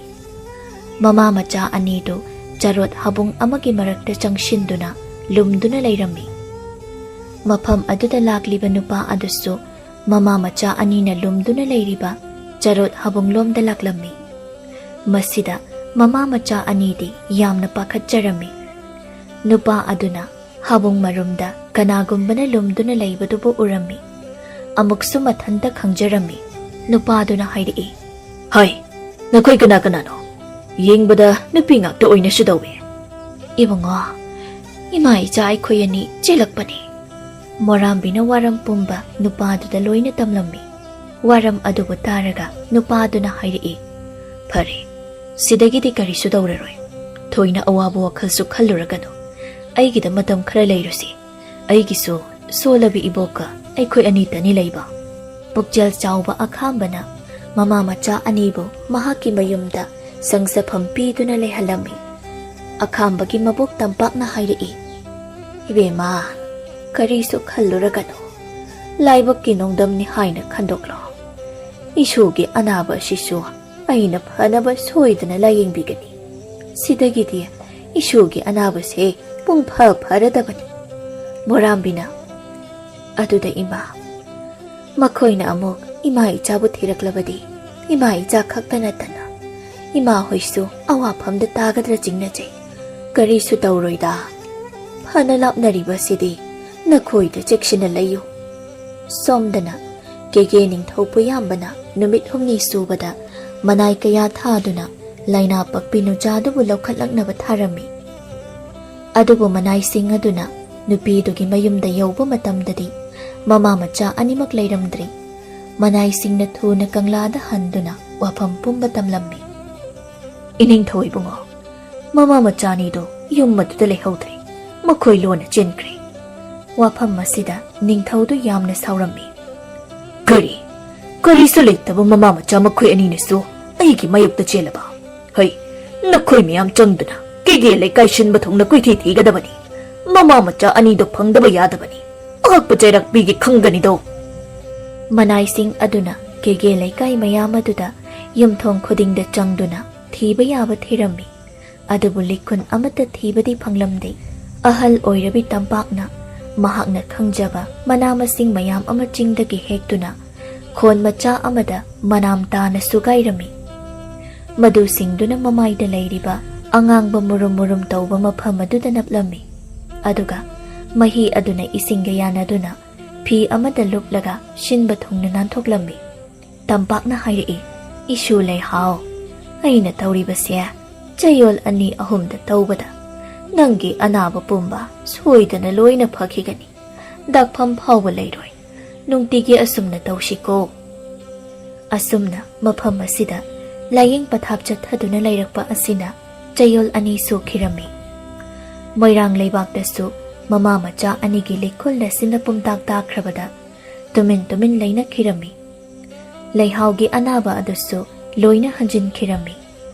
ꯃꯃꯥ ꯃꯆꯥ ꯑꯅꯤꯗꯨ ꯆꯔꯣꯠ ꯍꯥꯕꯨꯡ ꯑꯃꯒꯤ ꯃꯔꯛꯇ ꯆꯪꯁꯤꯟꯗꯨꯅ ꯂꯨꯝꯗꯨꯅ ꯂꯩꯔꯝꯃꯤ꯫ ꯃꯐꯝ ꯑꯗꯨꯗ ꯂꯥꯛꯂꯤꯕ ꯅꯨꯄꯥ ꯑꯗꯨꯁꯨ ꯃꯃꯥ ꯃꯆꯥ ꯑꯅꯤꯅ ꯂꯨꯝꯗꯨꯅ ꯂꯩꯔꯤꯕ ꯆꯔꯣꯠ ꯍꯥꯕꯨꯡꯂꯣꯝꯗ ꯂꯥꯛꯂꯝꯃꯤ꯫ ꯃꯁꯤꯗ ꯃꯃꯥ ꯃꯆꯥ ꯑꯅꯤꯗꯤ ꯌꯥꯝꯅ ꯄꯥꯈꯠꯆꯔꯝꯃꯤ꯫ ꯅꯨꯄꯥ ꯑꯗꯨꯅ ꯍꯥꯕꯨꯡ ꯃꯔꯨꯝꯗ ꯀꯅꯥꯒꯨꯝꯕꯅ ꯂꯨꯝꯗꯨꯅ ꯂꯩꯕꯗꯨꯕꯨ ꯎꯔꯝꯃꯤ꯫ ꯑꯃꯨꯛꯁꯨ ꯃꯊꯟꯇ ꯈꯪꯖꯔꯝꯃꯤ꯫ ꯅꯨꯄꯥꯗꯨꯅ ꯍꯥꯏꯔꯛꯏ, "ꯍꯣꯏ, ꯅꯈꯣꯏ ꯀꯅꯥ ꯀꯅꯥꯅꯣ? ꯌꯦꯡꯕꯗ ꯅꯨꯄꯤ ꯉꯥꯛꯇ ꯑꯣꯏꯅꯁꯨ ꯇꯧꯏ꯫" "ꯏꯕꯨꯡꯉꯣ, ꯏꯃꯥ ꯏꯆꯥ ꯑꯩꯈꯣꯏ ꯑꯅꯤ ꯆꯦꯜꯂꯛꯄꯅꯤ꯫" ꯃꯣꯔꯥꯝꯕꯤꯅ ꯋꯥꯔꯝ ꯄꯨꯝꯕ ꯅꯨꯄꯥꯗꯨꯗ ꯂꯣꯏꯅ ꯇꯝꯂꯝꯃꯤ꯫ ꯋꯥꯔꯝ ꯑꯗꯨꯕꯨ ꯇꯥꯔꯒ ꯅꯨꯄꯥꯗꯨꯅ ꯍꯥꯏꯔꯛꯏ, "ꯐꯔꯦ, ꯁꯤꯗꯒꯤꯗꯤ ꯀꯔꯤꯁꯨ ꯇꯧꯔꯔꯣꯏ꯫ ꯊꯣꯏꯅ ꯑꯋꯥꯕ ꯋꯥꯈꯜꯁꯨ ꯈꯜꯂꯨꯔꯒꯅꯨ꯫ ꯑꯩꯒꯤꯗ ꯃꯇꯝ ꯈꯔ ꯂꯩꯔꯨꯁꯤ꯫ ꯑꯩꯒꯤꯁꯨ ꯁꯣꯜꯂꯕꯤ ꯏꯕꯣꯛꯀ ꯑꯩꯈꯣꯏ ꯑꯅꯤꯇꯅꯤ ꯂꯩꯕ꯫" ꯄꯨꯛꯆꯦꯜ ꯆꯥꯎꯕ ꯑꯈꯥꯝꯕꯅ ꯃꯃꯥ ꯃꯆꯥ ꯑꯅꯤꯕꯨ ꯃꯍꯥꯛꯀꯤ ꯃꯌꯨꯝꯗ ꯁꯪꯁꯥꯐꯝ ꯄꯤꯗꯨꯅ ꯂꯩꯍꯜꯂꯝꯃꯤ꯫ ꯑꯈꯥꯝꯕꯒꯤ ꯃꯕꯣꯛ ꯇꯝꯄꯥꯛꯅ ꯍꯥꯏꯔꯛꯏ, "ꯏꯕꯦꯝꯃ, ꯀꯔꯤꯁꯨ ꯈꯜꯂꯨꯔꯒꯅꯨ꯫ ꯂꯥꯏꯕꯛꯀꯤ ꯅꯣꯡꯗꯝꯅꯤ ꯍꯥꯏꯅ ꯈꯟꯗꯣꯛꯂꯣ꯫ ꯏꯁꯨꯒꯤ ꯑꯅꯥꯕ ꯑꯁꯤꯁꯨ ꯑꯩꯅ ꯐꯅꯕ ꯁꯣꯏꯗꯅ ꯂꯥꯌꯦꯡꯕꯤꯒꯅꯤ꯫ ꯁꯤꯗꯒꯤꯗꯤ ꯏꯁꯨꯒꯤ ꯑꯅꯥꯕꯁꯦ ꯄꯨꯡ ꯐ ꯐꯔꯗꯕꯅꯤ꯫" ꯃꯣꯔꯥꯝꯕꯤꯅ, "ꯑꯗꯨꯗ ꯏꯃꯥ, ꯃꯈꯣꯏꯅ ꯑꯃꯨꯛ ꯏꯃꯥ ꯏꯆꯥꯕꯨ ꯊꯤꯔꯛꯂꯕꯗꯤ ꯏꯃꯥ ꯏꯆꯥ ꯈꯛꯇ ꯅꯠꯇꯅ ꯏꯃꯥ ꯍꯣꯏꯁꯨ ꯑꯋꯥꯐꯝꯗ ꯇꯥꯒꯗ꯭ꯔꯥ ꯆꯤꯡꯅꯖꯩ꯫ ꯀꯔꯤꯁꯨ ꯇꯧꯔꯣꯏꯗ꯫ ꯐꯅ ꯂꯥꯞꯅꯔꯤꯕꯁꯤꯗꯤ ꯅꯈꯣꯏꯗ ꯆꯦꯛꯁꯤꯟꯅ ꯂꯩꯌꯨ꯫ ꯁꯣꯝꯗꯅ ꯀꯦꯒꯦ ꯅꯤꯡꯊꯧ ꯄꯨꯌꯥꯝꯕꯅ ꯅꯨꯃꯤꯠ ꯍꯨꯝꯅꯤ ꯁꯨꯕꯗ ꯃꯅꯥꯏ ꯀꯌꯥ ꯊꯥꯗꯨꯅ ꯂꯥꯏꯅꯥ ꯄꯛꯄꯤ ꯅꯨꯆꯥꯗꯨꯕꯨ ꯂꯧꯈꯠꯂꯛꯅꯕ ꯊꯥꯔꯝꯃꯤ꯫ ꯑꯗꯨꯕꯨ ꯃꯅꯥꯏꯁꯤꯡ ꯑꯗꯨꯅ ꯅꯨꯄꯤꯗꯨꯒꯤ ꯃꯌꯨꯝꯗ ꯌꯧꯕ ꯃꯇꯝꯗꯗꯤ ꯃꯃꯥ ꯃꯆꯥ ꯑꯅꯤꯃꯛ ꯂꯩꯔꯝꯗ꯭ꯔꯤ꯫ ꯃꯅꯥꯏꯁꯤꯡꯅ ꯊꯨꯅ ꯀꯪꯂꯥꯗ ꯍꯟꯗꯨꯅ ꯋꯥꯐꯝ ꯄꯨꯝꯕ ꯇꯝꯂꯝꯃꯤ꯫ ꯏꯅꯤꯡꯊꯧ ꯏꯕꯨꯡꯉꯣ, ꯃꯃꯥ ꯃꯆꯥꯅꯤꯗꯨ ꯌꯨꯝ ꯑꯗꯨꯗ ꯂꯩꯍꯧꯗ꯭ꯔꯦ꯫ ꯃꯈꯣꯏ ꯂꯣꯟꯅ ꯆꯦꯟꯈ꯭ꯔꯦ꯫ ꯋꯥꯐꯝ ꯑꯁꯤꯗ ꯅꯤꯡꯊꯧꯗꯨ ꯌꯥꯝꯅ ꯁꯥꯎꯔꯝꯃꯤ꯫ ꯀꯔꯤ? ꯀꯔꯤꯁꯨ ꯂꯩꯇꯕ ꯃꯃꯥ ꯃꯆꯥ ꯃꯈꯣꯏ ꯑꯅꯤꯅꯁꯨ ꯑꯩꯒꯤ ꯃꯥꯌꯣꯛꯇ ꯆꯦꯜꯂꯕ? ꯍꯩ, ꯅꯈꯣꯏ ꯃꯌꯥꯝ ꯆꯪꯗꯨꯅ ꯀꯦꯒꯦ ꯂꯩꯀꯥꯏ ꯁꯤꯟꯕ ꯊꯨꯡꯅ ꯀꯣꯏꯊꯤ ꯊꯤꯒꯗꯕꯅꯤ꯫ ꯃꯃꯥ ꯃꯆꯥ ꯑꯅꯤꯗꯨ ꯐꯪꯗꯕ ꯌꯥꯗꯕꯅꯤ꯫ ꯑꯍꯛꯄ ꯆꯩꯔꯥꯛ ꯄꯤꯒꯦ ꯈꯪꯒꯅꯤꯗꯣ꯫ ꯃꯅꯥꯏꯁꯤꯡ ꯑꯗꯨꯅ ꯀꯦꯒꯦ ꯂꯩꯀꯥꯏ ꯃꯌꯥꯝ ꯑꯗꯨꯗ ꯌꯨꯝꯊꯣꯡ ꯈꯨꯗꯤꯡꯗ ꯆꯪꯗꯨꯅ ꯊꯤꯕ ꯌꯥꯕ ꯊꯤꯔꯝꯃꯤ꯫ ꯑꯗꯨꯕꯨ ꯂꯤꯛꯈꯨꯟ ꯑꯃꯠꯇ ꯊꯤꯕꯗꯤ ꯐꯪꯂꯝꯗꯦ꯫ ꯑꯍꯜ ꯑꯣꯏꯔꯕꯤ ꯇꯝꯄꯥꯛꯅ ꯃꯍꯥꯛꯅ ꯈꯪꯖꯕ ꯃꯅꯥ ꯃꯁꯤꯡ ꯃꯌꯥꯝ ꯑꯃ ꯆꯤꯡꯗꯒꯤ ꯍꯦꯛꯇꯨꯅ ꯈꯣꯟ ꯃꯆꯥ ꯑꯃꯗ ꯃꯅꯥꯝ ꯇꯥꯅ ꯁꯨꯒꯥꯏꯔꯝꯃꯤ꯫ ꯃꯗꯨꯁꯤꯡꯗꯨꯅ ꯃꯃꯥꯏꯗ ꯂꯩꯔꯤꯕ ꯑꯉꯥꯡꯕ ꯃꯨꯔꯨꯝ ꯃꯨꯔꯨꯝ ꯇꯧꯕ ꯃꯐꯝ ꯑꯗꯨꯗ ꯅꯞꯂꯝꯃꯤ꯫ ꯑꯗꯨꯒ ꯃꯍꯤ ꯑꯗꯨꯅ ꯏꯁꯤꯡꯒ ꯌꯥꯅꯗꯨꯅ ꯐꯤ ꯑꯃꯗ ꯂꯨꯞꯂꯒ ꯁꯤꯟꯕ ꯊꯨꯡꯅ ꯅꯥꯟꯊꯣꯛꯂꯝꯃꯤ꯫ ꯇꯝꯄꯥꯛꯅ ꯍꯥꯏꯔꯛꯏ, "ꯏꯁꯨ ꯂꯩꯍꯥꯎ, ꯑꯩꯅ ꯇꯧꯔꯤꯕꯁꯦ ꯆꯌꯣꯜ ꯑꯅꯤ ꯑꯍꯨꯝꯗ ꯇꯧꯕꯗ ꯅꯪꯒꯤ ꯑꯅꯥꯕ ꯄꯨꯝꯕ ꯁꯣꯏꯗꯅ ꯂꯣꯏꯅ ꯐꯈꯤꯒꯅꯤ꯫ ꯗꯥꯛꯐꯝ ꯐꯥꯎꯕ ꯂꯩꯔꯣꯏ꯫ ꯅꯨꯡꯇꯤꯒꯤ ꯑꯁꯨꯝꯅ ꯇꯧꯁꯤꯀꯣ"꯫ ꯑꯁꯨꯝꯅ ꯃꯐꯝ ꯑꯁꯤꯗ ꯂꯥꯏꯌꯦꯡ ꯄꯊꯥꯞ ꯆꯠꯊꯗꯨꯅ ꯂꯩꯔꯛꯄ ꯑꯁꯤꯅ ꯆꯌꯣꯜ ꯑꯅꯤ ꯁꯨꯈꯤꯔꯝꯃꯤ꯫ ꯃꯣꯏꯔꯥꯡ ꯂꯩꯕꯥꯛꯇꯁꯨ ꯃꯃꯥ ꯃꯆꯥ ꯑꯅꯤꯒꯤ ꯂꯤꯛꯈꯨꯜ ꯑꯁꯤꯅ ꯄꯨꯝꯇꯥꯛ ꯇꯥꯈ꯭ꯔꯕꯗ ꯇꯨꯃꯤꯟ ꯇꯨꯃꯤꯟ ꯂꯩꯅꯈꯤꯔꯝꯃꯤ꯫ ꯂꯩꯍꯥꯎꯒꯤ ꯑꯅꯥꯕ ꯑꯗꯨꯁꯨ ꯂꯣꯏꯅ ꯍꯟꯖꯤꯟꯈꯤꯔꯝꯃꯤ꯫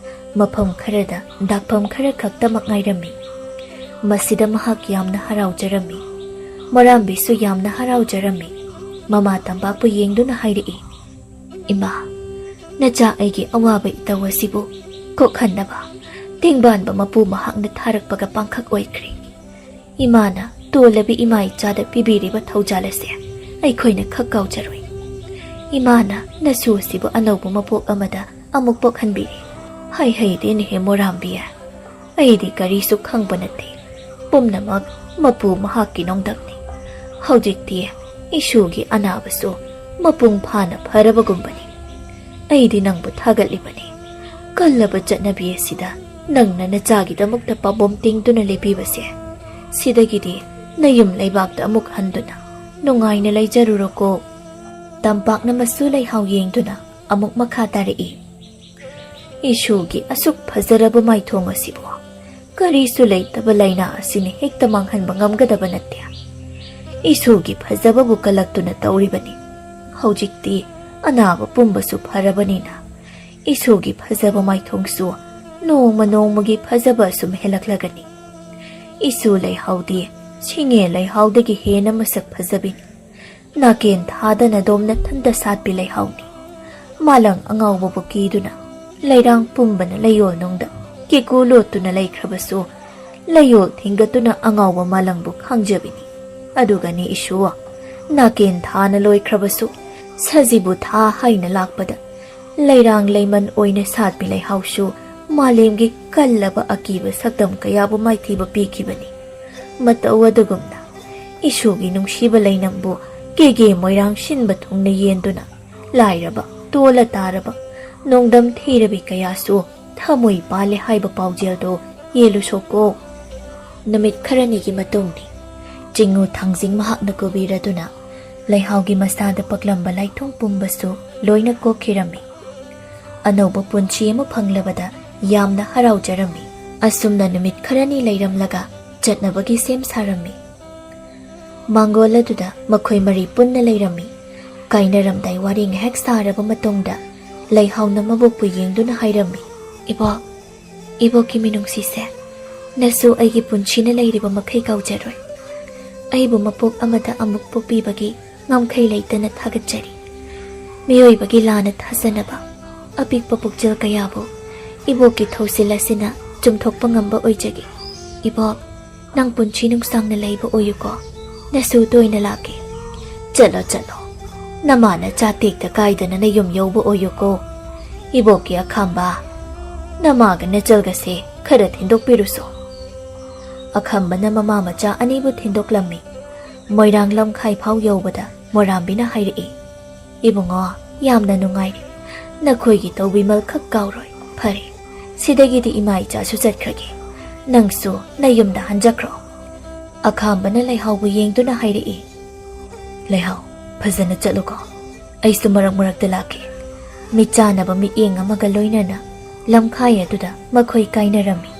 ꯃꯐꯝ ꯈꯔꯗ ꯗꯥꯛꯐꯝ ꯈꯔ ꯈꯛꯇꯃꯛ ꯉꯥꯏꯔꯝꯃꯤ꯫ ꯃꯁꯤꯗ ꯃꯍꯥꯛ ꯌꯥꯝꯅ ꯍꯔꯥꯎꯖꯔꯝꯃꯤ꯫ ꯃꯣꯔꯥꯝꯕꯤꯁꯨ ꯌꯥꯝꯅ ꯍꯔꯥꯎꯖꯔꯝꯃꯤ꯫ ꯃꯃꯥ ꯇꯝꯄꯥꯛꯄꯨ ꯌꯦꯡꯗꯨꯅ ꯍꯥꯏꯔꯛꯏ, "ꯏꯃꯥ, ꯅꯆꯥ ꯑꯩꯒꯤ ꯑꯋꯥꯕ ꯏꯇꯧ ꯑꯁꯤꯕꯨ ꯀꯣꯛꯍꯟꯅꯕ ꯇꯦꯡꯕꯥꯟꯕ ꯃꯄꯨ ꯃꯍꯥꯛꯅ ꯊꯥꯔꯛꯄꯒ ꯄꯥꯡꯈꯛ ꯑꯣꯏꯈ꯭ꯔꯦ꯫ ꯏꯃꯥꯅ ꯇꯣꯜꯂꯕꯤ ꯏꯃꯥ ꯏꯆꯥꯗ ꯄꯤꯕꯤꯔꯤꯕ ꯊꯧꯖꯥꯜ ꯑꯁꯦ ꯑꯩꯈꯣꯏꯅ ꯈꯛ ꯀꯥꯎꯖꯔꯣꯏ꯫ "ꯏꯃꯥꯅ ꯅꯁꯨ ꯑꯁꯤꯕꯨ ꯑꯅꯧꯕ ꯃꯄꯣꯛ ꯑꯃꯗ ꯑꯃꯨꯛ ꯄꯣꯛꯍꯟꯕꯤꯔꯦ꯫ ꯍꯩ ꯍꯩꯗꯦꯅꯦꯍꯦ ꯃꯣꯔꯥꯝꯕꯤ꯫ ꯑꯩꯗꯤ ꯀꯔꯤꯁꯨ ꯈꯪꯕ ꯅꯠꯇꯦ꯫ ꯄꯨꯝꯅꯃꯛ ꯃꯄꯨ ꯃꯍꯥꯛꯀꯤ ꯅꯣꯡꯗꯝꯅꯤ꯫ ꯍꯧꯖꯤꯛꯇꯤ ꯏꯁꯨꯒꯤ ꯑꯅꯥꯕꯁꯨ ꯃꯄꯨꯡ ꯐꯥꯅ ꯐꯔꯕꯒꯨꯝꯕꯅꯤ꯫ ꯑꯩꯗꯤ ꯅꯪꯕꯨ ꯊꯥꯒꯠꯂꯤꯕꯅꯤ꯫ ꯀꯜꯂꯕ ꯆꯠꯅꯕꯤ ꯑꯁꯤꯗ ꯅꯪꯅ ꯅꯆꯥꯒꯤꯗꯃꯛꯇ ꯄꯥꯝꯕꯣꯝ ꯇꯤꯡꯗꯨꯅ ꯂꯦꯞꯄꯤꯕꯁꯦ꯫ ꯁꯤꯗꯒꯤꯗꯤ ꯅꯌꯨꯝ ꯂꯩꯕꯥꯛꯇ ꯑꯃꯨꯛ ꯍꯟꯗꯨꯅ ꯅꯨꯡꯉꯥꯏꯅ ꯂꯩꯖꯔꯨꯔꯣꯀꯣ꯫" ꯇꯝꯄꯥꯛꯅ ꯃꯁꯨ ꯂꯩꯍꯥꯎ ꯌꯦꯡꯗꯨꯅ ꯑꯃꯨꯛ ꯃꯈꯥ ꯇꯥꯔꯛꯏ, "ꯏꯁꯨꯒꯤ ꯑꯁꯨꯛ ꯐꯖꯔꯕ ꯃꯥꯏꯊꯣꯡ ꯑꯁꯤꯕꯨ ꯀꯔꯤꯁꯨ ꯂꯩꯇꯕ ꯂꯥꯏꯅꯥ ꯑꯁꯤꯅ ꯍꯦꯛꯇ ꯃꯥꯡꯍꯟꯕ ꯉꯝꯒꯗꯕ ꯅꯠꯇꯦ꯫ ꯏꯁꯨꯒꯤ ꯐꯖꯕꯕꯨ ꯀꯜꯂꯛꯇꯨꯅ ꯇꯧꯔꯤꯕꯅꯤ꯫ ꯍꯧꯖꯤꯛꯇꯤ ꯑꯅꯥꯕ ꯄꯨꯝꯕꯁꯨ ꯐꯔꯕꯅꯤꯅ ꯏꯁꯨꯒꯤ ꯐꯖꯕ ꯃꯥꯏꯊꯣꯡꯁꯨ ꯅꯣꯡꯃ ꯅꯣꯡꯃꯒꯤ ꯐꯖꯕ ꯑꯁꯨꯝ ꯍꯦꯜꯂꯛꯂꯒꯅꯤ꯫ ꯏꯁꯨ ꯂꯩꯍꯥꯎꯗꯤ ꯁꯤꯡꯉꯦ ꯂꯩꯍꯥꯎꯗꯒꯤ ꯍꯦꯟꯅ ꯃꯁꯛ ꯐꯖꯕꯤꯅꯤ꯫ ꯅꯥꯀꯦꯟ ꯊꯥꯗꯅ ꯗꯣꯝꯅ ꯊꯟꯗ ꯁꯥꯠꯄꯤ ꯂꯩꯍꯥꯎꯅꯤ꯫ ꯃꯥꯂꯪ ꯑꯉꯥꯎꯕꯕꯨ ꯀꯤꯗꯨꯅ ꯂꯩꯔꯥꯡ ꯄꯨꯝꯕꯅ ꯂꯩꯌꯣꯜ ꯅꯨꯡꯗ ꯀꯦꯀꯨ ꯂꯣꯠꯇꯨꯅ ꯂꯩꯈ꯭ꯔꯕꯁꯨ, ꯂꯩꯌꯣꯜ ꯊꯤꯡꯒꯠꯇꯨꯅ ꯑꯉꯥꯎꯕ ꯃꯥꯂꯪꯕꯨ ꯈꯥꯡꯖꯕꯤꯅꯤ꯫ ꯑꯗꯨꯒꯅꯤ ꯏꯁꯨ, ꯅꯥꯀꯦꯟ ꯊꯥꯅ ꯂꯣꯏꯈ꯭ꯔꯕꯁꯨ, ꯁꯖꯤꯕꯨ ꯊꯥ ꯍꯥꯏꯅ ꯂꯥꯛꯄꯗ ꯂꯩꯔꯥꯡ ꯂꯩꯃꯟ ꯑꯣꯏꯅ ꯁꯥꯠꯄꯤ ꯂꯩꯍꯥꯎꯁꯨ ꯃꯥꯂꯦꯝꯒꯤ ꯀꯜꯂꯕ ꯑꯀꯤꯕ ꯁꯛꯇꯝ ꯀꯌꯥꯕꯨ ꯃꯥꯏꯊꯤꯕ ꯄꯤꯈꯤꯕꯅꯤ꯫ ꯃꯇꯧ ꯑꯗꯨꯒꯨꯝꯅ ꯏꯁꯨꯒꯤ ꯅꯨꯡꯁꯤꯕ ꯂꯩꯅꯝꯕꯨ ꯀꯦꯒꯦ ꯃꯣꯏꯔꯥꯡ ꯁꯤꯟꯕ ꯊꯨꯡꯅ ꯌꯦꯟꯗꯨꯅ ꯂꯥꯏꯔꯕ, ꯇꯣꯜꯂ ꯇꯥꯔꯕ, ꯅꯣꯡꯗꯝ ꯊꯤꯔꯕꯤ ꯀꯌꯥꯁꯨ ꯊꯃꯣꯏ ꯄꯥꯜꯂꯦ ꯍꯥꯏꯕ ꯄꯥꯎꯖꯦꯜꯗꯨ ꯌꯦꯜꯂꯨꯁꯣꯀꯣ꯫ ꯅꯨꯃꯤꯠ ꯈꯔꯅꯤꯒꯤ ꯃꯇꯨꯡꯅꯤ꯫ ꯆꯤꯡꯉꯨ ꯊꯥꯡꯖꯤꯡ ꯃꯍꯥꯛꯅ ꯀꯨꯕꯤꯔꯗꯨꯅ ꯂꯩꯍꯥꯎꯒꯤ ꯃꯁꯥꯗ ꯄꯛꯂꯝꯕ ꯂꯥꯏꯊꯨꯡ ꯄꯨꯝꯕꯁꯨ ꯂꯣꯏꯅ ꯀꯣꯛꯈꯤꯔꯝꯃꯤ꯫ ꯑꯅꯧꯕ ꯄꯨꯟꯁꯤ ꯑꯃ ꯐꯪꯂꯕꯗ ꯌꯥꯝꯅ ꯍꯔꯥꯎꯖꯔꯝꯃꯤ꯫ ꯑꯁꯨꯝꯅ ꯅꯨꯃꯤꯠ ꯈꯔꯅꯤ ꯂꯩꯔꯝꯂꯒ ꯆꯠꯅꯕꯒꯤ ꯁꯦꯝ ꯁꯥꯔꯝꯃꯤ꯫ ꯃꯥꯡꯒꯣꯜ ꯑꯗꯨꯗ ꯃꯈꯣꯏ ꯃꯔꯤ ꯄꯨꯟꯅ ꯂꯩꯔꯝꯃꯤ꯫ ꯀꯥꯏꯅꯔꯝꯗꯥꯏ ꯋꯥꯔꯤ ꯉꯥꯏꯍꯥꯛ ꯁꯥꯔꯕ ꯃꯇꯨꯡꯗ ꯂꯩꯍꯥꯎꯅ ꯃꯕꯣꯛꯄꯨ ꯌꯦꯡꯗꯨꯅ ꯍꯥꯏꯔꯝꯃꯤ, "ꯏꯕꯣꯛ, ꯏꯕꯣꯛꯀꯤ ꯃꯤꯅꯨꯡꯁꯤꯁꯦ ꯅꯁꯨ ꯑꯩꯒꯤ ꯄꯨꯟꯁꯤꯅ ꯂꯩꯔꯤꯕ ꯃꯈꯩ ꯀꯥꯎꯖꯔꯣꯏ꯫ ꯑꯩꯕꯨ ꯃꯄꯣꯛ ꯑꯃꯗ ꯑꯃꯨꯛ ꯄꯣꯛꯄꯤꯕꯒꯤ ꯉꯝꯈꯩ ꯂꯩꯇꯅ ꯊꯥꯒꯠꯆꯔꯤ꯫ ꯃꯤꯑꯣꯏꯕꯒꯤ ꯂꯥꯟꯅ ꯊꯥꯖꯅꯕ ꯑꯄꯤꯛꯄ ꯄꯨꯛꯆꯦꯜ ꯀꯌꯥꯕꯨ ꯏꯕꯣꯛꯀꯤ ꯊꯧꯁꯤꯜ ꯑꯁꯤꯅ ꯆꯨꯝꯊꯣꯛꯄ ꯉꯝꯕ ꯑꯣꯏꯖꯒꯦ꯫ ꯏꯕꯣꯛ, ꯅꯪ ꯄꯨꯟꯁꯤ ꯅꯨꯡꯁꯥꯡꯅ ꯂꯩꯕ ꯑꯣꯏꯌꯨꯀꯣ꯫ ꯅꯁꯨ ꯇꯣꯏꯅ ꯂꯥꯛꯀꯦ꯫" "ꯆꯠꯂꯣ, ꯆꯠꯂꯣ꯫ ꯅꯃꯥ ꯅꯆꯥ ꯇꯦꯛꯇ ꯀꯥꯏꯗꯅ ꯅꯌꯨꯝ ꯌꯧꯕ ꯑꯣꯏꯌꯨꯀꯣ꯫ ꯏꯕꯣꯛꯀꯤ ꯑꯈꯥꯝꯕ, ꯅꯃꯥꯒ ꯅꯆꯜꯒꯁꯦ ꯈꯔ ꯊꯤꯟꯗꯣꯛꯄꯤꯔꯨꯁꯣ꯫ ꯑꯈꯥꯝꯕꯅ ꯃꯃꯥ ꯃꯆꯥ ꯑꯅꯤꯕꯨ ꯊꯤꯟꯗꯣꯛꯂꯝꯃꯤ꯫ ꯃꯣꯏꯔꯥꯡ ꯂꯝꯈꯥꯏ ꯐꯥꯎ ꯌꯧꯕꯗ ꯃꯣꯔꯥꯝꯕꯤꯅ ꯍꯥꯏꯔꯛꯏ, "ꯏꯕꯨꯡꯉꯣ, ꯌꯥꯝꯅ ꯅꯨꯡꯉꯥꯏꯔꯦ꯫ ꯅꯈꯣꯏꯒꯤ ꯇꯧꯕꯤꯃꯜ ꯈꯛ ꯀꯥꯎꯔꯣꯏ꯫ ꯐꯔꯦ, ꯁꯤꯗꯒꯤꯗꯤ ꯏꯃꯥ ꯏꯆꯥꯁꯨ ꯆꯠꯈ꯭ꯔꯒꯦ꯫ ꯅꯪꯁꯨ ꯅꯌꯨꯝꯗ ꯍꯟꯖꯈ꯭ꯔꯣ꯫" ꯑꯈꯥꯝꯕꯅ ꯂꯩꯍꯥꯎꯕꯨ ꯌꯦꯡꯗꯨꯅ ꯍꯥꯏꯔꯛꯏ, "ꯂꯩꯍꯥꯎ, ꯐꯖꯅ ꯆꯠꯂꯨꯀꯣ꯫ ꯑꯩꯁꯨ ꯃꯔꯛ ꯃꯔꯛꯇ ꯂꯥꯛꯀꯦ꯫" ꯃꯤꯠ ꯆꯥꯅꯕ ꯃꯤꯠꯌꯦꯡ ꯑꯃꯒ ꯂꯣꯏꯅꯅ ꯂꯝꯈꯥꯏ ꯑꯗꯨꯗ ꯃꯈꯣꯏ ꯀꯥꯏꯅꯔꯝꯃꯤ꯫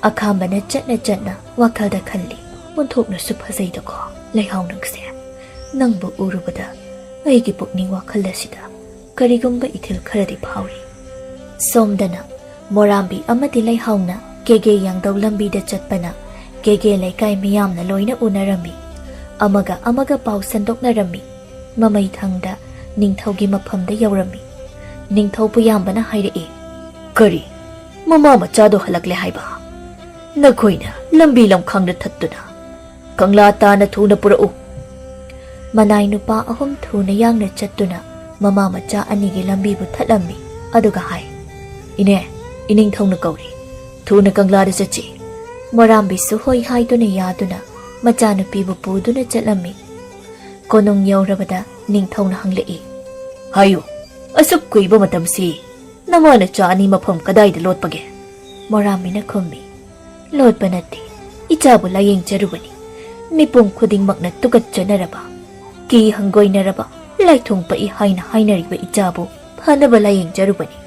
ꯑꯈꯥꯝꯕꯅ ꯆꯠꯅ ꯆꯠꯅ ꯋꯥꯈꯜꯗ ꯈꯜꯂꯤ, "ꯑꯣꯟꯊꯣꯛꯅꯁꯨ ꯐꯖꯩꯗꯀꯣ ꯂꯩꯍꯥꯎ ꯅꯪꯁꯦ꯫ ꯅꯪꯕꯨ ꯎꯔꯨꯕꯗ ꯑꯩꯒꯤ ꯄꯨꯛꯅꯤꯡ ꯋꯥꯈꯜ ꯑꯁꯤꯗ ꯀꯔꯤꯒꯨꯝꯕ ꯏꯊꯤꯜ ꯈꯔꯗꯤ ꯐꯥꯎꯔꯤ꯫" ꯁꯣꯝꯗꯅ ꯃꯣꯔꯥꯝꯕꯤ ꯑꯃꯗꯤ ꯂꯩꯍꯥꯎꯅ ꯀꯦꯒꯦ ꯌꯥꯡꯗꯧ ꯂꯝꯕꯤꯗ ꯆꯠꯄꯅ ꯀꯦꯒꯦ ꯂꯩꯀꯥꯏ ꯃꯤꯌꯥꯝꯅ ꯂꯣꯏꯅ ꯎꯅꯔꯝꯃꯤ꯫ ꯑꯃꯒ ꯑꯃꯒ ꯄꯥꯎ ꯁꯟꯗꯣꯛꯅꯔꯝꯃꯤ꯫ ꯃꯃꯩ ꯊꯪꯗ ꯅꯤꯡꯊꯧꯒꯤ ꯃꯐꯝꯗ ꯌꯧꯔꯝꯃꯤ꯫ ꯅꯤꯡꯊꯧ ꯄꯨꯌꯥꯝꯕꯅ ꯍꯥꯏꯔꯛꯏ, "ꯀꯔꯤ? ꯃꯃꯥ ꯃꯆꯥꯗꯣ ꯍꯜꯂꯛꯂꯦ ꯍꯥꯏꯕ? ꯅꯈꯣꯏꯅ ꯂꯝꯕꯤ ꯂꯝꯈꯥꯡꯗ ꯊꯠꯇꯨꯅ ꯀꯪꯂꯥ ꯇꯥꯅ ꯊꯨꯅ ꯄꯨꯔꯛꯎ꯫" ꯃꯅꯥꯏ ꯅꯨꯄꯥ ꯑꯍꯨꯝ ꯊꯨꯅ ꯌꯥꯡꯅ ꯆꯠꯇꯨꯅ ꯃꯃꯥ ꯃꯆꯥ ꯑꯅꯤꯒꯤ ꯂꯝꯕꯤꯕꯨ ꯊꯠꯂꯝꯃꯤ꯫ ꯑꯗꯨꯒ ꯍꯥꯏ, "ꯏꯅꯦ, ꯏꯅꯤꯡꯊꯧꯅ ꯀꯧꯔꯤ꯫ ꯊꯨꯅ ꯀꯪꯂꯥꯗ ꯆꯠꯁꯤ꯫" ꯃꯣꯔꯥꯝꯕꯤꯁꯨ ꯍꯣꯏ ꯍꯥꯏꯗꯨꯅ ꯌꯥꯗꯨꯅ ꯃꯆꯥꯅꯨꯄꯤꯕꯨ ꯄꯨꯗꯨꯅ ꯆꯠꯂꯝꯃꯤ꯫ ꯀꯣꯅꯨꯡ ꯌꯧꯔꯕꯗ ꯅꯤꯡꯊꯧꯅ ꯍꯪꯂꯛꯏ, "ꯍꯥꯏꯌꯨ, ꯑꯁꯨꯛ ꯀꯨꯏꯕ ꯃꯇꯝꯁꯤ ꯅꯃꯥ ꯅꯆꯥ ꯑꯅꯤ ꯃꯐꯝ ꯀꯗꯥꯏꯗ ꯂꯣꯠꯄꯒꯦ?" ꯃꯣꯔꯥꯝꯕꯤꯅ ꯈꯨꯝꯃꯤ, "ꯂꯣꯠꯄ ꯅꯠꯇꯦ, ꯏꯆꯥꯕꯨ ꯂꯥꯌꯦꯡꯖꯔꯨꯕꯅꯤ꯫ ꯃꯤꯄꯨꯝ ꯈꯨꯗꯤꯡꯃꯛꯅ ꯇꯨꯀꯠꯆꯅꯔꯕ, ꯀꯤ ꯍꯪꯒꯣꯏꯅꯔꯕ, ꯂꯥꯏꯊꯣꯡ ꯄꯛꯏ ꯍꯥꯏꯅ ꯍꯥꯏꯅꯔꯤꯕ ꯏꯆꯥꯕꯨ ꯐꯅꯕ ꯂꯥꯌꯦꯡꯖꯔꯨꯕꯅꯤ꯫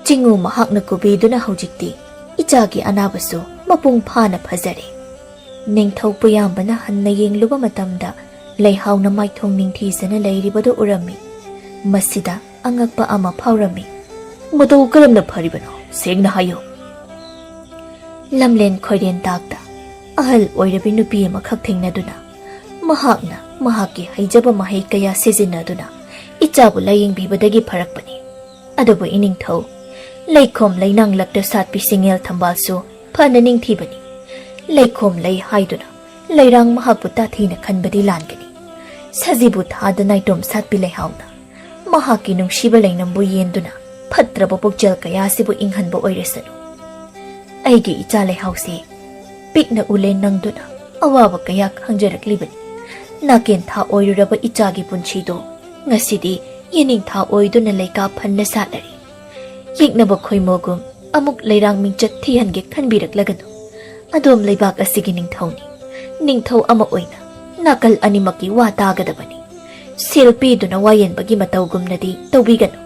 ꯆꯤꯡꯉꯨ ꯃꯍꯥꯛꯅ ꯀꯨꯕꯤꯗꯨꯅ ꯍꯧꯖꯤꯛꯇꯤ ꯏꯆꯥꯒꯤ ꯑꯅꯥꯕꯁꯨ ꯃꯄꯨꯡ ꯐꯥꯅ ꯐꯖꯔꯦ꯫" ꯅꯤꯡꯊꯧ ꯄꯨꯌꯥꯝꯕꯅ ꯍꯟꯅ ꯌꯦꯡꯂꯨꯕ ꯃꯇꯝꯗ ꯂꯩꯍꯥꯎꯅ ꯃꯥꯏꯊꯣꯡ ꯅꯤꯡꯊꯤꯖꯅ ꯂꯩꯔꯤꯕꯗꯨ ꯎꯔꯝꯃꯤ꯫ ꯃꯁꯤꯗ ꯑꯉꯛꯄ ꯑꯃ ꯐꯥꯎꯔꯝꯃꯤ꯫ "ꯃꯇꯧ ꯀꯔꯝꯅ ꯐꯔꯤꯕꯅꯣ? ꯁꯦꯡꯅ ꯍꯥꯏꯌꯨ꯫" ꯂꯝꯂꯦꯟ ꯈꯣꯏꯔꯦꯟ ꯇꯥꯛꯇ ꯑꯍꯜ ꯑꯣꯏꯔꯕꯤ ꯅꯨꯄꯤ ꯑꯃꯈꯛ ꯊꯦꯡꯅꯗꯨꯅ, ꯃꯍꯥꯛꯅ ꯃꯍꯥꯛꯀꯤ ꯍꯩꯖꯕ ꯃꯍꯩ ꯀꯌꯥ ꯁꯤꯖꯤꯟꯅꯗꯨꯅ ꯏꯆꯥꯕꯨ ꯂꯥꯌꯦꯡꯕꯤꯕꯗꯒꯤ ꯐꯔꯛꯄꯅꯤ꯫ ꯑꯗꯨꯕꯨ ꯏꯅꯤꯡꯊꯧ, ꯂꯩꯈꯣꯝ ꯂꯩꯅꯥꯡ ꯂꯛꯇ ꯁꯥꯠꯄꯤ ꯁꯤꯡꯉꯦꯜ ꯊꯝꯕꯥꯜꯁꯨ ꯐꯅ ꯅꯤꯡꯊꯤꯕꯅꯤ꯫ ꯂꯩꯈꯣꯝ ꯂꯩ ꯍꯥꯏꯗꯨꯅ ꯂꯩꯔꯥꯡ ꯃꯍꯥꯛꯄꯨ ꯇꯥꯊꯤꯅ ꯈꯟꯕꯗꯤ ꯂꯥꯟꯒꯅꯤ꯫ ꯁꯖꯤꯕꯨ ꯊꯥꯗ ꯅꯥꯏꯇꯣꯝ ꯁꯥꯠꯄꯤ ꯂꯩꯍꯥꯎꯅ ꯃꯍꯥꯛꯀꯤ ꯅꯨꯡꯁꯤꯕ ꯂꯩꯅꯝꯕꯨ ꯌꯦꯟꯗꯨꯅ ꯐꯠꯇ꯭ꯔꯕ ꯄꯨꯛꯆꯦꯜ ꯀꯌꯥꯁꯤꯕꯨ ꯏꯪꯍꯟꯕ ꯑꯣꯏꯔꯁꯅꯨ꯫ ꯑꯩꯒꯤ ꯏꯆꯥ ꯂꯩꯍꯥꯎꯁꯦ ꯄꯤꯛꯅ ꯎꯂꯦꯟ ꯅꯪꯗꯨꯅ ꯑꯋꯥꯕ ꯀꯌꯥ ꯈꯪꯖꯔꯛꯂꯤꯕꯅꯤ꯫ ꯅꯥꯀꯦꯟ ꯊꯥ ꯑꯣꯏꯔꯨꯔꯕ ꯏꯆꯥꯒꯤ ꯄꯨꯟꯁꯤꯗꯣ ꯉꯁꯤꯗꯤ ꯌꯦꯅꯤꯡꯊꯥ ꯑꯣꯏꯗꯨꯅ ꯂꯩꯀꯥ ꯐꯟꯅ ꯁꯥꯠꯂꯔꯤ꯫ ꯌꯦꯛꯅꯕ ꯈꯣꯏꯃꯣꯒꯨꯝ ꯑꯃꯨꯛ ꯂꯩꯔꯥꯡ ꯃꯤꯡꯆꯠ ꯊꯤꯍꯟꯒꯦ ꯈꯟꯕꯤꯔꯛꯂꯒꯅꯨ꯫ ꯑꯗꯣꯝ ꯂꯩꯕꯥꯛ ꯑꯁꯤꯒꯤ ꯅꯤꯡꯊꯧꯅꯤ꯫ ꯅꯤꯡꯊꯧ ꯑꯃ ꯑꯣꯏꯅ ꯅꯥꯀꯜ ꯑꯅꯤꯃꯛꯀꯤ ꯋꯥ ꯇꯥꯒꯗꯕꯅꯤ꯫ ꯁꯦꯜ ꯄꯤꯗꯨꯅ ꯋꯥꯌꯦꯟꯕꯒꯤ ꯃꯇꯧꯒꯨꯝꯅꯗꯤ ꯇꯧꯕꯤꯒꯅꯨ꯫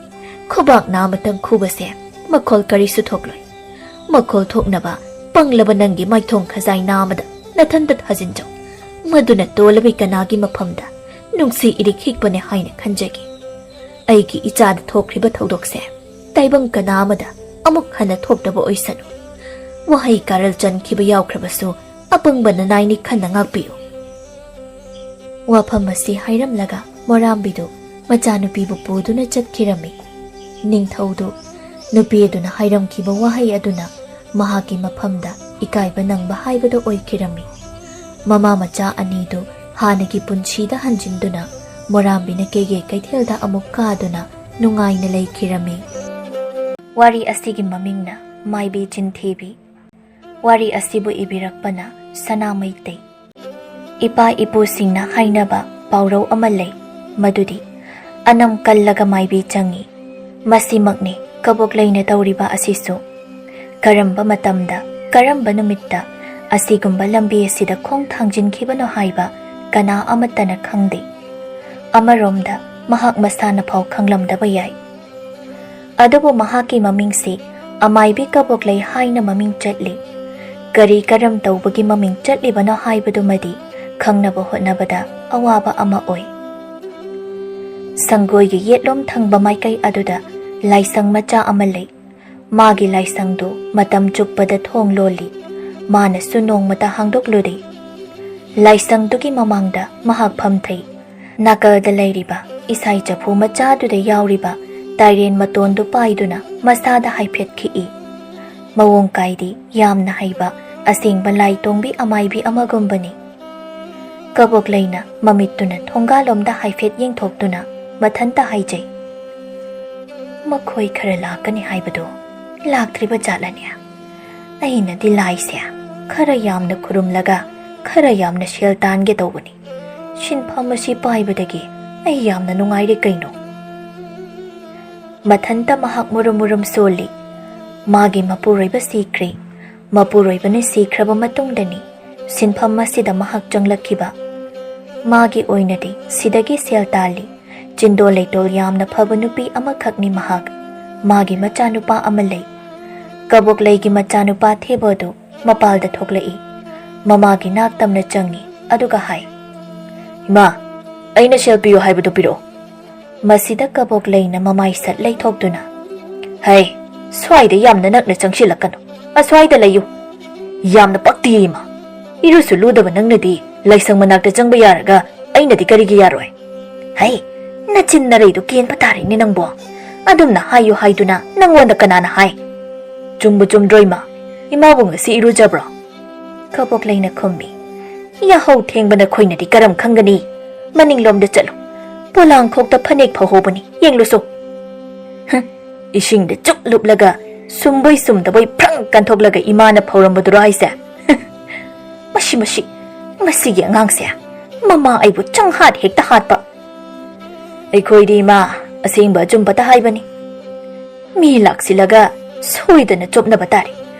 ꯈꯨꯕꯥꯛꯅ ꯑꯃꯇꯪ ꯈꯨꯕꯁꯦ ꯃꯈꯣꯜ ꯀꯔꯤꯁꯨ ꯊꯣꯛꯂꯣꯏ꯫ ꯃꯈꯣꯜ ꯊꯣꯛꯅꯕ ꯄꯪꯂꯕ ꯅꯪꯒꯤ ꯃꯥꯏꯊꯣꯡ ꯈꯖꯥꯏ ꯅꯥꯃꯗ ꯅꯊꯟꯇ ꯊꯥꯖꯤꯟꯖꯧ꯫ ꯃꯗꯨꯅ ꯇꯣꯜꯂꯕꯤ ꯀꯅꯥꯒꯤ ꯃꯐꯝꯗ ꯅꯨꯡꯁꯤ ꯏꯔꯤꯛ ꯍꯤꯛꯄꯅꯦ ꯍꯥꯏꯅ ꯈꯟꯖꯒꯦ꯫ ꯑꯩꯒꯤ ꯏꯆꯥꯗ ꯊꯣꯛꯈ꯭ꯔꯤꯕ ꯊꯧꯗꯣꯛꯁꯦ ꯇꯥꯏꯕꯪ ꯀꯅꯥ ꯑꯃꯗ ꯑꯃꯨꯛ ꯍꯟꯅ ꯊꯣꯛꯇꯕ ꯑꯣꯏꯁꯅꯨ꯫ ꯋꯥꯍꯩ ꯀꯥꯔꯜ ꯆꯟꯈꯤꯕ ꯌꯥꯎꯈ꯭ꯔꯕꯁꯨ ꯑꯄꯪꯕ ꯅꯅꯥꯏꯅꯤ ꯈꯟꯅ ꯉꯥꯛꯄꯤꯌꯨ꯫ ꯋꯥꯐꯝ ꯑꯁꯤ ꯍꯥꯏꯔꯝꯂꯒ ꯃꯣꯔꯥꯝꯕꯤꯗꯨ ꯃꯆꯥꯅꯨꯄꯤꯕꯨ ꯄꯨꯗꯨꯅ ꯆꯠꯈꯤꯔꯝꯃꯤ꯫ ꯅꯤꯡꯊꯧꯗꯨ ꯅꯨꯄꯤ ꯑꯗꯨꯅ ꯍꯥꯏꯔꯝꯈꯤꯕ ꯋꯥꯍꯩ ꯑꯗꯨꯅ ꯃꯍꯥꯛꯀꯤ ꯃꯐꯝꯗ ꯏꯀꯥꯏꯕ ꯅꯪꯕ ꯍꯥꯏꯕꯗꯨ ꯑꯣꯏꯈꯤꯔꯝꯃꯤ꯫ ꯃꯃꯥ ꯃꯆꯥ ꯑꯅꯤꯗꯨ ꯍꯥꯟꯅꯒꯤ ꯄꯨꯟꯁꯤꯗ ꯍꯟꯖꯤꯟꯗꯨꯅ ꯃꯣꯔꯥꯝꯕꯤꯅ ꯀꯦꯒꯦ ꯀꯩꯊꯦꯜꯗ ꯑꯃꯨꯛ ꯀꯥꯗꯨꯅ ꯅꯨꯡꯉꯥꯏꯅ ꯂꯩꯈꯤꯔꯝꯃꯤ꯫ ꯋꯥꯔꯤ ꯑꯁꯤꯒꯤ ꯃꯃꯤꯡꯅ ꯃꯥꯏꯕꯤ ꯆꯤꯟꯊꯤꯕꯤ꯫ ꯋꯥꯔꯤ ꯑꯁꯤꯕꯨ ꯏꯕꯤꯔꯛꯄꯅ ꯁꯅꯥ ꯃꯩꯇꯩ꯫ ꯏꯄꯥ ꯏꯄꯨꯁꯤꯡꯅ ꯍꯥꯏꯅꯕ ꯄꯥꯎꯔꯧ ꯑꯃ ꯂꯩ, ꯃꯗꯨꯗꯤ "ꯑꯅꯝ ꯀꯜꯂꯒ ꯃꯥꯏꯕꯤ ꯆꯪꯉꯤ"꯫ ꯃꯁꯤꯃꯛꯅꯤ ꯀꯕꯣꯛꯂꯩꯅ ꯇꯧꯔꯤꯕ ꯑꯁꯤꯁꯨ꯫ ꯀꯔꯝꯕ ꯃꯇꯝꯗ, ꯀꯔꯝꯕ ꯅꯨꯃꯤꯠꯇ ꯑꯁꯤꯒꯨꯝꯕ ꯂꯝꯕꯤ ꯑꯁꯤꯗ ꯈꯣꯡ ꯊꯥꯡꯖꯤꯟꯈꯤꯕꯅꯣ ꯍꯥꯏꯕ ꯀꯅꯥ ꯑꯃꯠꯇꯅ ꯈꯪꯗꯦ꯫ ꯑꯃꯔꯣꯝꯗ ꯃꯍꯥꯛ ꯃꯁꯥꯅ ꯐꯥꯎ ꯈꯪꯂꯝꯗꯕ ꯌꯥꯏ꯫ ꯑꯗꯨꯕꯨ ꯃꯍꯥꯛꯀꯤ ꯃꯃꯤꯡꯁꯤ ꯑꯃꯥꯏꯕꯤ ꯀꯕꯣꯛꯂꯩ ꯍꯥꯏꯅ ꯃꯃꯤꯡ ꯆꯠꯂꯤ꯫ ꯀꯔꯤ ꯀꯔꯝ ꯇꯧꯕꯒꯤ ꯃꯃꯤꯡ ꯆꯠꯂꯤꯕꯅꯣ ꯍꯥꯏꯕꯗꯨꯃꯗꯤ ꯈꯪꯅꯕ ꯍꯣꯠꯅꯕꯗ ꯑꯋꯥꯕ ꯑꯃ ꯑꯣꯏ꯫ ꯁꯪꯒꯣꯏꯒꯤ ꯌꯦꯠꯂꯣꯝ ꯊꯪꯕ ꯃꯥꯏꯀꯩ ꯑꯗꯨꯗ ꯂꯥꯏꯁꯪ ꯃꯆꯥ ꯑꯃ ꯂꯩ꯫ ꯃꯥꯒꯤ ꯂꯥꯏꯁꯪꯗꯨ ꯃꯇꯝ ꯆꯨꯞꯄꯗ ꯊꯣꯡ ꯂꯣꯜꯂꯤ꯫ ꯃꯥꯅꯁꯨ ꯅꯣꯡꯃꯇ ꯍꯥꯡꯗꯣꯛꯂꯨꯗꯦ꯫ ꯂꯥꯏꯁꯪꯗꯨꯒꯤ ꯃꯃꯥꯡꯗ ꯃꯍꯥꯛ ꯐꯝꯊꯩ꯫ ꯅꯥꯀꯜꯗ ꯂꯩꯔꯤꯕ ꯏꯁꯥꯏ ꯆꯐꯨ ꯃꯆꯥꯗꯨꯗ ꯌꯥꯎꯔꯤꯕ ꯇꯥꯏꯔꯦꯟ ꯃꯇꯣꯟꯗꯨ ꯄꯥꯏꯗꯨꯅ ꯃꯁꯥꯗ ꯍꯥꯏꯐꯦꯠ ꯈꯤꯛꯏ꯫ ꯃꯑꯣꯡ ꯀꯥꯏꯗꯤ ꯌꯥꯝꯅ ꯍꯩꯕ ꯑꯁꯦꯡꯕ ꯂꯥꯏ ꯇꯣꯡꯕꯤ ꯑꯃꯥꯏꯕꯤ ꯑꯃꯒꯨꯝꯕꯅꯤ꯫ ꯀꯕꯣꯛꯂꯩꯅ ꯃꯃꯤꯠꯇꯨꯅ ꯊꯣꯡꯒꯥꯜꯂꯣꯝꯗ ꯍꯥꯏꯐꯦꯠ ꯌꯦꯡꯊꯣꯛꯇꯨꯅ ꯃꯊꯟꯇ ꯍꯥꯏꯖꯩ, "ꯃꯈꯣꯏ ꯈꯔ ꯂꯥꯛꯀꯅꯤ ꯍꯥꯏꯕꯗꯨ ꯂꯥꯛꯇ꯭ꯔꯤꯕ ꯖꯥꯠꯂꯅꯦ? ꯑꯩꯅꯗꯤ ꯂꯥꯏꯁꯦ ꯈꯔ ꯌꯥꯝꯅ ꯈꯨꯔꯨꯝꯂꯒ ꯈꯔ ꯌꯥꯝꯅ ꯁꯦꯜ ꯇꯥꯟꯒꯦ ꯇꯧꯕꯅꯤ꯫ ꯁꯤꯟꯐꯝ ꯑꯁꯤ ꯄꯥꯏꯕꯗꯒꯤ ꯑꯩ ꯌꯥꯝꯅ ꯅꯨꯡꯉꯥꯏꯔꯦ ꯀꯩꯅꯣ꯫" ꯃꯊꯟꯇ ꯃꯍꯥꯛ ꯃꯨꯔꯨꯝ ꯃꯨꯔꯨꯝ ꯁꯣꯜꯂꯤ꯫ ꯃꯥꯒꯤ ꯃꯄꯨꯔꯣꯏꯕ ꯁꯤꯈ꯭ꯔꯦ꯫ ꯃꯄꯨꯔꯣꯏꯕꯅ ꯁꯤꯈ꯭ꯔꯕ ꯃꯇꯨꯡꯗꯅꯤ ꯁꯤꯟꯐꯝ ꯑꯁꯤꯗ ꯃꯍꯥꯛ ꯆꯪꯂꯛꯈꯤꯕ꯫ ꯃꯥꯒꯤ ꯑꯣꯏꯅꯗꯤ ꯁꯤꯗꯒꯤ ꯁꯦꯜ ꯇꯥꯜꯂꯤ꯫ ꯆꯤꯟꯗꯣꯜ ꯂꯩꯇꯣꯜ ꯌꯥꯝꯅ ꯐꯕ ꯅꯨꯄꯤ ꯑꯃꯈꯛꯅꯤ ꯃꯍꯥꯛ꯫ ꯃꯥꯒꯤ ꯃꯆꯥꯅꯨꯄꯥ ꯑꯃ ꯂꯩ꯫ ꯀꯕꯣꯛꯂꯩꯒꯤ ꯃꯆꯥꯅꯨꯄꯥ ꯊꯦꯕꯣꯗꯨ ꯃꯄꯥꯜꯗ ꯊꯣꯛꯂꯛꯏ꯫ ꯃꯃꯥꯒꯤ ꯅꯥꯛ ꯇꯝꯅ ꯆꯪꯉꯤ, ꯑꯗꯨꯒ ꯍꯥꯏ, "ꯏꯃꯥ, ꯑꯩꯅ ꯁꯦꯜ ꯄꯤꯌꯨ ꯍꯥꯏꯕꯗꯨ ꯄꯤꯔꯛꯑꯣ꯫" ꯃꯁꯤꯗ ꯀꯕꯣꯛꯂꯩꯅ ꯃꯃꯥꯏ ꯁꯠ ꯂꯩꯊꯣꯛꯇꯨꯅ, "ꯍꯩ, ꯁ꯭ꯋꯥꯏꯗ ꯌꯥꯝꯅ ꯅꯛꯅ ꯆꯪꯁꯤꯜꯂꯛꯀꯅꯨ꯫ ꯑꯁ꯭ꯋꯥꯏꯗ ꯂꯩꯌꯨ꯫ ꯌꯥꯝꯅ ꯄꯛꯇꯤꯌꯦ, ꯏꯃꯥ꯫ ꯏꯔꯨꯁꯨ ꯂꯨꯗꯕ ꯅꯪꯅꯗꯤ ꯂꯥꯏꯁꯪ ꯃꯅꯥꯛꯇ ꯆꯪꯕ ꯌꯥꯔꯒ ꯑꯩꯅꯗꯤ ꯀꯔꯤꯒꯤ ꯌꯥꯔꯣꯏ?" "ꯍꯩ, ꯅꯆꯤꯟ ꯅꯔꯩꯗꯨ ꯀꯦꯟꯕ ꯇꯥꯔꯦꯅꯦ ꯅꯪꯕꯣ꯫ ꯑꯗꯨꯝꯅ ꯍꯥꯏꯌꯨ ꯍꯥꯏꯗꯨꯅ ꯅꯪꯉꯣꯟꯗ ꯀꯅꯥꯅ ꯍꯥꯏ? ꯆꯨꯝꯕꯨ ꯆꯨꯝꯗ꯭ꯔꯣ, ꯏꯃꯥ? ꯏꯃꯥꯕꯨ ꯉꯁꯤ ꯏꯔꯨꯖꯕ꯭ꯔꯣ?" ꯀꯕꯣꯛꯂꯩꯅ ꯈꯨꯝꯃꯤ, "ꯌꯥꯍꯧ ꯊꯦꯡꯕ ꯅꯈꯣꯏꯅꯗꯤ ꯀꯔꯝ ꯈꯪꯒꯅꯤ? ꯃꯅꯤꯡꯂꯣꯝꯗ ꯆꯠꯂꯨ꯫ ꯄꯣꯂꯥꯡꯈꯣꯛꯇ ꯐꯅꯦꯛ ꯐꯧꯍꯧꯕꯅꯤ, ꯌꯦꯡꯂꯨꯁꯨ꯫" "ꯍꯝ, ꯏꯁꯤꯡꯗ ꯆꯨꯞ ꯂꯨꯞꯂꯒ ꯁꯨꯝꯕꯣꯏ ꯁꯨꯝꯗꯕꯣꯏ ꯐ꯭ꯔꯪ ꯀꯟꯊꯣꯛꯂꯒ ꯏꯃꯥꯅ ꯐꯧꯔꯝꯕꯗꯨꯔꯣ ꯍꯥꯏꯁꯦ?" "ꯍꯝ, ꯃꯁꯤ, ꯃꯁꯤ, ꯃꯁꯤꯒꯤ ꯑꯉꯥꯡꯁꯦ꯫ ꯃꯃꯥ ꯑꯩꯕꯨ ꯆꯪꯍꯥꯠ ꯍꯦꯛꯇ ꯍꯥꯠꯄ꯫" "ꯑꯩꯈꯣꯏꯗꯤ, ꯏꯃꯥ, ꯑꯁꯦꯡꯕ ꯑꯆꯨꯝꯕꯇ ꯍꯥꯏꯕꯅꯤ꯫ ꯃꯤ ꯂꯥꯛꯁꯤꯜꯂꯒ ꯁꯣꯏꯗꯅ ꯆꯣꯞꯅꯕ ꯇꯥꯔꯦ꯫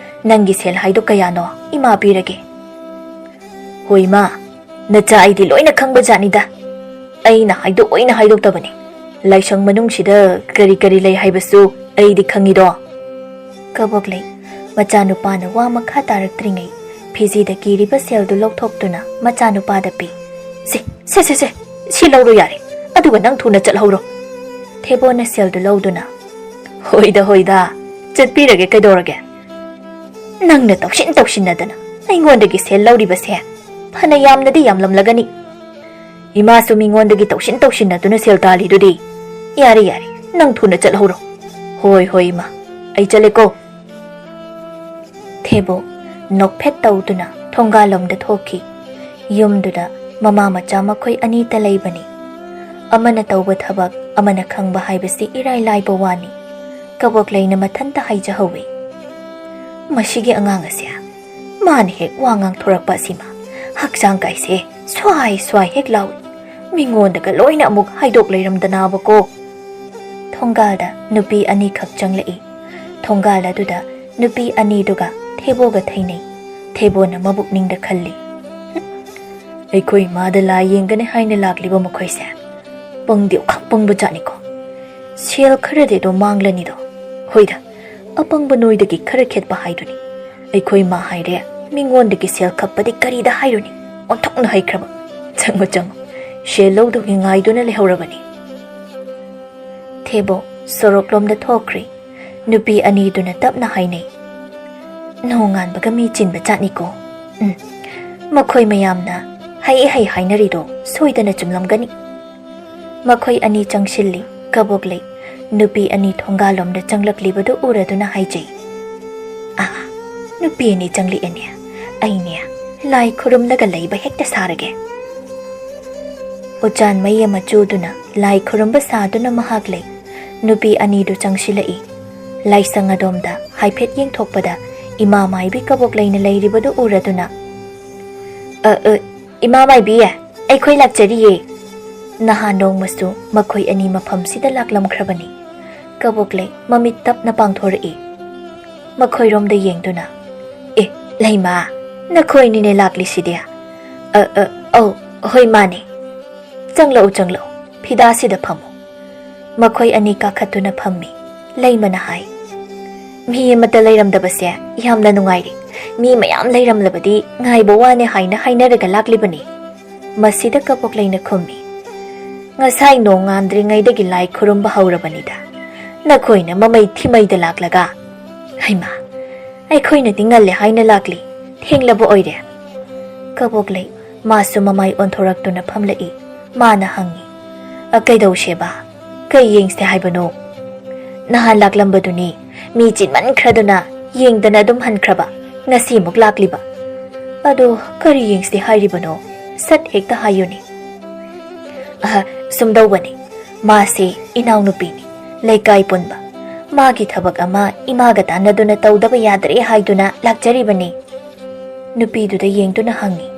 ꯅꯪꯒꯤ ꯁꯦꯜ ꯍꯥꯏꯗꯣ ꯀꯌꯥꯅꯣ, ꯏꯃꯥ ꯄꯤꯔꯒꯦ꯫" "ꯍꯣꯏ, ꯏꯃꯥ, ꯅꯆꯥ ꯑꯩꯗꯤ ꯂꯣꯏꯅ ꯈꯪꯕ ꯖꯥꯠꯅꯤꯗ꯫ ꯑꯩꯅ ꯍꯥꯏꯗꯣꯛꯑꯣꯏꯅ ꯍꯥꯏꯗꯣꯛꯇꯕꯅꯤ꯫ ꯂꯥꯏꯁꯪ ꯃꯅꯨꯡꯁꯤꯗ ꯀꯔꯤ ꯀꯔꯤ ꯂꯩ ꯍꯥꯏꯕꯁꯨ ꯑꯩꯗꯤ ꯈꯪꯉꯤꯗꯣ꯫" ꯀꯕꯣꯛꯂꯩ ꯃꯆꯥꯅꯨꯄꯥꯅ ꯋꯥ ꯃꯈꯥ ꯇꯥꯔꯛꯇ꯭ꯔꯤꯉꯩ ꯐꯤꯖꯤꯗ ꯀꯤꯔꯤꯕ ꯁꯦꯜꯗꯨ ꯂꯧꯊꯣꯛꯇꯨꯅ ꯃꯆꯥꯅꯨꯄꯥꯗ ꯄꯤ꯫ "ꯁꯦ, ꯁꯦ, ꯁꯦ, ꯁꯦ, ꯁꯤ ꯂꯧꯔꯣ ꯌꯥꯔꯦ꯫ ꯑꯗꯨꯒ ꯅꯪ ꯊꯨꯅ ꯆꯠꯍꯧꯔꯣ꯫" ꯊꯦꯕꯣꯅ ꯁꯦꯜꯗꯨ ꯂꯧꯗꯨꯅ, "ꯍꯣꯏꯗ, ꯍꯣꯏꯗ, ꯆꯠꯄꯤꯔꯒꯦ, ꯀꯩꯗꯧꯔꯒꯦ? ꯅꯪꯅ ꯇꯧꯁꯤꯟ ꯇꯧꯁꯤꯟꯅꯗꯅ ꯑꯩꯉꯣꯟꯗꯒꯤ ꯁꯦꯜ ꯂꯧꯔꯤꯕꯁꯦ ꯐꯅ ꯌꯥꯝꯅꯗꯤ ꯌꯥꯝꯂꯝꯂꯒꯅꯤ꯫ ꯏꯃꯥꯁꯨ ꯃꯤꯉꯣꯟꯗꯒꯤ ꯇꯧꯁꯤꯟ ꯇꯧꯁꯤꯟꯅꯗꯨꯅ ꯁꯦꯜ ꯇꯥꯜꯂꯤꯗꯨꯗꯤ꯫ ꯌꯥꯔꯦ, ꯌꯥꯔꯦ, ꯅꯪ ꯊꯨꯅ ꯆꯠꯍꯧꯔꯣ꯫" "ꯍꯣꯏ, ꯍꯣꯏ, ꯏꯃꯥ, ꯑꯩ ꯆꯠꯂꯦꯀꯣ꯫" ꯊꯦꯕꯣ ꯅꯣꯛꯐꯦꯠ ꯇꯧꯗꯨꯅ ꯊꯣꯡꯒꯥꯜꯂꯣꯝꯗ ꯊꯣꯛꯈꯤ꯫ ꯌꯨꯝꯗꯨꯗ ꯃꯃꯥ ꯃꯆꯥ ꯃꯈꯣꯏ ꯑꯅꯤꯇ ꯂꯩꯕꯅꯤ꯫ ꯑꯃꯅ ꯇꯧꯕ ꯊꯕꯛ ꯑꯃꯅ ꯈꯪꯕ ꯍꯥꯏꯕꯁꯤ ꯏꯔꯥꯏ ꯂꯥꯏꯕ ꯋꯥꯅꯤ꯫ ꯀꯕꯣꯛꯂꯩꯅ ꯃꯊꯟꯇ ꯍꯥꯏꯖꯍꯧꯏ꯫ "ꯃꯁꯤꯒꯤ ꯑꯉꯥꯡ ꯑꯁꯦ, ꯃꯥꯅ ꯍꯦꯛ ꯋꯥ ꯉꯥꯡꯊꯣꯔꯛꯄ ꯑꯁꯤꯃ ꯍꯛꯆꯥꯡ ꯀꯥꯏꯁꯦ ꯁ꯭ꯋꯥꯏ ꯁ꯭ꯋꯥꯏ ꯍꯦꯛ ꯂꯥꯎꯏ꯫ ꯃꯤꯉꯣꯟꯗꯒ ꯂꯣꯏꯅ ꯑꯃꯨꯛ ꯍꯥꯏꯗꯣꯛ ꯂꯩꯔꯝꯗꯅꯕꯀꯣ꯫" ꯊꯣꯡꯒꯥꯜꯗ ꯅꯨꯄꯤ ꯑꯅꯤꯈꯛ ꯆꯪꯂꯛꯏ꯫ ꯊꯣꯡꯒꯥꯜ ꯑꯗꯨꯗ ꯅꯨꯄꯤ ꯑꯅꯤꯗꯨꯒ ꯊꯦꯕꯣꯒ ꯊꯩꯅꯩ꯫ ꯊꯦꯕꯣꯅ ꯃꯕꯨꯛꯅꯤꯡꯗ ꯈꯜꯂꯤ, "ꯑꯩꯈꯣꯏ ꯏꯃꯥꯗ ꯂꯥꯏ ꯌꯦꯡꯒꯅꯤ ꯍꯥꯏꯅ ꯂꯥꯛꯂꯤꯕ ꯃꯈꯣꯏꯁꯦ ꯄꯪꯗꯤ ꯈꯛ ꯄꯪꯕ ꯖꯥꯠꯅꯤꯀꯣ꯫ ꯁꯦꯜ ꯈꯔꯗꯤ ꯑꯗꯨꯝ ꯃꯥꯡꯂꯅꯤꯗꯣ꯫ ꯍꯣꯏꯗ, ꯑꯄꯪꯕ ꯅꯣꯏꯗꯒꯤ ꯈꯔ ꯈꯦꯠꯄ ꯍꯥꯏꯗꯨꯅꯤ꯫ ꯑꯩꯈꯣꯏ ꯏꯃꯥ ꯍꯥꯏꯔꯦ, ꯃꯤꯉꯣꯟꯗꯒꯤ ꯁꯦꯜ ꯈꯞꯄꯗꯤ ꯀꯔꯤꯗ ꯍꯥꯏꯔꯨꯅꯤ? ꯑꯣꯟꯊꯣꯛꯅ ꯍꯩꯈ꯭ꯔꯕ꯫ ꯆꯪꯉꯣ, ꯆꯪꯉꯣ, ꯁꯦꯜ ꯂꯧꯗꯧꯒꯤ ꯉꯥꯏꯗꯨꯅ ꯂꯩꯍꯧꯔꯕꯅꯤ꯫" ꯊꯦꯕꯣ ꯁꯣꯔꯣꯛꯂꯣꯝꯗ ꯊꯣꯛꯈ꯭ꯔꯦ꯫ ꯅꯨꯄꯤ ꯑꯅꯤꯗꯨꯅ ꯇꯞꯅ ꯍꯥꯏꯅꯩ, "ꯅꯣꯡꯉꯥꯟꯕꯒ ꯃꯤ ꯆꯤꯟꯕ ꯖꯥꯠꯅꯤꯀꯣ꯫ ꯎꯝ, ꯃꯈꯣꯏ ꯃꯌꯥꯝꯅ ꯍꯩ ꯍꯩ ꯍꯥꯏꯅꯔꯤꯗꯣ ꯁꯣꯏꯗꯅ ꯆꯨꯝꯂꯝꯒꯅꯤ꯫" ꯃꯈꯣꯏ ꯑꯅꯤ ꯆꯪꯁꯤꯜꯂꯤ꯫ ꯀꯕꯣꯛꯂꯩ ꯅꯨꯄꯤ ꯑꯅꯤ ꯊꯣꯡꯒꯥꯜꯂꯣꯝꯗ ꯆꯪꯂꯛꯂꯤꯕꯗꯨ ꯎꯔꯗꯨꯅ ꯍꯥꯏꯖꯩ, "ꯑꯥ, ꯅꯨꯄꯤ ꯑꯅꯤ ꯆꯪꯂꯛꯑꯦꯅꯦ꯫ ꯑꯩꯅꯦ ꯂꯥꯏ ꯈꯨꯔꯨꯝꯂꯒ ꯂꯩꯕ ꯍꯦꯛꯇ ꯁꯥꯔꯒꯦ꯫" ꯎꯆꯥꯟ ꯃꯩ ꯑꯃ ꯆꯨꯗꯨꯅ ꯂꯥꯏ ꯈꯨꯔꯨꯝꯕ ꯁꯥꯗꯨꯅ ꯃꯍꯥꯛ ꯂꯩ꯫ ꯅꯨꯄꯤ ꯑꯅꯤꯗꯨ ꯆꯪꯁꯤꯜꯂꯛꯏ꯫ ꯂꯥꯏꯁꯪ ꯑꯗꯣꯝꯗ ꯍꯥꯏꯐꯦꯠ ꯌꯦꯡꯊꯣꯛꯄꯗ ꯏꯃꯥ ꯃꯥꯏꯕꯤ ꯀꯕꯣꯛꯂꯩꯅ ꯂꯩꯔꯤꯕꯗꯨ ꯎꯔꯗꯨꯅ, "ꯑ, ꯑ, ꯏꯃꯥ ꯃꯥꯏꯕꯤ, ꯑꯩꯈꯣꯏ ꯂꯥꯛꯆꯔꯤꯌꯦ꯫" ꯅꯍꯥꯟ ꯅꯣꯡꯃꯁꯨ ꯃꯈꯣꯏ ꯑꯅꯤ ꯃꯐꯝꯁꯤꯗ ꯂꯥꯛꯂꯝꯈ꯭ꯔꯕꯅꯤ꯫ ꯀꯕꯣꯛꯂꯩ ꯃꯃꯤꯠ ꯇꯞꯅ ꯄꯥꯡꯊꯣꯔꯛꯏ꯫ ꯃꯈꯣꯏꯔꯣꯝꯗ ꯌꯦꯡꯗꯨꯅ, "ꯑꯦ, ꯂꯩꯃ, ꯅꯈꯣꯏꯅꯤꯅꯦ ꯂꯥꯛꯂꯤꯁꯤꯗꯤ꯫" "ꯑ, ꯑ, ꯑꯧ, ꯍꯣꯏ, ꯃꯥꯅꯦ꯫ ꯆꯪꯂꯛꯎ, ꯆꯪꯂꯛꯎ, ꯐꯤꯗꯥꯁꯤꯗ ꯐꯝꯃꯨ꯫" ꯃꯈꯣꯏ ꯑꯅꯤ ꯀꯥꯈꯠꯇꯨꯅ ꯐꯝꯃꯤ꯫ ꯂꯩꯃꯅ ꯍꯥꯏ, "ꯃꯤ ꯑꯃꯠꯇ ꯂꯩꯔꯝꯗꯕꯁꯦ ꯌꯥꯝꯅ ꯅꯨꯡꯉꯥꯏꯔꯦ꯫ ꯃꯤ ꯃꯌꯥꯝ ꯂꯩꯔꯝꯂꯕꯗꯤ ꯉꯥꯏꯕ ꯋꯥꯅꯦ ꯍꯥꯏꯅ ꯍꯥꯏꯅꯔꯒ ꯂꯥꯛꯂꯤꯕꯅꯤ꯫ ꯃꯁꯤꯗ ꯀꯕꯣꯛꯂꯩꯅ ꯈꯨꯝꯃꯤ, "ꯉꯁꯥꯏ ꯅꯣꯡꯉꯥꯟꯗ꯭ꯔꯤꯉꯩꯗꯒꯤ ꯂꯥꯏ ꯈꯨꯔꯨꯝꯕ ꯍꯧꯔꯕꯅꯤꯗ꯫ ꯅꯈꯣꯏꯅ ꯃꯃꯩ ꯊꯤꯃꯩꯗ ꯂꯥꯛꯂꯒ꯫ ꯍꯩꯃꯥ, ꯑꯩꯈꯣꯏꯅꯗꯤ ꯉꯜꯂꯦ ꯍꯥꯏꯅ ꯂꯥꯛꯂꯤ, ꯊꯦꯡꯂꯕ ꯑꯣꯏꯔꯦ꯫" ꯀꯕꯣꯛꯂꯩ ꯃꯥꯁꯨ ꯃꯃꯥꯏ ꯑꯣꯟꯊꯣꯔꯛꯇꯨꯅ ꯐꯝꯂꯛꯏ꯫ ꯃꯥꯅ ꯍꯪꯉꯤ, "ꯑ, ꯀꯩꯗꯧꯁꯦꯕ? ꯀꯩ ꯌꯦꯡꯁꯦ ꯍꯥꯏꯕꯅꯣ?" "ꯅꯍꯥꯟ ꯂꯥꯛꯂꯝꯕꯗꯨꯅꯤ, ꯃꯤ ꯆꯤꯟꯃꯟꯈ꯭ꯔꯗꯨꯅ ꯌꯦꯡꯗꯅ ꯑꯗꯨꯝ ꯍꯟꯈ꯭ꯔꯕ꯫ ꯉꯁꯤ ꯑꯃꯨꯛ ꯂꯥꯛꯂꯤꯕ꯫ ꯑꯗꯣ ꯀꯔꯤ ꯌꯦꯡꯁꯦ ꯍꯥꯏꯔꯤꯕꯅꯣ?" ꯁꯠ ꯍꯦꯛꯇ ꯍꯥꯏꯌꯨꯅꯦ꯫ ꯑꯍ, ꯁꯨꯝꯗꯧꯕꯅꯤ, ꯃꯥꯁꯦ ꯏꯅꯥꯎꯅꯨꯄꯤꯅꯤ, ꯂꯩꯀꯥꯏ ꯄꯨꯟꯕ꯫ ꯃꯥꯒꯤ ꯊꯕꯛ ꯑꯃ ꯏꯃꯥꯒ ꯇꯥꯟꯅꯗꯨꯅ ꯇꯧꯗꯕ ꯌꯥꯗ꯭ꯔꯦ ꯍꯥꯏꯗꯨꯅ ꯂꯥꯛꯆꯔꯤꯕꯅꯤ꯫ ꯅꯨꯄꯤꯗꯨꯗ ꯌꯦꯡꯗꯨꯅ ꯍꯪꯉꯤ,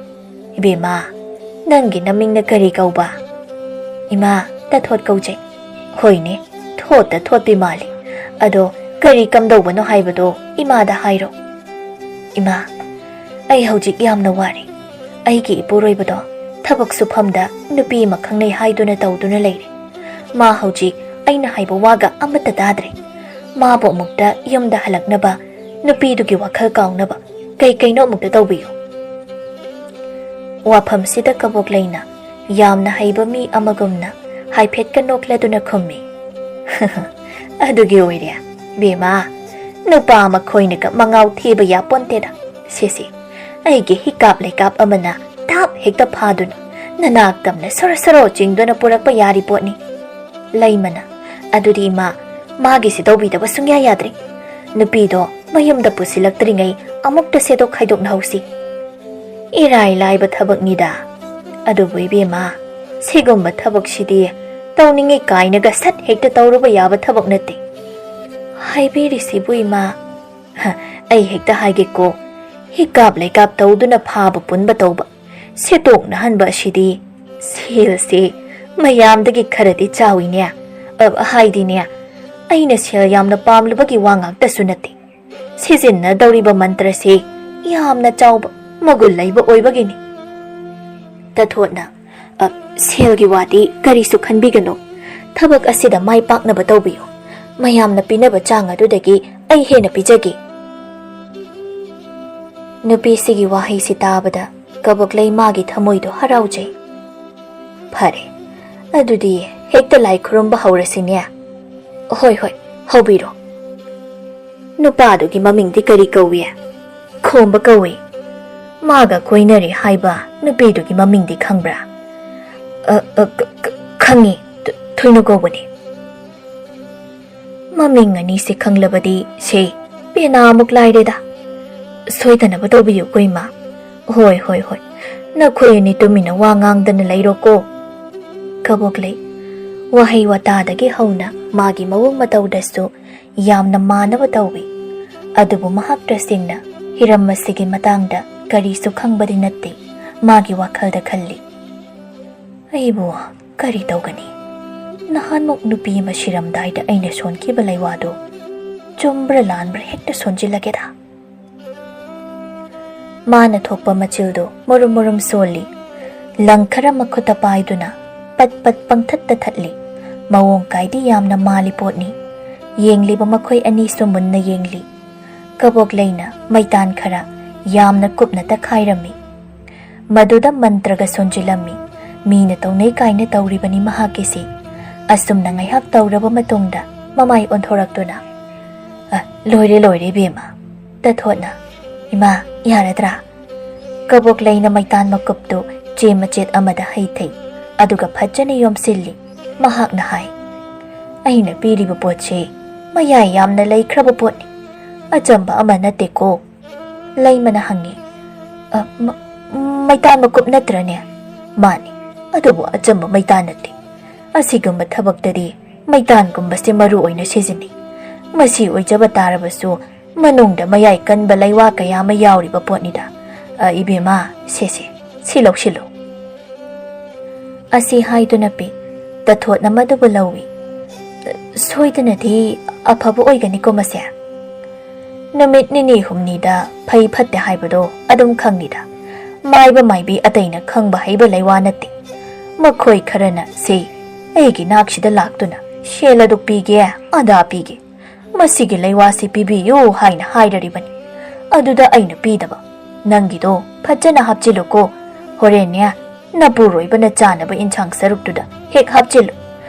"ꯏꯕꯦꯝꯃ, ꯅꯪꯒꯤ ꯅꯃꯤꯡꯅ ꯀꯔꯤ ꯀꯧꯕ?" "ꯏꯃꯥ, ꯇꯊꯣꯠ ꯀꯧꯖꯩ꯫" "ꯍꯣꯏꯅꯦ, ꯊꯣꯠꯇ ꯊꯣꯠꯄꯤ ꯃꯥꯜꯂꯤ꯫ ꯑꯗꯣ ꯀꯔꯤ ꯀꯝꯗꯧꯕꯅꯣ ꯍꯥꯏꯕꯗꯣ ꯏꯃꯥꯗ ꯍꯥꯏꯔꯣ꯫" "ꯏꯃꯥ, ꯑꯩ ꯍꯧꯖꯤꯛ ꯌꯥꯝꯅ ꯋꯥꯔꯦ꯫ ꯑꯩꯒꯤ ꯏꯄꯨꯔꯣꯏꯕꯗꯣ ꯊꯕꯛ ꯁꯨꯐꯝꯗ ꯅꯨꯄꯤ ꯑꯃ ꯈꯪꯅꯩ ꯍꯥꯏꯗꯨꯅ ꯇꯧꯗꯨꯅ ꯂꯩꯔꯦ꯫ ꯃꯥ ꯍꯧꯖꯤꯛ ꯑꯩꯅ ꯍꯥꯏꯕ ꯋꯥꯒ ꯑꯃꯠꯇ ꯇꯥꯗ꯭ꯔꯦ꯫ ꯃꯥꯕꯨ ꯑꯃꯨꯛꯇ ꯌꯨꯝꯗ ꯍꯜꯂꯛꯅꯕ ꯅꯨꯄꯤꯗꯨꯒꯤ ꯋꯥꯈꯜ ꯀꯥꯎꯅꯕ ꯀꯩ ꯀꯩꯅꯣ ꯑꯃꯨꯛꯇ ꯇꯧꯕꯤꯌꯨ꯫" ꯋꯥꯐꯝꯁꯤꯗ ꯀꯕꯣꯛꯂꯩꯅ ꯌꯥꯝꯅ ꯍꯩꯕ ꯃꯤ ꯑꯃꯒꯨꯝꯅ ꯍꯥꯏꯐꯦꯠꯀ ꯅꯣꯛꯂꯗꯨꯅ ꯈꯨꯝꯃꯤ, "ꯑꯗꯨꯒꯤ ꯑꯣꯏꯔꯦ, ꯕꯦꯝꯃ, ꯅꯨꯄꯥ ꯃꯈꯣꯏꯅꯒ ꯃꯉꯥꯎ ꯊꯤꯕ ꯌꯥꯄꯣꯟꯇꯦꯗ꯫ ꯁꯤꯁꯤ, ꯑꯩꯒꯤ ꯍꯤꯀꯥꯞ ꯂꯩꯀꯥꯞ ꯑꯃꯅ ꯇꯥꯞ ꯍꯦꯛꯇ ꯐꯥꯗꯨꯅ ꯅꯅꯥꯛ ꯇꯝꯅ ꯁꯣꯔꯣ ꯁꯣꯔꯣ ꯆꯤꯡꯗꯨꯅ ꯄꯨꯔꯛꯄ ꯌꯥꯔꯤ ꯄꯣꯠꯅꯤ꯫" ꯂꯩꯃꯅ, "ꯑꯗꯨꯗꯤ ꯏꯃꯥ, ꯃꯥꯒꯤꯁꯤ ꯇꯧꯕꯤꯗꯕ ꯁꯨꯡꯌꯥ ꯌꯥꯗ꯭ꯔꯦ꯫ ꯅꯨꯄꯤꯗꯣ ꯃꯌꯨꯝꯗ ꯄꯨꯁꯤꯜꯂꯛꯇ꯭ꯔꯤꯉꯩ ꯑꯃꯨꯛꯇ ꯁꯦꯗꯣꯛ ꯈꯥꯏꯗꯣꯛꯅꯍꯧꯁꯤ꯫" "ꯏꯔꯥꯏ ꯂꯥꯏꯕ ꯊꯕꯛꯅꯤꯗ꯫ ꯑꯗꯨꯕꯨ ꯏꯕꯦꯝꯃ, ꯁꯤꯒꯨꯝꯕ ꯊꯕꯛꯁꯤꯗꯤ ꯇꯧꯅꯤꯡꯉꯤ ꯀꯥꯏꯅꯒ ꯁꯠ ꯍꯦꯛꯇ ꯇꯧꯔꯨꯕ ꯌꯥꯕ ꯊꯕꯛ ꯅꯠꯇꯦ꯫" "ꯍꯥꯏꯕꯤꯔꯤꯁꯤꯕꯨ ꯏꯃꯥ?" "ꯍ, ꯑꯩ ꯍꯦꯛꯇ ꯍꯥꯏꯒꯦꯀꯣ, ꯍꯤꯀꯥꯞ ꯂꯩꯀꯥꯞ ꯇꯧꯗꯨꯅ ꯐꯥꯕ ꯄꯨꯟꯕ ꯇꯧꯕ, ꯁꯦꯠꯇꯣꯛꯅꯍꯟꯕ ꯑꯁꯤꯗꯤ ꯁꯦꯜꯁꯦ ꯃꯌꯥꯝꯗꯒꯤ ꯈꯔꯗꯤ ꯆꯥꯎꯏꯅꯦ꯫ ꯑ, ꯍꯥꯏꯗꯤꯅꯦ, ꯑꯩꯅ ꯁꯦꯜ ꯌꯥꯝꯅ ꯄꯥꯝꯂꯨꯕꯒꯤ ꯋꯥ ꯉꯥꯛꯇꯁꯨ ꯅꯠꯇꯦ꯫ ꯁꯤꯖꯤꯟꯅꯗꯧꯔꯤꯕ ꯃꯟꯇ꯭ꯔꯁꯤ ꯌꯥꯝꯅ ꯆꯥꯎꯕ, ꯃꯒꯨꯟ ꯂꯩꯕ ꯑꯣꯏꯕꯒꯤꯅꯤ꯫" ꯇꯊꯣꯠꯅ, "ꯑ, ꯁꯦꯜꯒꯤ ꯋꯥꯗꯤ ꯀꯔꯤꯁꯨ ꯈꯟꯕꯤꯒꯅꯨ꯫ ꯊꯕꯛ ꯑꯁꯤꯗ ꯃꯥꯏ ꯄꯥꯛꯅꯕ ꯇꯧꯕꯤꯌꯨ꯫ ꯃꯌꯥꯝꯅ ꯄꯤꯅꯕ ꯆꯥꯡ ꯑꯗꯨꯗꯒꯤ ꯑꯩ ꯍꯦꯟꯅ ꯄꯤꯖꯒꯦ꯫" ꯅꯨꯄꯤꯁꯤꯒꯤ ꯋꯥꯍꯩꯁꯤ ꯇꯥꯕꯗ ꯀꯕꯣꯛꯂꯩ ꯃꯥꯒꯤ ꯊꯃꯣꯏꯗꯣ ꯍꯔꯥꯎꯖꯩ꯫ "ꯐꯔꯦ, ꯑꯗꯨꯗꯤ ꯍꯦꯛꯇ ꯂꯥꯏ ꯈꯨꯔꯨꯝꯕ ꯍꯧꯔꯁꯤꯅꯦ꯫" "ꯍꯣꯏ, ꯍꯣꯏ, ꯍꯧꯕꯤꯔꯣ꯫" "ꯅꯨꯄꯥꯗꯨꯒꯤ ꯃꯃꯤꯡꯗꯤ ꯀꯔꯤ ꯀꯧꯏ?" "ꯈꯣꯝꯕ ꯀꯧꯏ꯫" "ꯃꯥꯒ ꯀꯣꯏꯅꯔꯤ ꯍꯥꯏꯕ ꯅꯨꯄꯤꯗꯨꯒꯤ ꯃꯃꯤꯡꯗꯤ ꯈꯪꯕ꯭ꯔꯥ?" "ꯑ, ꯑ, ꯈ-, ꯈ-, ꯈꯪꯉꯤ, ꯊꯣ-, ꯊꯣꯏꯅꯨ ꯀꯧꯕꯅꯤ꯫" "ꯃꯃꯤꯡ ꯑꯅꯤꯁꯦ ꯈꯪꯂꯕꯗꯤ ꯁꯦ ꯄꯦꯅꯥꯃꯨꯛ ꯂꯥꯏꯔꯦꯗ꯫ ꯁꯣꯏꯗꯅꯕ ꯇꯧꯕꯤꯌꯨꯀꯣ ꯏꯃꯥ꯫" "ꯍꯣꯏ, ꯍꯣꯏ, ꯍꯣꯏ꯫ "ꯅꯈꯣꯏ ꯑꯅꯤ ꯇꯨꯃꯤꯟꯅ ꯋꯥ ꯉꯥꯡꯗꯅ ꯂꯩꯔꯣꯀꯣ꯫" ꯀꯕꯣꯛꯂꯩ ꯋꯥꯍꯩ ꯋꯥꯇꯥꯗꯒꯤ ꯍꯧꯅ ꯃꯥꯒꯤ ꯃꯑꯣꯡ ꯃꯇꯧꯗꯁꯨ ꯌꯥꯝꯅ ꯃꯥꯟꯅꯕ ꯇꯧꯏ꯫ ꯑꯗꯨꯕꯨ ꯃꯍꯥꯛ ꯇꯁꯦꯡꯅ ꯍꯤꯔꯝ ꯑꯁꯤꯒꯤ ꯃꯇꯥꯡꯗ ꯀꯔꯤꯁꯨ ꯈꯪꯕꯗꯤ ꯅꯠꯇꯦ꯫ ꯃꯥꯒꯤ ꯋꯥꯈꯜꯗ ꯈꯜꯂꯤ, "ꯑꯩꯕꯨ ꯀꯔꯤ ꯇꯧꯒꯅꯤ? ꯅꯍꯥꯟꯃꯨꯛ ꯅꯨꯄꯤ ꯑꯃ ꯁꯤꯔꯝꯗꯥꯏꯗ ꯑꯩꯅ ꯁꯣꯟꯈꯤꯕ ꯂꯩꯋꯥꯗꯨ ꯆꯨꯝꯕ꯭ꯔꯥ ꯂꯥꯟꯕ꯭ꯔꯥ ꯍꯦꯛꯇ ꯁꯣꯟꯖꯤꯜꯂꯒꯦꯗ꯫" ꯃꯥꯅ ꯊꯣꯛꯄ ꯃꯆꯤꯜꯗꯨ ꯃꯨꯔꯨꯝ ꯃꯨꯔꯨꯝ ꯁꯣꯜꯂꯤ꯫ ꯂꯪ ꯈꯔ ꯃꯈꯨꯠꯇ ꯄꯥꯏꯗꯨꯅ ꯄꯠ ꯄꯠ ꯄꯪꯊꯠꯇ ꯊꯠꯂꯤ꯫ ꯃꯑꯣꯡ ꯀꯥꯏꯗꯤ ꯌꯥꯝꯅ ꯃꯥꯜꯂꯤ ꯄꯣꯠꯅꯤ꯫ ꯌꯦꯡꯂꯤꯕ ꯃꯈꯣꯏ ꯑꯅꯤꯁꯨ ꯃꯨꯟꯅ ꯌꯦꯡꯂꯤ꯫ ꯀꯕꯣꯛꯂꯩꯅ ꯃꯩꯇꯥꯟ ꯈꯔ ꯌꯥꯝꯅ ꯀꯨꯞꯅ ꯇꯛꯈꯥꯏꯔꯝꯃꯤ꯫ ꯃꯗꯨꯗ ꯃꯟꯇ꯭ꯔꯒ ꯁꯣꯟꯖꯤꯜꯂꯝꯃꯤ꯫ ꯃꯤꯅ ꯇꯧꯅꯩ ꯀꯥꯏꯅ ꯇꯧꯔꯤꯕꯅꯤ ꯃꯍꯥꯛꯀꯤꯁꯤ꯫ ꯑꯁꯨꯝꯅ ꯉꯥꯏꯍꯥꯛ ꯇꯧꯔꯕ ꯃꯇꯨꯡꯗ ꯃꯃꯥꯏ ꯑꯣꯟꯊꯣꯔꯛꯇꯨꯅ, "ꯑ, ꯂꯣꯏꯔꯦ, ꯂꯣꯏꯔꯦ, ꯏꯕꯦꯝꯃ꯫" ꯇꯊꯣꯠꯅ, "ꯏꯃꯥ, ꯌꯥꯔꯗ꯭ꯔꯥ?" ꯀꯕꯣꯛꯂꯩꯅ ꯃꯩꯇꯥꯟ ꯃꯀꯨꯞꯇꯨ ꯆꯦ ꯃꯆꯦꯠ ꯑꯃꯗ ꯍꯩꯊꯩ, ꯑꯗꯨꯒ ꯐꯖꯅ ꯌꯣꯝꯁꯤꯜꯂꯤ꯫ ꯃꯍꯥꯛꯅ ꯍꯥꯏ, "ꯑꯩꯅ ꯄꯤꯔꯤꯕ ꯄꯣꯠꯁꯤ ꯃꯌꯥꯏ ꯌꯥꯝꯅ ꯂꯩꯈ꯭ꯔꯕ ꯄꯣꯠꯅꯤ꯫ ꯑꯆꯝꯕ ꯑꯃ ꯅꯠꯇꯦꯀꯣ꯫" ꯂꯩꯃꯅ ꯍꯪꯉꯤ, "ꯑ, ꯃ-, ꯃꯩꯇꯥꯟ ꯃꯀꯨꯞ ꯅꯠꯇ꯭ꯔꯅꯦ?" "ꯃꯥꯅꯤ, ꯑꯗꯨꯕꯨ ꯑꯆꯝꯕ ꯃꯩꯇꯥꯟ ꯅꯠꯇꯦ꯫ ꯑꯁꯤꯒꯨꯝꯕ ꯊꯕꯛꯇꯗꯤ ꯃꯩꯇꯥꯟꯒꯨꯝꯕꯁꯦ ꯃꯔꯨ ꯑꯣꯏꯅ ꯁꯤꯖꯤꯟꯅꯩ꯫ ꯃꯁꯤ ꯑꯣꯏꯖꯕ ꯇꯥꯔꯕꯁꯨ ꯃꯅꯨꯡꯗ ꯃꯌꯥꯏ ꯀꯟꯕ ꯂꯩꯋꯥ ꯀꯌꯥ ꯑꯃ ꯌꯥꯎꯔꯤꯕ ꯄꯣꯠꯅꯤꯗ꯫ ꯑ, ꯏꯕꯦꯝꯃ, ꯁꯦ, ꯁꯦ, ꯁꯤ ꯂꯧꯁꯤꯜꯂꯨ꯫" ꯑꯁꯤ ꯍꯥꯏꯗꯨꯅ ꯄꯤ꯫ ꯇꯊꯣꯠꯅ ꯃꯗꯨꯕꯨ ꯂꯧꯏ꯫ "ꯁꯣꯏꯗꯅꯗꯤ ꯑꯐꯕ ꯑꯣꯏꯒꯅꯤꯀꯣ ꯃꯁꯦ?" "ꯅꯨꯃꯤꯠ ꯅꯤꯅꯤ ꯍꯨꯝꯅꯤꯗ ꯐꯩ ꯐꯠꯇꯦ ꯍꯥꯏꯕꯗꯣ ꯑꯗꯨꯝ ꯈꯪꯅꯤꯗ꯫ ꯃꯥꯏꯕ ꯃꯥꯏꯕꯤ ꯑꯇꯩꯅ ꯈꯪꯕ ꯍꯩꯕ ꯂꯩꯋꯥ ꯅꯠꯇꯦ꯫ ꯃꯈꯣꯏ ꯈꯔꯅ ꯁꯤ ꯑꯩꯒꯤ ꯅꯥꯛꯁꯤꯗ ꯂꯥꯛꯇꯨꯅ ꯁꯦꯜ ꯑꯗꯨ ꯄꯤꯒꯦ, ꯑꯗꯥ ꯄꯤꯒꯦ, ꯃꯁꯤꯒꯤ ꯂꯩꯋꯥꯁꯤ ꯄꯤꯕꯤꯌꯨ ꯍꯥꯏꯅ ꯍꯥꯏꯔꯔꯤꯕꯅꯤ꯫ ꯑꯗꯨꯗ ꯑꯩꯅ ꯄꯤꯗꯕ꯫ ꯅꯪꯒꯤꯗꯣ ꯐꯖꯅ ꯍꯥꯞꯆꯤꯜꯂꯨꯀꯣ꯫ ꯍꯣꯔꯦꯟꯅꯦ, ꯅꯄꯨꯔꯣꯏꯕꯅ ꯆꯥꯅꯕ ꯏꯟꯁꯥꯡ ꯁꯔꯨꯛꯇꯨꯗ ꯍꯦꯛ ꯍꯥꯞꯆꯤꯜꯂꯨ꯫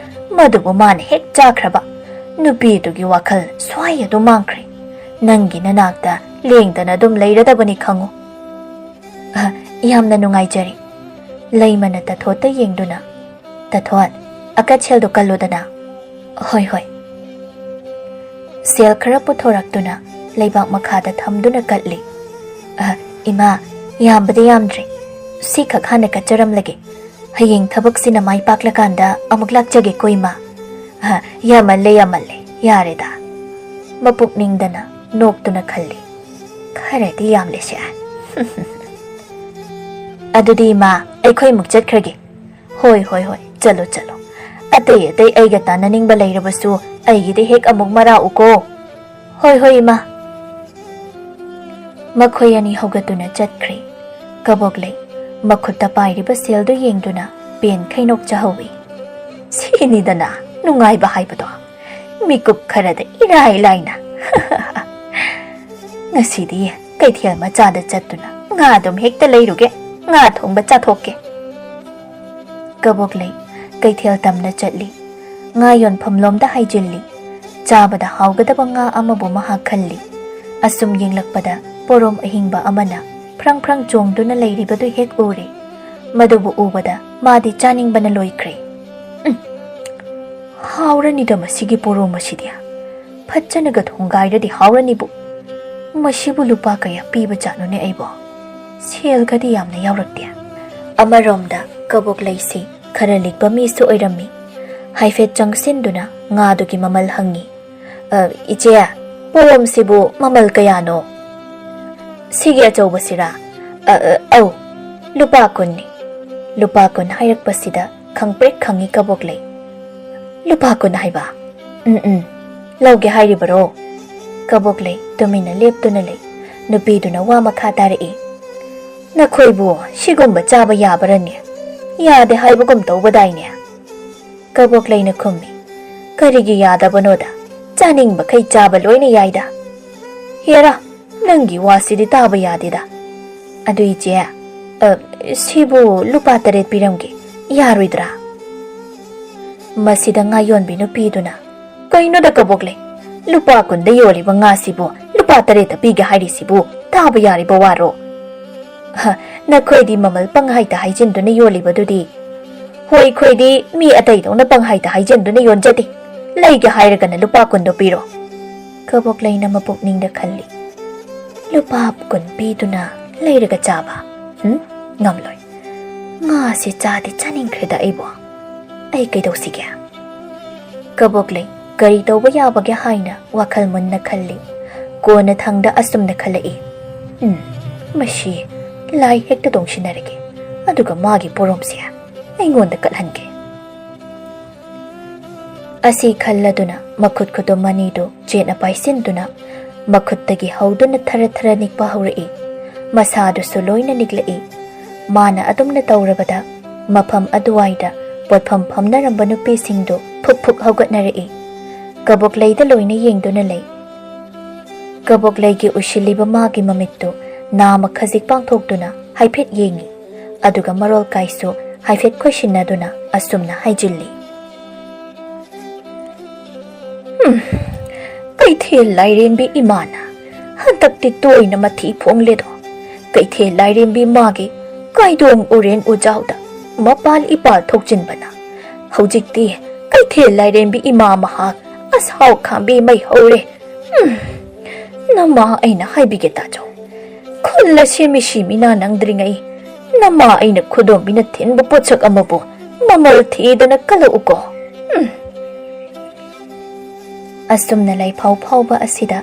ꯃꯗꯨꯕꯨ ꯃꯥꯅ ꯍꯦꯛ ꯆꯥꯈ꯭ꯔꯕ, ꯅꯨꯄꯤꯗꯨꯒꯤ ꯋꯥꯈꯜ ꯁ꯭ꯋꯥꯏ ꯑꯗꯨ ꯃꯥꯡꯈ꯭ꯔꯦ꯫ ꯅꯪꯒꯤ ꯅꯅꯥꯛꯇ ꯂꯦꯡꯗꯅ ꯑꯗꯨꯝ ꯂꯩꯔꯗꯕꯅꯤ ꯈꯪꯉꯨ꯫" "ꯑ, ꯌꯥꯝꯅ ꯅꯨꯡꯉꯥꯏꯖꯔꯦ꯫" ꯂꯩꯃꯅ ꯇꯊꯣꯠꯇ ꯌꯦꯡꯗꯨꯅ, "ꯇꯊꯣꯠ, ꯑꯀꯠꯁꯦꯜꯗꯨ ꯀꯜꯂꯨꯗꯅ꯫" "ꯍꯣꯏ, ꯍꯣꯏ꯫" ꯁꯦꯜ ꯈꯔ ꯄꯨꯊꯣꯔꯛꯇꯨꯅ ꯂꯩꯕꯥꯛ ꯃꯈꯥꯗ ꯊꯝꯗꯨꯅ ꯀꯠꯂꯤ꯫ "ꯑ, ꯏꯃꯥ, ꯌꯥꯝꯕꯗꯤ ꯌꯥꯝꯗ꯭ꯔꯦ꯫ ꯁꯤꯈꯛ ꯍꯥꯟꯅ ꯀꯠꯆꯔꯝꯂꯒꯦ꯫ ꯍꯌꯦꯡ ꯊꯕꯛꯁꯤꯅ ꯃꯥꯏ ꯄꯥꯛꯂꯀꯥꯟꯗ ꯑꯃꯨꯛ ꯂꯥꯛꯆꯒꯦꯀꯣ, ꯏꯃꯥ꯫ ꯑ, ꯌꯥꯝꯃꯜꯂꯦ, ꯌꯥꯝꯃꯜꯂꯦ, ꯌꯥꯔꯦꯗ꯫ ꯃꯄꯨꯛꯅꯤꯡꯗꯅ ꯅꯣꯛꯇꯨꯅ ꯈꯜꯂꯤ, "ꯈꯔꯗꯤ ꯌꯥꯝꯂꯦꯁꯦ꯫" "ꯑꯗꯨꯗꯤ ꯏꯃꯥ, ꯑꯩꯈꯣꯏ ꯑꯃꯨꯛ ꯆꯠꯈ꯭ꯔꯒꯦ꯫" "ꯍꯣꯏ, ꯍꯣꯏ, ꯍꯣꯏ, ꯆꯠꯂꯣ, ꯆꯠꯂꯣ꯫ ꯑꯇꯩ ꯑꯇꯩ ꯑꯩꯒ ꯇꯥꯟꯅꯅꯤꯡꯕ ꯂꯩꯔꯕꯁꯨ ꯑꯩꯒꯤꯗ ꯍꯦꯛ ꯑꯃꯨꯛ ꯃꯔꯥꯛꯎꯀꯣ꯫" "ꯍꯣꯏ, ꯍꯣꯏ, ꯏꯃꯥ꯫" ꯃꯈꯣꯏ ꯑꯅꯤ ꯍꯧꯒꯠꯇꯨꯅ ꯆꯠꯈ꯭ꯔꯦ꯫ ꯀꯕꯣꯛꯂꯩ ꯃꯈꯨꯠꯇ ꯄꯥꯏꯔꯤꯕ ꯁꯦꯜꯗꯨ ꯌꯦꯡꯗꯨꯅ ꯄꯦꯟꯈꯩ ꯅꯣꯛꯆꯍꯧꯏ꯫ "ꯁꯤꯅꯤꯗꯅ ꯅꯨꯡꯉꯥꯏꯕ ꯍꯥꯏꯕꯗꯣ꯫ ꯃꯤꯀꯨꯞ ꯈꯔꯗ ꯏꯔꯥꯏ ꯂꯥꯏꯅ ꯉꯁꯤꯗꯤ ꯀꯩꯊꯦꯜ ꯃꯆꯥꯗ ꯆꯠꯇꯨꯅ ꯉꯥ ꯑꯗꯨꯝ ꯍꯦꯛꯇ ꯂꯩꯔꯨꯒꯦ, ꯉꯥ ꯊꯣꯡꯕ ꯆꯥꯊꯣꯛꯀꯦ꯫" ꯀꯕꯣꯛꯂꯩ ꯀꯩꯊꯦꯜ ꯇꯝꯅ ꯆꯠꯂꯤ꯫ ꯉꯥ ꯌꯣꯟꯐꯝꯂꯣꯝꯗ ꯍꯥꯏꯖꯤꯜꯂꯤ꯫ ꯆꯥꯕꯗ ꯍꯥꯎꯒꯗꯕ ꯉꯥ ꯑꯃꯕꯨ ꯃꯍꯥꯛ ꯈꯜꯂꯤ꯫ ꯑꯁꯨꯝ ꯌꯦꯡꯂꯛꯄꯗ ꯄꯣꯔꯣꯝ ꯑꯍꯤꯡꯕ ꯑꯃꯅ ꯐ꯭ꯔꯪ ꯐ꯭ꯔꯪ ꯆꯣꯡꯗꯨꯅ ꯂꯩꯔꯤꯕꯗꯨ ꯍꯦꯛ ꯎꯔꯦ꯫ ꯃꯗꯨꯕꯨ ꯎꯕꯗ ꯃꯥꯗꯤ ꯆꯥꯅꯤꯡꯕꯅ ꯂꯣꯏꯈ꯭ꯔꯦ꯫ "ꯎꯝ, ꯍꯥꯎꯔꯅꯤꯗ ꯃꯁꯤꯒꯤ ꯄꯣꯔꯣꯝ ꯑꯁꯤꯗꯤ꯫ ꯐꯖꯅꯒ ꯊꯣꯡꯒꯥꯏꯔꯗꯤ ꯍꯥꯎꯔꯅꯤꯕꯨ꯫ ꯃꯁꯤꯕꯨ ꯂꯨꯄꯥ ꯀꯌꯥ ꯄꯤꯕ ꯖꯥꯠꯅꯣꯅꯦ ꯑꯩꯕꯣ? ꯁꯦꯜꯒꯗꯤ ꯌꯥꯝꯅ ꯌꯥꯎꯔꯛꯇꯦ꯫" ꯑꯃꯔꯣꯝꯗ ꯀꯕꯣꯛꯂꯩꯁꯤ ꯈꯔ ꯂꯤꯛꯄ ꯃꯤꯁꯨ ꯑꯣꯏꯔꯝꯃꯤ꯫ ꯍꯥꯏꯐꯦꯠ ꯆꯪꯁꯤꯟꯗꯨꯅ ꯉꯥꯗꯨꯒꯤ ꯃꯃꯜ ꯍꯪꯉꯤ꯫ "ꯑ, ꯏꯆꯦ, ꯄꯣꯔꯣꯝꯁꯤꯕꯨ ꯃꯃꯜ ꯀꯌꯥꯅꯣ?" "ꯁꯤꯒꯤ ꯑꯆꯧꯕꯁꯤꯔꯥ? ꯑ, ꯑ, ꯑꯧ, ꯂꯨꯄꯥ ꯀꯨꯟꯅꯤ꯫" ꯂꯨꯄꯥ ꯀꯨꯟ ꯍꯥꯏꯔꯛꯄꯁꯤꯗ ꯈꯪꯄ꯭ꯔꯦꯛ ꯈꯪꯉꯤ ꯀꯕꯣꯛꯂꯩ꯫ "ꯂꯨꯄꯥ ꯀꯨꯟ ꯍꯥꯏꯕ? ꯎꯝ, ꯎꯝ, ꯂꯧꯒꯦ ꯍꯥꯏꯔꯤꯕꯔꯣ?" ꯀꯕꯣꯛꯂꯩ ꯇꯨꯃꯤꯟꯅ ꯂꯦꯞꯇꯨꯅ ꯂꯩ꯫ ꯅꯨꯄꯤꯗꯨꯅ ꯋꯥ ꯃꯈꯥ ꯇꯥꯔꯛꯏ꯫ "ꯅꯈꯣꯏꯕꯨ ꯁꯤꯒꯨꯝꯕ ꯆꯥꯕ ꯌꯥꯕꯔꯅꯦ? ꯌꯥꯗꯦ ꯍꯥꯏꯕꯒꯨꯝ ꯇꯧꯕꯗꯥꯏꯅꯦ?" ꯀꯕꯣꯛꯂꯩꯅ ꯈꯨꯝꯃꯤ, "ꯀꯔꯤꯒꯤ ꯌꯥꯗꯕꯅꯣꯗ? ꯆꯥꯅꯤꯡꯕꯈꯩ ꯆꯥꯕ ꯂꯣꯏꯅ ꯌꯥꯏꯗ꯫ ꯍꯦꯔꯥ, ꯅꯪꯒꯤ ꯋꯥꯁꯤꯗꯤ ꯇꯥꯕ ꯌꯥꯗꯦꯗ꯫ ꯑꯗꯨ ꯏꯆꯦ, ꯑ, ꯁꯤꯕꯨ ꯂꯨꯄꯥ ꯇꯔꯦꯠ ꯄꯤꯔꯝꯒꯦ, ꯌꯥꯔꯣꯏꯗ꯭ꯔꯥ?" ꯃꯁꯤꯗ ꯉꯥ ꯌꯣꯟꯕꯤ ꯅꯨꯄꯤꯗꯨꯅ, "ꯀꯩꯅꯣꯗ ꯀꯕꯣꯛꯂꯩ? ꯂꯨꯄꯥ ꯀꯨꯟꯗ ꯌꯣꯜꯂꯤꯕ ꯉꯥꯁꯤꯕꯨ ꯂꯨꯄꯥ ꯇꯔꯦꯠꯇ ꯄꯤꯒꯦ ꯍꯥꯏꯔꯤꯁꯤꯕꯨ ꯇꯥꯕ ꯌꯥꯔꯤꯕ ꯋꯥꯔꯣ? ꯍ, ꯅꯈꯣꯏꯗꯤ ꯃꯃꯜ ꯄꯪꯍꯥꯏꯇ ꯍꯥꯏꯖꯤꯟꯗꯨꯅ ꯌꯣꯜꯂꯤꯕꯗꯨꯗꯤ꯫ ꯍꯣꯏ, ꯑꯩꯈꯣꯏꯗꯤ ꯃꯤ ꯑꯇꯩꯗꯧꯅ ꯄꯪꯍꯥꯏꯇ ꯍꯥꯏꯖꯤꯟꯗꯨꯅ ꯌꯣꯟꯖꯗꯦ꯫ ꯂꯩꯒꯦ ꯍꯥꯏꯔꯒꯅ ꯂꯨꯄꯥ ꯀꯨꯟꯗꯣ ꯄꯤꯔꯣ꯫" ꯀꯕꯣꯛꯂꯩꯅ ꯃꯄꯨꯛꯅꯤꯡꯗ ꯈꯜꯂꯤ, "ꯂꯨꯄꯥ ꯀꯨꯟ ꯄꯤꯗꯨꯅ ꯂꯩꯔꯒ ꯆꯥꯕ? ꯍꯨꯝ? "ꯉꯝꯂꯣꯏ꯫ ꯉꯥꯁꯦ ꯆꯥꯗꯤ ꯆꯥꯅꯤꯡꯈ꯭ꯔꯦꯗ ꯑꯩꯕꯨ꯫ ꯑꯩ ꯀꯩꯗꯧꯁꯤꯒꯦ?" ꯀꯕꯣꯛꯂꯩ ꯀꯔꯤ ꯇꯧꯕ ꯌꯥꯕꯒꯦ ꯍꯥꯏꯅ ꯋꯥꯈꯜ ꯃꯨꯟꯅ ꯈꯜꯂꯤ꯫ ꯀꯣꯟꯅꯊꯪꯗ ꯑꯁꯨꯝꯅ ꯈꯜꯂꯛꯏ, "ꯎꯝ, ꯃꯁꯤ ꯂꯥꯏ ꯍꯦꯛꯇ ꯇꯣꯡꯁꯤꯟꯅꯔꯒꯦ, ꯑꯗꯨꯒ ꯃꯥꯒꯤ ꯄꯣꯔꯣꯝꯁꯦ ꯑꯩꯉꯣꯟꯗ ꯀꯠꯍꯟꯒꯦ"꯫ ꯑꯁꯤ ꯈꯜꯂꯗꯨꯅ ꯃꯈꯨꯠ ꯈꯨꯗꯣꯝ ꯑꯅꯤꯗꯨ ꯆꯦꯠꯅ ꯄꯥꯏꯁꯤꯟꯗꯨꯅ ꯃꯈꯨꯠꯇꯒꯤ ꯍꯧꯗꯨꯅ ꯊꯔ ꯊꯔ ꯅꯤꯛꯄ ꯍꯧꯔꯛꯏ꯫ ꯃꯁꯥꯗꯨꯁꯨ ꯂꯣꯏꯅ ꯅꯤꯛꯂꯛꯏ꯫ ꯃꯥꯅ ꯑꯗꯨꯝꯅ ꯇꯧꯔꯕꯗ ꯃꯐꯝ ꯑꯗꯨꯋꯥꯏꯗ ꯄꯣꯠꯐꯝ ꯐꯝꯅꯔꯝꯕ ꯅꯨꯄꯤꯁꯤꯡꯗꯨ ꯐꯨꯛ ꯐꯨꯛ ꯍꯧꯒꯠꯅꯔꯛꯏ꯫ ꯀꯕꯣꯛꯂꯩꯗ ꯂꯣꯏꯅ ꯌꯦꯡꯗꯨꯅ ꯂꯩ꯫ ꯀꯕꯣꯛꯂꯩꯒꯤ ꯎꯏꯁꯤꯜꯂꯤꯕ ꯃꯥꯒꯤ ꯃꯃꯤꯠꯇꯨ ꯅꯥꯃ ꯈꯖꯤꯛ ꯄꯥꯡꯊꯣꯛꯇꯨꯅ ꯍꯥꯏꯐꯦꯠ ꯌꯦꯡꯏ꯫ ꯑꯗꯨꯒ ꯃꯔꯣꯜ ꯀꯥꯏꯁꯨ ꯍꯥꯏꯐꯦꯠ ꯈꯣꯏꯁꯤꯟꯅꯗꯨꯅ ꯑꯁꯨꯝꯅ ꯍꯥꯏꯖꯤꯜꯂꯤ, "ꯍꯨꯝ, ꯀꯩꯊꯦꯜ ꯂꯥꯏꯔꯦꯝꯕꯤ ꯏꯃꯥꯅ ꯍꯟꯗꯛꯇꯤ ꯇꯣꯏꯅ ꯃꯊꯤ ꯐꯣꯡꯂꯦꯗꯣ꯫ ꯀꯩꯊꯦꯜ ꯂꯥꯏꯔꯦꯝꯕꯤ ꯃꯥꯒꯤ ꯀꯥꯏꯗꯣꯡ ꯎꯔꯦꯟ ꯎꯖꯥꯎꯗ ꯃꯄꯥꯜ ꯏꯄꯥꯜ ꯊꯣꯛꯆꯤꯟꯕꯅ ꯍꯧꯖꯤꯛꯇꯤ ꯀꯩꯊꯦꯜ ꯂꯥꯏꯔꯦꯝꯕꯤ ꯏꯃꯥ ꯃꯍꯥꯛ ꯑꯁꯥꯎ ꯈꯥꯝꯕꯤ ꯃꯩ ꯍꯧꯔꯦ꯫ ꯎꯝ, ꯅꯃꯥ ꯑꯩꯅ ꯍꯥꯏꯕꯤꯒꯦ ꯇꯥꯖꯧ꯫ ꯈꯨꯜ ꯑꯁꯤ ꯃꯤꯁꯤ ꯃꯤꯅꯥ ꯅꯪꯗ꯭ꯔꯤꯉꯩ ꯅꯃꯥ ꯑꯩꯅ ꯈꯨꯗꯣꯝꯕꯤꯅ ꯊꯤꯟꯕ ꯄꯣꯠꯁꯛ ꯑꯃꯕꯨ ꯃꯃꯜ ꯊꯤꯗꯅ ꯀꯜꯂꯛꯎꯀꯣ꯫ ꯎꯝ"꯫ ꯑꯁꯨꯝꯅ ꯂꯩꯐꯥꯎ ꯐꯥꯎꯕ ꯑꯁꯤꯗ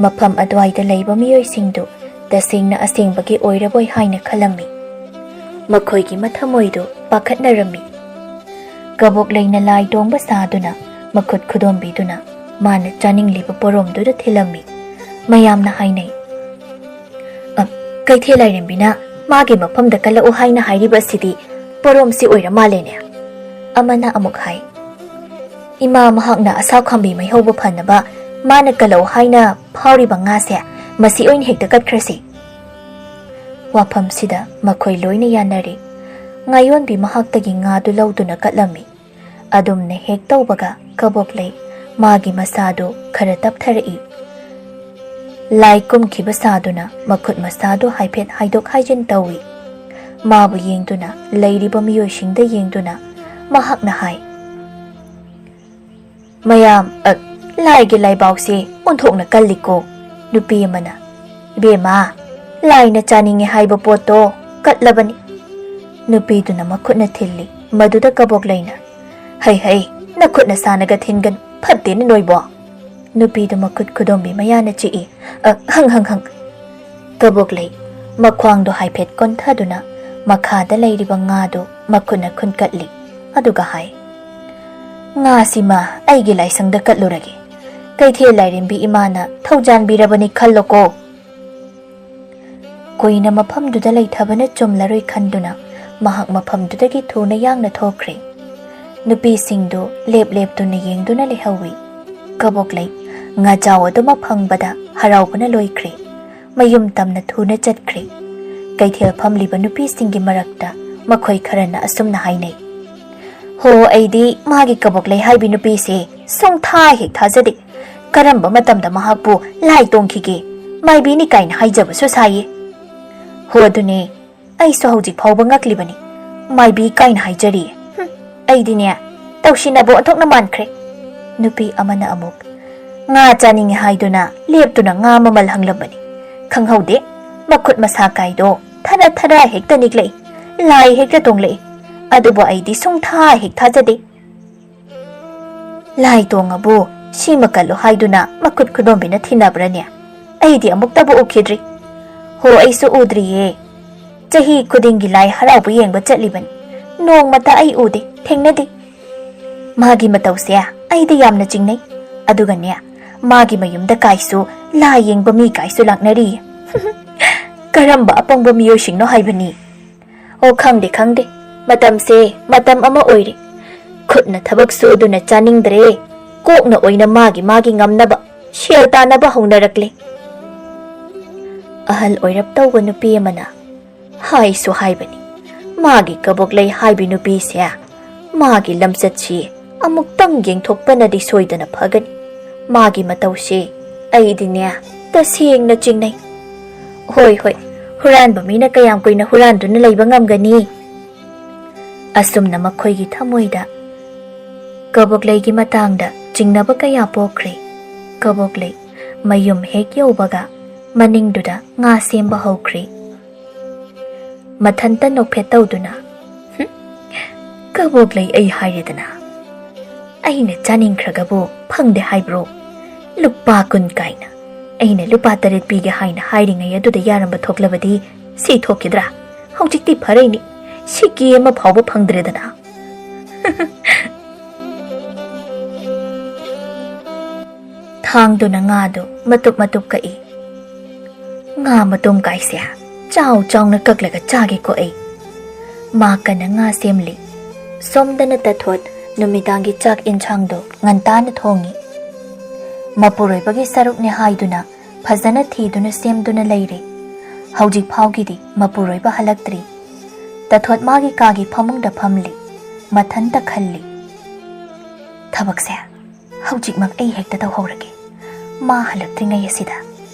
ꯃꯐꯝ ꯑꯗꯨꯋꯥꯏꯗ ꯂꯩꯕ ꯃꯤꯑꯣꯏꯁꯤꯡꯗꯨ ꯇꯁꯦꯡꯅ ꯑꯁꯦꯡꯕꯒꯤ ꯑꯣꯏꯔꯕꯣꯏ ꯍꯥꯏꯅ ꯈꯜꯂꯝꯃꯤ꯫ ꯃꯈꯣꯏꯒꯤ ꯃꯊꯃꯣꯏꯗꯨ ꯄꯥꯈꯠꯅꯔꯝꯃꯤ꯫ ꯀꯕꯣꯛꯂꯩꯅ ꯂꯥꯏ ꯇꯣꯡꯕ ꯁꯥꯗꯨꯅ ꯃꯈꯨꯠ ꯈꯨꯗꯣꯝꯕꯤꯗꯨꯅ ꯃꯥꯅ ꯆꯥꯅꯤꯡꯂꯤꯕ ꯄꯣꯔꯣꯝꯗꯨꯗ ꯊꯤꯜꯂꯝꯃꯤ꯫ ꯃꯌꯥꯝꯅ ꯍꯥꯏꯅꯩ, "ꯑ, ꯀꯩꯊꯦꯜ ꯂꯥꯏꯔꯦꯝꯕꯤꯅ ꯃꯥꯒꯤ ꯃꯐꯝꯗ ꯀꯜꯂꯛꯎ ꯍꯥꯏꯅ ꯍꯥꯏꯔꯤꯕ ꯑꯁꯤꯗꯤ ꯄꯣꯔꯣꯝꯁꯤ ꯑꯣꯏꯔ ꯃꯥꯜꯂꯦꯅꯦ"꯫ ꯑꯃꯅ ꯑꯃꯨꯛ ꯍꯥꯏ, "ꯏꯃꯥ ꯃꯍꯥꯛꯅ ꯑꯁꯥꯎ ꯈꯥꯝꯕꯤ ꯃꯩ ꯍꯧꯕ ꯐꯅꯕ ꯃꯥꯅ ꯀꯜꯂꯛꯎ ꯍꯥꯏꯅ ꯐꯥꯎꯔꯤꯕ ꯉꯥꯁꯦ ꯃꯁꯤ ꯑꯣꯏꯅ ꯍꯦꯛꯇ ꯀꯠꯈ꯭ꯔꯁꯤ"꯫ ꯋꯥꯐꯝꯁꯤꯗ ꯃꯈꯣꯏ ꯂꯣꯏꯅ ꯌꯥꯅꯔꯤ꯫ ꯉꯥꯌꯣꯟꯕꯤ ꯃꯍꯥꯛꯇꯒꯤ ꯉꯥꯗꯨ ꯂꯧꯗꯨꯅ ꯀꯠꯂꯝꯃꯤ꯫ ꯑꯗꯨꯝꯅ ꯍꯦꯛ ꯇꯧꯕꯒ ꯀꯕꯣꯛꯂꯩ ꯃꯥꯒꯤ ꯃꯁꯥꯗꯨ ꯈꯔ ꯇꯞꯊꯔꯛꯏ꯫ ꯂꯥꯏ ꯀꯨꯝꯈꯤꯕ ꯁꯥꯗꯨꯅ ꯃꯈꯨꯠ ꯃꯁꯥꯗꯨ ꯍꯥꯏꯐꯦꯠ ꯍꯥꯏꯗꯣꯛ ꯍꯥꯏꯖꯤꯟ ꯇꯧꯏ꯫ ꯃꯥꯕꯨ ꯌꯦꯡꯗꯨꯅ ꯂꯩꯔꯤꯕ ꯃꯤꯑꯣꯏꯁꯤꯡꯗ ꯌꯦꯡꯗꯨꯅ ꯃꯍꯥꯛꯅ ꯍꯥꯏ, "ꯃꯌꯥꯝ, ꯑ, ꯂꯥꯏꯒꯤ ꯂꯥꯏꯕꯥꯎꯁꯦ ꯑꯣꯟꯊꯣꯛꯅ ꯀꯜꯂꯤꯀꯣ"꯫ ꯅꯨꯄꯤ ꯑꯃꯅ, "ꯏꯕꯦꯝꯃ, ꯂꯥꯏꯅ ꯆꯥꯅꯤꯡꯉꯦ ꯍꯥꯏꯕ ꯄꯣꯠꯇꯣ ꯀꯠꯂꯕꯅꯤ꯫ ꯅꯨꯄꯤꯗꯨꯅ ꯃꯈꯨꯠꯅ ꯊꯤꯜꯂꯤ꯫ ꯃꯗꯨꯗ ꯀꯕꯣꯛꯂꯩꯅ, "ꯍꯩ ꯍꯩ, ꯅꯈꯨꯠ ꯅꯁꯥꯅꯒ ꯊꯤꯟꯒꯅꯨ, ꯐꯠꯇꯦꯅꯦ ꯅꯣꯏꯕꯣ!" ꯅꯨꯄꯤꯗꯨ ꯃꯈꯨꯠ ꯈꯨꯗꯣꯝꯕꯤ ꯃꯌꯥꯅ ꯆꯤꯛꯏ꯫ "ꯑ, ꯍꯪ, ꯍꯪ, ꯍꯪ!" ꯀꯕꯣꯛꯂꯩ ꯃꯈ꯭ꯋꯥꯡꯗꯣ ꯍꯥꯏꯐꯦꯠ ꯀꯣꯟꯊꯗꯨꯅ ꯃꯈꯥꯗ ꯂꯩꯔꯤꯕ ꯉꯥꯗꯨ ꯃꯈꯨꯠꯅ ꯈꯨꯟꯀꯠꯂꯤ꯫ ꯑꯗꯨꯒ ꯍꯥꯏ, "ꯉꯥꯁꯤꯃ ꯑꯩꯒꯤ ꯂꯥꯏꯁꯪꯗ ꯀꯠꯂꯨꯔꯒꯦ꯫ ꯀꯩꯊꯦꯜ ꯂꯥꯏꯔꯦꯝꯕꯤ ꯏꯃꯥꯅ ꯊꯧꯖꯥꯟꯕꯤꯔꯕꯅꯤ ꯈꯜꯂꯣꯀꯣ!" ꯀꯨꯏꯅ ꯃꯐꯝꯗꯨꯗ ꯂꯩꯊꯕꯅ ꯆꯨꯝꯂꯔꯣꯏ ꯈꯟꯗꯨꯅ ꯃꯍꯥꯛ ꯃꯐꯝꯗꯨꯗꯒꯤ ꯊꯨꯅ ꯌꯥꯡꯅ ꯊꯣꯛꯈ꯭ꯔꯦ꯫ ꯅꯨꯄꯤꯁꯤꯡꯗꯨ ꯂꯦꯞ ꯂꯦꯞꯇꯨꯅ ꯌꯦꯡꯗꯨꯅ ꯂꯩꯍꯧꯏ꯫ ꯀꯕꯣꯛꯂꯩ ꯉꯥꯖꯥꯎ ꯑꯗꯨꯃ ꯐꯪꯕꯗ ꯍꯔꯥꯎꯕꯅ ꯂꯣꯏꯈ꯭ꯔꯦ꯫ ꯃꯌꯨꯝ ꯇꯝꯅ ꯊꯨꯅ ꯆꯠꯈ꯭ꯔꯦ꯫ ꯀꯩꯊꯦꯜ ꯐꯝꯂꯤꯕ ꯅꯨꯄꯤꯁꯤꯡꯒꯤ ꯃꯔꯛꯇ ꯃꯈꯣꯏ ꯈꯔꯅ ꯑꯁꯨꯝꯅ ꯍꯥꯏꯅꯩ, "ꯍꯣ, ꯑꯩꯗꯤ ꯃꯥꯒꯤ ꯀꯕꯣꯛꯂꯩ ꯍꯥꯏꯕꯤ ꯅꯨꯄꯤꯁꯦ ꯁꯨꯡꯊꯥ ꯍꯦꯛ ꯊꯥꯖꯗꯦ꯫ ꯀꯔꯝꯕ ꯃꯇꯝꯗ ꯃꯍꯥꯛꯄꯨ ꯂꯥꯏ ꯇꯣꯡꯈꯤꯒꯦ? ꯃꯥꯏꯕꯤꯅꯤ ꯀꯥꯏꯅ ꯍꯥꯏꯖꯕꯁꯨ ꯁꯥꯏꯌꯦ꯫ ꯍꯣ, ꯑꯗꯨꯅꯦ, ꯑꯩꯁꯨ ꯍꯧꯖꯤꯛ ꯐꯥꯎꯕ ꯉꯛꯂꯤꯕꯅꯤ꯫ ꯃꯥꯏꯕꯤ ꯀꯥꯏꯅ ꯍꯥꯏꯖꯔꯤꯌꯦ꯫ ꯍꯨꯝ, ꯑꯩꯗꯤꯅꯦ, ꯇꯧꯁꯤꯟꯅꯕ ꯑꯣꯟꯊꯣꯛꯅ ꯃꯥꯟꯈ꯭ꯔꯦ꯫" ꯅꯨꯄꯤ ꯑꯃꯅ ꯑꯃꯨꯛ, "ꯉꯥ ꯆꯥꯅꯤꯡꯉꯤ ꯍꯥꯏꯗꯨꯅ ꯂꯦꯞꯇꯨꯅ ꯉꯥ ꯃꯃꯜ ꯍꯪꯂꯝꯕꯅꯤ꯫ ꯈꯪꯍꯧꯗꯦ, ꯃꯈꯨꯠ ꯃꯁꯥ ꯀꯥꯏꯗꯣ ꯊꯔꯥ ꯊꯔꯥ ꯍꯦꯛꯇ ꯅꯤꯛꯂꯛꯏ, ꯂꯥꯏ ꯍꯦꯛꯇ ꯇꯣꯡꯂꯛꯏ꯫ ꯑꯗꯨꯕꯨ ꯑꯩꯗꯤ ꯁꯨꯡꯊꯥ ꯍꯦꯛ ꯊꯥꯖꯗꯦ꯫ ꯂꯥꯏ ꯇꯣꯡꯉꯕꯨ ꯁꯤꯃ ꯀꯜꯂꯨ ꯍꯥꯏꯗꯨꯅ ꯃꯈꯨꯠ ꯈꯨꯗꯣꯝꯕꯤꯅ ꯊꯤꯟꯅꯕ꯭ꯔꯅꯦ? ꯑꯩꯗꯤ ꯑꯃꯨꯛꯇꯕꯨ ꯎꯈꯤꯗ꯭ꯔꯤ꯫" "ꯍꯣ, ꯑꯩꯁꯨ ꯎꯗ꯭ꯔꯤꯌꯦ꯫ ꯆꯍꯤ ꯈꯨꯗꯤꯡꯒꯤ ꯂꯥꯏ ꯍꯔꯥꯎꯕ ꯌꯦꯡꯕ ꯆꯠꯂꯤꯕꯅꯤ꯫ ꯅꯣꯡꯃꯇ ꯑꯩ ꯎꯗꯦ, ꯊꯦꯡꯅꯗꯦ꯫ ꯃꯥꯒꯤ ꯃꯇꯧꯁꯦ ꯑꯩꯗꯤ ꯌꯥꯝꯅ ꯆꯤꯡꯅꯩ꯫ ꯑꯗꯨꯒꯅꯦ, ꯃꯥꯒꯤ ꯃꯌꯨꯝꯗ ꯀꯥꯏꯁꯨ ꯂꯥꯏ ꯌꯦꯡꯕ ꯃꯤ ꯀꯥꯏꯁꯨ ꯂꯥꯛꯅꯔꯤꯌꯦ꯫ ꯀꯔꯝꯕ ꯑꯄꯪꯕ ꯃꯤꯑꯣꯏꯁꯤꯡꯅꯣ ꯍꯥꯏꯕꯅꯤ?" "ꯑꯣ, ꯈꯪꯗꯦ, ꯈꯪꯗꯦ꯫ ꯃꯇꯝꯁꯦ ꯃꯇꯝ ꯑꯃ ꯑꯣꯏꯔꯦ꯫ ꯈꯨꯠꯅ ꯊꯕꯛ ꯁꯨꯗꯨꯅ ꯆꯥꯅꯤꯡꯗ꯭ꯔꯦ꯫ ꯀꯣꯛꯅ ꯑꯣꯏꯅ ꯃꯥꯒꯤ ꯃꯥꯒꯤ ꯉꯝꯅꯕ ꯁꯦꯜ ꯇꯥꯟꯅꯕ ꯍꯧꯅꯔꯛꯂꯦ꯫" ꯑꯍꯜ ꯑꯣꯏꯔꯞ ꯇꯧꯕ ꯅꯨꯄꯤ ꯑꯃꯅ, "ꯍꯥꯏꯁꯨ ꯍꯥꯏꯕꯅꯤ, ꯃꯥꯒꯤ ꯀꯕꯣꯛꯂꯩ ꯍꯥꯏꯕꯤ ꯅꯨꯄꯤꯁꯦ, ꯃꯥꯒꯤ ꯂꯝꯆꯠꯁꯤ ꯑꯃꯨꯛꯇꯪ ꯌꯦꯡꯊꯣꯛꯄꯅꯗꯤ ꯁꯣꯏꯗꯅ ꯐꯒꯅꯤ꯫ ꯃꯥꯒꯤ ꯃꯇꯧꯁꯤ ꯑꯩꯗꯤꯅꯦ, ꯇꯁꯦꯡꯅ ꯆꯤꯡꯅꯩ꯫ ꯍꯣꯏ, ꯍꯣꯏ, ꯍꯨꯔꯥꯟꯕ ꯃꯤꯅ ꯀꯌꯥꯝ ꯀꯨꯏꯅ ꯍꯨꯔꯥꯟꯗꯨꯅ ꯂꯩꯕ ꯉꯝꯒꯅꯤ?" ꯑꯁꯨꯝꯅ ꯃꯈꯣꯏꯒꯤ ꯊꯃꯣꯏꯗ ꯀꯕꯣꯛꯂꯩꯒꯤ ꯃꯇꯥꯡꯗ ꯆꯤꯡꯅꯕ ꯀꯌꯥ ꯄꯣꯛꯈ꯭ꯔꯦ꯫ ꯀꯕꯣꯛꯂꯩ ꯃꯌꯨꯝ ꯍꯦꯛ ꯌꯧꯕꯒ ꯃꯅꯤꯡꯗꯨꯗ ꯉꯥ ꯁꯦꯝꯕ ꯍꯧꯈ꯭ꯔꯦ꯫ ꯃꯊꯟꯇ ꯅꯣꯛꯐꯦꯠ ꯇꯧꯗꯨꯅ, "ꯍꯨꯝ, ꯀꯕꯣꯛ ꯂꯩ ꯑꯩ ꯍꯥꯏꯔꯦꯗꯅ꯫ ꯑꯩꯅ ꯆꯥꯅꯤꯡꯈ꯭ꯔꯒꯕꯨ ꯐꯪꯗꯦ ꯍꯥꯏꯕ꯭ꯔꯣ? ꯂꯨꯄꯥ ꯀꯨꯟ ꯀꯥꯏꯅ꯫ ꯑꯩꯅ ꯂꯨꯄꯥ ꯇꯔꯦꯠ ꯄꯤꯒꯦ ꯍꯥꯏꯅ ꯍꯥꯏꯔꯤꯉꯩ ꯑꯗꯨꯗ ꯌꯥꯔꯝꯕ ꯊꯣꯛꯂꯕꯗꯤ ꯁꯤ ꯊꯣꯛꯈꯤꯗ꯭ꯔꯥ? ꯍꯧꯖꯤꯛꯇꯤ ꯐꯔꯦꯅꯦ, ꯁꯤꯀꯤ ꯑꯃ ꯐꯥꯎꯕ ꯐꯪꯗ꯭ꯔꯦꯗꯅ꯫" ꯊꯥꯡꯗꯨꯅ ꯉꯥꯗꯨ ꯃꯇꯨꯞ ꯃꯇꯨꯞ ꯀꯛꯏ꯫ "ꯉꯥ ꯃꯇꯨꯝ ꯀꯥꯏꯁꯦ ꯆꯥꯎ ꯆꯥꯎꯅ ꯀꯛꯂꯒ ꯆꯥꯒꯦꯀꯣ ꯑꯩ꯫" ꯃꯥ ꯀꯟꯅ ꯉꯥ ꯁꯦꯝꯂꯤ꯫ ꯁꯣꯝꯗꯅ ꯇꯊꯣꯠ ꯅꯨꯃꯤꯗꯥꯡꯒꯤ ꯆꯥꯛ ꯏꯟꯁꯥꯡꯗꯣ ꯉꯟꯇꯥꯅ ꯊꯣꯡꯉꯤ꯫ ꯃꯄꯨꯔꯣꯏꯕꯒꯤ ꯁꯔꯨꯛꯅꯦ ꯍꯥꯏꯗꯨꯅ ꯐꯖꯅ ꯊꯤꯗꯨꯅ ꯁꯦꯝꯗꯨꯅ ꯂꯩꯔꯦ꯫ ꯍꯧꯖꯤꯛ ꯐꯥꯎꯒꯤꯗꯤ ꯃꯄꯨꯔꯣꯏꯕ ꯍꯜꯂꯛꯇ꯭ꯔꯤ꯫ ꯇꯊꯣꯠ ꯃꯥꯒꯤ ꯀꯥꯒꯤ ꯐꯃꯨꯡꯗ ꯐꯝꯂꯤ꯫ ꯃꯊꯟꯇ ꯈꯜꯂꯤ꯫ "ꯊꯕꯛꯁꯦ ꯍꯧꯖꯤꯛꯃꯛ ꯑꯩ ꯍꯦꯛꯇ ꯇꯧꯍꯧꯔꯒꯦ꯫ ꯃꯥ ꯍꯜꯂꯛꯇ꯭ꯔꯤꯉꯩ ꯑꯁꯤꯗ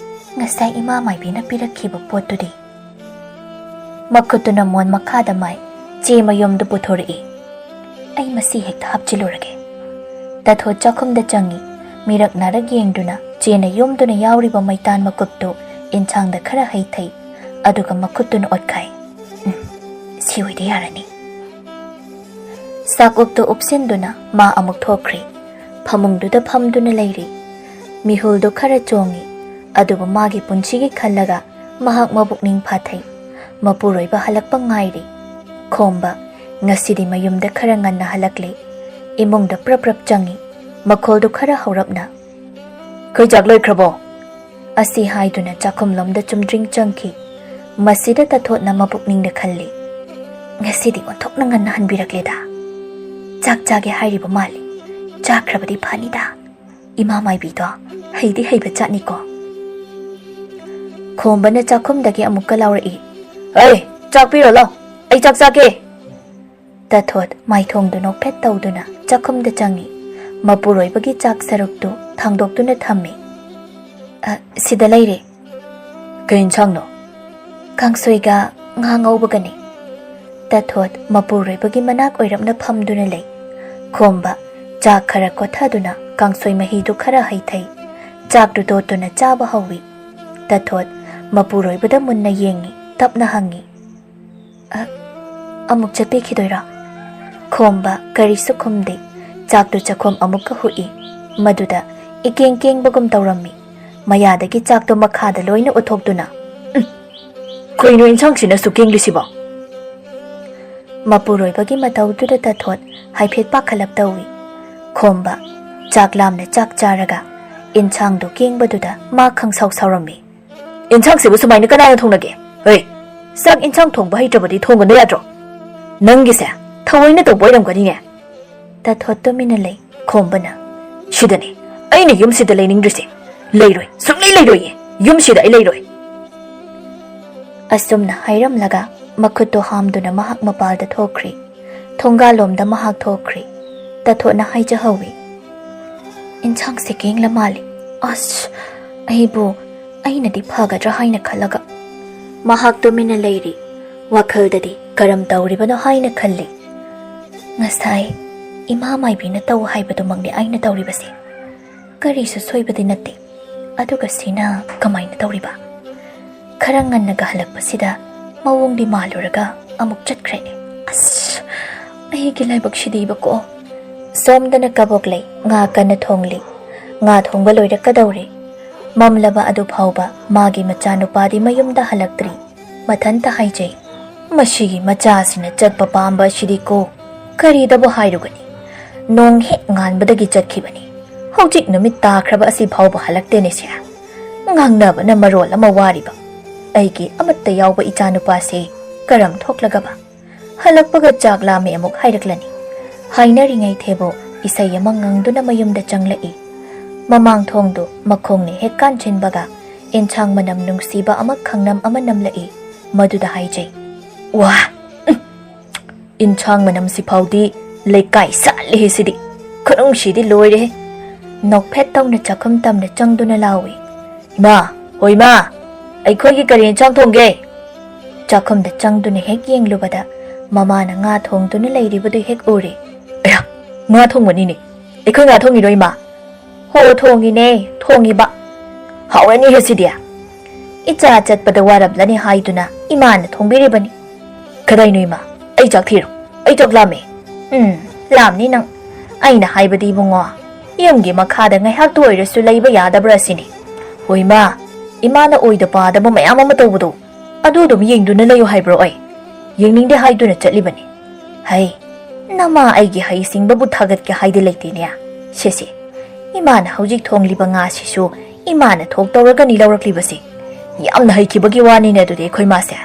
ꯉꯁꯥꯏ ꯏꯃꯥ ꯃꯥꯏꯕꯤꯅ ꯄꯤꯔꯛꯈꯤꯕ ꯄꯣꯠꯇꯨꯗꯤ?" ꯃꯈꯨꯠꯇꯨꯅ ꯃꯣꯟ ꯃꯈꯥꯗ ꯃꯥꯏ ꯆꯦ ꯃꯌꯨꯝꯗꯨ ꯄꯨꯊꯣꯔꯛꯏ꯫ "ꯑꯩ ꯃꯁꯤ ꯍꯦꯛꯇ ꯍꯥꯞꯆꯤꯜꯂꯨꯔꯒꯦ꯫" ꯇꯊꯣꯠ ꯆꯥꯛꯈꯨꯝꯗ ꯆꯪꯉꯤ꯫ ꯃꯤꯔꯛ ꯅꯥꯔꯛ ꯌꯦꯡꯗꯨꯅ ꯆꯦꯅ ꯌꯣꯝꯗꯨꯅ ꯌꯥꯎꯔꯤꯕ ꯃꯩꯇꯥꯟ ꯃꯀꯨꯞꯇꯨ ꯏꯟꯁꯥꯡꯗ ꯈꯔ ꯍꯩꯊꯩ, ꯑꯗꯨꯒ ꯃꯈꯨꯠꯇꯨꯅ ꯑꯣꯠꯈꯥꯏ꯫ "ꯎꯝ, ꯁꯤ ꯑꯣꯏꯗꯤ ꯌꯥꯔꯅꯤ꯫" ꯆꯥꯛ ꯎꯞꯇꯨ ꯎꯞꯁꯤꯟꯗꯨꯅ ꯃꯥ ꯑꯃꯨꯛ ꯊꯣꯛꯈ꯭ꯔꯦ꯫ ꯐꯃꯨꯡꯗꯨꯗ ꯐꯝꯗꯨꯅ ꯂꯩꯔꯤ꯫ ꯃꯤꯍꯨꯜꯗꯨ ꯈꯔ ꯆꯣꯡꯉꯤ, ꯑꯗꯨꯕꯨ ꯃꯥꯒꯤ ꯄꯨꯟꯁꯤꯒꯤ ꯈꯜꯂꯒ ꯃꯍꯥꯛ ꯃꯕꯨꯛꯅꯤꯡ ꯐꯥꯊꯩ꯫ ꯃꯄꯨꯔꯣꯏꯕ ꯍꯜꯂꯛꯄ ꯉꯥꯏꯔꯤ꯫ ꯈꯣꯝꯕ ꯉꯁꯤꯗꯤ ꯃꯌꯨꯝꯗ ꯈꯔ ꯉꯟꯅ ꯍꯜꯂꯛꯂꯦ꯫ ꯏꯃꯨꯡꯗ ꯄ꯭ꯔꯞ ꯄ꯭ꯔꯞ ꯆꯪꯉꯤ꯫ ꯃꯈꯣꯜꯗꯨ ꯈꯔ ꯍꯧꯔꯞꯅ, "ꯑꯩꯈꯣꯏ ꯆꯥꯛ ꯂꯣꯏꯈ꯭ꯔꯕꯣ?" ꯑꯁꯤ ꯍꯥꯏꯗꯨꯅ ꯆꯥꯛꯈꯨꯝꯂꯣꯝꯗ ꯆꯨꯝꯗ꯭ꯔꯤꯡ ꯆꯪꯈꯤ꯫ ꯃꯁꯤꯗ ꯇꯊꯣꯠꯅ ꯃꯄꯨꯛꯅꯤꯡꯗ ꯈꯜꯂꯤ, "ꯉꯁꯤꯗꯤ ꯑꯣꯟꯊꯣꯛꯅ ꯉꯟꯅ ꯍꯟꯕꯤꯔꯛꯂꯦꯗ꯫ ꯆꯥꯛ ꯆꯥꯒꯦ ꯍꯥꯏꯔꯤꯕ ꯃꯥꯜꯂꯤ꯫ ꯆꯥꯈ꯭ꯔꯕꯗꯤ ꯐꯅꯤꯗ꯫ ꯏꯃꯥ ꯃꯥꯏꯕꯤꯗꯣ ꯍꯩꯗꯤ ꯍꯩꯕ ꯖꯥꯠꯅꯤꯀꯣ꯫" ꯈꯣꯝꯕꯅ ꯆꯥꯛꯈꯨꯝꯗꯒꯤ ꯑꯃꯨꯛꯀ ꯂꯥꯎꯔꯛꯏ, "ꯍꯩ, ꯆꯥꯛ ꯄꯤꯔꯣ ꯂꯥꯎ, ꯑꯩ ꯆꯥꯛ ꯆꯥꯒꯦ꯫" ꯇꯊꯣꯠ ꯃꯥꯏꯊꯣꯡꯗꯨ ꯅꯣꯛꯐꯦꯠ ꯇꯧꯗꯨꯅ ꯆꯥꯛꯈꯨꯝꯗ ꯆꯪꯉꯤ꯫ ꯃꯄꯨꯔꯣꯏꯕꯒꯤ ꯆꯥꯛ ꯁꯔꯨꯛꯇꯨ ꯊꯥꯡꯗꯣꯛꯇꯨꯅ ꯊꯝꯃꯤ꯫ "ꯑ, ꯁꯤꯗ ꯂꯩꯔꯦ꯫" "ꯀꯩ ꯏꯟꯁꯥꯡꯅꯣ?" "ꯀꯥꯡꯁꯣꯏꯒ ꯉꯥ ꯉꯧꯕꯒꯅꯤ꯫" ꯇꯊꯣꯠ ꯃꯄꯨꯔꯣꯏꯕꯒꯤ ꯃꯅꯥꯛ ꯑꯣꯏꯔꯞꯅ ꯐꯝꯗꯨꯅ ꯂꯩ꯫ ꯈꯣꯝꯕ ꯆꯥꯛ ꯈꯔ ꯀꯣꯊꯗꯨꯅ ꯀꯥꯡꯁꯣꯏ ꯃꯍꯤꯗꯨ ꯈꯔ ꯍꯩꯊꯩ꯫ ꯆꯥꯛꯇꯨ ꯇꯣꯠꯇꯨꯅ ꯆꯥꯕ ꯍꯧꯏ꯫ ꯇꯊꯣꯠ ꯃꯄꯨꯔꯣꯏꯕꯗ ꯃꯨꯟꯅ ꯌꯦꯡꯉꯤ, ꯇꯞꯅ ꯍꯪꯉꯤ, ꯑ, ꯑꯃꯨꯛ ꯆꯠꯄꯤꯈꯤꯗꯣꯏꯔꯣ? ꯈꯣꯝꯕ ꯀꯔꯤꯁꯨ ꯈꯨꯝꯗꯦ꯫ ꯆꯥꯛꯇꯨ ꯆꯥꯛꯈꯣꯝ ꯑꯃꯨꯛꯀ ꯍꯨꯛꯏ꯫ ꯃꯗꯨꯗ ꯏꯀꯦꯡ ꯀꯦꯡꯕꯒꯨꯝ ꯇꯧꯔꯝꯃꯤ꯫ ꯃꯌꯥꯗꯒꯤ ꯆꯥꯛꯇꯣ ꯃꯈꯥꯗ ꯂꯣꯏꯅ ꯎꯠꯊꯣꯛꯇꯨꯅ, "ꯎꯝ, ꯀꯩꯅꯣ ꯏꯟꯁꯥꯡꯁꯤꯅ ꯁꯨꯛ ꯀꯦꯡꯂꯤꯁꯤꯕꯣ?" ꯃꯄꯨꯔꯣꯏꯕꯒꯤ ꯃꯇꯧꯗꯨꯗ ꯇꯥꯊꯣꯠ ꯍꯥꯏꯐꯦꯠ ꯄꯥꯈꯠꯂꯞ ꯇꯧꯏ꯫ ꯈꯣꯝꯕ ꯆꯥꯛ ꯂꯥꯝꯅ ꯆꯥꯛ ꯆꯥꯔꯒ ꯏꯟꯁꯥꯡꯗꯨ ꯀꯦꯡꯕꯗꯨꯗ ꯃꯥ ꯈꯪꯁꯥꯎ ꯁꯥꯎꯔꯝꯃꯤ꯫ "ꯏꯟꯁꯥꯡꯁꯤꯕꯨ ꯁꯨꯃꯥꯏꯅ ꯀꯅꯥꯅ ꯊꯣꯡꯅꯒꯦ? ꯍꯩ, ꯆꯥꯛ ꯏꯟꯁꯥꯡ ꯊꯣꯡꯕ ꯍꯩꯇ꯭ꯔꯕꯗꯤ ꯊꯣꯡꯒꯅꯨ ꯌꯥꯗ꯭ꯔꯣ? ꯅꯪꯒꯤꯁꯦ ꯊꯑꯣꯏꯅ ꯇꯧꯕ ꯑꯣꯏꯔꯝꯒꯅꯤꯅꯦ?" ꯇꯥꯊꯣꯠ ꯇꯨꯃꯤꯟꯅ ꯂꯩ꯫ ꯈꯣꯝꯕꯅ, "ꯁꯤꯗꯅꯦ ꯑꯩꯅ ꯌꯨꯝꯁꯤꯗ ꯂꯩꯅꯤꯡꯗ꯭ꯔꯤꯁꯦ꯫ ꯂꯩꯔꯣꯏ, ꯁꯨꯡꯂꯩ ꯂꯩꯔꯣꯏꯌꯦ꯫ ꯌꯨꯝꯁꯤꯗ ꯑꯩ ꯂꯩꯔꯣꯏ꯫" ꯑꯁꯨꯝꯅ ꯍꯥꯏꯔꯝꯂꯒ ꯃꯈꯨꯠꯇꯣ ꯍꯥꯝꯗꯨꯅ ꯃꯍꯥꯛ ꯃꯄꯥꯜꯗ ꯊꯣꯛꯈ꯭ꯔꯤ꯫ ꯊꯣꯡꯒꯥꯜꯂꯣꯝꯗ ꯃꯍꯥꯛ ꯊꯣꯛꯈ꯭ꯔꯤ꯫ ꯇꯥꯊꯣꯠꯅ ꯍꯥꯏꯖꯍꯧꯏ, "ꯏꯟꯁꯥꯡꯁꯦ ꯀꯦꯡꯂ ꯃꯥꯜꯂꯤ꯫ ꯑꯁ, ꯑꯩꯕꯨ ꯑꯩꯅꯗꯤ ꯐꯒꯗ꯭ꯔꯥ ꯍꯥꯏꯅ ꯈꯜꯂꯒ꯫" ꯃꯍꯥꯛ ꯇꯨꯃꯤꯟꯅ ꯂꯩꯔꯤ꯫ ꯋꯥꯈꯜꯗꯗꯤ ꯀꯔꯝ ꯇꯧꯔꯤꯕꯅꯣ ꯍꯥꯏꯅ ꯈꯜꯂꯤ꯫ "ꯉꯁꯥꯏ ꯏꯃꯥ ꯃꯥꯏꯕꯤꯅ ꯇꯧ ꯍꯥꯏꯕꯗꯨꯃꯛꯅꯤ ꯑꯩꯅ ꯇꯧꯔꯤꯕꯁꯦ꯫ ꯀꯔꯤꯁꯨ ꯁꯣꯏꯕꯗꯤ ꯅꯠꯇꯦ꯫ ꯑꯗꯨꯒ ꯁꯤꯅ ꯀꯃꯥꯏꯅ ꯇꯧꯔꯤꯕ? ꯈꯔ ꯉꯟꯅꯒ ꯍꯜꯂꯛꯄꯁꯤꯗ ꯃꯑꯣꯡꯗꯤ ꯃꯥꯜꯂꯨꯔꯒ ꯑꯃꯨꯛ ꯆꯠꯈ꯭ꯔꯦꯅꯦ꯫ ꯑꯁ, ꯑꯩꯒꯤ ꯂꯥꯏꯕꯛꯁꯤꯗꯤꯕꯀꯣ꯫" ꯁꯣꯝꯗꯅ ꯀꯕꯣꯛ ꯂꯩ ꯉꯥ ꯀꯟꯅ ꯊꯣꯡꯂꯤ꯫ ꯉꯥ ꯊꯣꯡꯕ ꯂꯣꯏꯔꯛꯀꯗꯧꯔꯦ꯫ ꯃꯝꯂꯕ ꯑꯗꯨ ꯐꯥꯎꯕ ꯃꯥꯒꯤ ꯃꯆꯥꯅꯨꯄꯥꯗꯤ ꯃꯌꯨꯝꯗ ꯍꯜꯂꯛꯇ꯭ꯔꯤ꯫ ꯃꯊꯟꯇ ꯍꯥꯏꯖꯩ, "ꯃꯁꯤꯒꯤ ꯃꯆꯥꯁꯤꯅ ꯆꯠꯄ ꯄꯥꯝꯕ ꯑꯁꯤꯗꯤꯀꯣ ꯀꯔꯤꯗꯕꯨ ꯍꯥꯏꯔꯨꯒꯅꯤ? ꯅꯣꯡ ꯍꯦꯛ ꯉꯥꯟꯕꯗꯒꯤ ꯆꯠꯈꯤꯕꯅꯤ꯫ ꯍꯧꯖꯤꯛ ꯅꯨꯃꯤꯠ ꯇꯥꯈ꯭ꯔꯕ ꯑꯁꯤ ꯐꯥꯎꯕ ꯍꯜꯂꯛꯇꯦꯅꯦ ꯁꯦ꯫ ꯉꯥꯡꯅꯕꯅ ꯃꯔꯣꯜ ꯑꯃ ꯋꯥꯔꯤꯕ꯫ ꯑꯩꯒꯤ ꯑꯃꯠꯇ ꯌꯥꯎꯕ ꯏꯆꯥꯅꯨꯄꯥꯁꯦ ꯀꯔꯝ ꯊꯣꯛꯂꯒꯕ? ꯍꯜꯂꯛꯄꯒ ꯆꯥꯛ ꯂꯥꯝꯃꯦ ꯑꯃꯨꯛ ꯍꯥꯏꯔꯛꯂꯅꯤ꯫" ꯍꯥꯏꯅꯔꯤꯉꯩ ꯊꯦꯕꯣ ꯏꯁꯩ ꯑꯃ ꯉꯪꯗꯨꯅ ꯃꯌꯨꯝꯗ ꯆꯪꯂꯛꯏ꯫ ꯃꯃꯥꯡ ꯊꯣꯡꯗꯨ ꯃꯈꯣꯡꯅ ꯍꯦꯛ ꯀꯥꯟꯁꯤꯟꯕꯒ ꯏꯟꯁꯥꯡ ꯃꯅꯝ ꯅꯨꯡꯁꯤꯕ ꯑꯃ ꯈꯪꯅꯝ ꯑꯃ ꯅꯝꯂꯛꯏ꯫ ꯃꯗꯨꯗ ꯍꯥꯏꯖꯩ, "ꯋꯥ! ꯎꯝ! ꯏꯟꯁꯥꯡ ꯃꯅꯝꯁꯤ ꯐꯥꯎꯗꯤ ꯂꯩꯀꯥꯏ ꯁꯥꯠꯂꯦꯍꯦ ꯁꯤꯗꯤ꯫ ꯈꯨꯅꯨꯡꯁꯤꯗꯤ ꯂꯣꯏꯔꯦꯍꯦ!" ꯅꯣꯛꯐꯦꯠ ꯇꯧꯅ ꯆꯥꯛꯈꯨꯝ ꯇꯝꯅ ꯆꯪꯗꯨꯅ ꯂꯥꯎꯏ, "ꯏꯃꯥ, ꯍꯣ ꯏꯃꯥ, ꯑꯩꯈꯣꯏꯒꯤ ꯀꯔꯤ ꯏꯟꯁꯥꯡ ꯊꯣꯡꯒꯦ?" ꯆꯥꯛꯈꯨꯝꯗ ꯆꯪꯗꯨꯅ ꯍꯦꯛ ꯌꯦꯡꯂꯨꯕꯗ ꯃꯃꯥꯅ ꯉꯥ ꯊꯣꯡꯗꯨꯅ ꯂꯩꯔꯤꯕꯗꯨ ꯍꯦꯛ ꯎꯔꯦ꯫ "ꯑꯌꯥ, ꯉꯥ ꯊꯣꯡꯕꯅꯤꯅꯦ꯫ ꯑꯩꯈꯣꯏ ꯉꯥ ꯊꯣꯡꯉꯤꯔꯣ ꯏꯃꯥ?" "ꯍꯣ, ꯊꯣꯡꯉꯤꯅꯦ, ꯊꯣꯡꯉꯤꯕ꯫ ꯍꯥꯎꯔꯅꯤꯍꯦ ꯁꯤꯗꯤ꯫ ꯏꯆꯥ ꯆꯠꯄꯗ ꯋꯥꯔꯝꯂꯅꯤ ꯍꯥꯏꯗꯨꯅ ꯏꯃꯥꯅ ꯊꯣꯡꯕꯤꯔꯤꯕꯅꯤ꯫ "ꯀꯗꯥꯏꯅꯣ ꯏꯃꯥ? ꯑꯩ ꯆꯥꯛ ꯊꯤꯔꯣ? ꯑꯩ ꯆꯥꯛ ꯂꯥꯝꯃꯦ꯫" "ꯎꯝ, ꯂꯥꯝꯅꯤ ꯅꯪ꯫ ꯑꯩꯅ ꯍꯥꯏꯕꯗꯤ ꯏꯕꯨꯡꯉꯣ, ꯌꯨꯝꯒꯤ ꯃꯈꯥꯗ ꯉꯥꯏꯍꯥꯛꯇ ꯑꯣꯏꯔꯁꯨ ꯂꯩꯕ ꯌꯥꯗꯕ꯭ꯔꯥ ꯁꯤꯅꯤ꯫" "ꯍꯣꯏ ꯏꯃꯥ, ꯏꯃꯥꯅ ꯑꯣꯏꯗ ꯄꯥꯗꯕ ꯃꯌꯥꯝ ꯑꯃ ꯇꯧꯕꯗꯣ, ꯑꯗꯨ ꯑꯗꯨꯝ ꯌꯦꯡꯗꯨꯅ ꯂꯩꯌꯨ ꯍꯥꯏꯕ꯭ꯔꯣ ꯑꯩ? ꯌꯦꯡꯅꯤꯡꯗꯦ ꯍꯥꯏꯗꯨꯅ ꯆꯠꯂꯤꯕꯅꯤ꯫ ꯍꯩ, ꯅꯃꯥ ꯑꯩꯒꯤ ꯍꯩꯁꯤꯡꯕꯕꯨ ꯊꯥꯒꯠꯀꯦ ꯍꯥꯏꯗꯤ ꯂꯩꯇꯦꯅꯦ꯫ ꯁꯦꯁꯦ, ꯏꯃꯥꯅ ꯍꯧꯖꯤꯛ ꯊꯣꯡꯂꯤꯕ ꯉꯥꯁꯤꯁꯨ ꯏꯃꯥꯅ ꯊꯣꯛ ꯇꯧꯔꯒꯅꯤ ꯂꯧꯔꯛꯂꯤꯕꯁꯤ꯫ ꯌꯥꯝꯅ ꯍꯩꯈꯤꯕꯒꯤ ꯋꯥꯅꯤꯅꯦ ꯑꯗꯨꯗꯤ ꯑꯩꯈꯣꯏ ꯃꯥꯁꯦ꯫"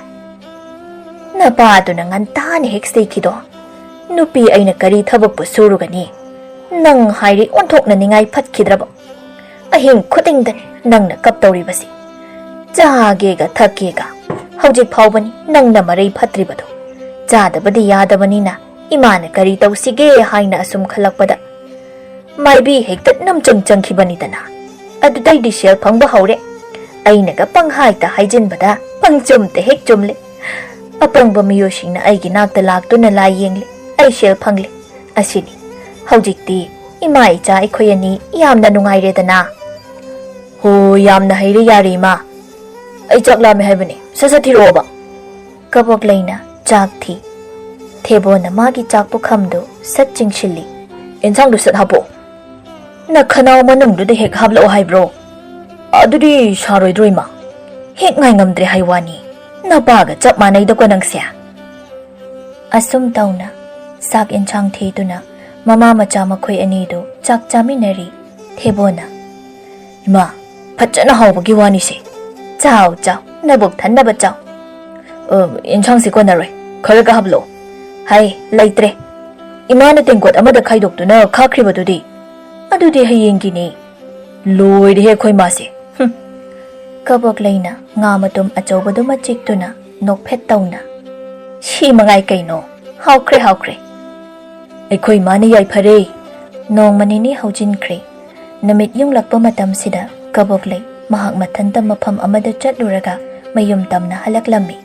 "ꯅꯄꯥꯗꯨꯅ ꯉꯟꯇꯥꯅ ꯍꯦꯛ ꯆꯩꯈꯤꯗꯣ꯫ ꯅꯨꯄꯤ ꯑꯩꯅ ꯀꯔꯤ ꯊꯕꯛꯄꯨ ꯁꯨꯔꯨꯒꯅꯤ? ꯅꯪ ꯍꯥꯏꯔꯤ ꯑꯣꯟꯊꯣꯛꯅꯅꯤꯡꯉꯥꯏ ꯐꯠꯈꯤꯗ꯭ꯔꯕ꯫ ꯑꯍꯤꯡ ꯈꯨꯗꯤꯡꯗꯅꯤ ꯅꯪꯅ ꯀꯞꯇꯧꯔꯤꯕꯁꯤ꯫ ꯆꯥꯒꯦꯒ ꯊꯛꯀꯦꯒ꯫ ꯍꯧꯖꯤꯛ ꯐꯥꯎꯕꯅꯤ ꯅꯪꯅ ꯃꯔꯩ ꯐꯠꯇ꯭ꯔꯤꯕꯗꯣ꯫ ꯆꯥꯗꯕꯗꯤ ꯌꯥꯗꯕꯅꯤꯅ ꯏꯃꯥꯅ ꯀꯔꯤ ꯇꯧꯁꯤꯒꯦ ꯍꯥꯏꯅ ꯑꯁꯨꯝ ꯈꯜꯂꯛꯄꯗ ꯃꯥꯏꯕꯤ ꯍꯦꯛꯇ ꯅꯝꯆꯪ ꯆꯪꯈꯤꯕꯅꯤꯗꯅ꯫ ꯑꯗꯨꯗꯩꯗꯤ ꯁꯦꯜ ꯐꯪꯕ ꯍꯧꯔꯦ꯫ ꯑꯩꯅꯒ ꯄꯪꯍꯥꯏꯇ ꯍꯥꯏꯖꯤꯟꯕꯗ ꯄꯪꯆꯨꯝꯗ ꯍꯦꯛ ꯆꯨꯝꯂꯦ꯫ ꯑꯄꯪꯕ ꯃꯤꯑꯣꯏꯁꯤꯡꯅ ꯑꯩꯒꯤ ꯅꯥꯛꯇ ꯂꯥꯛꯇꯨꯅ ꯂꯥꯏ ꯌꯦꯡꯂꯦ꯫ ꯑꯩ ꯁꯦꯜ ꯐꯪꯂꯦ꯫ ꯑꯁꯤꯅꯤ꯫ ꯍꯧꯖꯤꯛꯇꯤ ꯏꯃꯥ ꯏꯆꯥ ꯑꯩꯈꯣꯏ ꯑꯅꯤ ꯌꯥꯝꯅ ꯅꯨꯡꯉꯥꯏꯔꯦꯗꯅ꯫" "ꯍꯣ, ꯌꯥꯝꯅ ꯍꯩꯔꯦ, ꯌꯥꯔꯦ ꯏꯃꯥ꯫ ꯑꯩ ꯆꯥꯛ ꯂꯥꯝꯃꯦ ꯍꯥꯏꯕꯅꯤ, ꯁꯠ ꯁꯠ ꯊꯤꯔꯛꯑꯣꯕ꯫" ꯀꯕꯣꯛꯂꯩꯅ ꯆꯥꯛ ꯊꯤ꯫ ꯊꯦꯕꯣꯅ ꯃꯥꯒꯤ ꯆꯥꯛ ꯄꯨꯈꯝꯗꯨ ꯁꯠ ꯆꯤꯡꯁꯤꯜꯂꯤ꯫ "ꯑꯦꯟꯁꯥꯡꯗꯨ ꯁꯠ ꯍꯥꯞꯄꯣ꯫" "ꯅꯈꯅꯥꯎ ꯃꯅꯨꯡꯗꯨꯗ ꯍꯦꯛ ꯍꯥꯞꯂꯛꯑꯣ ꯍꯥꯏꯕ꯭ꯔꯣ? ꯑꯗꯨꯗꯤ ꯁꯥꯔꯣꯏꯗ꯭ꯔꯣ ꯏꯃꯥ? ꯍꯦꯛ ꯉꯥꯏꯉꯝꯗ꯭ꯔꯦ ꯍꯥꯏ ꯋꯥꯅꯤ꯫ ꯅꯄꯥꯒ ꯆꯞ ꯃꯥꯟꯅꯩꯗꯀꯣ ꯅꯪꯁꯦ꯫" ꯑꯁꯨꯝ ꯇꯧꯅ ꯆꯥꯛ ꯑꯦꯟꯁꯥꯡ ꯊꯤꯗꯨꯅ ꯃꯃꯥ ꯃꯆꯥ ꯃꯈꯣꯏ ꯑꯅꯤꯗꯨ ꯆꯥꯛ ꯆꯥꯃꯤꯟꯅꯔꯤ꯫ ꯊꯦꯕꯣꯅ, "ꯏꯃꯥ, ꯐꯖꯅ ꯍꯥꯎꯕꯒꯤ ꯋꯥꯅꯤꯁꯦ꯫ ꯆꯥꯎ, ꯆꯥꯎ, ꯅꯕꯨꯛ ꯊꯟꯅꯕ ꯆꯥꯎ꯫ ꯑ, ꯏꯟꯁꯥꯡꯁꯤ ꯀꯣꯟꯅꯔꯣꯏ, ꯈꯔꯒ ꯍꯥꯞꯂꯛꯑꯣ꯫" "ꯍꯥꯏ, ꯂꯩꯇ꯭ꯔꯦ꯫ ꯏꯃꯥꯅ ꯇꯦꯡꯀꯣꯠ ꯑꯃꯗ ꯈꯥꯏꯗꯣꯛꯇꯨꯅ ꯈꯥꯛꯈ꯭ꯔꯤꯕꯗꯨꯗꯤ꯫" "ꯑꯗꯨꯗꯤ ꯍꯌꯦꯡꯒꯤꯅꯤ꯫" "ꯂꯣꯏꯔꯦꯍꯦ ꯑꯩꯈꯣꯏ ꯃꯥꯁꯦ꯫ ꯍꯨꯝ꯫" ꯀꯕꯣꯛꯂꯩꯅ ꯉꯥ ꯃꯇꯨꯝ ꯑꯆꯧꯕꯗꯨꯃ ꯆꯤꯛꯇꯨꯅ ꯅꯣꯛꯐꯦꯠ ꯇꯧꯅ, "ꯁꯤ ꯃꯉꯥꯏ ꯀꯩꯅꯣ? ꯍꯥꯎꯈ꯭ꯔꯦ, ꯍꯥꯎꯈ꯭ꯔꯦ꯫ ꯑꯩꯈꯣꯏ ꯃꯥꯅ ꯌꯥꯏꯐꯔꯦ꯫" ꯅꯣꯡꯃ ꯅꯤꯅꯤ ꯍꯧꯖꯤꯟꯈ꯭ꯔꯦ꯫ ꯅꯨꯃꯤꯠ ꯌꯨꯡꯂꯛꯄ ꯃꯇꯝꯁꯤꯗ ꯀꯕꯣꯛꯂꯩ ꯃꯍꯥꯛ ꯃꯊꯟꯇ ꯃꯐꯝ ꯑꯃꯗ ꯆꯠꯂꯨꯔꯒ ꯃꯌꯨꯝ ꯇꯝꯅ ꯍꯜꯂꯛꯂꯝꯃꯤ꯫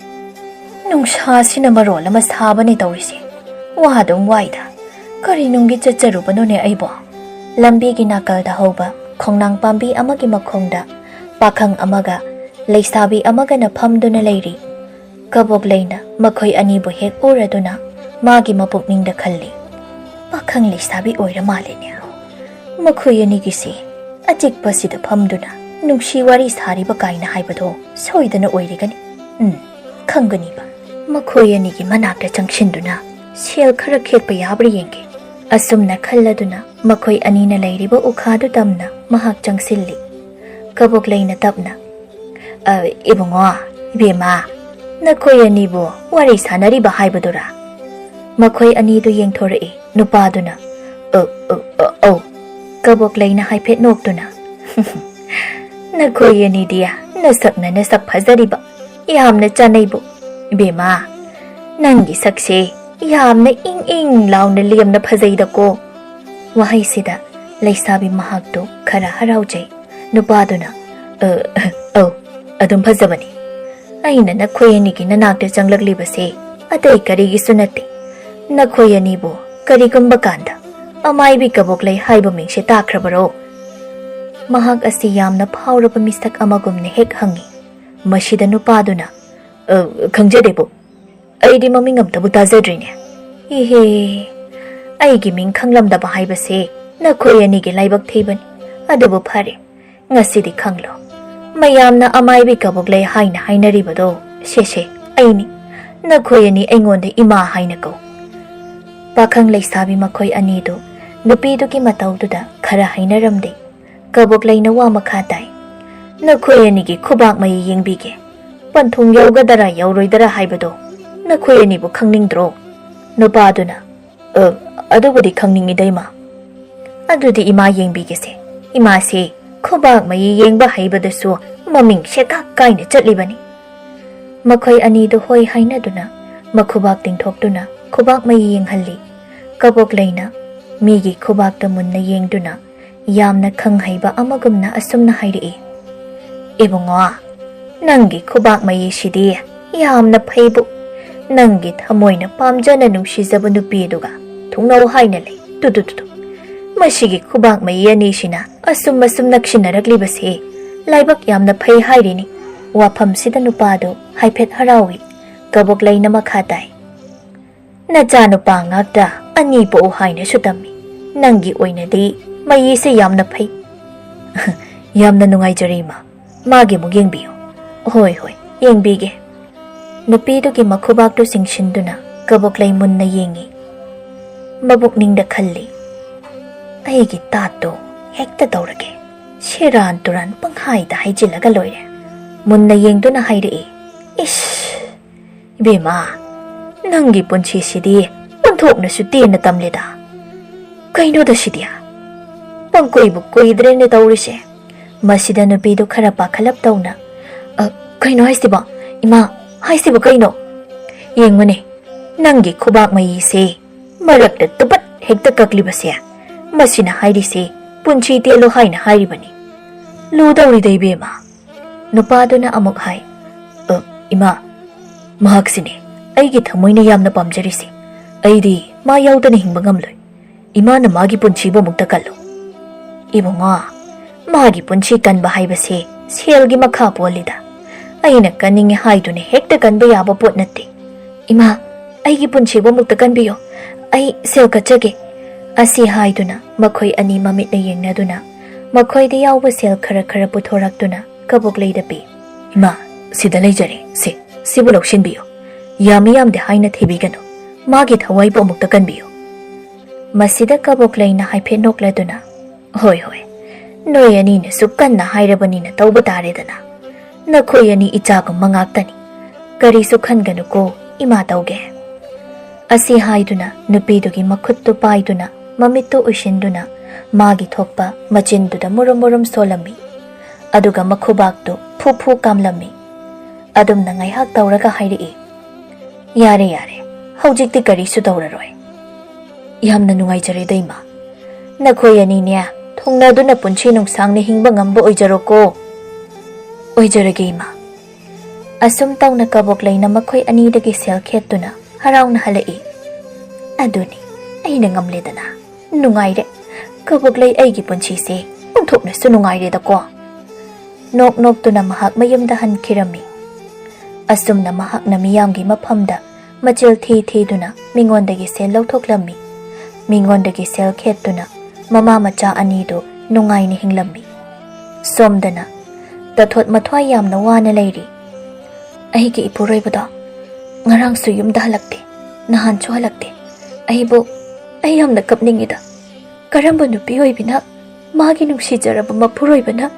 "ꯅꯨꯡꯁꯥꯁꯤꯅ ꯃꯔꯣꯜ ꯑꯃ ꯁꯥꯕꯅꯦ ꯇꯧꯔꯤꯁꯦ꯫ ꯋꯥꯗꯨꯝ ꯋꯥꯏꯗ꯫ ꯀꯔꯤ ꯅꯨꯡꯒꯤ ꯆꯠꯆꯔꯨꯕꯅꯣꯅꯦ ꯑꯩꯕꯣ?" ꯂꯝꯕꯤꯒꯤ ꯅꯥꯀꯜꯗ ꯍꯧꯕ ꯈꯣꯡꯅꯥꯡ ꯄꯥꯝꯕꯤ ꯑꯃꯒꯤ ꯃꯈꯣꯡꯗ ꯄꯥꯈꯪ ꯑꯃꯒ ꯂꯩꯁꯥꯕꯤ ꯑꯃꯒꯅ ꯐꯝꯗꯨꯅ ꯂꯩꯔꯤ꯫ ꯀꯕꯣꯛꯂꯩꯅ ꯃꯈꯣꯏ ꯑꯅꯤꯕꯨ ꯍꯦꯛ ꯎꯔꯗꯨꯅ ꯃꯥꯒꯤ ꯃꯄꯨꯛꯅꯤꯡꯗ ꯈꯜꯂꯤ, "ꯄꯥꯈꯪ ꯂꯩꯁꯥꯕꯤ ꯑꯣꯏꯔ ꯃꯥꯜꯂꯦꯅꯦ꯫ ꯃꯈꯣꯏ ꯑꯅꯤꯒꯤꯁꯤ ꯑꯆꯤꯛꯄꯁꯤꯗ ꯐꯝꯗꯨꯅ ꯅꯨꯡꯁꯤ ꯋꯥꯔꯤ ꯁꯥꯔꯤꯕ ꯀꯥꯏꯅ ꯍꯥꯏꯕꯗꯣ ꯁꯣꯏꯗꯅ ꯑꯣꯏꯔꯤꯒꯅꯤ꯫ ꯎꯝ, ꯈꯪꯒꯅꯤꯕ꯫ ꯃꯈꯣꯏ ꯑꯅꯤꯒꯤ ꯃꯅꯥꯛꯇ ꯆꯪꯁꯤꯟꯗꯨꯅ ꯁꯦꯜ ꯈꯔ ꯈꯦꯠꯄ ꯌꯥꯕ꯭ꯔꯥ ꯌꯦꯡꯒꯦ"꯫ ꯑꯁꯨꯝꯅ ꯈꯜꯂꯗꯨꯅ ꯃꯈꯣꯏ ꯑꯅꯤꯅ ꯂꯩꯔꯤꯕ ꯎꯈꯥꯗꯨ ꯇꯝꯅ ꯃꯍꯥꯛ ꯆꯪꯁꯤꯜꯂꯤ꯫ ꯀꯕꯣꯛꯂꯩꯅ ꯇꯞꯅ, "ꯑ, ꯏꯕꯨꯡꯉꯣ, ꯏꯕꯦꯝꯃ, ꯅꯈꯣꯏ ꯑꯅꯤꯕꯨ ꯋꯥꯔꯤ ꯁꯥꯟꯅꯔꯤꯕ ꯍꯥꯏꯕꯗꯨꯔꯥ?" ꯃꯈꯣꯏ ꯑꯅꯤꯗꯨ ꯌꯦꯡꯊꯣꯔꯛꯏ꯫ ꯅꯨꯄꯥꯗꯨꯅ, "ꯑ, ꯑ, ꯑ, ꯑꯧ"꯫ ꯀꯕꯣꯛꯂꯩꯅ ꯍꯥꯏꯐꯦꯠ ꯅꯣꯛꯇꯨꯅ, "ꯅꯈꯣꯏ ꯑꯅꯤꯗꯤ ꯅꯁꯛꯅ ꯅꯁꯛ ꯐꯖꯔꯤꯕ, ꯌꯥꯝꯅ ꯆꯥꯅꯩꯕꯨ꯫ ꯏꯕꯦꯝꯃ, ꯅꯪꯒꯤ ꯁꯛꯁꯦ ꯌꯥꯝꯅ ꯏꯪ ꯏꯪ ꯂꯥꯎꯅ ꯂꯦꯝꯅ ꯐꯖꯩꯗꯀꯣ"꯫ ꯋꯥꯍꯩꯁꯤꯗ ꯂꯩꯁꯥꯕꯤ ꯃꯍꯥꯛꯇꯨ ꯈꯔ ꯍꯔꯥꯎꯖꯩ꯫ ꯅꯨꯄꯥꯗꯨꯅ, "ꯑ, ꯑꯧ, ꯑꯗꯨꯝ ꯐꯖꯕꯅꯤ꯫ ꯑꯩꯅ ꯅꯈꯣꯏ ꯑꯅꯤꯒꯤ ꯅꯅꯥꯛꯇ ꯆꯪꯂꯛꯂꯤꯕꯁꯦ ꯑꯇꯩ ꯀꯔꯤꯒꯤꯁꯨ ꯅꯠꯇꯦ꯫ ꯅꯈꯣꯏ ꯑꯅꯤꯕꯨ ꯀꯔꯤꯒꯨꯝꯕ ꯀꯥꯟꯗ ꯑꯃꯥꯏꯕꯤ ꯀꯕꯣꯛꯂꯩ ꯍꯥꯏꯕ ꯃꯤꯡꯁꯦ ꯇꯥꯈ꯭ꯔꯕꯔꯣ?" ꯃꯍꯥꯛ ꯑꯁꯤ ꯌꯥꯝꯅ ꯐꯥꯎꯔꯕ ꯃꯤꯁꯛ ꯑꯃꯒꯨꯝꯅ ꯍꯦꯛ ꯍꯪꯉꯤ꯫ ꯃꯁꯤꯗ ꯅꯨꯄꯥꯗꯨꯅ, "ꯑ, ꯈꯪꯖꯗꯦꯕꯨ꯫ ꯑꯩꯗꯤ ꯃꯃꯤꯡ ꯑꯝꯇꯕꯨ ꯇꯥꯖꯗ꯭ꯔꯤꯅꯦ"꯫ "ꯏꯍꯦ, ꯑꯩꯒꯤ ꯃꯤꯡ ꯈꯪꯂꯝꯗꯕ ꯍꯥꯏꯕꯁꯦ ꯅꯈꯣꯏ ꯑꯅꯤꯒꯤ ꯂꯥꯏꯕꯛ ꯊꯤꯕꯅꯤ꯫ ꯑꯗꯨꯕꯨ ꯐꯔꯦ, ꯉꯁꯤꯗꯤ ꯈꯪꯂꯣ꯫ ꯃꯌꯥꯝꯅ ꯑꯃꯥꯏꯕꯤ ꯀꯕꯣꯛꯂꯩ ꯍꯥꯏꯅ ꯍꯥꯏꯅꯔꯤꯕꯗꯣ, ꯁꯦꯁꯦ, ꯑꯩꯅꯤ꯫ ꯅꯈꯣꯏ ꯑꯅꯤ ꯑꯩꯉꯣꯟꯗ ꯏꯃꯥ ꯍꯥꯏꯅ ꯀꯧ"꯫ ꯄꯥꯈꯪ ꯂꯩꯁꯥꯕꯤ ꯃꯈꯣꯏ ꯑꯅꯤꯗꯨ ꯅꯨꯄꯤꯗꯨꯒꯤ ꯃꯇꯧꯗꯨꯗ ꯈꯔ ꯍꯩꯅꯔꯝꯗꯦ꯫ ꯀꯕꯣꯛꯂꯩꯅ ꯋꯥ ꯃꯈꯥ ꯇꯥꯏ, "ꯅꯈꯣꯏ ꯑꯅꯤꯒꯤ ꯈꯨꯕꯥꯛ ꯃꯌꯤ ꯌꯦꯡꯕꯤꯒꯦ꯫ ꯄꯟꯊꯨꯡ ꯌꯧꯒꯗꯔꯥ ꯌꯧꯔꯣꯏꯗꯔꯥ ꯍꯥꯏꯕꯗꯣ ꯅꯈꯣꯏ ꯑꯅꯤꯕꯨ ꯈꯪꯅꯤꯡꯗ꯭ꯔꯣ?" ꯅꯨꯄꯥꯗꯨꯅ, "ꯑ, ꯑꯗꯨꯕꯨꯗꯤ ꯈꯪꯅꯤꯡꯉꯤꯗ, ꯏꯃꯥ"꯫ "ꯑꯗꯨꯗꯤ ꯏꯃꯥ ꯌꯦꯡꯕꯤꯒꯦꯁꯦ꯫ ꯏꯃꯥꯁꯦ ꯈꯨꯕꯥꯛ ꯃꯌꯤ ꯌꯦꯡꯕ ꯍꯩꯕꯗꯁꯨ ꯃꯃꯤꯡ ꯁꯦꯀꯥꯛ ꯀꯥꯏꯅ ꯆꯠꯂꯤꯕꯅꯤ"꯫ ꯃꯈꯣꯏ ꯑꯅꯤꯗꯨ ꯍꯣꯏ ꯍꯥꯏꯅꯗꯨꯅ ꯃꯈꯨꯕꯥꯛ ꯇꯤꯡꯊꯣꯛꯇꯨꯅ ꯈꯨꯕꯥꯛ ꯃꯌꯤ ꯌꯦꯡꯍꯜꯂꯤ꯫ ꯀꯕꯣꯛꯂꯩꯅ ꯃꯤꯒꯤ ꯈꯨꯕꯥꯛꯇ ꯃꯨꯟꯅ ꯌꯦꯡꯗꯨꯅ ꯌꯥꯝꯅ ꯈꯪ ꯍꯩꯕ ꯑꯃꯒꯨꯝꯅ ꯑꯁꯨꯝꯅ ꯍꯥꯏꯔꯛꯏ, "ꯏꯕꯨꯡꯉꯣ, ꯅꯪꯒꯤ ꯈꯨꯕꯥꯛ ꯃꯌꯤꯁꯤꯗꯤ ꯌꯥꯝꯅ ꯐꯩꯕꯨ꯫ ꯅꯪꯒꯤ ꯊꯃꯣꯏꯅ ꯄꯥꯝꯖꯅ ꯅꯨꯡꯁꯤꯖꯕ ꯅꯨꯄꯤꯗꯨꯒ ꯊꯨꯡꯅꯧ ꯍꯥꯏꯅ ꯂꯩ꯫ Two, two, two, two. ꯃꯁꯤꯒꯤ ꯈꯨꯕꯥꯛ ꯃꯌꯤ ꯑꯅꯤꯁꯤꯅ ꯑꯁꯨꯝ ꯑꯁꯨꯝ ꯅꯛꯁꯤꯟꯅꯔꯛꯂꯤꯕꯁꯤ ꯂꯥꯏꯕꯛ ꯌꯥꯝꯅ ꯐꯩ ꯍꯥꯏꯔꯤꯅꯤ"꯫ ꯋꯥꯐꯝꯁꯤꯗ ꯅꯨꯄꯥꯗꯨ ꯍꯥꯏꯐꯦꯠ ꯍꯔꯥꯎꯏ꯫ ꯀꯕꯣꯛꯂꯩꯅ ꯃꯈꯥ ꯇꯥꯏ, "ꯅꯆꯥꯅꯨꯄꯥ ꯉꯥꯛꯇ ꯑꯅꯤ ꯄꯣꯛꯎ ꯍꯥꯏꯅꯁꯨ ꯇꯝꯃꯤ꯫ ꯅꯪꯒꯤ ꯑꯣꯏꯅꯗꯤ ꯃꯌꯤꯁꯦ ꯌꯥꯝꯅ ꯐꯩ꯫" "ꯌꯥꯝꯅ ꯅꯨꯡꯉꯥꯏꯖꯔꯦ, ꯏꯃꯥ꯫ ꯃꯥꯒꯤ ꯑꯃꯨꯛ ꯌꯦꯡꯕꯤꯌꯨ꯫" "ꯍꯣꯏ, ꯍꯣꯏ, ꯌꯦꯡꯕꯤꯒꯦ꯫" ꯅꯨꯄꯤꯗꯨꯒꯤ ꯃꯈꯨꯕꯥꯛꯇꯨ ꯆꯤꯡꯁꯤꯟꯗꯨꯅ ꯀꯕꯣꯛꯂꯩ ꯃꯨꯟꯅ ꯌꯦꯡꯉꯤ꯫ ꯃꯕꯨꯛꯅꯤꯡꯗ ꯈꯜꯂꯤ, "ꯑꯩꯒꯤ ꯇꯥꯠꯇꯣ ꯍꯦꯛꯇ ꯇꯧꯔꯒꯦ꯫ ꯁꯦꯔꯥꯟ ꯇꯨꯔꯥꯟ ꯄꯪꯍꯥꯏꯗ ꯍꯥꯏꯖꯤꯜꯂꯒ ꯂꯣꯏꯔꯦ꯫" ꯃꯨꯟꯅ ꯌꯦꯡꯗꯨꯅ ꯍꯥꯏꯔꯛꯏ, "ꯏꯁ, ꯏꯕꯦꯝꯃ, ꯅꯪꯒꯤ ꯄꯨꯟꯁꯤꯁꯤꯗꯤ ꯑꯣꯟꯊꯣꯛꯅꯁꯨ ꯇꯦꯟꯅ ꯇꯝꯂꯦꯗ꯫ ꯀꯩꯅꯣꯗ ꯁꯤꯗꯤ? ꯄꯪꯀꯨꯏꯕꯨ ꯀꯨꯏꯗ꯭ꯔꯦꯅꯦ ꯇꯧꯔꯤꯁꯦ꯫" ꯃꯁꯤꯗ ꯅꯨꯄꯤꯗꯨ ꯈꯔ ꯄꯥꯈꯠꯂꯞ ꯇꯧꯅ, "ꯑ, ꯀꯩꯅꯣ ꯍꯥꯏꯁꯤꯕꯣ? ꯏꯃꯥ, ꯍꯥꯏꯁꯤꯕꯨ ꯀꯩꯅꯣ? ꯌꯦꯡꯉꯨꯅꯦ, ꯅꯪꯒꯤ ꯈꯨꯕꯥꯛ ꯃꯌꯤꯁꯦ ꯃꯔꯛꯇ ꯇꯨꯄꯠ ꯍꯦꯛꯇ ꯀꯛꯂꯤꯕꯁꯦ꯫ ꯃꯁꯤꯅ ꯍꯥꯏꯔꯤꯁꯦ ꯄꯨꯟꯁꯤ ꯇꯦꯜꯂꯣ ꯍꯥꯏꯅ ꯍꯥꯏꯔꯤꯕꯅꯤ꯫ ꯂꯨꯗꯧꯔꯤꯗ, ꯏꯕꯦꯝꯃ꯫" ꯅꯨꯄꯥꯗꯨꯅ ꯑꯃꯨꯛ ꯍꯥꯏ, "ꯑ, ꯏꯃꯥ, ꯃꯍꯥꯛꯁꯤꯅꯦ ꯑꯩꯒꯤ ꯊꯃꯣꯏꯅ ꯌꯥꯝꯅ ꯄꯥꯝꯖꯔꯤꯁꯦ꯫ ꯑꯩꯗꯤ ꯃꯥ ꯌꯥꯎꯗꯅ ꯍꯤꯡꯕ ꯉꯝꯂꯣꯏ꯫ ꯏꯃꯥꯅ ꯃꯥꯒꯤ ꯄꯨꯟꯁꯤꯕꯨ ꯑꯃꯨꯛꯇ ꯀꯜꯂꯨ꯫" "ꯏꯕꯨꯡꯉꯣ, ꯃꯥꯒꯤ ꯄꯨꯟꯁꯤ ꯀꯟꯕ ꯍꯥꯏꯕꯁꯦ ꯁꯦꯜꯒꯤ ꯃꯈꯥ ꯄꯣꯜꯂꯤꯗ꯫ ꯑꯩꯅ ꯀꯟꯅꯤꯡꯉꯦ ꯍꯥꯏꯗꯨꯅ ꯍꯦꯛꯇ ꯀꯟꯕ ꯌꯥꯕ ꯄꯣꯠ ꯅꯠꯇꯦ꯫ ꯏꯃꯥ, ꯑꯩꯒꯤ ꯄꯨꯟꯁꯤꯕꯨ ꯑꯃꯨꯛꯇ ꯀꯟꯕꯤꯌꯨ꯫ ꯑꯩ ꯁꯦꯜ ꯀꯠꯆꯒꯦ꯫" ꯑꯁꯤ ꯍꯥꯏꯗꯨꯅ ꯃꯈꯣꯏ ꯑꯅꯤ ꯃꯃꯤꯠꯅ ꯌꯦꯡꯅꯗꯨꯅ ꯃꯈꯣꯏꯗ ꯌꯥꯎꯕ ꯁꯦꯜ ꯈꯔ ꯈꯔ ꯄꯨꯊꯣꯔꯛꯇꯨꯅ ꯀꯕꯣꯛꯂꯩꯗ ꯄꯤ꯫ "ꯏꯃꯥ, ꯁꯤꯗ ꯂꯩꯖꯔꯦ꯫ ꯁꯦ, ꯁꯤꯕꯨ ꯂꯧꯁꯤꯟꯕꯤꯌꯨ꯫ ꯌꯥꯝꯃꯤ ꯌꯥꯝꯗꯦ ꯍꯥꯏꯅ ꯊꯤꯕꯤꯒꯅꯨ꯫ ꯃꯥꯒꯤ ꯊꯋꯥꯏꯕꯨ ꯑꯃꯨꯛꯇ ꯀꯟꯕꯤꯌꯨ꯫" ꯃꯁꯤꯗ ꯀꯕꯣꯛꯂꯩꯅ ꯍꯥꯏꯐꯦꯠ ꯅꯣꯛꯂꯗꯨꯅ, "ꯍꯣꯏ, ꯍꯣꯏ, ꯅꯣꯏ ꯑꯅꯤꯅꯁꯨ ꯀꯟꯅ ꯍꯥꯏꯔꯕꯅꯤꯅ ꯇꯧꯕ ꯇꯥꯔꯦꯗꯅ꯫ ꯅꯈꯣꯏ ꯑꯅꯤ ꯏꯆꯥꯒꯨꯝꯕ ꯉꯥꯛꯇꯅꯤ꯫ ꯀꯔꯤꯁꯨ ꯈꯟꯒꯅꯨꯀꯣ, ꯏꯃꯥ ꯇꯧꯒꯦ꯫" ꯑꯁꯤ ꯍꯥꯏꯗꯨꯅ ꯅꯨꯄꯤꯗꯨꯒꯤ ꯃꯈꯨꯠꯇꯨ ꯄꯥꯏꯗꯨꯅ ꯃꯃꯤꯠꯇꯨ ꯎꯏꯁꯤꯟꯗꯨꯅ ꯃꯥꯒꯤ ꯊꯣꯛꯄ ꯃꯆꯤꯟꯗꯨꯗ ꯃꯨꯔꯨꯝ ꯃꯨꯔꯨꯝ ꯁꯣꯜꯂꯝꯃꯤ꯫ ꯑꯗꯨꯒ ꯃꯈꯨꯕꯥꯛꯇꯨ ꯐꯨ ꯐꯨ ꯀꯥꯝꯂꯝꯃꯤ꯫ ꯑꯗꯨꯝꯅ ꯉꯥꯏꯍꯥꯛ ꯇꯧꯔꯒ ꯍꯥꯏꯔꯛꯏ, "ꯌꯥꯔꯦ, ꯌꯥꯔꯦ, ꯍꯧꯖꯤꯛꯇꯤ ꯀꯔꯤꯁꯨ ꯇꯧꯔꯔꯣꯏ꯫ ꯌꯥꯝꯅ ꯅꯨꯡꯉꯥꯏꯖꯔꯦꯗ, ꯏꯃꯥ꯫ ꯅꯈꯣꯏ ꯑꯅꯤꯅꯦ ꯊꯨꯡꯅꯗꯨꯅ ꯄꯨꯟꯁꯤ ꯅꯨꯡꯁꯥꯡꯅ ꯍꯤꯡꯕ ꯉꯝꯕ ꯑꯣꯏꯖꯔꯣꯀꯣ꯫" "ꯑꯣꯏꯖꯔꯒꯦ, ꯏꯃꯥ꯫" ꯑꯁꯨꯝ ꯇꯧꯅ ꯀꯕꯣꯛꯂꯩꯅ ꯃꯈꯣꯏ ꯑꯅꯤꯗꯒꯤ ꯁꯦꯜ ꯈꯦꯠꯇꯨꯅ ꯍꯔꯥꯎꯅ ꯍꯜꯂꯛꯏ꯫ "ꯑꯗꯨꯅꯤ, ꯑꯩꯅ ꯉꯝꯂꯦꯗꯅ꯫ ꯅꯨꯡꯉꯥꯏꯔꯦ꯫ ꯀꯕꯣꯛꯂꯩ, ꯑꯩꯒꯤ ꯄꯨꯟꯁꯤꯁꯦ ꯑꯣꯟꯊꯣꯛꯅꯁꯨ ꯅꯨꯡꯉꯥꯏꯔꯦꯗꯀꯣ꯫" ꯅꯣꯛ ꯅꯣꯛꯇꯨꯅ ꯃꯍꯥꯛ ꯃꯌꯨꯝꯗ ꯍꯟꯈꯤꯔꯝꯃꯤ꯫ ꯑꯁꯨꯝꯅ ꯃꯍꯥꯛꯅ ꯃꯤꯌꯥꯝꯒꯤ ꯃꯐꯝꯗ ꯃꯆꯤꯜ ꯊꯤ ꯊꯤꯗꯨꯅ ꯃꯤꯉꯣꯟꯗꯒꯤ ꯁꯦꯜ ꯂꯧꯊꯣꯛꯂꯝꯃꯤ꯫ ꯃꯤꯉꯣꯟꯗꯒꯤ ꯁꯦꯜ ꯈꯦꯠꯇꯨꯅ ꯃꯃꯥ ꯃꯆꯥ ꯑꯅꯤꯗꯨ ꯅꯨꯡꯉꯥꯏꯅ ꯍꯤꯡꯂꯝꯃꯤ꯫ ꯁꯣꯝꯗꯅ ꯇꯊꯣꯠ ꯃꯊ꯭ꯋꯥꯏ ꯌꯥꯝꯅ ꯋꯥꯅ ꯂꯩꯔꯤ꯫ "ꯑꯩꯒꯤ ꯏꯄꯨꯔꯣꯏꯕꯗꯣ ꯉꯔꯥꯡꯁꯨ ꯌꯨꯝꯗ ꯍꯜꯂꯛꯇꯦ, ꯅꯍꯥꯟꯁꯨ ꯍꯜꯂꯛꯇꯦ꯫ ꯑꯩꯕꯨ, ꯑꯩ ꯌꯥꯝꯅ ꯀꯞꯅꯤꯡꯉꯤꯗ꯫ ꯀꯔꯝꯕ ꯅꯨꯄꯤ ꯑꯣꯏꯕꯤꯅ ꯃꯥꯒꯤ ꯅꯨꯡꯁꯤꯖꯔꯕ ꯃꯄꯨꯔꯣꯏꯕꯅ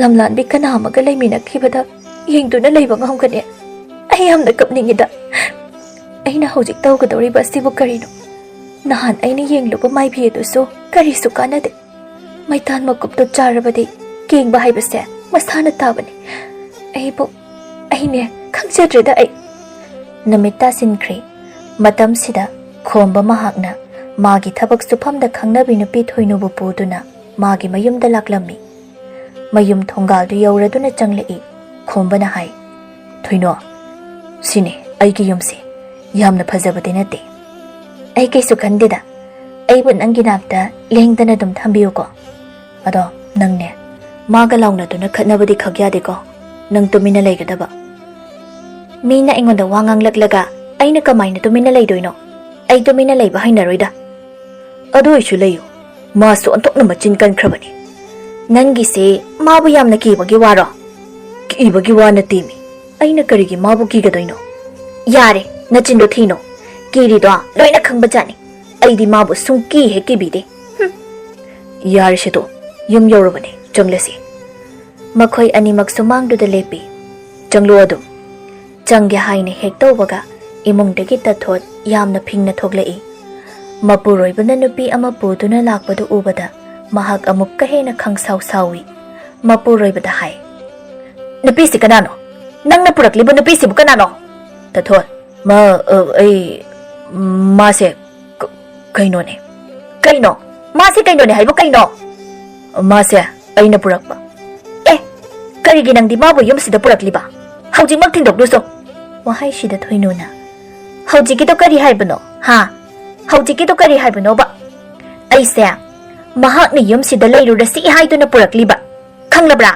ꯂꯝꯂꯥꯟꯕꯤ ꯀꯅꯥ ꯑꯃꯒ ꯂꯩꯃꯤꯟꯅꯈꯤꯕꯗ ꯌꯦꯡꯗꯨꯅ ꯂꯩꯕ ꯉꯝꯒꯅꯤ? ꯑꯩ ꯌꯥꯝꯅ ꯀꯞꯅꯤꯡꯉꯤꯗ꯫ ꯑꯩꯅ ꯍꯧꯖꯤꯛ ꯇꯧꯒꯗꯧꯔꯤꯕ ꯑꯁꯤꯕꯨ ꯀꯔꯤꯅꯣ? ꯅꯍꯥꯟ ꯑꯩꯅ ꯌꯦꯡꯂꯨꯕ ꯃꯥꯏꯕꯤ ꯑꯗꯨꯁꯨ ꯀꯔꯤꯁꯨ ꯀꯥꯟꯅꯗꯦ꯫ ꯃꯩꯇꯥꯟ ꯃꯀꯨꯞꯇꯣ ꯆꯥꯔꯕꯗꯤ ꯀꯦꯡꯕ ꯍꯥꯏꯕꯁꯦ ꯃꯁꯥꯅ ꯇꯥꯕꯅꯤ꯫ ꯑꯩꯕꯨ, ꯑꯩꯅꯦ, ꯈꯪꯖꯗ꯭ꯔꯦꯗ ꯑꯩ꯫" ꯅꯨꯃꯤꯠ ꯇꯥꯁꯤꯟꯈ꯭ꯔꯦ꯫ ꯃꯇꯝꯁꯤꯗ ꯈꯣꯝꯕ ꯃꯍꯥꯛꯅ ꯃꯥꯒꯤ ꯊꯕꯛ ꯁꯨꯐꯝꯗ ꯈꯪꯅꯕꯤ ꯅꯨꯄꯤ ꯊꯣꯏꯅꯨꯕꯨ ꯄꯨꯗꯨꯅ ꯃꯥꯒꯤ ꯃꯌꯨꯝꯗ ꯂꯥꯛꯂꯝꯃꯤ꯫ ꯃꯌꯨꯝ ꯊꯣꯡꯒꯥꯜꯗꯨ ꯌꯧꯔꯗꯨꯅ ꯆꯪꯂꯛꯏ꯫ ꯈꯣꯝꯕꯅ ꯍꯥꯏ, "ꯊꯣꯏꯅꯣ, ꯁꯤꯅꯤ ꯑꯩꯒꯤ ꯌꯨꯝꯁꯦ꯫ ꯌꯥꯝꯅ ꯐꯖꯕꯗꯤ ꯅꯠꯇꯦ꯫" "ꯑꯩ ꯀꯩꯁꯨ ꯈꯟꯗꯦꯗ꯫ ꯑꯩꯕꯨ ꯅꯪꯒꯤ ꯅꯥꯛꯇ ꯂꯦꯡꯗꯅ ꯑꯗꯨꯝ ꯊꯝꯕꯤꯌꯨꯀꯣ꯫ ꯑꯗꯣ ꯅꯪꯅꯦ, ꯃꯥꯒ ꯂꯥꯎꯅꯗꯨꯅ ꯈꯠꯅꯕꯗꯤ ꯈꯛ ꯌꯥꯗꯦꯀꯣ꯫ ꯅꯪ ꯇꯨꯃꯤꯟꯅ ꯂꯩꯒꯗꯕ꯫" "ꯃꯤꯅ ꯑꯩꯉꯣꯟꯗ ꯋꯥ ꯉꯥꯡꯂꯛꯂꯒ ꯑꯩꯅ ꯀꯃꯥꯏꯅ ꯇꯨꯃꯤꯟꯅ ꯂꯩꯗꯣꯏꯅꯣ? ꯑꯩ ꯇꯨꯃꯤꯟꯅ ꯂꯩꯕ ꯍꯩꯅꯔꯣꯏꯗ꯫" "ꯑꯗꯨ ꯑꯣꯏꯁꯨ ꯂꯩꯌꯨ, ꯃꯥꯁꯨ ꯑꯣꯟꯊꯣꯛꯅ ꯃꯆꯤꯟ ꯀꯟꯈ꯭ꯔꯕꯅꯤ꯫" "ꯅꯪꯒꯤꯁꯦ ꯃꯥꯕꯨ ꯌꯥꯝꯅ ꯀꯤꯕꯒꯤ ꯋꯥꯔꯣ?" "ꯀꯤꯕꯒꯤ ꯋꯥ ꯅꯠꯇꯦꯃꯤ, ꯑꯩꯅ ꯀꯔꯤꯒꯤ ꯃꯥꯕꯨ ꯀꯤꯒꯗꯣꯏꯅꯣ?" "ꯌꯥꯔꯦ, ꯅꯆꯤꯟꯗꯣ ꯊꯤꯅꯣ꯫ ꯀꯤꯔꯤꯗꯣ ꯂꯣꯏꯅ ꯈꯪꯕꯖꯥꯠꯅꯤ꯫ ꯑꯩꯗꯤ ꯃꯥꯕꯨ ꯁꯨꯡꯀꯤ ꯍꯦꯛ ꯀꯤꯕꯤꯗꯦ꯫" "ꯍꯨꯝ꯫ ꯌꯥꯔꯦꯁꯦ ꯇꯣ, ꯌꯨꯝ ꯌꯧꯔꯕꯅꯦ, ꯆꯪꯂꯁꯤ꯫" ꯃꯈꯣꯏ ꯑꯅꯤꯃꯛ ꯁꯨꯃꯥꯡꯗꯨꯗ ꯂꯦꯞꯄꯤ꯫ "ꯆꯪꯂꯣ ꯑꯗꯨꯝ꯫" ꯆꯪꯒꯦ ꯍꯥꯏꯅ ꯍꯦꯛ ꯇꯧꯕꯒ ꯏꯃꯨꯡꯗꯒꯤ ꯇꯊꯣꯠ ꯌꯥꯝꯅ ꯐꯤꯡꯅ ꯊꯣꯛꯂꯛꯏ꯫ ꯃꯄꯨꯔꯣꯏꯕꯅ ꯅꯨꯄꯤ ꯑꯃ ꯄꯨꯗꯨꯅ ꯂꯥꯛꯄꯗꯨ ꯎꯕꯗ ꯃꯍꯥꯛ ꯑꯃꯨꯛꯀ ꯍꯦꯟꯅ ꯈꯪꯁꯥꯎ ꯁꯥꯎꯏ꯫ ꯃꯄꯨꯔꯣꯏꯕꯗ ꯍꯥꯏ, "ꯅꯨꯄꯤꯁꯤ ꯀꯅꯥꯅꯣ? ꯅꯪꯅ ꯄꯨꯔꯛꯂꯤꯕ ꯅꯨꯄꯤꯁꯤꯕꯨ ꯀꯅꯥꯅꯣ?" ꯇꯊꯣꯠ, "ꯃꯥ, ꯑ, ꯑꯩ, ꯃꯥꯁꯦ ꯀ-, ꯀꯩꯅꯣꯅꯦ꯫" "ꯀꯩꯅꯣ? ꯃꯥꯁꯦ ꯀꯩꯅꯣꯅꯦ ꯍꯥꯏꯕꯨ ꯀꯩꯅꯣ?" "ꯃꯥꯁꯦ ꯑꯩꯅ ꯄꯨꯔꯛꯄ꯫" "ꯑꯦ, ꯀꯔꯤꯒꯤ ꯅꯪꯗꯤ ꯃꯥꯕꯨ ꯌꯨꯝꯁꯤꯗ ꯄꯨꯔꯛꯂꯤꯕ? ꯍꯧꯖꯤꯛꯃꯛ ꯊꯤꯟꯗꯣꯛꯂꯨꯁꯣ꯫" ꯋꯥꯍꯩꯁꯤꯗ ꯊꯣꯏꯅꯨꯅ, "ꯍꯧꯖꯤꯛꯀꯤꯗꯣ ꯀꯔꯤ ꯍꯥꯏꯕꯅꯣ, ꯍꯥ? ꯍꯧꯖꯤꯛꯀꯤꯗꯣ ꯀꯔꯤ ꯍꯥꯏꯕꯅꯣꯕ?" "ꯑꯩꯁꯦ ꯃꯍꯥꯛꯅ ꯌꯨꯝꯁꯤꯗ ꯂꯩꯔꯨꯔꯁꯤ ꯍꯥꯏꯗꯨꯅ ꯄꯨꯔꯛꯂꯤꯕ, ꯈꯪꯂꯕ꯭ꯔꯥ?"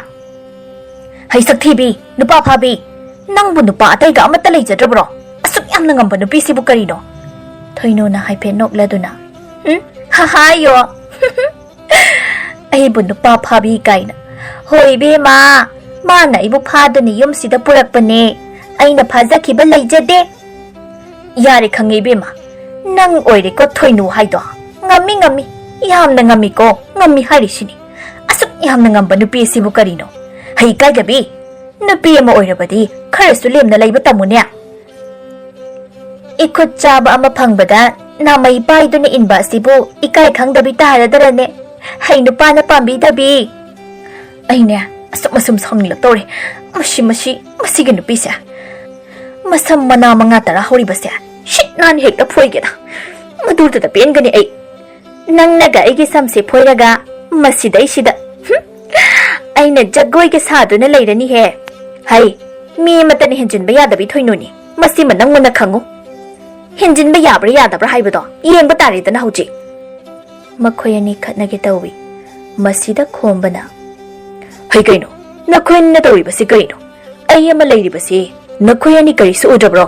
"ꯍꯩꯁꯛ ꯊꯤꯕꯤ, ꯅꯨꯄꯥ ꯐꯥꯕꯤ, "ꯅꯪꯕꯨ ꯅꯨꯄꯥ ꯑꯇꯩꯒ ꯑꯃꯠꯇ ꯂꯩꯖꯗ꯭ꯔꯕ꯭ꯔꯣ? ꯑꯁꯨꯛ ꯌꯥꯝꯅ ꯉꯝꯕ ꯅꯨꯄꯤꯁꯤꯕꯨ ꯀꯔꯤꯅꯣ?" ꯊꯣꯏꯅꯨꯅ ꯍꯥꯏꯐꯦꯠ ꯅꯣꯛꯂꯗꯨꯅ, "ꯎꯝ, ꯍꯥꯍꯥꯌꯣ꯫ ꯑꯩꯕꯨ ꯅꯨꯄꯥ ꯐꯥꯕꯤ ꯀꯥꯏꯅ꯫ ꯍꯣꯏ ꯏꯕꯦꯝꯃ, ꯃꯥꯅ ꯑꯩꯕꯨ ꯐꯥꯗꯨꯅ ꯌꯨꯝꯁꯤꯗ ꯄꯨꯔꯛꯄꯅꯦ꯫ ꯑꯩꯅ ꯐꯥꯖꯈꯤꯕ ꯂꯩꯖꯗꯦ꯫ ꯌꯥꯔꯦ, ꯈꯪꯉꯦ ꯏꯕꯦꯝꯃ꯫ ꯅꯪ ꯑꯣꯏꯔꯦꯀꯣ ꯊꯣꯏꯅꯨ ꯍꯥꯏꯗꯣ꯫ ꯉꯝꯃꯤ, ꯉꯝꯃꯤ꯫ ꯌꯥꯝꯅ ꯉꯝꯃꯤꯀꯣ꯫ ꯉꯝꯃꯤ ꯍꯥꯏꯔꯤꯁꯤꯅꯤ꯫ ꯑꯁꯨꯛ ꯌꯥꯝꯅ ꯉꯝꯕ ꯅꯨꯄꯤ ꯑꯁꯤꯕꯨ ꯀꯔꯤꯅꯣ? ꯍꯩ ꯏꯀꯥꯏꯗꯕꯤ꯫ ꯅꯨꯄꯤ ꯑꯃ ꯑꯣꯏꯔꯕꯗꯤ ꯈꯔꯁꯨ ꯂꯦꯝꯅ ꯂꯩꯕ ꯇꯝꯃꯨꯅꯦ꯫ ꯏꯈꯨꯠ ꯆꯥꯕ ꯑꯃ ꯐꯪꯕꯗ ꯅꯥꯃꯩ ꯄꯥꯏꯗꯨꯅ ꯏꯟꯕ ꯑꯁꯤꯕꯨ ꯏꯀꯥꯏ ꯈꯪꯗꯕꯤ ꯇꯥꯔꯗꯔꯅꯦ꯫ ꯍꯩ ꯅꯨꯄꯥꯅ ꯄꯥꯝꯕꯤꯗꯕꯤ꯫ ꯑꯩꯅꯦ, ꯑꯁꯨꯝ ꯑꯁꯨꯝ ꯁꯥꯎꯅꯤꯡꯂꯛꯇꯧꯔꯦ꯫ ꯃꯁꯤ, ꯃꯁꯤ, ꯃꯁꯤꯒꯤ ꯅꯨꯄꯤꯁꯦ꯫ ꯃꯁꯝ ꯃꯅꯥ ꯃꯉꯥ ꯇꯔꯥ ꯍꯧꯔꯤꯕꯁꯦ ꯁꯤꯠ ꯅꯥꯟ ꯍꯦꯛꯇ ꯐꯣꯏꯒꯦꯗ꯫ ꯃꯗꯨꯗꯨꯗ ꯄꯦꯟꯒꯅꯤ ꯑꯩ꯫ ꯅꯪꯅꯒ ꯑꯩꯒꯤ ꯁꯝꯁꯦ ꯐꯣꯏꯔꯒ ꯃꯁꯤꯗꯩꯁꯤꯗ, ꯍꯨꯝ, ꯑꯩꯅ ꯖꯒꯣꯏꯒ ꯁꯥꯗꯨꯅ ꯂꯩꯔꯅꯤꯍꯦ꯫ ꯍꯩ, ꯃꯤ ꯑꯃꯠꯇꯅ ꯍꯦꯟꯖꯤꯟꯕ ꯌꯥꯗꯕꯤ ꯊꯣꯏꯅꯨꯅꯤ꯫ ꯃꯁꯤꯃ ꯅꯪ ꯃꯨꯟꯅ ꯈꯪꯉꯨ꯫ ꯍꯦꯟꯖꯤꯟꯕ ꯌꯥꯕ꯭ꯔꯥ ꯌꯥꯗꯕ꯭ꯔꯥ ꯍꯥꯏꯕꯗꯣ ꯌꯦꯡꯕ ꯇꯥꯔꯦꯗꯅ ꯍꯧꯖꯤꯛ꯫ ꯃꯈꯣꯏ ꯑꯅꯤ ꯈꯠꯅꯒꯦ ꯇꯧꯏ꯫ ꯃꯁꯤꯗ ꯈꯣꯝꯕꯅ, "ꯍꯩ ꯀꯩꯅꯣ? ꯅꯈꯣꯏ ꯑꯅꯤꯅ ꯇꯧꯔꯤꯕꯁꯤ ꯀꯩꯅꯣ? ꯑꯩ ꯑꯃ ꯂꯩꯔꯤꯕꯁꯤ ꯅꯈꯣꯏ ꯑꯅꯤ ꯀꯔꯤꯁꯨ ꯎꯗ꯭ꯔꯕ꯭ꯔꯣ?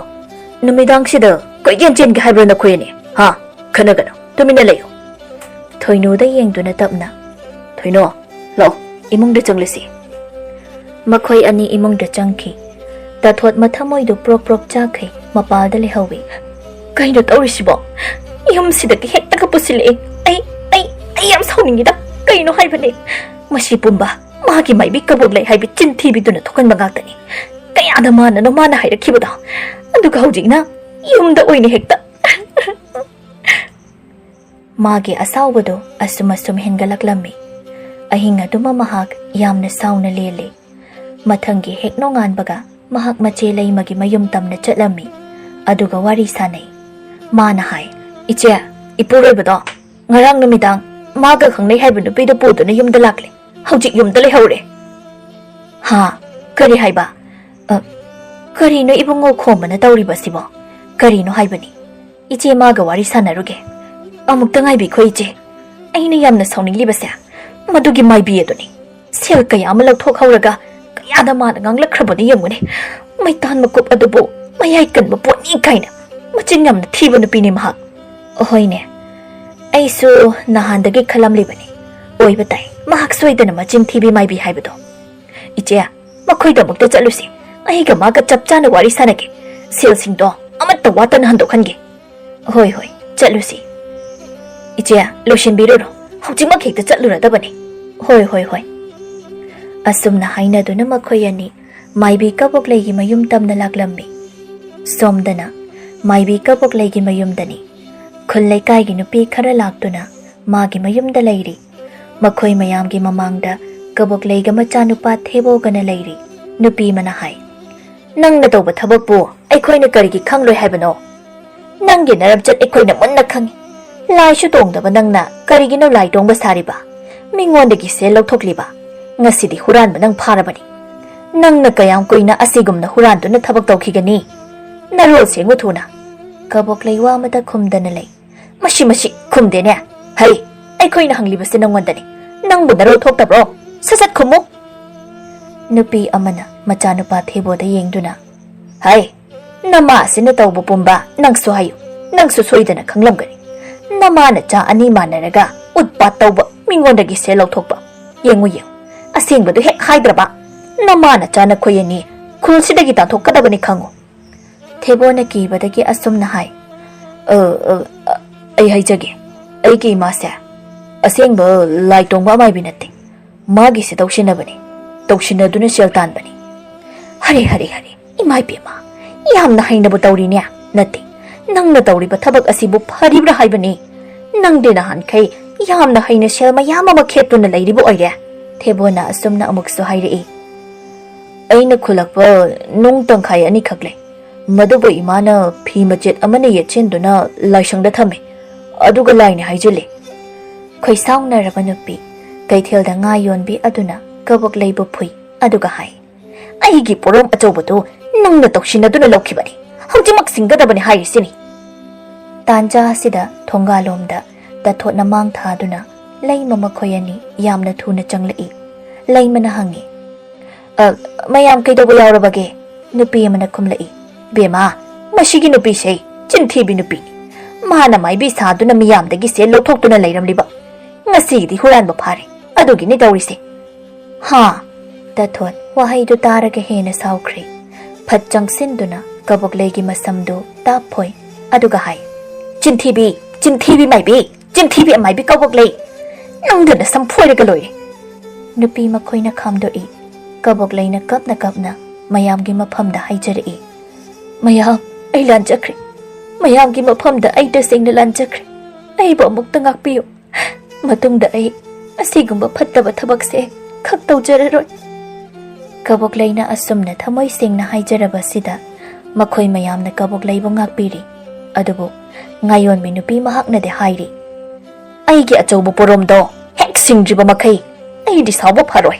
ꯅꯨꯃꯤꯗꯥꯡꯁꯤꯗ ꯀꯣꯏꯆꯦꯟ ꯆꯦꯟꯒꯦ ꯍꯥꯏꯕ꯭ꯔꯣ ꯅꯈꯣꯏ ꯑꯅꯤ? ꯍꯥ? ꯈꯠꯅꯒꯅꯨ, ꯇꯨꯃꯤꯟꯅ ꯂꯩꯌꯨ꯫" ꯊꯣꯏꯅꯨꯗ ꯌꯦꯡꯗꯨꯅ ꯇꯞꯅ, "ꯊꯣꯏꯅꯨ, ꯂꯥꯛꯑꯣ, ꯏꯃꯨꯡꯗ ꯆꯪꯂꯁꯤ꯫" ꯃꯈꯣꯏ ꯑꯅꯤ ꯏꯃꯨꯡꯗ ꯆꯪꯈꯤ꯫ ꯇꯥꯊꯣꯠ ꯃꯊꯃꯣꯏꯗꯨ ꯄ꯭ꯔꯣꯛ ꯄ꯭ꯔꯣꯛ ꯆꯥꯛꯈꯩ ꯃꯄꯥꯜꯗ ꯂꯩꯍꯧꯏ꯫ "ꯀꯩꯅꯣ ꯇꯧꯔꯤꯁꯤꯕꯣ? ꯌꯨꯝꯁꯤꯗꯒꯤ ꯍꯦꯛꯇꯒ ꯄꯨꯁꯤꯜꯂꯛꯑꯦ꯫ ꯑꯩ, ꯑꯩ, ꯑꯩ ꯌꯥꯝ ꯁꯥꯎꯅꯤꯡꯉꯤꯗ꯫ ꯀꯩꯅꯣ ꯍꯥꯏꯕꯅꯦ? ꯃꯁꯤ ꯄꯨꯝꯕ ꯃꯥꯒꯤ ꯃꯥꯏꯕꯤ ꯀꯕꯣꯛ ꯂꯩ ꯍꯥꯏꯕꯤ ꯆꯤꯟꯊꯤꯕꯤꯗꯨꯅ ꯊꯣꯛꯍꯟꯕ ꯉꯥꯛꯇꯅꯤ꯫ ꯀꯌꯥꯗ ꯃꯥꯅꯅꯣ ꯃꯥꯅ ꯍꯥꯏꯔꯛꯈꯤꯕꯗꯣ? ꯑꯗꯨꯒ ꯍꯧꯖꯤꯛꯅ ꯌꯨꯝꯗ ꯑꯣꯏꯅ ꯍꯦꯛꯇ꯫" ꯃꯥꯒꯤ ꯑꯁꯥꯎꯕꯗꯨ ꯑꯁꯨꯝ ꯑꯁꯨꯝ ꯍꯦꯟꯒꯠꯂꯛꯂꯝꯃꯤ꯫ ꯑꯍꯤꯡ ꯑꯗꯨꯃ ꯃꯍꯥꯛ ꯌꯥꯝꯅ ꯁꯥꯎꯅ ꯂꯦꯜꯂꯤ꯫ ꯃꯊꯪꯒꯤ ꯍꯦꯛ ꯅꯣꯡꯉꯥꯟꯕꯒ ꯃꯍꯥꯛ ꯃꯆꯦ ꯂꯩꯃꯒꯤ ꯃꯌꯨꯝ ꯇꯝꯅ ꯆꯠꯂꯝꯃꯤ꯫ ꯑꯗꯨꯒ ꯋꯥꯔꯤ ꯁꯥꯅꯩ꯫ ꯃꯥꯅ ꯍꯥꯏ, "ꯏꯆꯦ, ꯏꯄꯨꯔꯣꯏꯕꯗꯣ ꯉꯔꯥꯡ ꯅꯨꯃꯤꯗꯥꯡ ꯃꯥꯒ ꯈꯪꯅꯩ ꯍꯥꯏꯕ ꯅꯨꯄꯤꯗꯨ ꯄꯨꯗꯨꯅ ꯌꯨꯝꯗ ꯂꯥꯛꯂꯦ꯫ ꯍꯧꯖꯤꯛ ꯌꯨꯝꯗ ꯂꯩꯍꯧꯔꯦ꯫" "ꯍꯥ? ꯀꯔꯤ ꯍꯥꯏꯕ? ꯑ, ꯀꯔꯤꯅꯣ ꯏꯕꯨꯡꯉꯣ ꯈꯣꯝꯕꯅ ꯇꯧꯔꯤꯕꯁꯤꯕꯣ? ꯀꯔꯤꯅꯣ ꯍꯥꯏꯕꯅꯤ? ꯏꯆꯦ ꯃꯥꯒ ꯋꯥꯔꯤ ꯁꯥꯟꯅꯔꯨꯒꯦ꯫ ꯑꯃꯨꯛꯇ ꯉꯥꯏꯕꯤꯈꯣ ꯏꯆꯦ꯫ ꯑꯩꯅ ꯌꯥꯝꯅ ꯁꯥꯎꯅꯤꯡꯂꯤꯕꯁꯦ ꯃꯗꯨꯒꯤ ꯃꯥꯏꯕꯤ ꯑꯗꯨꯅꯤ꯫ ꯁꯦꯜ ꯀꯌꯥ ꯑꯃ ꯂꯧꯊꯣꯛꯍꯧꯔꯒ ꯀꯌꯥꯗ ꯃꯥꯅ ꯉꯥꯡꯂꯛꯈ꯭ꯔꯕꯅꯣ ꯌꯦꯡꯉꯨꯅꯦ꯫ ꯃꯩꯇꯥꯟ ꯃꯀꯨꯞ ꯑꯗꯨꯕꯨ ꯃꯌꯥꯏ ꯀꯟꯕ ꯄꯣꯠꯅꯤ ꯀꯥꯏꯅ꯫ ꯃꯆꯤꯟ ꯌꯥꯝꯅ ꯊꯤꯕ ꯅꯨꯄꯤꯅꯤ ꯃꯍꯥꯛ꯫ ꯍꯣꯏꯅꯦ, ꯑꯩꯁꯨ ꯅꯍꯥꯟꯗꯒꯤ ꯈꯜꯂꯝꯂꯤꯕꯅꯤ꯫ ꯑꯣꯏꯕ ꯇꯥꯏ, ꯃꯍꯥꯛ ꯁꯣꯏꯗꯅ ꯃꯆꯤꯟ ꯊꯤꯕꯤ ꯃꯥꯏꯕꯤ ꯍꯥꯏꯕꯗꯣ꯫ ꯏꯆꯦ, ꯃꯈꯣꯏꯗꯃꯛꯇ ꯆꯠꯂꯨꯁꯤ꯫ ꯑꯩꯒ ꯃꯥꯒ ꯆꯞ ꯆꯥꯅ ꯋꯥꯔꯤ ꯁꯥꯟꯅꯒꯦ꯫ ꯁꯦꯜꯁꯤꯡꯗꯣ ꯑꯃꯠꯇ ꯋꯥꯠꯇꯅ ꯍꯟꯗꯣꯛꯍꯟꯒꯦ꯫ ꯍꯣꯏ, ꯍꯣꯏ, ꯆꯠꯂꯨꯁꯤ꯫ ꯏꯆꯦ, ꯂꯣꯏꯁꯤꯟꯕꯤꯔꯨꯔꯣ꯫ ꯍꯧꯖꯤꯛꯃꯛ ꯍꯦꯛꯇ ꯆꯠꯂꯨꯔꯗꯕꯅꯤ꯫ ꯍꯣꯏ, ꯍꯣꯏ, ꯍꯣꯏ꯫ ꯑꯁꯨꯝꯅ ꯍꯥꯏꯅꯗꯨꯅ ꯃꯈꯣꯏ ꯑꯅꯤ ꯃꯥꯏꯕꯤ ꯀꯕꯣꯛꯂꯩꯒꯤ ꯃꯌꯨꯝ ꯇꯝꯅ ꯂꯥꯛꯂꯝꯃꯤ꯫ ꯁꯣꯝꯗꯅ ꯃꯥꯏꯕꯤ ꯀꯕꯣꯛꯂꯩꯒꯤ ꯃꯌꯨꯝꯗꯅꯤ꯫ ꯈꯨꯜ ꯂꯩꯀꯥꯏꯒꯤ ꯅꯨꯄꯤ ꯈꯔ ꯂꯥꯛꯇꯨꯅ ꯃꯥꯒꯤ ꯃꯌꯨꯝꯗ ꯂꯩꯔꯤ꯫ ꯃꯈꯣꯏ ꯃꯌꯥꯝꯒꯤ ꯃꯃꯥꯡꯗ ꯀꯕꯣꯛꯂꯩꯒ ꯃꯆꯥꯅꯨꯄꯥ ꯊꯦꯕꯣꯒꯅ ꯂꯩꯔꯤ꯫ ꯅꯨꯄꯤ ꯑꯃꯅ ꯍꯥꯏ, "ꯅꯪꯅ ꯇꯧꯕ ꯊꯕꯛꯄꯨ ꯑꯩꯈꯣꯏꯅ ꯀꯔꯤꯒꯤ ꯈꯪꯂꯣꯏ ꯍꯥꯏꯕꯅꯣ? ꯅꯪꯒꯤ ꯅꯔꯝꯆꯠ ꯑꯩꯈꯣꯏꯅ ꯃꯨꯟꯅ ꯈꯪꯏ꯫ ꯂꯥꯏꯁꯨ ꯇꯣꯡꯗꯕ ꯅꯪꯅ ꯀꯔꯤꯒꯤꯅꯣ ꯂꯥꯏ ꯇꯣꯡꯕ ꯁꯥꯔꯤꯕ? ꯃꯤꯉꯣꯟꯗꯒꯤ ꯁꯦꯜ ꯂꯧꯊꯣꯛꯂꯤꯕ? ꯉꯁꯤꯗꯤ ꯍꯨꯔꯥꯟꯕ ꯅꯪ ꯐꯥꯔꯕꯅꯤ꯫ ꯅꯪꯅ ꯀꯌꯥꯝ ꯀꯨꯏꯅ ꯑꯁꯤꯒꯨꯝꯅ ꯍꯨꯔꯥꯟꯗꯨꯅ ꯊꯕꯛ ꯇꯧꯈꯤꯒꯅꯤ? ꯅꯔꯣꯜ ꯁꯦꯡꯉꯨ ꯊꯨꯅ꯫" ꯀꯕꯣꯛꯂꯩ ꯋꯥ ꯑꯃꯇ ꯈꯨꯝꯗꯅ ꯂꯩ꯫ "ꯃꯁꯤ, ꯃꯁꯤ ꯈꯨꯝꯗꯦꯅꯦ꯫ ꯍꯩ, ꯑꯩꯈꯣꯏꯅ ꯍꯪꯂꯤꯕꯁꯤ ꯅꯪꯉꯣꯟꯗꯅꯤ꯫ ꯅꯪꯕꯨ ꯅꯔꯣꯜ ꯊꯣꯛꯇꯕ꯭ꯔꯣ? ꯁꯠ ꯁꯠ ꯈꯨꯝꯃꯨ꯫" ꯅꯨꯄꯤ ꯑꯃꯅ ꯃꯆꯥꯅꯨꯄꯥ ꯊꯦꯕꯣꯗ ꯌꯦꯡꯗꯨꯅ, "ꯍꯩ, ꯅꯃꯥꯁꯤꯅ ꯇꯧꯕ ꯄꯨꯝꯕ ꯅꯪꯁꯨ ꯍꯥꯏꯌꯨ꯫ ꯅꯪꯁꯨ ꯁꯣꯏꯗꯅ ꯈꯪꯂꯝꯒꯅꯤ꯫ ꯅꯃꯥ ꯅꯆꯥ ꯑꯅꯤ ꯃꯥꯟꯅꯔꯒ ꯎꯠꯄꯥꯠ ꯇꯧꯕ, ꯃꯤꯉꯣꯟꯗꯒꯤ ꯁꯦꯜ ꯂꯧꯊꯣꯛꯄ꯫ ꯌꯦꯡꯉꯨ, ꯌꯦꯡꯉꯨ, ꯑꯁꯦꯡꯕꯗꯨ ꯍꯦꯛ ꯍꯥꯏꯗ꯭ꯔꯕ? ꯅꯃꯥ ꯅꯆꯥ ꯅꯈꯣꯏ ꯑꯅꯤ ꯈꯨꯜꯁꯤꯗꯒꯤ ꯇꯥꯟꯊꯣꯛꯀꯗꯕꯅꯤ ꯈꯪꯉꯨ꯫" ꯊꯦꯕꯣꯅ ꯀꯤꯕꯗꯒꯤ ꯑꯁꯨꯝꯅ ꯍꯥꯏ, "ꯑ, ꯑ, ꯑ, ꯑꯩ ꯍꯥꯏꯖꯒꯦ, ꯑꯩꯒꯤ ꯏꯃꯥꯁꯦ ꯑꯁꯦꯡꯕ ꯂꯥꯏ ꯇꯣꯡꯕ ꯑꯃꯥꯏꯕꯤ ꯅꯠꯇꯦ꯫ ꯃꯥꯒꯤꯁꯦ ꯇꯧꯁꯤꯟꯅꯕꯅꯤ, ꯇꯧꯁꯤꯟꯅꯗꯨꯅ ꯁꯦꯜ ꯇꯥꯟꯕꯅꯤ꯫" "ꯍꯔꯦ, ꯍꯔꯦ, ꯍꯔꯦ, ꯏꯃꯥ ꯏꯕꯦꯝꯃ, ꯌꯥꯝꯅ ꯍꯩꯅꯕꯨ ꯇꯧꯔꯤꯅꯦ꯫ ꯅꯠꯇꯦ, ꯅꯪꯅ ꯇꯧꯔꯤꯕ ꯊꯕꯛ ꯑꯁꯤꯕꯨ ꯐꯔꯤꯕ꯭ꯔꯥ ꯍꯥꯏꯕꯅꯤ꯫ ꯅꯪꯗꯤ ꯅꯍꯥꯟꯈꯩ ꯌꯥꯝꯅ ꯍꯩꯅ ꯁꯦꯜ ꯃꯌꯥꯝ ꯑꯃ ꯈꯦꯠꯇꯨꯅ ꯂꯩꯔꯤꯕ ꯑꯣꯏꯔꯦ꯫" ꯊꯦꯕꯣꯅ ꯑꯁꯨꯝꯅ ꯑꯃꯨꯛꯁꯨ ꯍꯥꯏꯔꯛꯏ, "ꯑꯩꯅ ꯈꯨꯜꯂꯛꯄ ꯅꯨꯡ ꯇꯪꯈꯥꯏ ꯑꯅꯤꯈꯛ ꯂꯩ꯫ ꯃꯗꯨꯕꯨ ꯏꯃꯥꯅ ꯐꯤ ꯃꯆꯦꯠ ꯑꯃꯅ ꯌꯦꯠꯁꯤꯟꯗꯨꯅ ꯂꯥꯏꯁꯪꯗ ꯊꯝꯃꯤ, ꯑꯗꯨꯒ ꯂꯥꯏꯅꯤ ꯍꯥꯏꯖꯤꯜꯂꯤ꯫" ꯈꯣꯏꯁꯥꯎꯅꯔꯕ ꯅꯨꯄꯤ, ꯀꯩꯊꯦꯜꯗ ꯉꯥ ꯌꯣꯟꯕꯤ ꯑꯗꯨꯅ ꯀꯕꯣꯛꯂꯩꯕꯨ ꯐꯨꯏ, ꯑꯗꯨꯒ ꯍꯥꯏ, "ꯑꯩꯒꯤ ꯄꯣꯔꯣꯝ ꯑꯆꯧꯕꯗꯨ ꯅꯪꯅ ꯇꯧꯁꯤꯟꯅꯗꯨꯅ ꯂꯧꯈꯤꯕꯅꯤ꯫ ꯍꯧꯖꯤꯛꯃꯛ ꯁꯤꯡꯒꯗꯕꯅꯤ ꯍꯥꯏꯔꯤꯁꯤꯅꯤ꯫" ꯇꯥꯟꯖꯥ ꯑꯁꯤꯗ ꯊꯣꯡꯒꯥꯜꯂꯣꯝꯗ ꯇꯥꯊꯣꯠꯅ ꯃꯥꯡ ꯊꯥꯗꯨꯅ ꯂꯩꯃ ꯃꯈꯣꯏ ꯑꯅꯤ ꯌꯥꯝꯅ ꯊꯨꯅ ꯆꯪꯂꯛꯏ꯫ ꯂꯩꯃꯅ ꯍꯪꯉꯤ, "ꯑ, ꯃꯌꯥꯝ ꯀꯩꯗꯧꯕ ꯌꯥꯎꯔꯕꯒꯦ?" ꯅꯨꯄꯤ ꯑꯃꯅ ꯈꯨꯝꯂꯛꯏ, "ꯕꯦꯝꯃ, ꯃꯁꯤꯒꯤ ꯅꯨꯄꯤꯁꯦ ꯆꯤꯟꯊꯤꯕꯤ ꯅꯨꯄꯤꯅꯤ꯫ ꯃꯥꯅ ꯃꯥꯏꯕꯤ ꯁꯥꯗꯨꯅ ꯃꯤꯌꯥꯝꯗꯒꯤ ꯁꯦꯜ ꯂꯧꯊꯣꯛꯇꯨꯅ ꯂꯩꯔꯝꯂꯤꯕ꯫ ꯉꯁꯤꯒꯤꯗꯤ ꯍꯨꯔꯥꯟꯕ ꯐꯥꯔꯦ, ꯑꯗꯨꯒꯤꯅꯤ ꯇꯧꯔꯤꯁꯦ"꯫ "ꯍꯥ?" ꯇꯥꯊꯣꯠ ꯋꯥꯍꯩꯗꯨ ꯇꯥꯔꯒ ꯍꯦꯟꯅ ꯁꯥꯎꯈ꯭ꯔꯦ꯫ ꯐꯠ ꯆꯪꯁꯤꯟꯗꯨꯅ ꯀꯕꯣꯛꯂꯩꯒꯤ ꯃꯁꯝꯗꯨ ꯇꯥꯞ ꯐꯣꯏ, ꯑꯗꯨꯒ ꯍꯥꯏ, "ꯆꯤꯟꯊꯤꯕꯤ, ꯆꯤꯟꯊꯤꯕꯤ ꯃꯥꯏꯕꯤ, ꯆꯤꯟꯊꯤꯕꯤ ꯑꯃꯥꯏꯕꯤ ꯀꯕꯣꯛꯂꯩ, ꯅꯪꯗ ꯅꯁꯝ ꯐꯣꯏꯔꯒ ꯂꯣꯏꯔꯦ"꯫ ꯅꯨꯄꯤ ꯃꯈꯣꯏꯅ ꯈꯥꯝꯗꯣꯛꯏ꯫ ꯀꯕꯣꯛꯂꯩꯅ ꯀꯞꯅ ꯀꯞꯅ ꯃꯌꯥꯝꯒꯤ ꯃꯐꯝꯗ ꯍꯥꯏꯖꯔꯛꯏ, "ꯃꯌꯥꯝ, ꯑꯩ ꯂꯥꯟꯖꯈ꯭ꯔꯦ꯫ ꯃꯌꯥꯝꯒꯤ ꯃꯐꯝꯗ ꯑꯩ ꯇꯁꯦꯡꯅ ꯂꯥꯟꯖꯈ꯭ꯔꯦ꯫ ꯑꯩꯕꯨ ꯑꯃꯨꯛꯇ ꯉꯥꯛꯄꯤꯌꯨ꯫ ꯃꯇꯨꯡꯗ ꯑꯩ ꯑꯁꯤꯒꯨꯝꯕ ꯐꯠꯇꯕ ꯊꯕꯛꯁꯦ ꯈꯛ ꯇꯧꯖꯔꯔꯣꯏ"꯫ ꯀꯕꯣꯛꯂꯩꯅ ꯑꯁꯨꯝꯅ ꯊꯃꯣꯏ ꯁꯦꯡꯅ ꯍꯥꯏꯖꯔꯕꯁꯤꯗ ꯃꯈꯣꯏ ꯃꯌꯥꯝꯅ ꯀꯕꯣꯛꯂꯩꯕꯨ ꯉꯥꯛꯄꯤꯔꯤ꯫ ꯑꯗꯨꯕꯨ ꯉꯥꯌꯣꯟꯕꯤ ꯅꯨꯄꯤ ꯃꯍꯥꯛꯅꯗꯤ ꯍꯥꯏꯔꯤ, "ꯑꯩꯒꯤ ꯑꯆꯧꯕ ꯄꯣꯔꯣꯝꯗꯣ ꯍꯦꯛ ꯁꯤꯡꯗ꯭ꯔꯤꯕ ꯃꯈꯩ ꯑꯩꯗꯤ ꯁꯥꯎꯕ ꯐꯔꯣꯏ"꯫